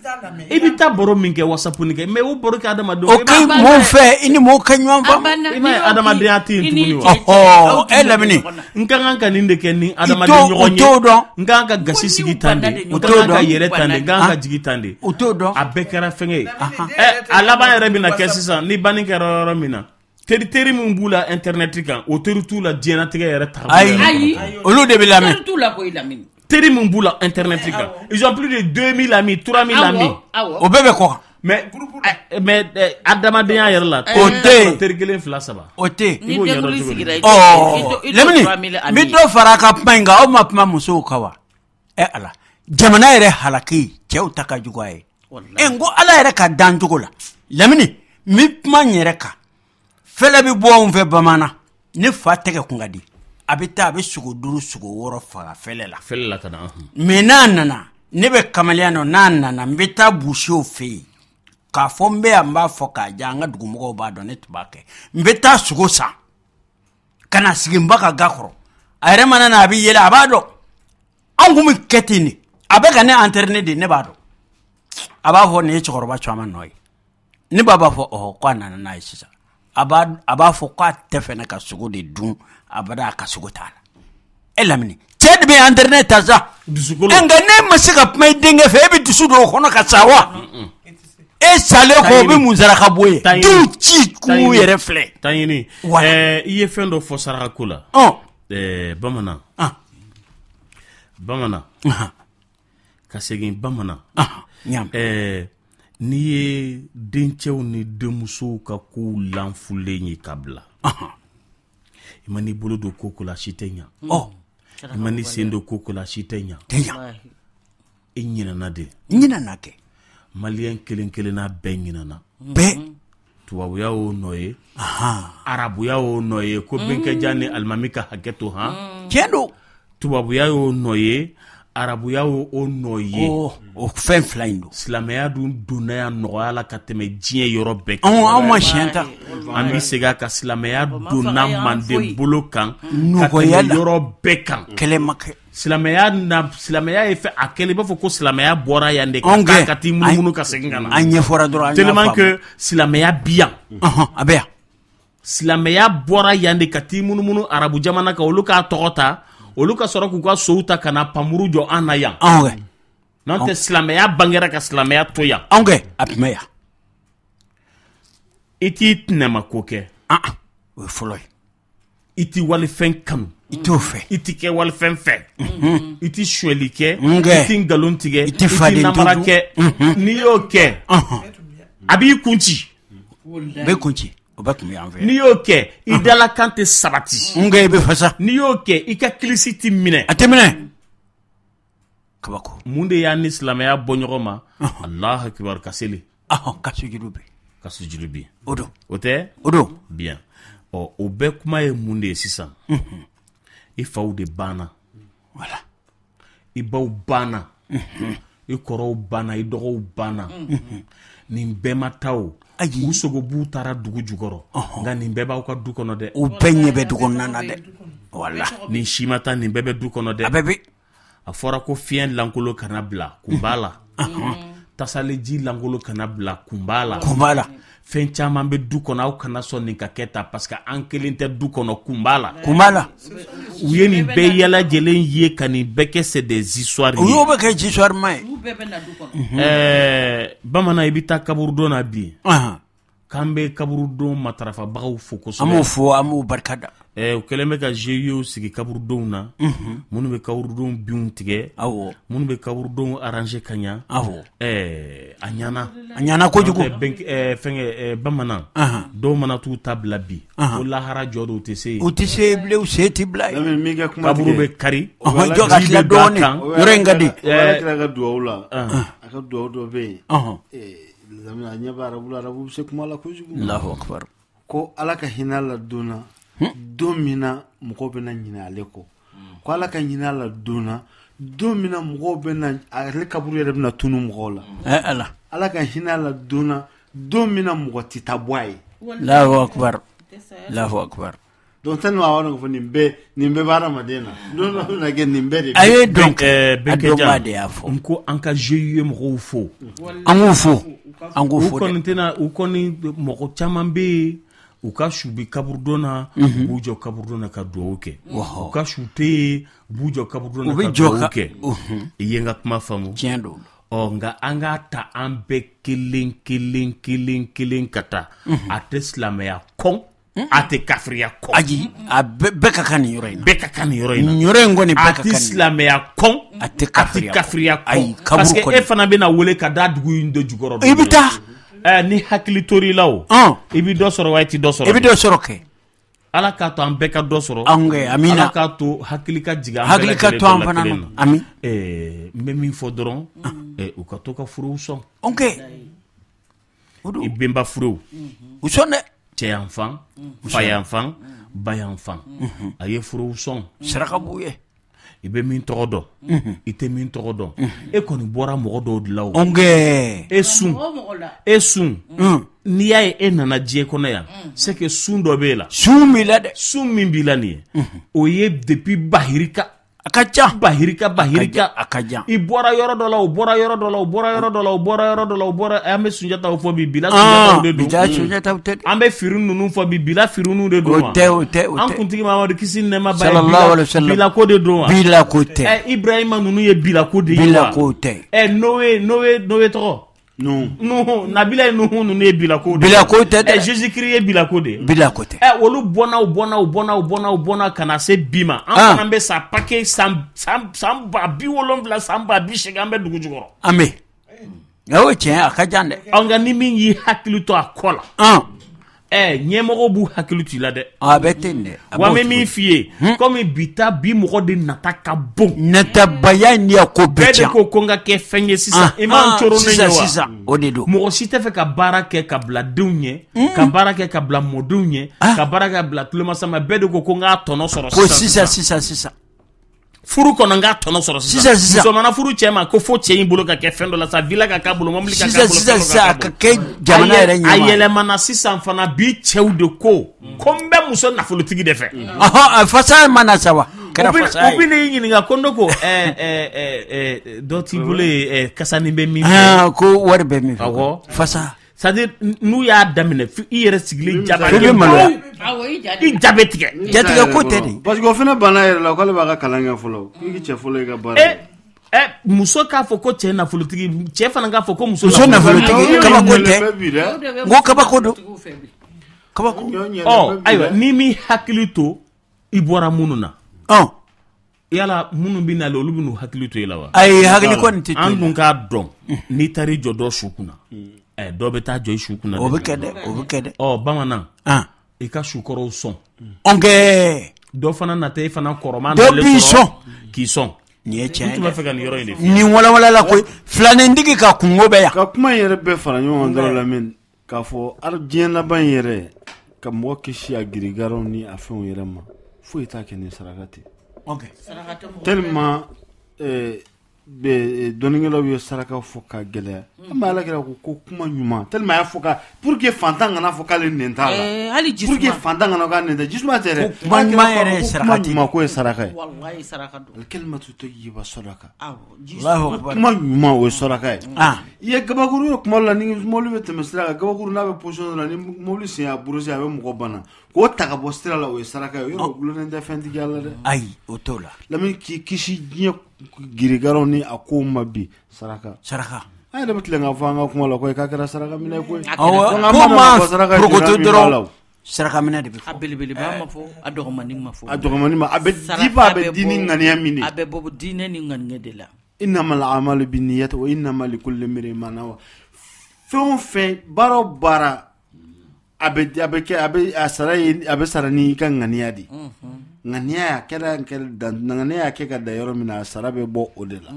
I bɛ taa baro min kɛ WhatsApp ni kɛ, mais o baro kɛ adamadenw. O kɛ mɔɔw fɛ, i ni mɔɔw ka ɲɔgɔn faamu. I m'a ye adamadenya tɛ yen tuguni wa? Ɔhɔ, e Lamini. N ka kan ka nin de kɛ ni adamaden ɲɔgɔn ye. O t'o dɔn. N ka kan ka gasi sigi tan de. N ka kan ka yɛlɛ tan de. N ka kan ka jigin tan de. O t'o dɔn. A bɛɛ kɛra fɛngɛ ye. Ɛ, a laban yɛrɛ bɛna kɛ sisan ni banni kɛra yɔrɔ min na. Teri min b'u la internet kan, o teri t'u la diɲɛlatigɛ yɛrɛ taabolo. Ayi, olu de bɛ lamɛn. Teri t'u la koyi Lamini. Teri min b'u la internet kan, ils ont plus de 2000 amis, 3000 amis. O bɛɛ bɛ kɔ kan. Mais adamadenya yɛrɛ la, o tɛ yen. Teri 1, 2, 3. O tɛ yen. I b'o ɲɛdɔn cogo di? Ɔ, Lamini, n bɛ dɔ fara a ka kuma in kan, aw ma kuma musow kan wa? Ɛ Ala, jamana yɛrɛ halaki, cɛw ta ka jugu a ye. Ɛ, n ko Ala yɛrɛ ka dan cogo la. Lamini, n bɛ kuma n yɛrɛ kan. Fɛlɛ bɛ bɔ anw fɛ bamanan. Ne fa tɛgɛ kun ka di. A bɛ taa, a bɛ sogo 5, sogo 6 faga fɛlɛ la. Fɛlɛ la ka na. Mais n'a nana, ne bɛ kamalenya nɔ, n'a nana, n bɛ taa busew fɛ yen. K'a fɔ n bɛ yan, n b'a fɔ k'a diya, an ka dugumɔgɔw b'a dɔn, ne tun b'a kɛ. N bɛ taa sogo san ka na sigi n ba ka ga kɔrɔ. A yɛrɛ mana na, a bɛ yɛlɛ, a b'a dɔn. Anw kun bɛ kɛ ten de. A bɛ ka ne entraîner de, ne b'a dɔn. A b'a fɔ nin ye cɛkɔrɔba caman nɔ ye. Ne ba b'a fɔ ɔhɔ, k'a nana n'a ye sisan. A b'a fɔ k'a tɛ fɛ ne ka sogo de dun, abada a ka sogo t'a la. E Lamini, cɛ de bɛ entraîner ta sa. Dusukolo. Nka ne ma se ka kuma i denkɛ fɛ, e bɛ dusu don o kɔnɔ ka sa wa? E salen kɔ, o bɛ mun saraka bɔ ye? Denw ci k'u yɛrɛ filɛ. Taa ɲini. I ye fɛn dɔ fɔ saraka ko la. Bamanan. Bamanan. Ka segin bamanan. N'i ye dencɛw ni denmusow ka kow lanfulen ye ka bila, i ma n'i bolo don ko ko la, si tɛ ɲa. I ma n'i sen don ko ko la, si tɛ ɲa. I ɲinɛna de. N ɲinɛna kɛ. Maliyɛn kelen kelenna bɛɛ ɲinɛna. Bɛɛ. Tubabuya y'o nɔ ye. Arabuya y'o nɔ ye. Ko bɛnkɛja ni alimami ka hakɛ to han. Tiɲɛ don. Tubabuya y'o nɔ ye. Arabuya o nɔ ye o fɛn fila in don. Silamɛya dun donna yan nɔgɔya la ka tɛmɛ diɲɛ yɔrɔ bɛɛ kan. Anw ma siɲɛ ta. An bɛ segin a kan, silamɛya donna manden bolo kan ka tɛmɛ yɔrɔ bɛɛ kan. Kɛlɛ ma kɛ. Silamɛya ye fɛn a kɛlen i b'a fɔ ko silamɛya bɔra yan de ka taa ka t'i munumunu ka segin ka na. An ɲɛfɔra dɔrɔn an y'a tellement faamu. que silamɛya bi yan. A bɛ yan. Silamɛya bɔra yan de ka t'i munumunu arabu jamana kan, olu k'a tɔgɔ ta, olu ka sɔrɔ k'u ka sow ta ka na panmuru jɔ an na yan. N'o tɛ silamɛya bangera ka silamɛya to yan. Anw kɛ a tun bɛ yan. I t'i tɛnɛma ko kɛ. O ye fɔlɔ ye. I t'i walifɛn kanu. I t'o fɛ. I t'i kɛ walifɛn fɛ. I t'i sonyɛli kɛ. I t'i nkalon tigɛ. I t'i faden namara kɛ. N'i y'o kɛ, a b'i kun ci. Bɛ kun ci. O bɛɛ tun bɛ an fɛ. N'i y'o kɛ, i dalakan tɛ sabati. N i bɛ fasa. N'i y'o kɛ, i ka kilisi tɛ minɛ. A tɛ minɛ. Kabako. Mun de y'an ni silamɛya bɔ ɲɔgɔn ma? Alahu akibaru, ka seli. Ka sujudu bi. Ka sujudu bi. O don. O tɛ? O don. Bien. Ɔ, o bɛɛ kuma ye mun de ye sisan? I faw de banna. Voilà. I baw banna. I kɔrɔw banna, i dɔgɔw banna. Nin bɛɛ ma taa o. U sogobuw taara dugu jukɔrɔ. Nka nin bɛɛ b'aw ka du kɔnɔ dɛ. U bɛɛ ɲɛ bɛ du kɔnɔna na dɛ. Voilà. Nin si ma taa, nin bɛɛ bɛ du kɔnɔ dɛ. A bɛɛ bɛ. A fɔra ko fiɲɛ lankolon kana bila, kun b'a la. Tasaleji lankolon kana bila, kun b'a la. Kun b'a la. Fɛn caman bɛ du kɔnɔ, aw kana sɔn nin ka kɛ tan parce que an kelen tɛ du kɔnɔ, kun b'a la. Kun b'a la. U ye nin bɛɛ yalajɛlen ye ka nin bɛɛ kɛ, c'est des histoires ye. U y'o bɛ kɛ histoire ma ye. Bamanan, i bɛ taa kaburudon na bi. K'an bɛ kaburudon matarafabagaw fo kosɛbɛ. An b'o fo, an b'o barika da. U kɛlen bɛ ka GIE sigi kaburudonw na. Minnu bɛ kaburudonw binw tigɛ. Awɔ. Minnu bɛ kaburudonw arranger ka ɲa. Awɔ. A ɲana. A ɲana kojugu. Fɛnkɛ bamanan. Dɔw mana t'u ta bila bi. Ko lahara jɔ don, u tɛ se yen. U tɛ se bilen, u se tɛ bila yen. Kaburu bɛ kari. Jɔ ka tila dɔɔnin. Yɔrɔ in ka di. Ala kira ka duwawu la. A ka duwawu dɔ bɛ yen. A ɲɛ bɛ arabu la, arabu bɛ se kuma la kojugu. Alahu akibaru. Ko Ala ka hinɛ la don na, don min na mɔgɔw bɛna ɲinɛ ale kɔ. Ko Ala ka hinɛ la don na, don min na mɔgɔw bɛna ale kaburu yɛrɛ bɛna tunu mɔgɔw la. Ala. Ala ka hinɛ la don na, don min na mɔgɔ tɛ taa bɔ a ye. Alahu akibaru. Alahu akibaru. Donc tellement a b'a dɔn k'a fɔ nin bɛɛ bɛ hadamaden na. Don dɔ bɛna kɛ nin bɛɛ de. A ye dɔn kɛ, a dɔnbaa de y'a fɔ. N ko an ka GIE mɔgɔw fo. An k'u fo. An k'u fo dɛ. U kɔni tɛna, u kɔni mɔgɔ caman bɛ yen, u ka su bi kaburudon na, u b'u jɔ kaburudon na ka duwawu kɛ. U ka su tɛ yen, u b'u jɔ kaburudon na ka duwawu kɛ. I ye n ka kuma faamu. Tiɲɛ don. Ɔ, nka an k'a ta an bɛɛ kelen kelen kelen kelen ka taa. A tɛ silamɛya kɔn. A tɛ kafiriya kɔn. Ayi, a bɛɛ ka kan nin yɔrɔ in na. Bɛɛ ka kan nin yɔrɔ in na. Nin yɔrɔ in kɔni bɛɛ ka kan. A tɛ silamɛya kɔn. A tɛ kafiriya kɔn. Ayi, parce que e fana bɛna wele ka da dugu in de jukɔrɔ. I bɛ taa. Ni hakili tor'i la o. I bɛ dɔ sɔrɔ wa i tɛ dɔ sɔrɔ. I bɛ dɔ sɔrɔ kɛ. Ala k'a to an bɛɛ ka dɔ sɔrɔ. An kɛ, amina. Ala k'a to hakili ka jigin an bɛɛ Hakili ka to an fana na. Ami. N bɛ min fɔ dɔrɔn, u ka to ka furuw sɔn. Ok. I bɛnba furuw. U sɔn dɛ. Cɛ yanfan, fa yanfan, ba yanfan. A ye furuw sɔn. Saraka b'u ye. I bɛ min tɔgɔ dɔn, i tɛ min tɔgɔ dɔn. E kɔni bɔra mɔgɔ dɔw de la o. E sun. E sun. N'i y'a ye e nana diɲɛ kɔnɔ yan, c'est que sun dɔ b'e la. Sun b'i la dɛ. Sun min b'i la nin ye, o ye depuis bahirika. A ka ca. Bahirika, bahirika. A ka jan. I bɔra yɔrɔ dɔ la, o bɔra yɔrɔ dɔ la, o bɔra yɔrɔ dɔ la, o bɔra yɔrɔ dɔ la, o bɔra. An bɛ Sunjataw fɔ bi, bila Sunjataw de don. Bila Sunjataw tɛ. An bɛ Firun ninnu fɔ bi, bila Firunw de don wa. O tɛ, o tɛ, o tɛ. An kuntigi Mamadu kisi ni nɛɛma b'a ye. Sallallahu alaihi wasallam. Bila ko de don wa. Bila ko tɛ. Ibrahima ninnu ye bila ko de ye wa. Bila ko tɛ. Noé tɔgɔ. Nuhu, Nabila ye Nuhu ninnu ye bila ko de. Bila ko tɛ dɛ. Jésus Christ ye bila ko de ye. Bila ko tɛ. Olu bɔnna, u bɔnna, u bɔnna, u bɔnna, u bɔnna ka na se bi ma. An fana bɛ sa paquet san 70,000 san 80,000 an bɛ dugu jukɔrɔ. An bɛ. O tiɲɛ, a ka jan dɛ. Nka ni min y'i hakili to a kɔ la. Ɲɛmɔgɔw b'u hakili to i la dɛ. A bɛ ten dɛ. Wa n bɛ min f'i ye, komi bi ta bi mɔgɔ de nata ka bon. Natabaya in y'a ko bɛɛ tiɲɛ. Bɛɛ de ko ko n ka kɛ fɛn ye sisan. I m'an coro ne ye wa? Sisan, o de don. Mɔgɔ si tɛ fɛ ka baara kɛ ka bila denw ɲɛ, ka baara kɛ ka bila mɔdenw ɲɛ, ka baara kɛ ka bila tulomasa ma. Bɛɛ de ko ko n k'a tɔnɔ sɔrɔ sisan. Ko sisan sisan sisan. Furu kɔnɔ n k'a tɔnɔ sɔrɔ sisan. Sisan. Muso mana furu cɛ ma ko fo cɛ in bolo ka kɛ fɛn dɔ la sa, villa ka k'a bolo, mobili ka k'a bolo. Sisan a ka kɛ jamana yɛrɛ ɲɛmaa. A yɛlɛmana sisan fana bi cɛw de ko n bɛ muso nafolotigi de fɛ. Ɔhɔn, fasa mana sa wa. Kɛra fasa ye. U bɛ n'i ɲininka ko ne ko dɔ t'i bolo yen kasanin bɛ min fɛ. Ko wari bɛ min fɛ. Awɔ. Fasa. C'est-à-dire n'u y'a daminɛ i yɛrɛ sigilen ja bɛ maloya. I ja bɛ tigɛ. Jatigɛ ko tɛ de. Parce que o fana banna yɛrɛ la k'ale b'a ka kalan kɛ fɔlɔ. K'i cɛ fɔlɔ i ka baara. Muso k'a fɔ ko cɛ nafolotigi, cɛ fana k'a fɔ ko muso nafolotigi, kabako tɛ. N ko kabako don. Kabako. Ɔ ayiwa n'i m'i hakili to i bɔra minnu na. Yala minnu bɛ nalen olu bɛ n'u hakili to i la wa? Ayi hakili kɔni tɛ to i la. An dun k'a dɔn n'i taar'i jɔ dɔ su kunna. Dɔ bɛ taa jɔ i su kunna. O bɛ kɛ dɛ, o bɛ kɛ dɛ. Ɔ bamanan. I ka sukɔrɔw sɔn. Ɔnkɛ. Dɔ fana nata e fana kɔrɔma. Dɔ b'i sɔn. K'i sɔn. Nin ye tiɲɛ ye. N tun b'a fɛ ka nin yɔrɔ in de f'i ye. Nin walawalala koyi filanintigi ka kungo bɛ yan. Ka kuma in yɛrɛ bɛɛ fara ɲɔgɔn kan dɔrɔn Lamini k'a fɔ diɲɛ laban in yɛrɛ ka mɔgɔ kisi a girigaraw ni a fɛnw yɛrɛ ma foyi t'a kɛ ni saraka tɛ. Ok. Tellement dɔnnikɛlaw ye saraka fɔ ka gɛlɛya an bɛ Ala kira ko kuma ɲuman tellement a y'a fɔ ka pour que fantan kana fɔ k'ale nɛn t'a la hali pour que fantan kana k'a nɛn tɛ jisuma tɛ dɛ kuma ɲuman yɛrɛ ye saraka kuma ɲuman ko ye saraka ye walahi saraka don alkalimatu tayyiba sadaka Allahu akbar kuma ɲuman o ye saraka ye i ye gabakuru ye kuma la ni mobili bɛ tɛmɛ sira kan gabakuru n'a bɛ position dɔ la ni mobili sen y'a brosser a bɛ mɔgɔ bana k'o ta ka bɔ sira la o ye saraka ye yɔrɔ gulonnen tɛ fɛntigiya la dɛ ayi o t'o la Lamini k'i kisi diɲɛ girigaraw ni a kow ma bi saraka an yɛrɛ bɛ tilen k'a fɔ an ka kuma la ko k'a kɛra saraka minɛ koyi awɔ ko ma porokoto dɔrɔn saraka minɛ de bɛ fɔ a belebeleba ma fɔ a dɔgɔmanin ma fɔ a dɔgɔmanin ma a bɛ di a bɛ di ni ŋaniya min de a bɛ bɔ diinɛ ni ŋaniya de la innamal a'malu binniyati wa innama likulli imri'in ma nawa fɛn o fɛn baara o baara a bɛ kɛ a bɛ a sara ye a bɛ sara n'i ka ŋaniya de ŋaniya y'a kɛra ŋaniya y'a kɛ ka da yɔrɔ min na a sara bɛ bɔ o de la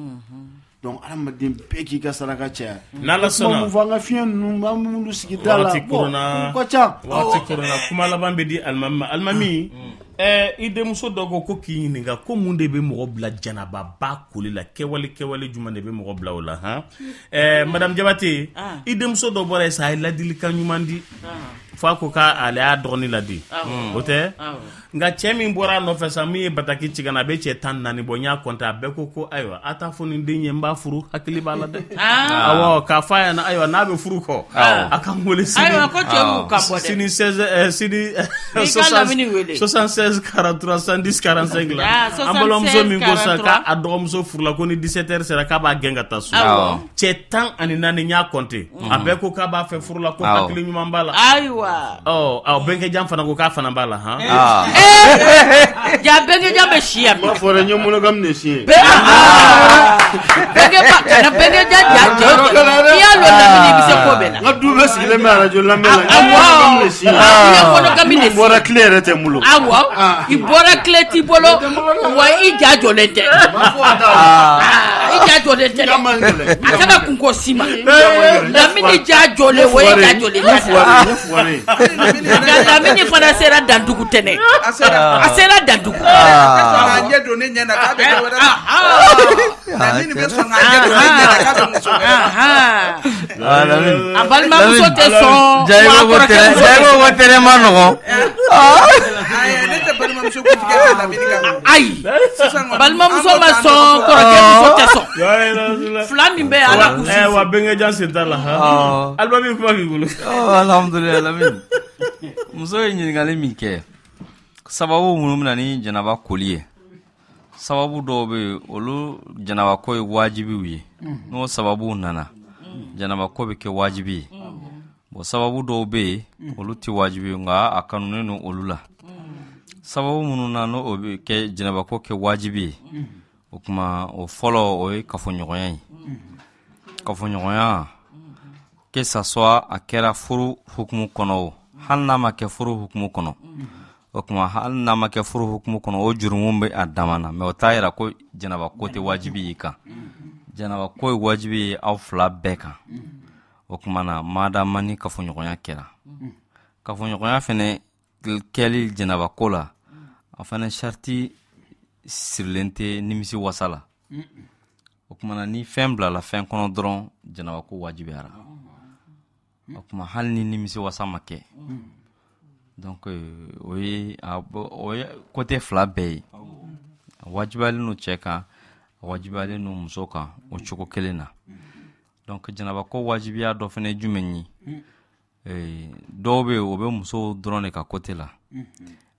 donc adamaden bɛɛ k'i ka saraka caya n'Ala sɔnna mun fɔ an ka fiɲɛ ninnu an minnu sigi da la bon ka ca waati korona kuma laban bɛ di alimami ma alimami i denmuso dɔ ko k'i ɲininka ko mun de bɛ mɔgɔ bila janababa koli la kɛwale jumɛn de bɛ mɔgɔ bila o la han madame Jabate i denmuso dɔ bɔra yen sa a ye ladilikan ɲuman di f'a ko k'ale y'a dɔgɔnin ladi o tɛ nka cɛ min bɔra a nɔfɛ sa min ye bataki ci ka na a bɛ cɛ 14 bɔ n y'a compter a bɛɛ ko ayiwa a t'a fɔ nin den ye n b'a furu hakili b'a la dɛ awɔ k'a fɔ a ɲɛna ayiwa n'a bɛ furu kɔ a ka n wele sini ayiwa ko cɛ y'u kan bɔ dɛ sini 16 sini 76 43 110 45 la an balimamuso min ko sisan k'a dɔgɔmuso furula ko ni 17 heures sera k'a b'a gɛn ka taa so cɛ 14 n y'a compter a bɛɛ ko k'a b'a fɛ furu la ko hakili ɲuman b'a la ayiwa bɛnkɛjan fana ko k'a fana b'a la han ja bɛnkɛjan bɛ si yan n b'a fɔ dɛ n ye monogame de signé bɛnkɛjan ja cɛ i y'a lɔn Lamini i bɛ se ko bɛɛ la n ka du bɛɛ sigilen bɛ arajo lamɛn la n ye monogame de signé i ye monogame de signé bɔra tile yɛrɛ tɛ n bolo awɔ i bɔra tile t'i bolo wa i ja jɔlen tɛ i ja jɔlen tɛ a kana kunko si ma Lamini ja jɔlen wa i ja jɔlen tɛ Lamini fana sera dandugu tɛnɛ a sera dandugu a ɲɛ don ne ɲɛ na k'a bɛ dɔ wɛrɛ la Lamini bɛ sɔn k'a ɲɛ don ne ɲɛ na k'a bɛ muso wɛrɛ la a balimamuso tɛ sɔn wa a kɔrɔkɛ muso tɛ sɔn ko tɛnɛ ma nɔgɔn ayi ne tɛ balimamuso kuntigi fɛ Lamini kan ayi balimamuso ma sɔn kɔrɔkɛ muso tɛ sɔn fila min bɛ Ala k'u si wa bɛnkɛjan sen t'a la alimami kuma b'i bolo alhamdulilayi Lamini muso ye ɲininkali min kɛ sababu minnu bɛ na ni janaba koli ye sababu dɔw bɛ yen olu janaba ko ye wajibiw ye n'o sababu nana janaba ko bɛ kɛ wajibi ye bon sababu dɔw bɛ yen olu tɛ wajibi ye nka a kanunen don olu la sababu minnu na n'o bɛ kɛ janaba ko kɛ wajibi ye o tuma o fɔlɔ o ye kafoɲɔgɔnya ye kafoɲɔgɔnya que ça soit a kɛra furu hukumu kɔnɔ o hali n'a ma kɛ furu hukumu kɔnɔ o tuma hali n'a ma kɛ furu hukumu kɔnɔ o jurumu bɛ a dama na mais o t'a yira ko janaba ko tɛ wajibi y'i kan janaba ko ye wajibi ye aw fila bɛɛ kan o tuma na madama ni kafoɲɔgɔnya kɛra kafoɲɔgɔnya fɛnɛ kɛli janaba ko la a fɛnɛ sariti sirilen tɛ nimisi wasa la. O tuma na ni fɛn bilala fɛn kɔnɔ dɔrɔn, janaba ko wajibiyara. O tuma hali ni nimisi wasa ma kɛ. Donc o ye côté fila bɛɛ ye. A wajibiyalen don cɛ kan, a wajibiyalen don muso kan o cogo kelen na. Donc janaba ko wajibiya dɔ fana ye jumɛn ye? Dɔw bɛ yen, o bɛ musow dɔrɔn de ka côté la.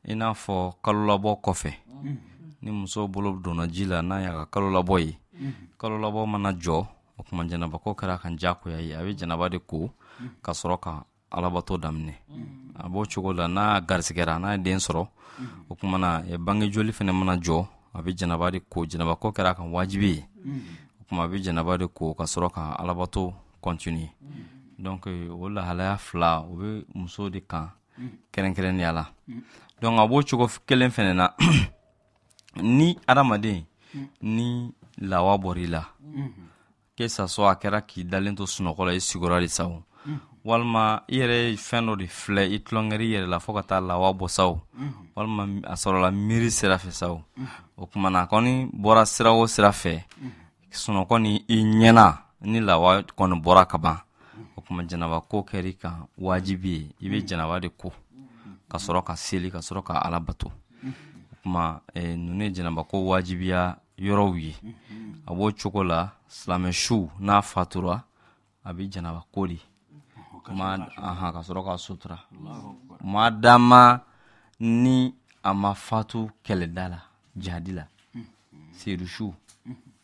I n'a fɔ kalolabɔ kɔfɛ, ni muso bolo donna ji la, n'a y'a ka kalolabɔ ye, kalolabɔ mana jɔ, o tuma janaba ko kɛra a kan diyagoya ye. A bɛ janaba de ko ka sɔrɔ ka alabato daminɛ. A b'o cogo la, n'a garisigɛra, n'a ye den sɔrɔ, o tuma na bange joli fana mana jɔ, a bɛ janaba de ko. Janaba ko kɛra a kan wajibi ye. O tuma a bɛ janaba de ko ka sɔrɔ ka alabato continuer. Donc o lahalaya fila, o bɛ muso de kan kɛrɛnkɛrɛnnenya la. Donc a b'o cogo kelen fana na, ni adamaden ni lawa bɔra i la, que ça soit a kɛra k'i dalen to sunɔgɔ la, i sigiyɔrɔ de sa o, walima i yɛrɛ ye fɛn dɔ de filɛ, i tulonkɛra i yɛrɛ la fo ka taa lawa bɔ sa o, walima a sɔrɔla miiri sira fɛ sa o, o tuma na a kɔni bɔra sira o sira fɛ, sunɔgɔ ni i ɲɛna, ni lawa kɔni bɔra ka ban, o tuma janaba ko kɛra i kan wajibi ye. I bɛ janaba de ko ka sɔrɔ ka seli, ka sɔrɔ ka Ala bato. O tuma ninnu ye janaba ko wajibiya yɔrɔw ye. A b'o cogo la, silamɛ su n'a fatura, a bɛ janaba ko de ka sɔrɔ ka sutura, maa dama ni a ma fatu kɛlɛda la, jihadi la. Seyidu su,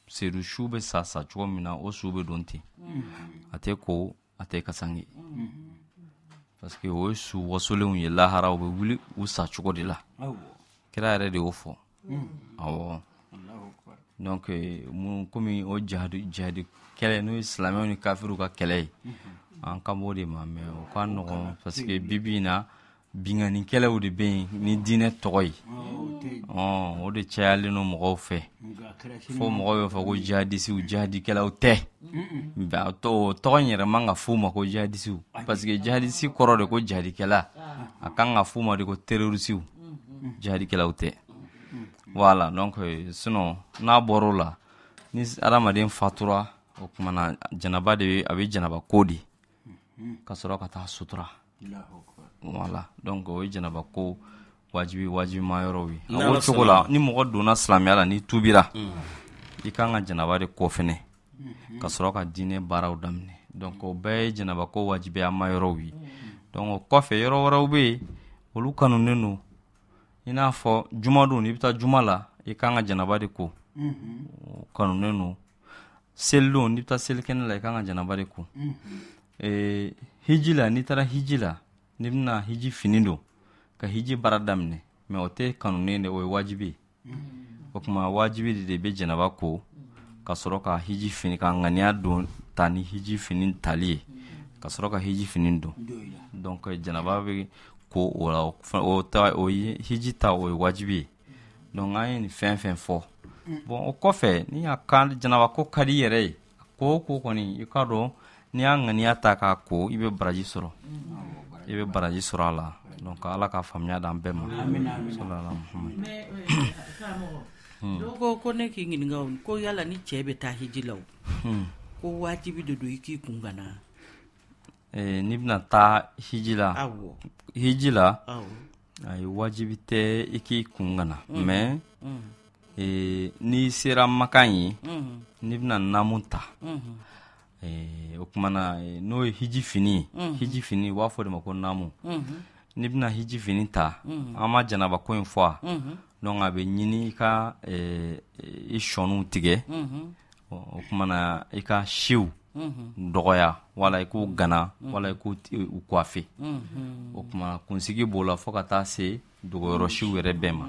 seyidu su bɛ sa sa cogo min na, o su bɛ don ten, a tɛ ko, a tɛ kasange, parce que o ye su wasolenw ye. Lahara, u bɛ wuli u sa cogo de la. Kira yɛrɛ de y'o fɔ. Awɔ, donc mun komi o jihadi, jihadi kɛlɛ, n'o ye silamɛw ni kafiriw ka kɛlɛ ye, an kan b'o de ma. Mais o ka nɔgɔn, parce que bi bi in na, binkanni kɛlɛw de bɛ yen ni diinɛ tɔgɔ ye. O de cayalen don mɔgɔw fɛ, fo mɔgɔw b'a fɔ ko jihadisiw. Jihadikɛlaw tɛ, o tɔgɔ in yɛrɛ man ka f'u ma ko jihadisiw, parce que jihadisi kɔrɔ de ko jihadikɛla. A kan ka f'u ma de ko terrorisiw, jihadikɛlaw tɛ. Voilà, donc sinon n'a bɔr'o la, ni adamaden fatura, o tuma na janaba de, a bɛ janaba ko de ka sɔrɔ ka taa sutura. Voilà, donc o ye janaba ko wajibi wajibima yɔrɔw ye. A b'o cogo la, ni mɔgɔ donna silamɛya la, n'i tubira, i kan ka janaba de ko fɛnɛ ka sɔrɔ ka diinɛ baaraw daminɛ. Donc o bɛɛ ye janaba ko wajibiyama yɔrɔw ye. Donc o kɔfɛ, yɔrɔ wɛrɛw bɛ yen, olu kanunen don. I n'a fɔ jumadon, n'i bɛ taa juma la, i kan ka janaba de ko, o kanunen don. Selidon, n'i bɛ taa selikɛnɛ la, i kan ka janaba de ko. Hiji la, n'i taara hiji la, n'i bɛna hiji fini don ka hiji baara daminɛ, mais o tɛ kanunen de, o ye wajibi ye. O tuma wajibi de bɛ janaba ko ka sɔrɔ ka hiji fini, ka ŋaniya don ta ni hiji fini tali ye, ka sɔrɔ ka hiji fini don. Donc janaba bɛ ko o la, o ta, o ye hiji ta, o ye wajibi ye. Donc an ye nin fɛn fɛn fɔ. Bon, o kɔfɛ, ni a kan janaba ko ka di i yɛrɛ ye, ko o ko kɔni, i ka dɔn n'i y'a ŋaniya ta k'a ko, i bɛ baraji sɔrɔ, i bɛ baraji sɔrɔ a la. Donc Ala ka faamuya d'an bɛɛ ma. Dɔw ko ko ne k'i ɲininka o, ko yala ni cɛ bɛ taa hiji la, o ko wajibi de don i k'i kun gana? N'i bɛna taa hiji la, hiji la, ayi, wajibi tɛ i k'i kun gana. Mais n'i sera Makan ye, n'i bɛna naamu ta, o tuma na n'o ye hiji fini ye, hiji fini, u b'a fɔ o de ma ko naamu. N'i bɛna hiji fini ta, an ma janaba ko in fɔ a. Donc a bɛ ɲini i ka i sɔniw tigɛ, o tuma na i ka siw dɔgɔya, wala i k'u gana, wala i k'u coiffer. O tuma kunsigi b'o la fo ka taa se dogoyɔrɔ siw yɛrɛ bɛɛ ma.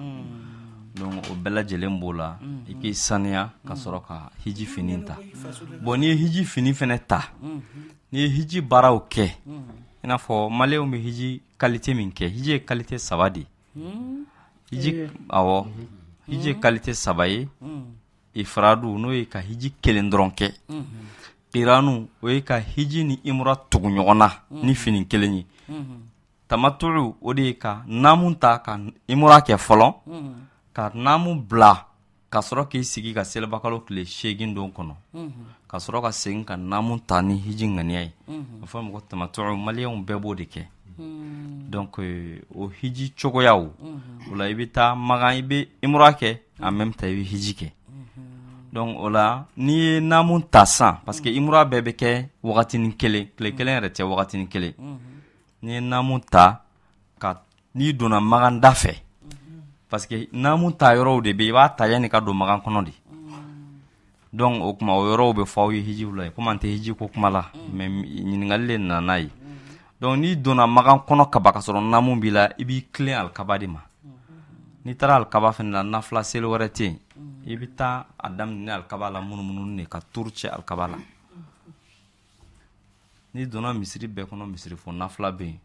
Donc o bɛɛ lajɛlen b'o la, i k'i saniya ka sɔrɔ ka hiji fini ta. Bon, n'i ye hiji fini fɛnɛ ta, n'i ye hiji baaraw kɛ, i n'a fɔ maliyɛnw bɛ hiji qualité min kɛ, hiji ye qualité saba de ye. Hiji, awɔ, hiji ye qualité saba ye. Ifradu, n'o ye ka hiji kelen dɔrɔn kɛ. Qiranu, o ye ka hiji ni imura tugu ɲɔgɔn na ni fini kelen ye. Tamatu'u, o de ye ka naamu ta ka imura kɛ fɔlɔ, ka naamu bila. Ka sɔrɔ k'i sigi ka selibakalo tile 8 don kɔnɔ, ka sɔrɔ ka segin ka naamu ta ni hiji ŋaniya ye. A fɔ ma ko tamatu'u, maliyɛnw bɛɛ b'o de kɛ. Donc o hiji cogoyaw, o la i bɛ taa Makan, i bɛ imura kɛ, en même temps i bɛ hiji kɛ. Donc o la n'i ye naamu ta san, parce que imura bɛɛ bɛ kɛ wagatinin kelen, tile kelen yɛrɛ tɛ, wagatinin kelen. N'i ye naamu ta ka n'i donna Makan da fɛ, parce que naamu ta yɔrɔw de bɛ, i b'a ta yanni ka don Makan kɔnɔ de. Donc o kuma o yɔrɔw bɛ fɔ aw ye hijiw la, komi an tɛ hiji ko kuma la, mais ɲininkali de nana n'a ye. Donc n'i donna Makan kɔnɔ kaba ka sɔrɔ naamu b'i la, i b'i tilen alikaba de ma. N'i taara alikaba fana la, nafila seli wɛrɛ tɛ yen, i bɛ taa a daminɛ alikaba la munumunu de ka turu cɛ alikaba la. N'i donna misiri bɛɛ kɔnɔ, misiri fo nafila bɛ yen,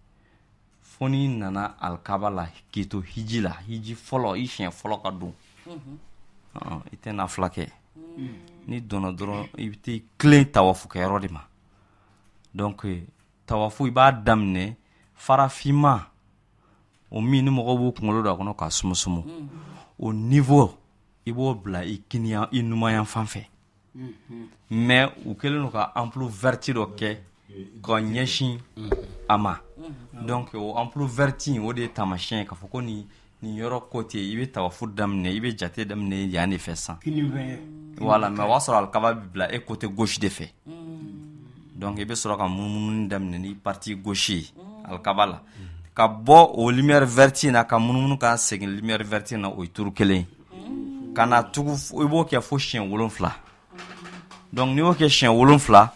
fo n'i nana alikaba la k'i to hiji la, hiji fɔlɔ, i siɲɛ fɔlɔ ka don, i tɛ nafila kɛ. N'i donna dɔrɔn, i bɛ t'i tilen tawafukɛyɔrɔ de ma. Donc tawafu i b'a daminɛ farafinma, o min ni mɔgɔw b'u kunkolo don a kɔnɔ k'a sumusumu, o niveau i b'o bila i kiniyan, i numanyan fan fɛ. Mais u kɛlen don ka ampoule verte dɔ kɛ ka ɲɛsin a ma. Donc o ampoule verte in, o de ye taamasiyɛn ye k'a fɔ ko nin yɔrɔ côté i bɛ tawafu daminɛ, i bɛ jate daminɛ yan de fɛ san. Voilà, mais o b'a sɔrɔ alikaba bɛ bila e côté gauche de fɛ. Donc i bɛ sɔrɔ ka munumunu daminɛ ni partie gauche ye alikaba la, ka bɔ o lumière verte in na ka munumunu ka segin lumière verte in na, o ye turu kelen ye. Ka na tugu, i b'o kɛ fo siɲɛ 7. Donc n'i y'o kɛ siɲɛ 7,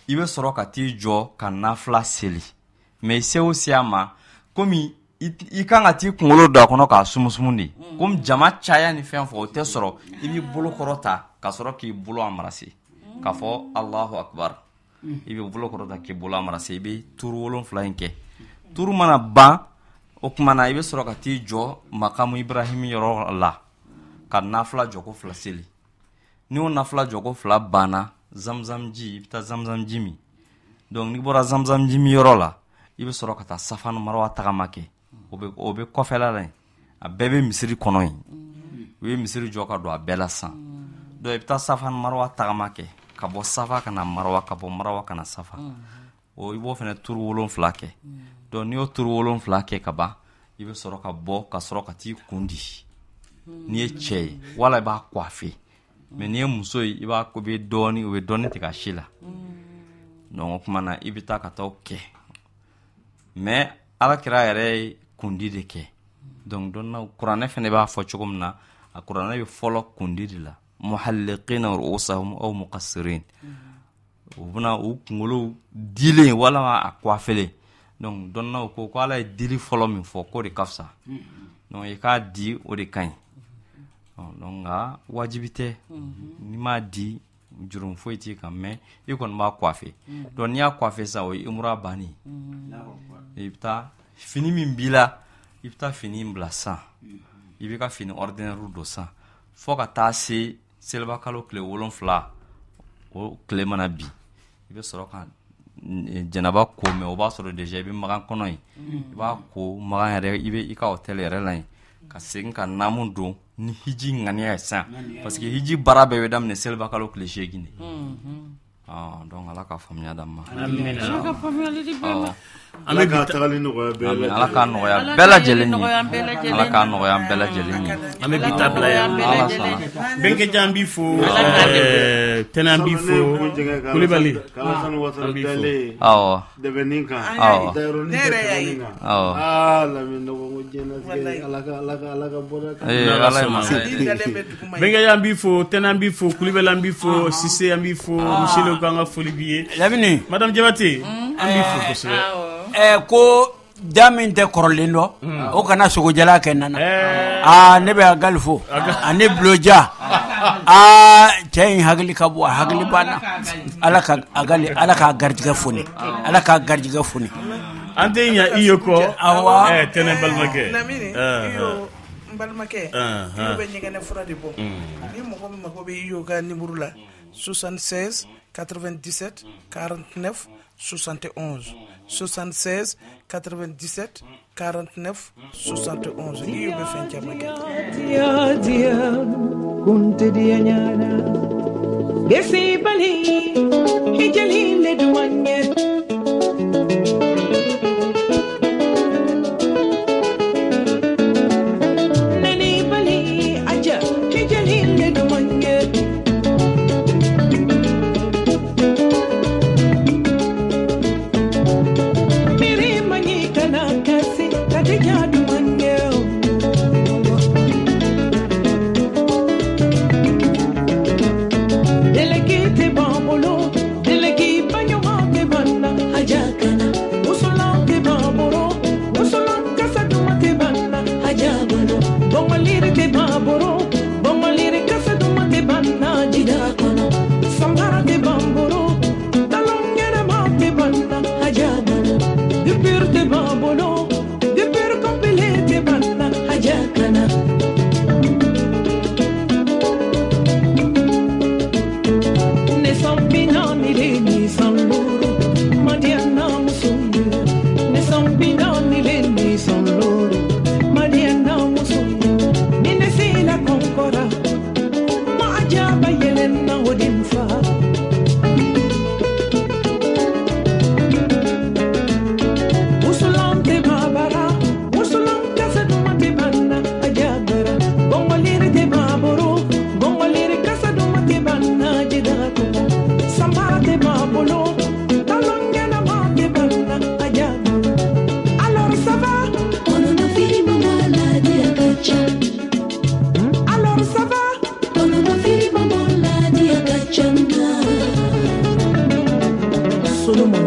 i bɛ sɔrɔ ka t'i jɔ ka nafila seli. Mais se o se a ma, komi i kan ka t'i kunkolo don a kɔnɔ k'a sumusumu de, komi jama caya ni fɛn fɔ o tɛ sɔrɔ, i b'i bolo kɔrɔta ka sɔrɔ k'i bolo embrasser k'a fɔ Allahu akbar. I bɛ bolo kɔrɔta k'i bolo embrasser, i bɛ turu 7 in kɛ. Turu mana ban, o tuma na i bɛ sɔrɔ ka t'i jɔ makamu Ibrahim yɔrɔ la ka nafila jɔko 2 seli. Ni o nafila jɔko 2 banna, zamzam ji, i bɛ taa zamzam ji min. Donc n'i bɔra zamzam ji min yɔrɔ la, i bɛ sɔrɔ ka taa safa ni marwa tagama kɛ. O bɛ kɔfɛla la yen, a bɛɛ bɛ misiri kɔnɔ yen. U ye misiri jɔ ka don a bɛɛ la san. Donc i bɛ taa safa ni marwa tagama kɛ, ka bɔ safa ka na marwa, ka bɔ marwa ka na safa. O i b'o fana turu 7 kɛ. Donc n'i y'o turu 7 kɛ ka ban, i bɛ sɔrɔ ka bɔ ka sɔrɔ ka t'i kun di. N'i ye cɛ ye, wala i b'a coiffer. Mais n'i ye muso ye, i b'a bɛ dɔɔni, o bɛ dɔɔni tigɛ a si la. Donc o tuma na i bɛ taa ka taa o kɛ. Mais Ala kira yɛrɛ ye kundi de kɛ. Donc dɔnna kuranɛ fana b'a fɔ cogo min na, a kuranɛ bɛ fɔlɔ kundi de la. Muhalliqina ru'usahum aw muqassirin. U bɛna u kunkolo dilen walima a coiffelen. Donc dɔnnaw ko ko Ala ye dili fɔlɔ min fɔ k'o de ka fisa. Donc i k'a di, o de ka ɲi. Donc nka wajibi tɛ, n'i m'a di jurumu foyi t'i kan, mais i kɔni b'a coiffer. Donc n'i y'a coiffer sisan, o ye imura bannen. I bɛ taa fini min b'i la, i bɛ taa fini in bila san, i b'i ka fini ordinaire don san, fo ka taa se selibakalo tile 7, o tile mana bin, i bɛ sɔrɔ ka jɛnɛba ko, mais o b'a sɔrɔ déjà i bɛ Makan kɔnɔ yen. I b'a ko Makan yɛrɛ, i bɛ i ka hôtel yɛrɛ la yen, ka segin ka naamu don ni hiji ŋaniya ye san, parce que hiji baara bɛɛ bɛ daminɛ selibakalo tile 8 de. Donc Ala ka faamuya d'an ma. Ala ka faamuyali di bɛɛ ma. Ala ka tagali nɔgɔya bɛɛ lajɛlen. Ala ka nɔgɔya bɛɛ lajɛlen ye. Ala ka nɔgɔya bɛɛ lajɛlen ye. An bɛ bi ta bila yan. Bɛnkɛja an b'i fo. Tɛnɛ an b'i fo. Kulibali an b'i fo. Awɔ. Dɛbɛnni kan. Awɔ. Dayɔrɔnin tɛmɛni kan. Awɔ. Aa Lamini ne ko ko diɲɛlatigɛ Ala ka Ala ka Ala ka bɔda kan. Ee Ala ye masa ye. Bɛnkɛja an b'i fo, Tɛnɛ an b'i fo, Kulibali an b'i fo, Sise an b'i fo, Miseli ko an ka foli b'i ye. Lamini. Madame Jabate an b'i fo kosɛbɛ. Ko da min tɛ kɔrɔlen dɔn, o kana sogojala kɛ nana. Aa ne bɛ Agali fo ani Buloja. Aa cɛ in hakili ka bon, a hakili banna. Ala ka Agali, Ala k'a garijɛgɛ foni, Ala k'a garijɛgɛ foni. An tɛ ɲa i ye kɔ. Awɔ. Tɛnɛ balimakɛ. Lamini, iyo n balimakɛ, iyo bɛ ɲɛgɛnɛ fura de bɔ. Ni mɔgɔ min mago bɛ iyo ka numéro la, 76 97 49 71 76 97 49 71. Iyo bɛ fɛn caman kɛ. Kuntedianyana Gesi bali hijalile duwanye Nani bali aja hijalile duwanye Miri manyika na kasi kadija duwanye Solomon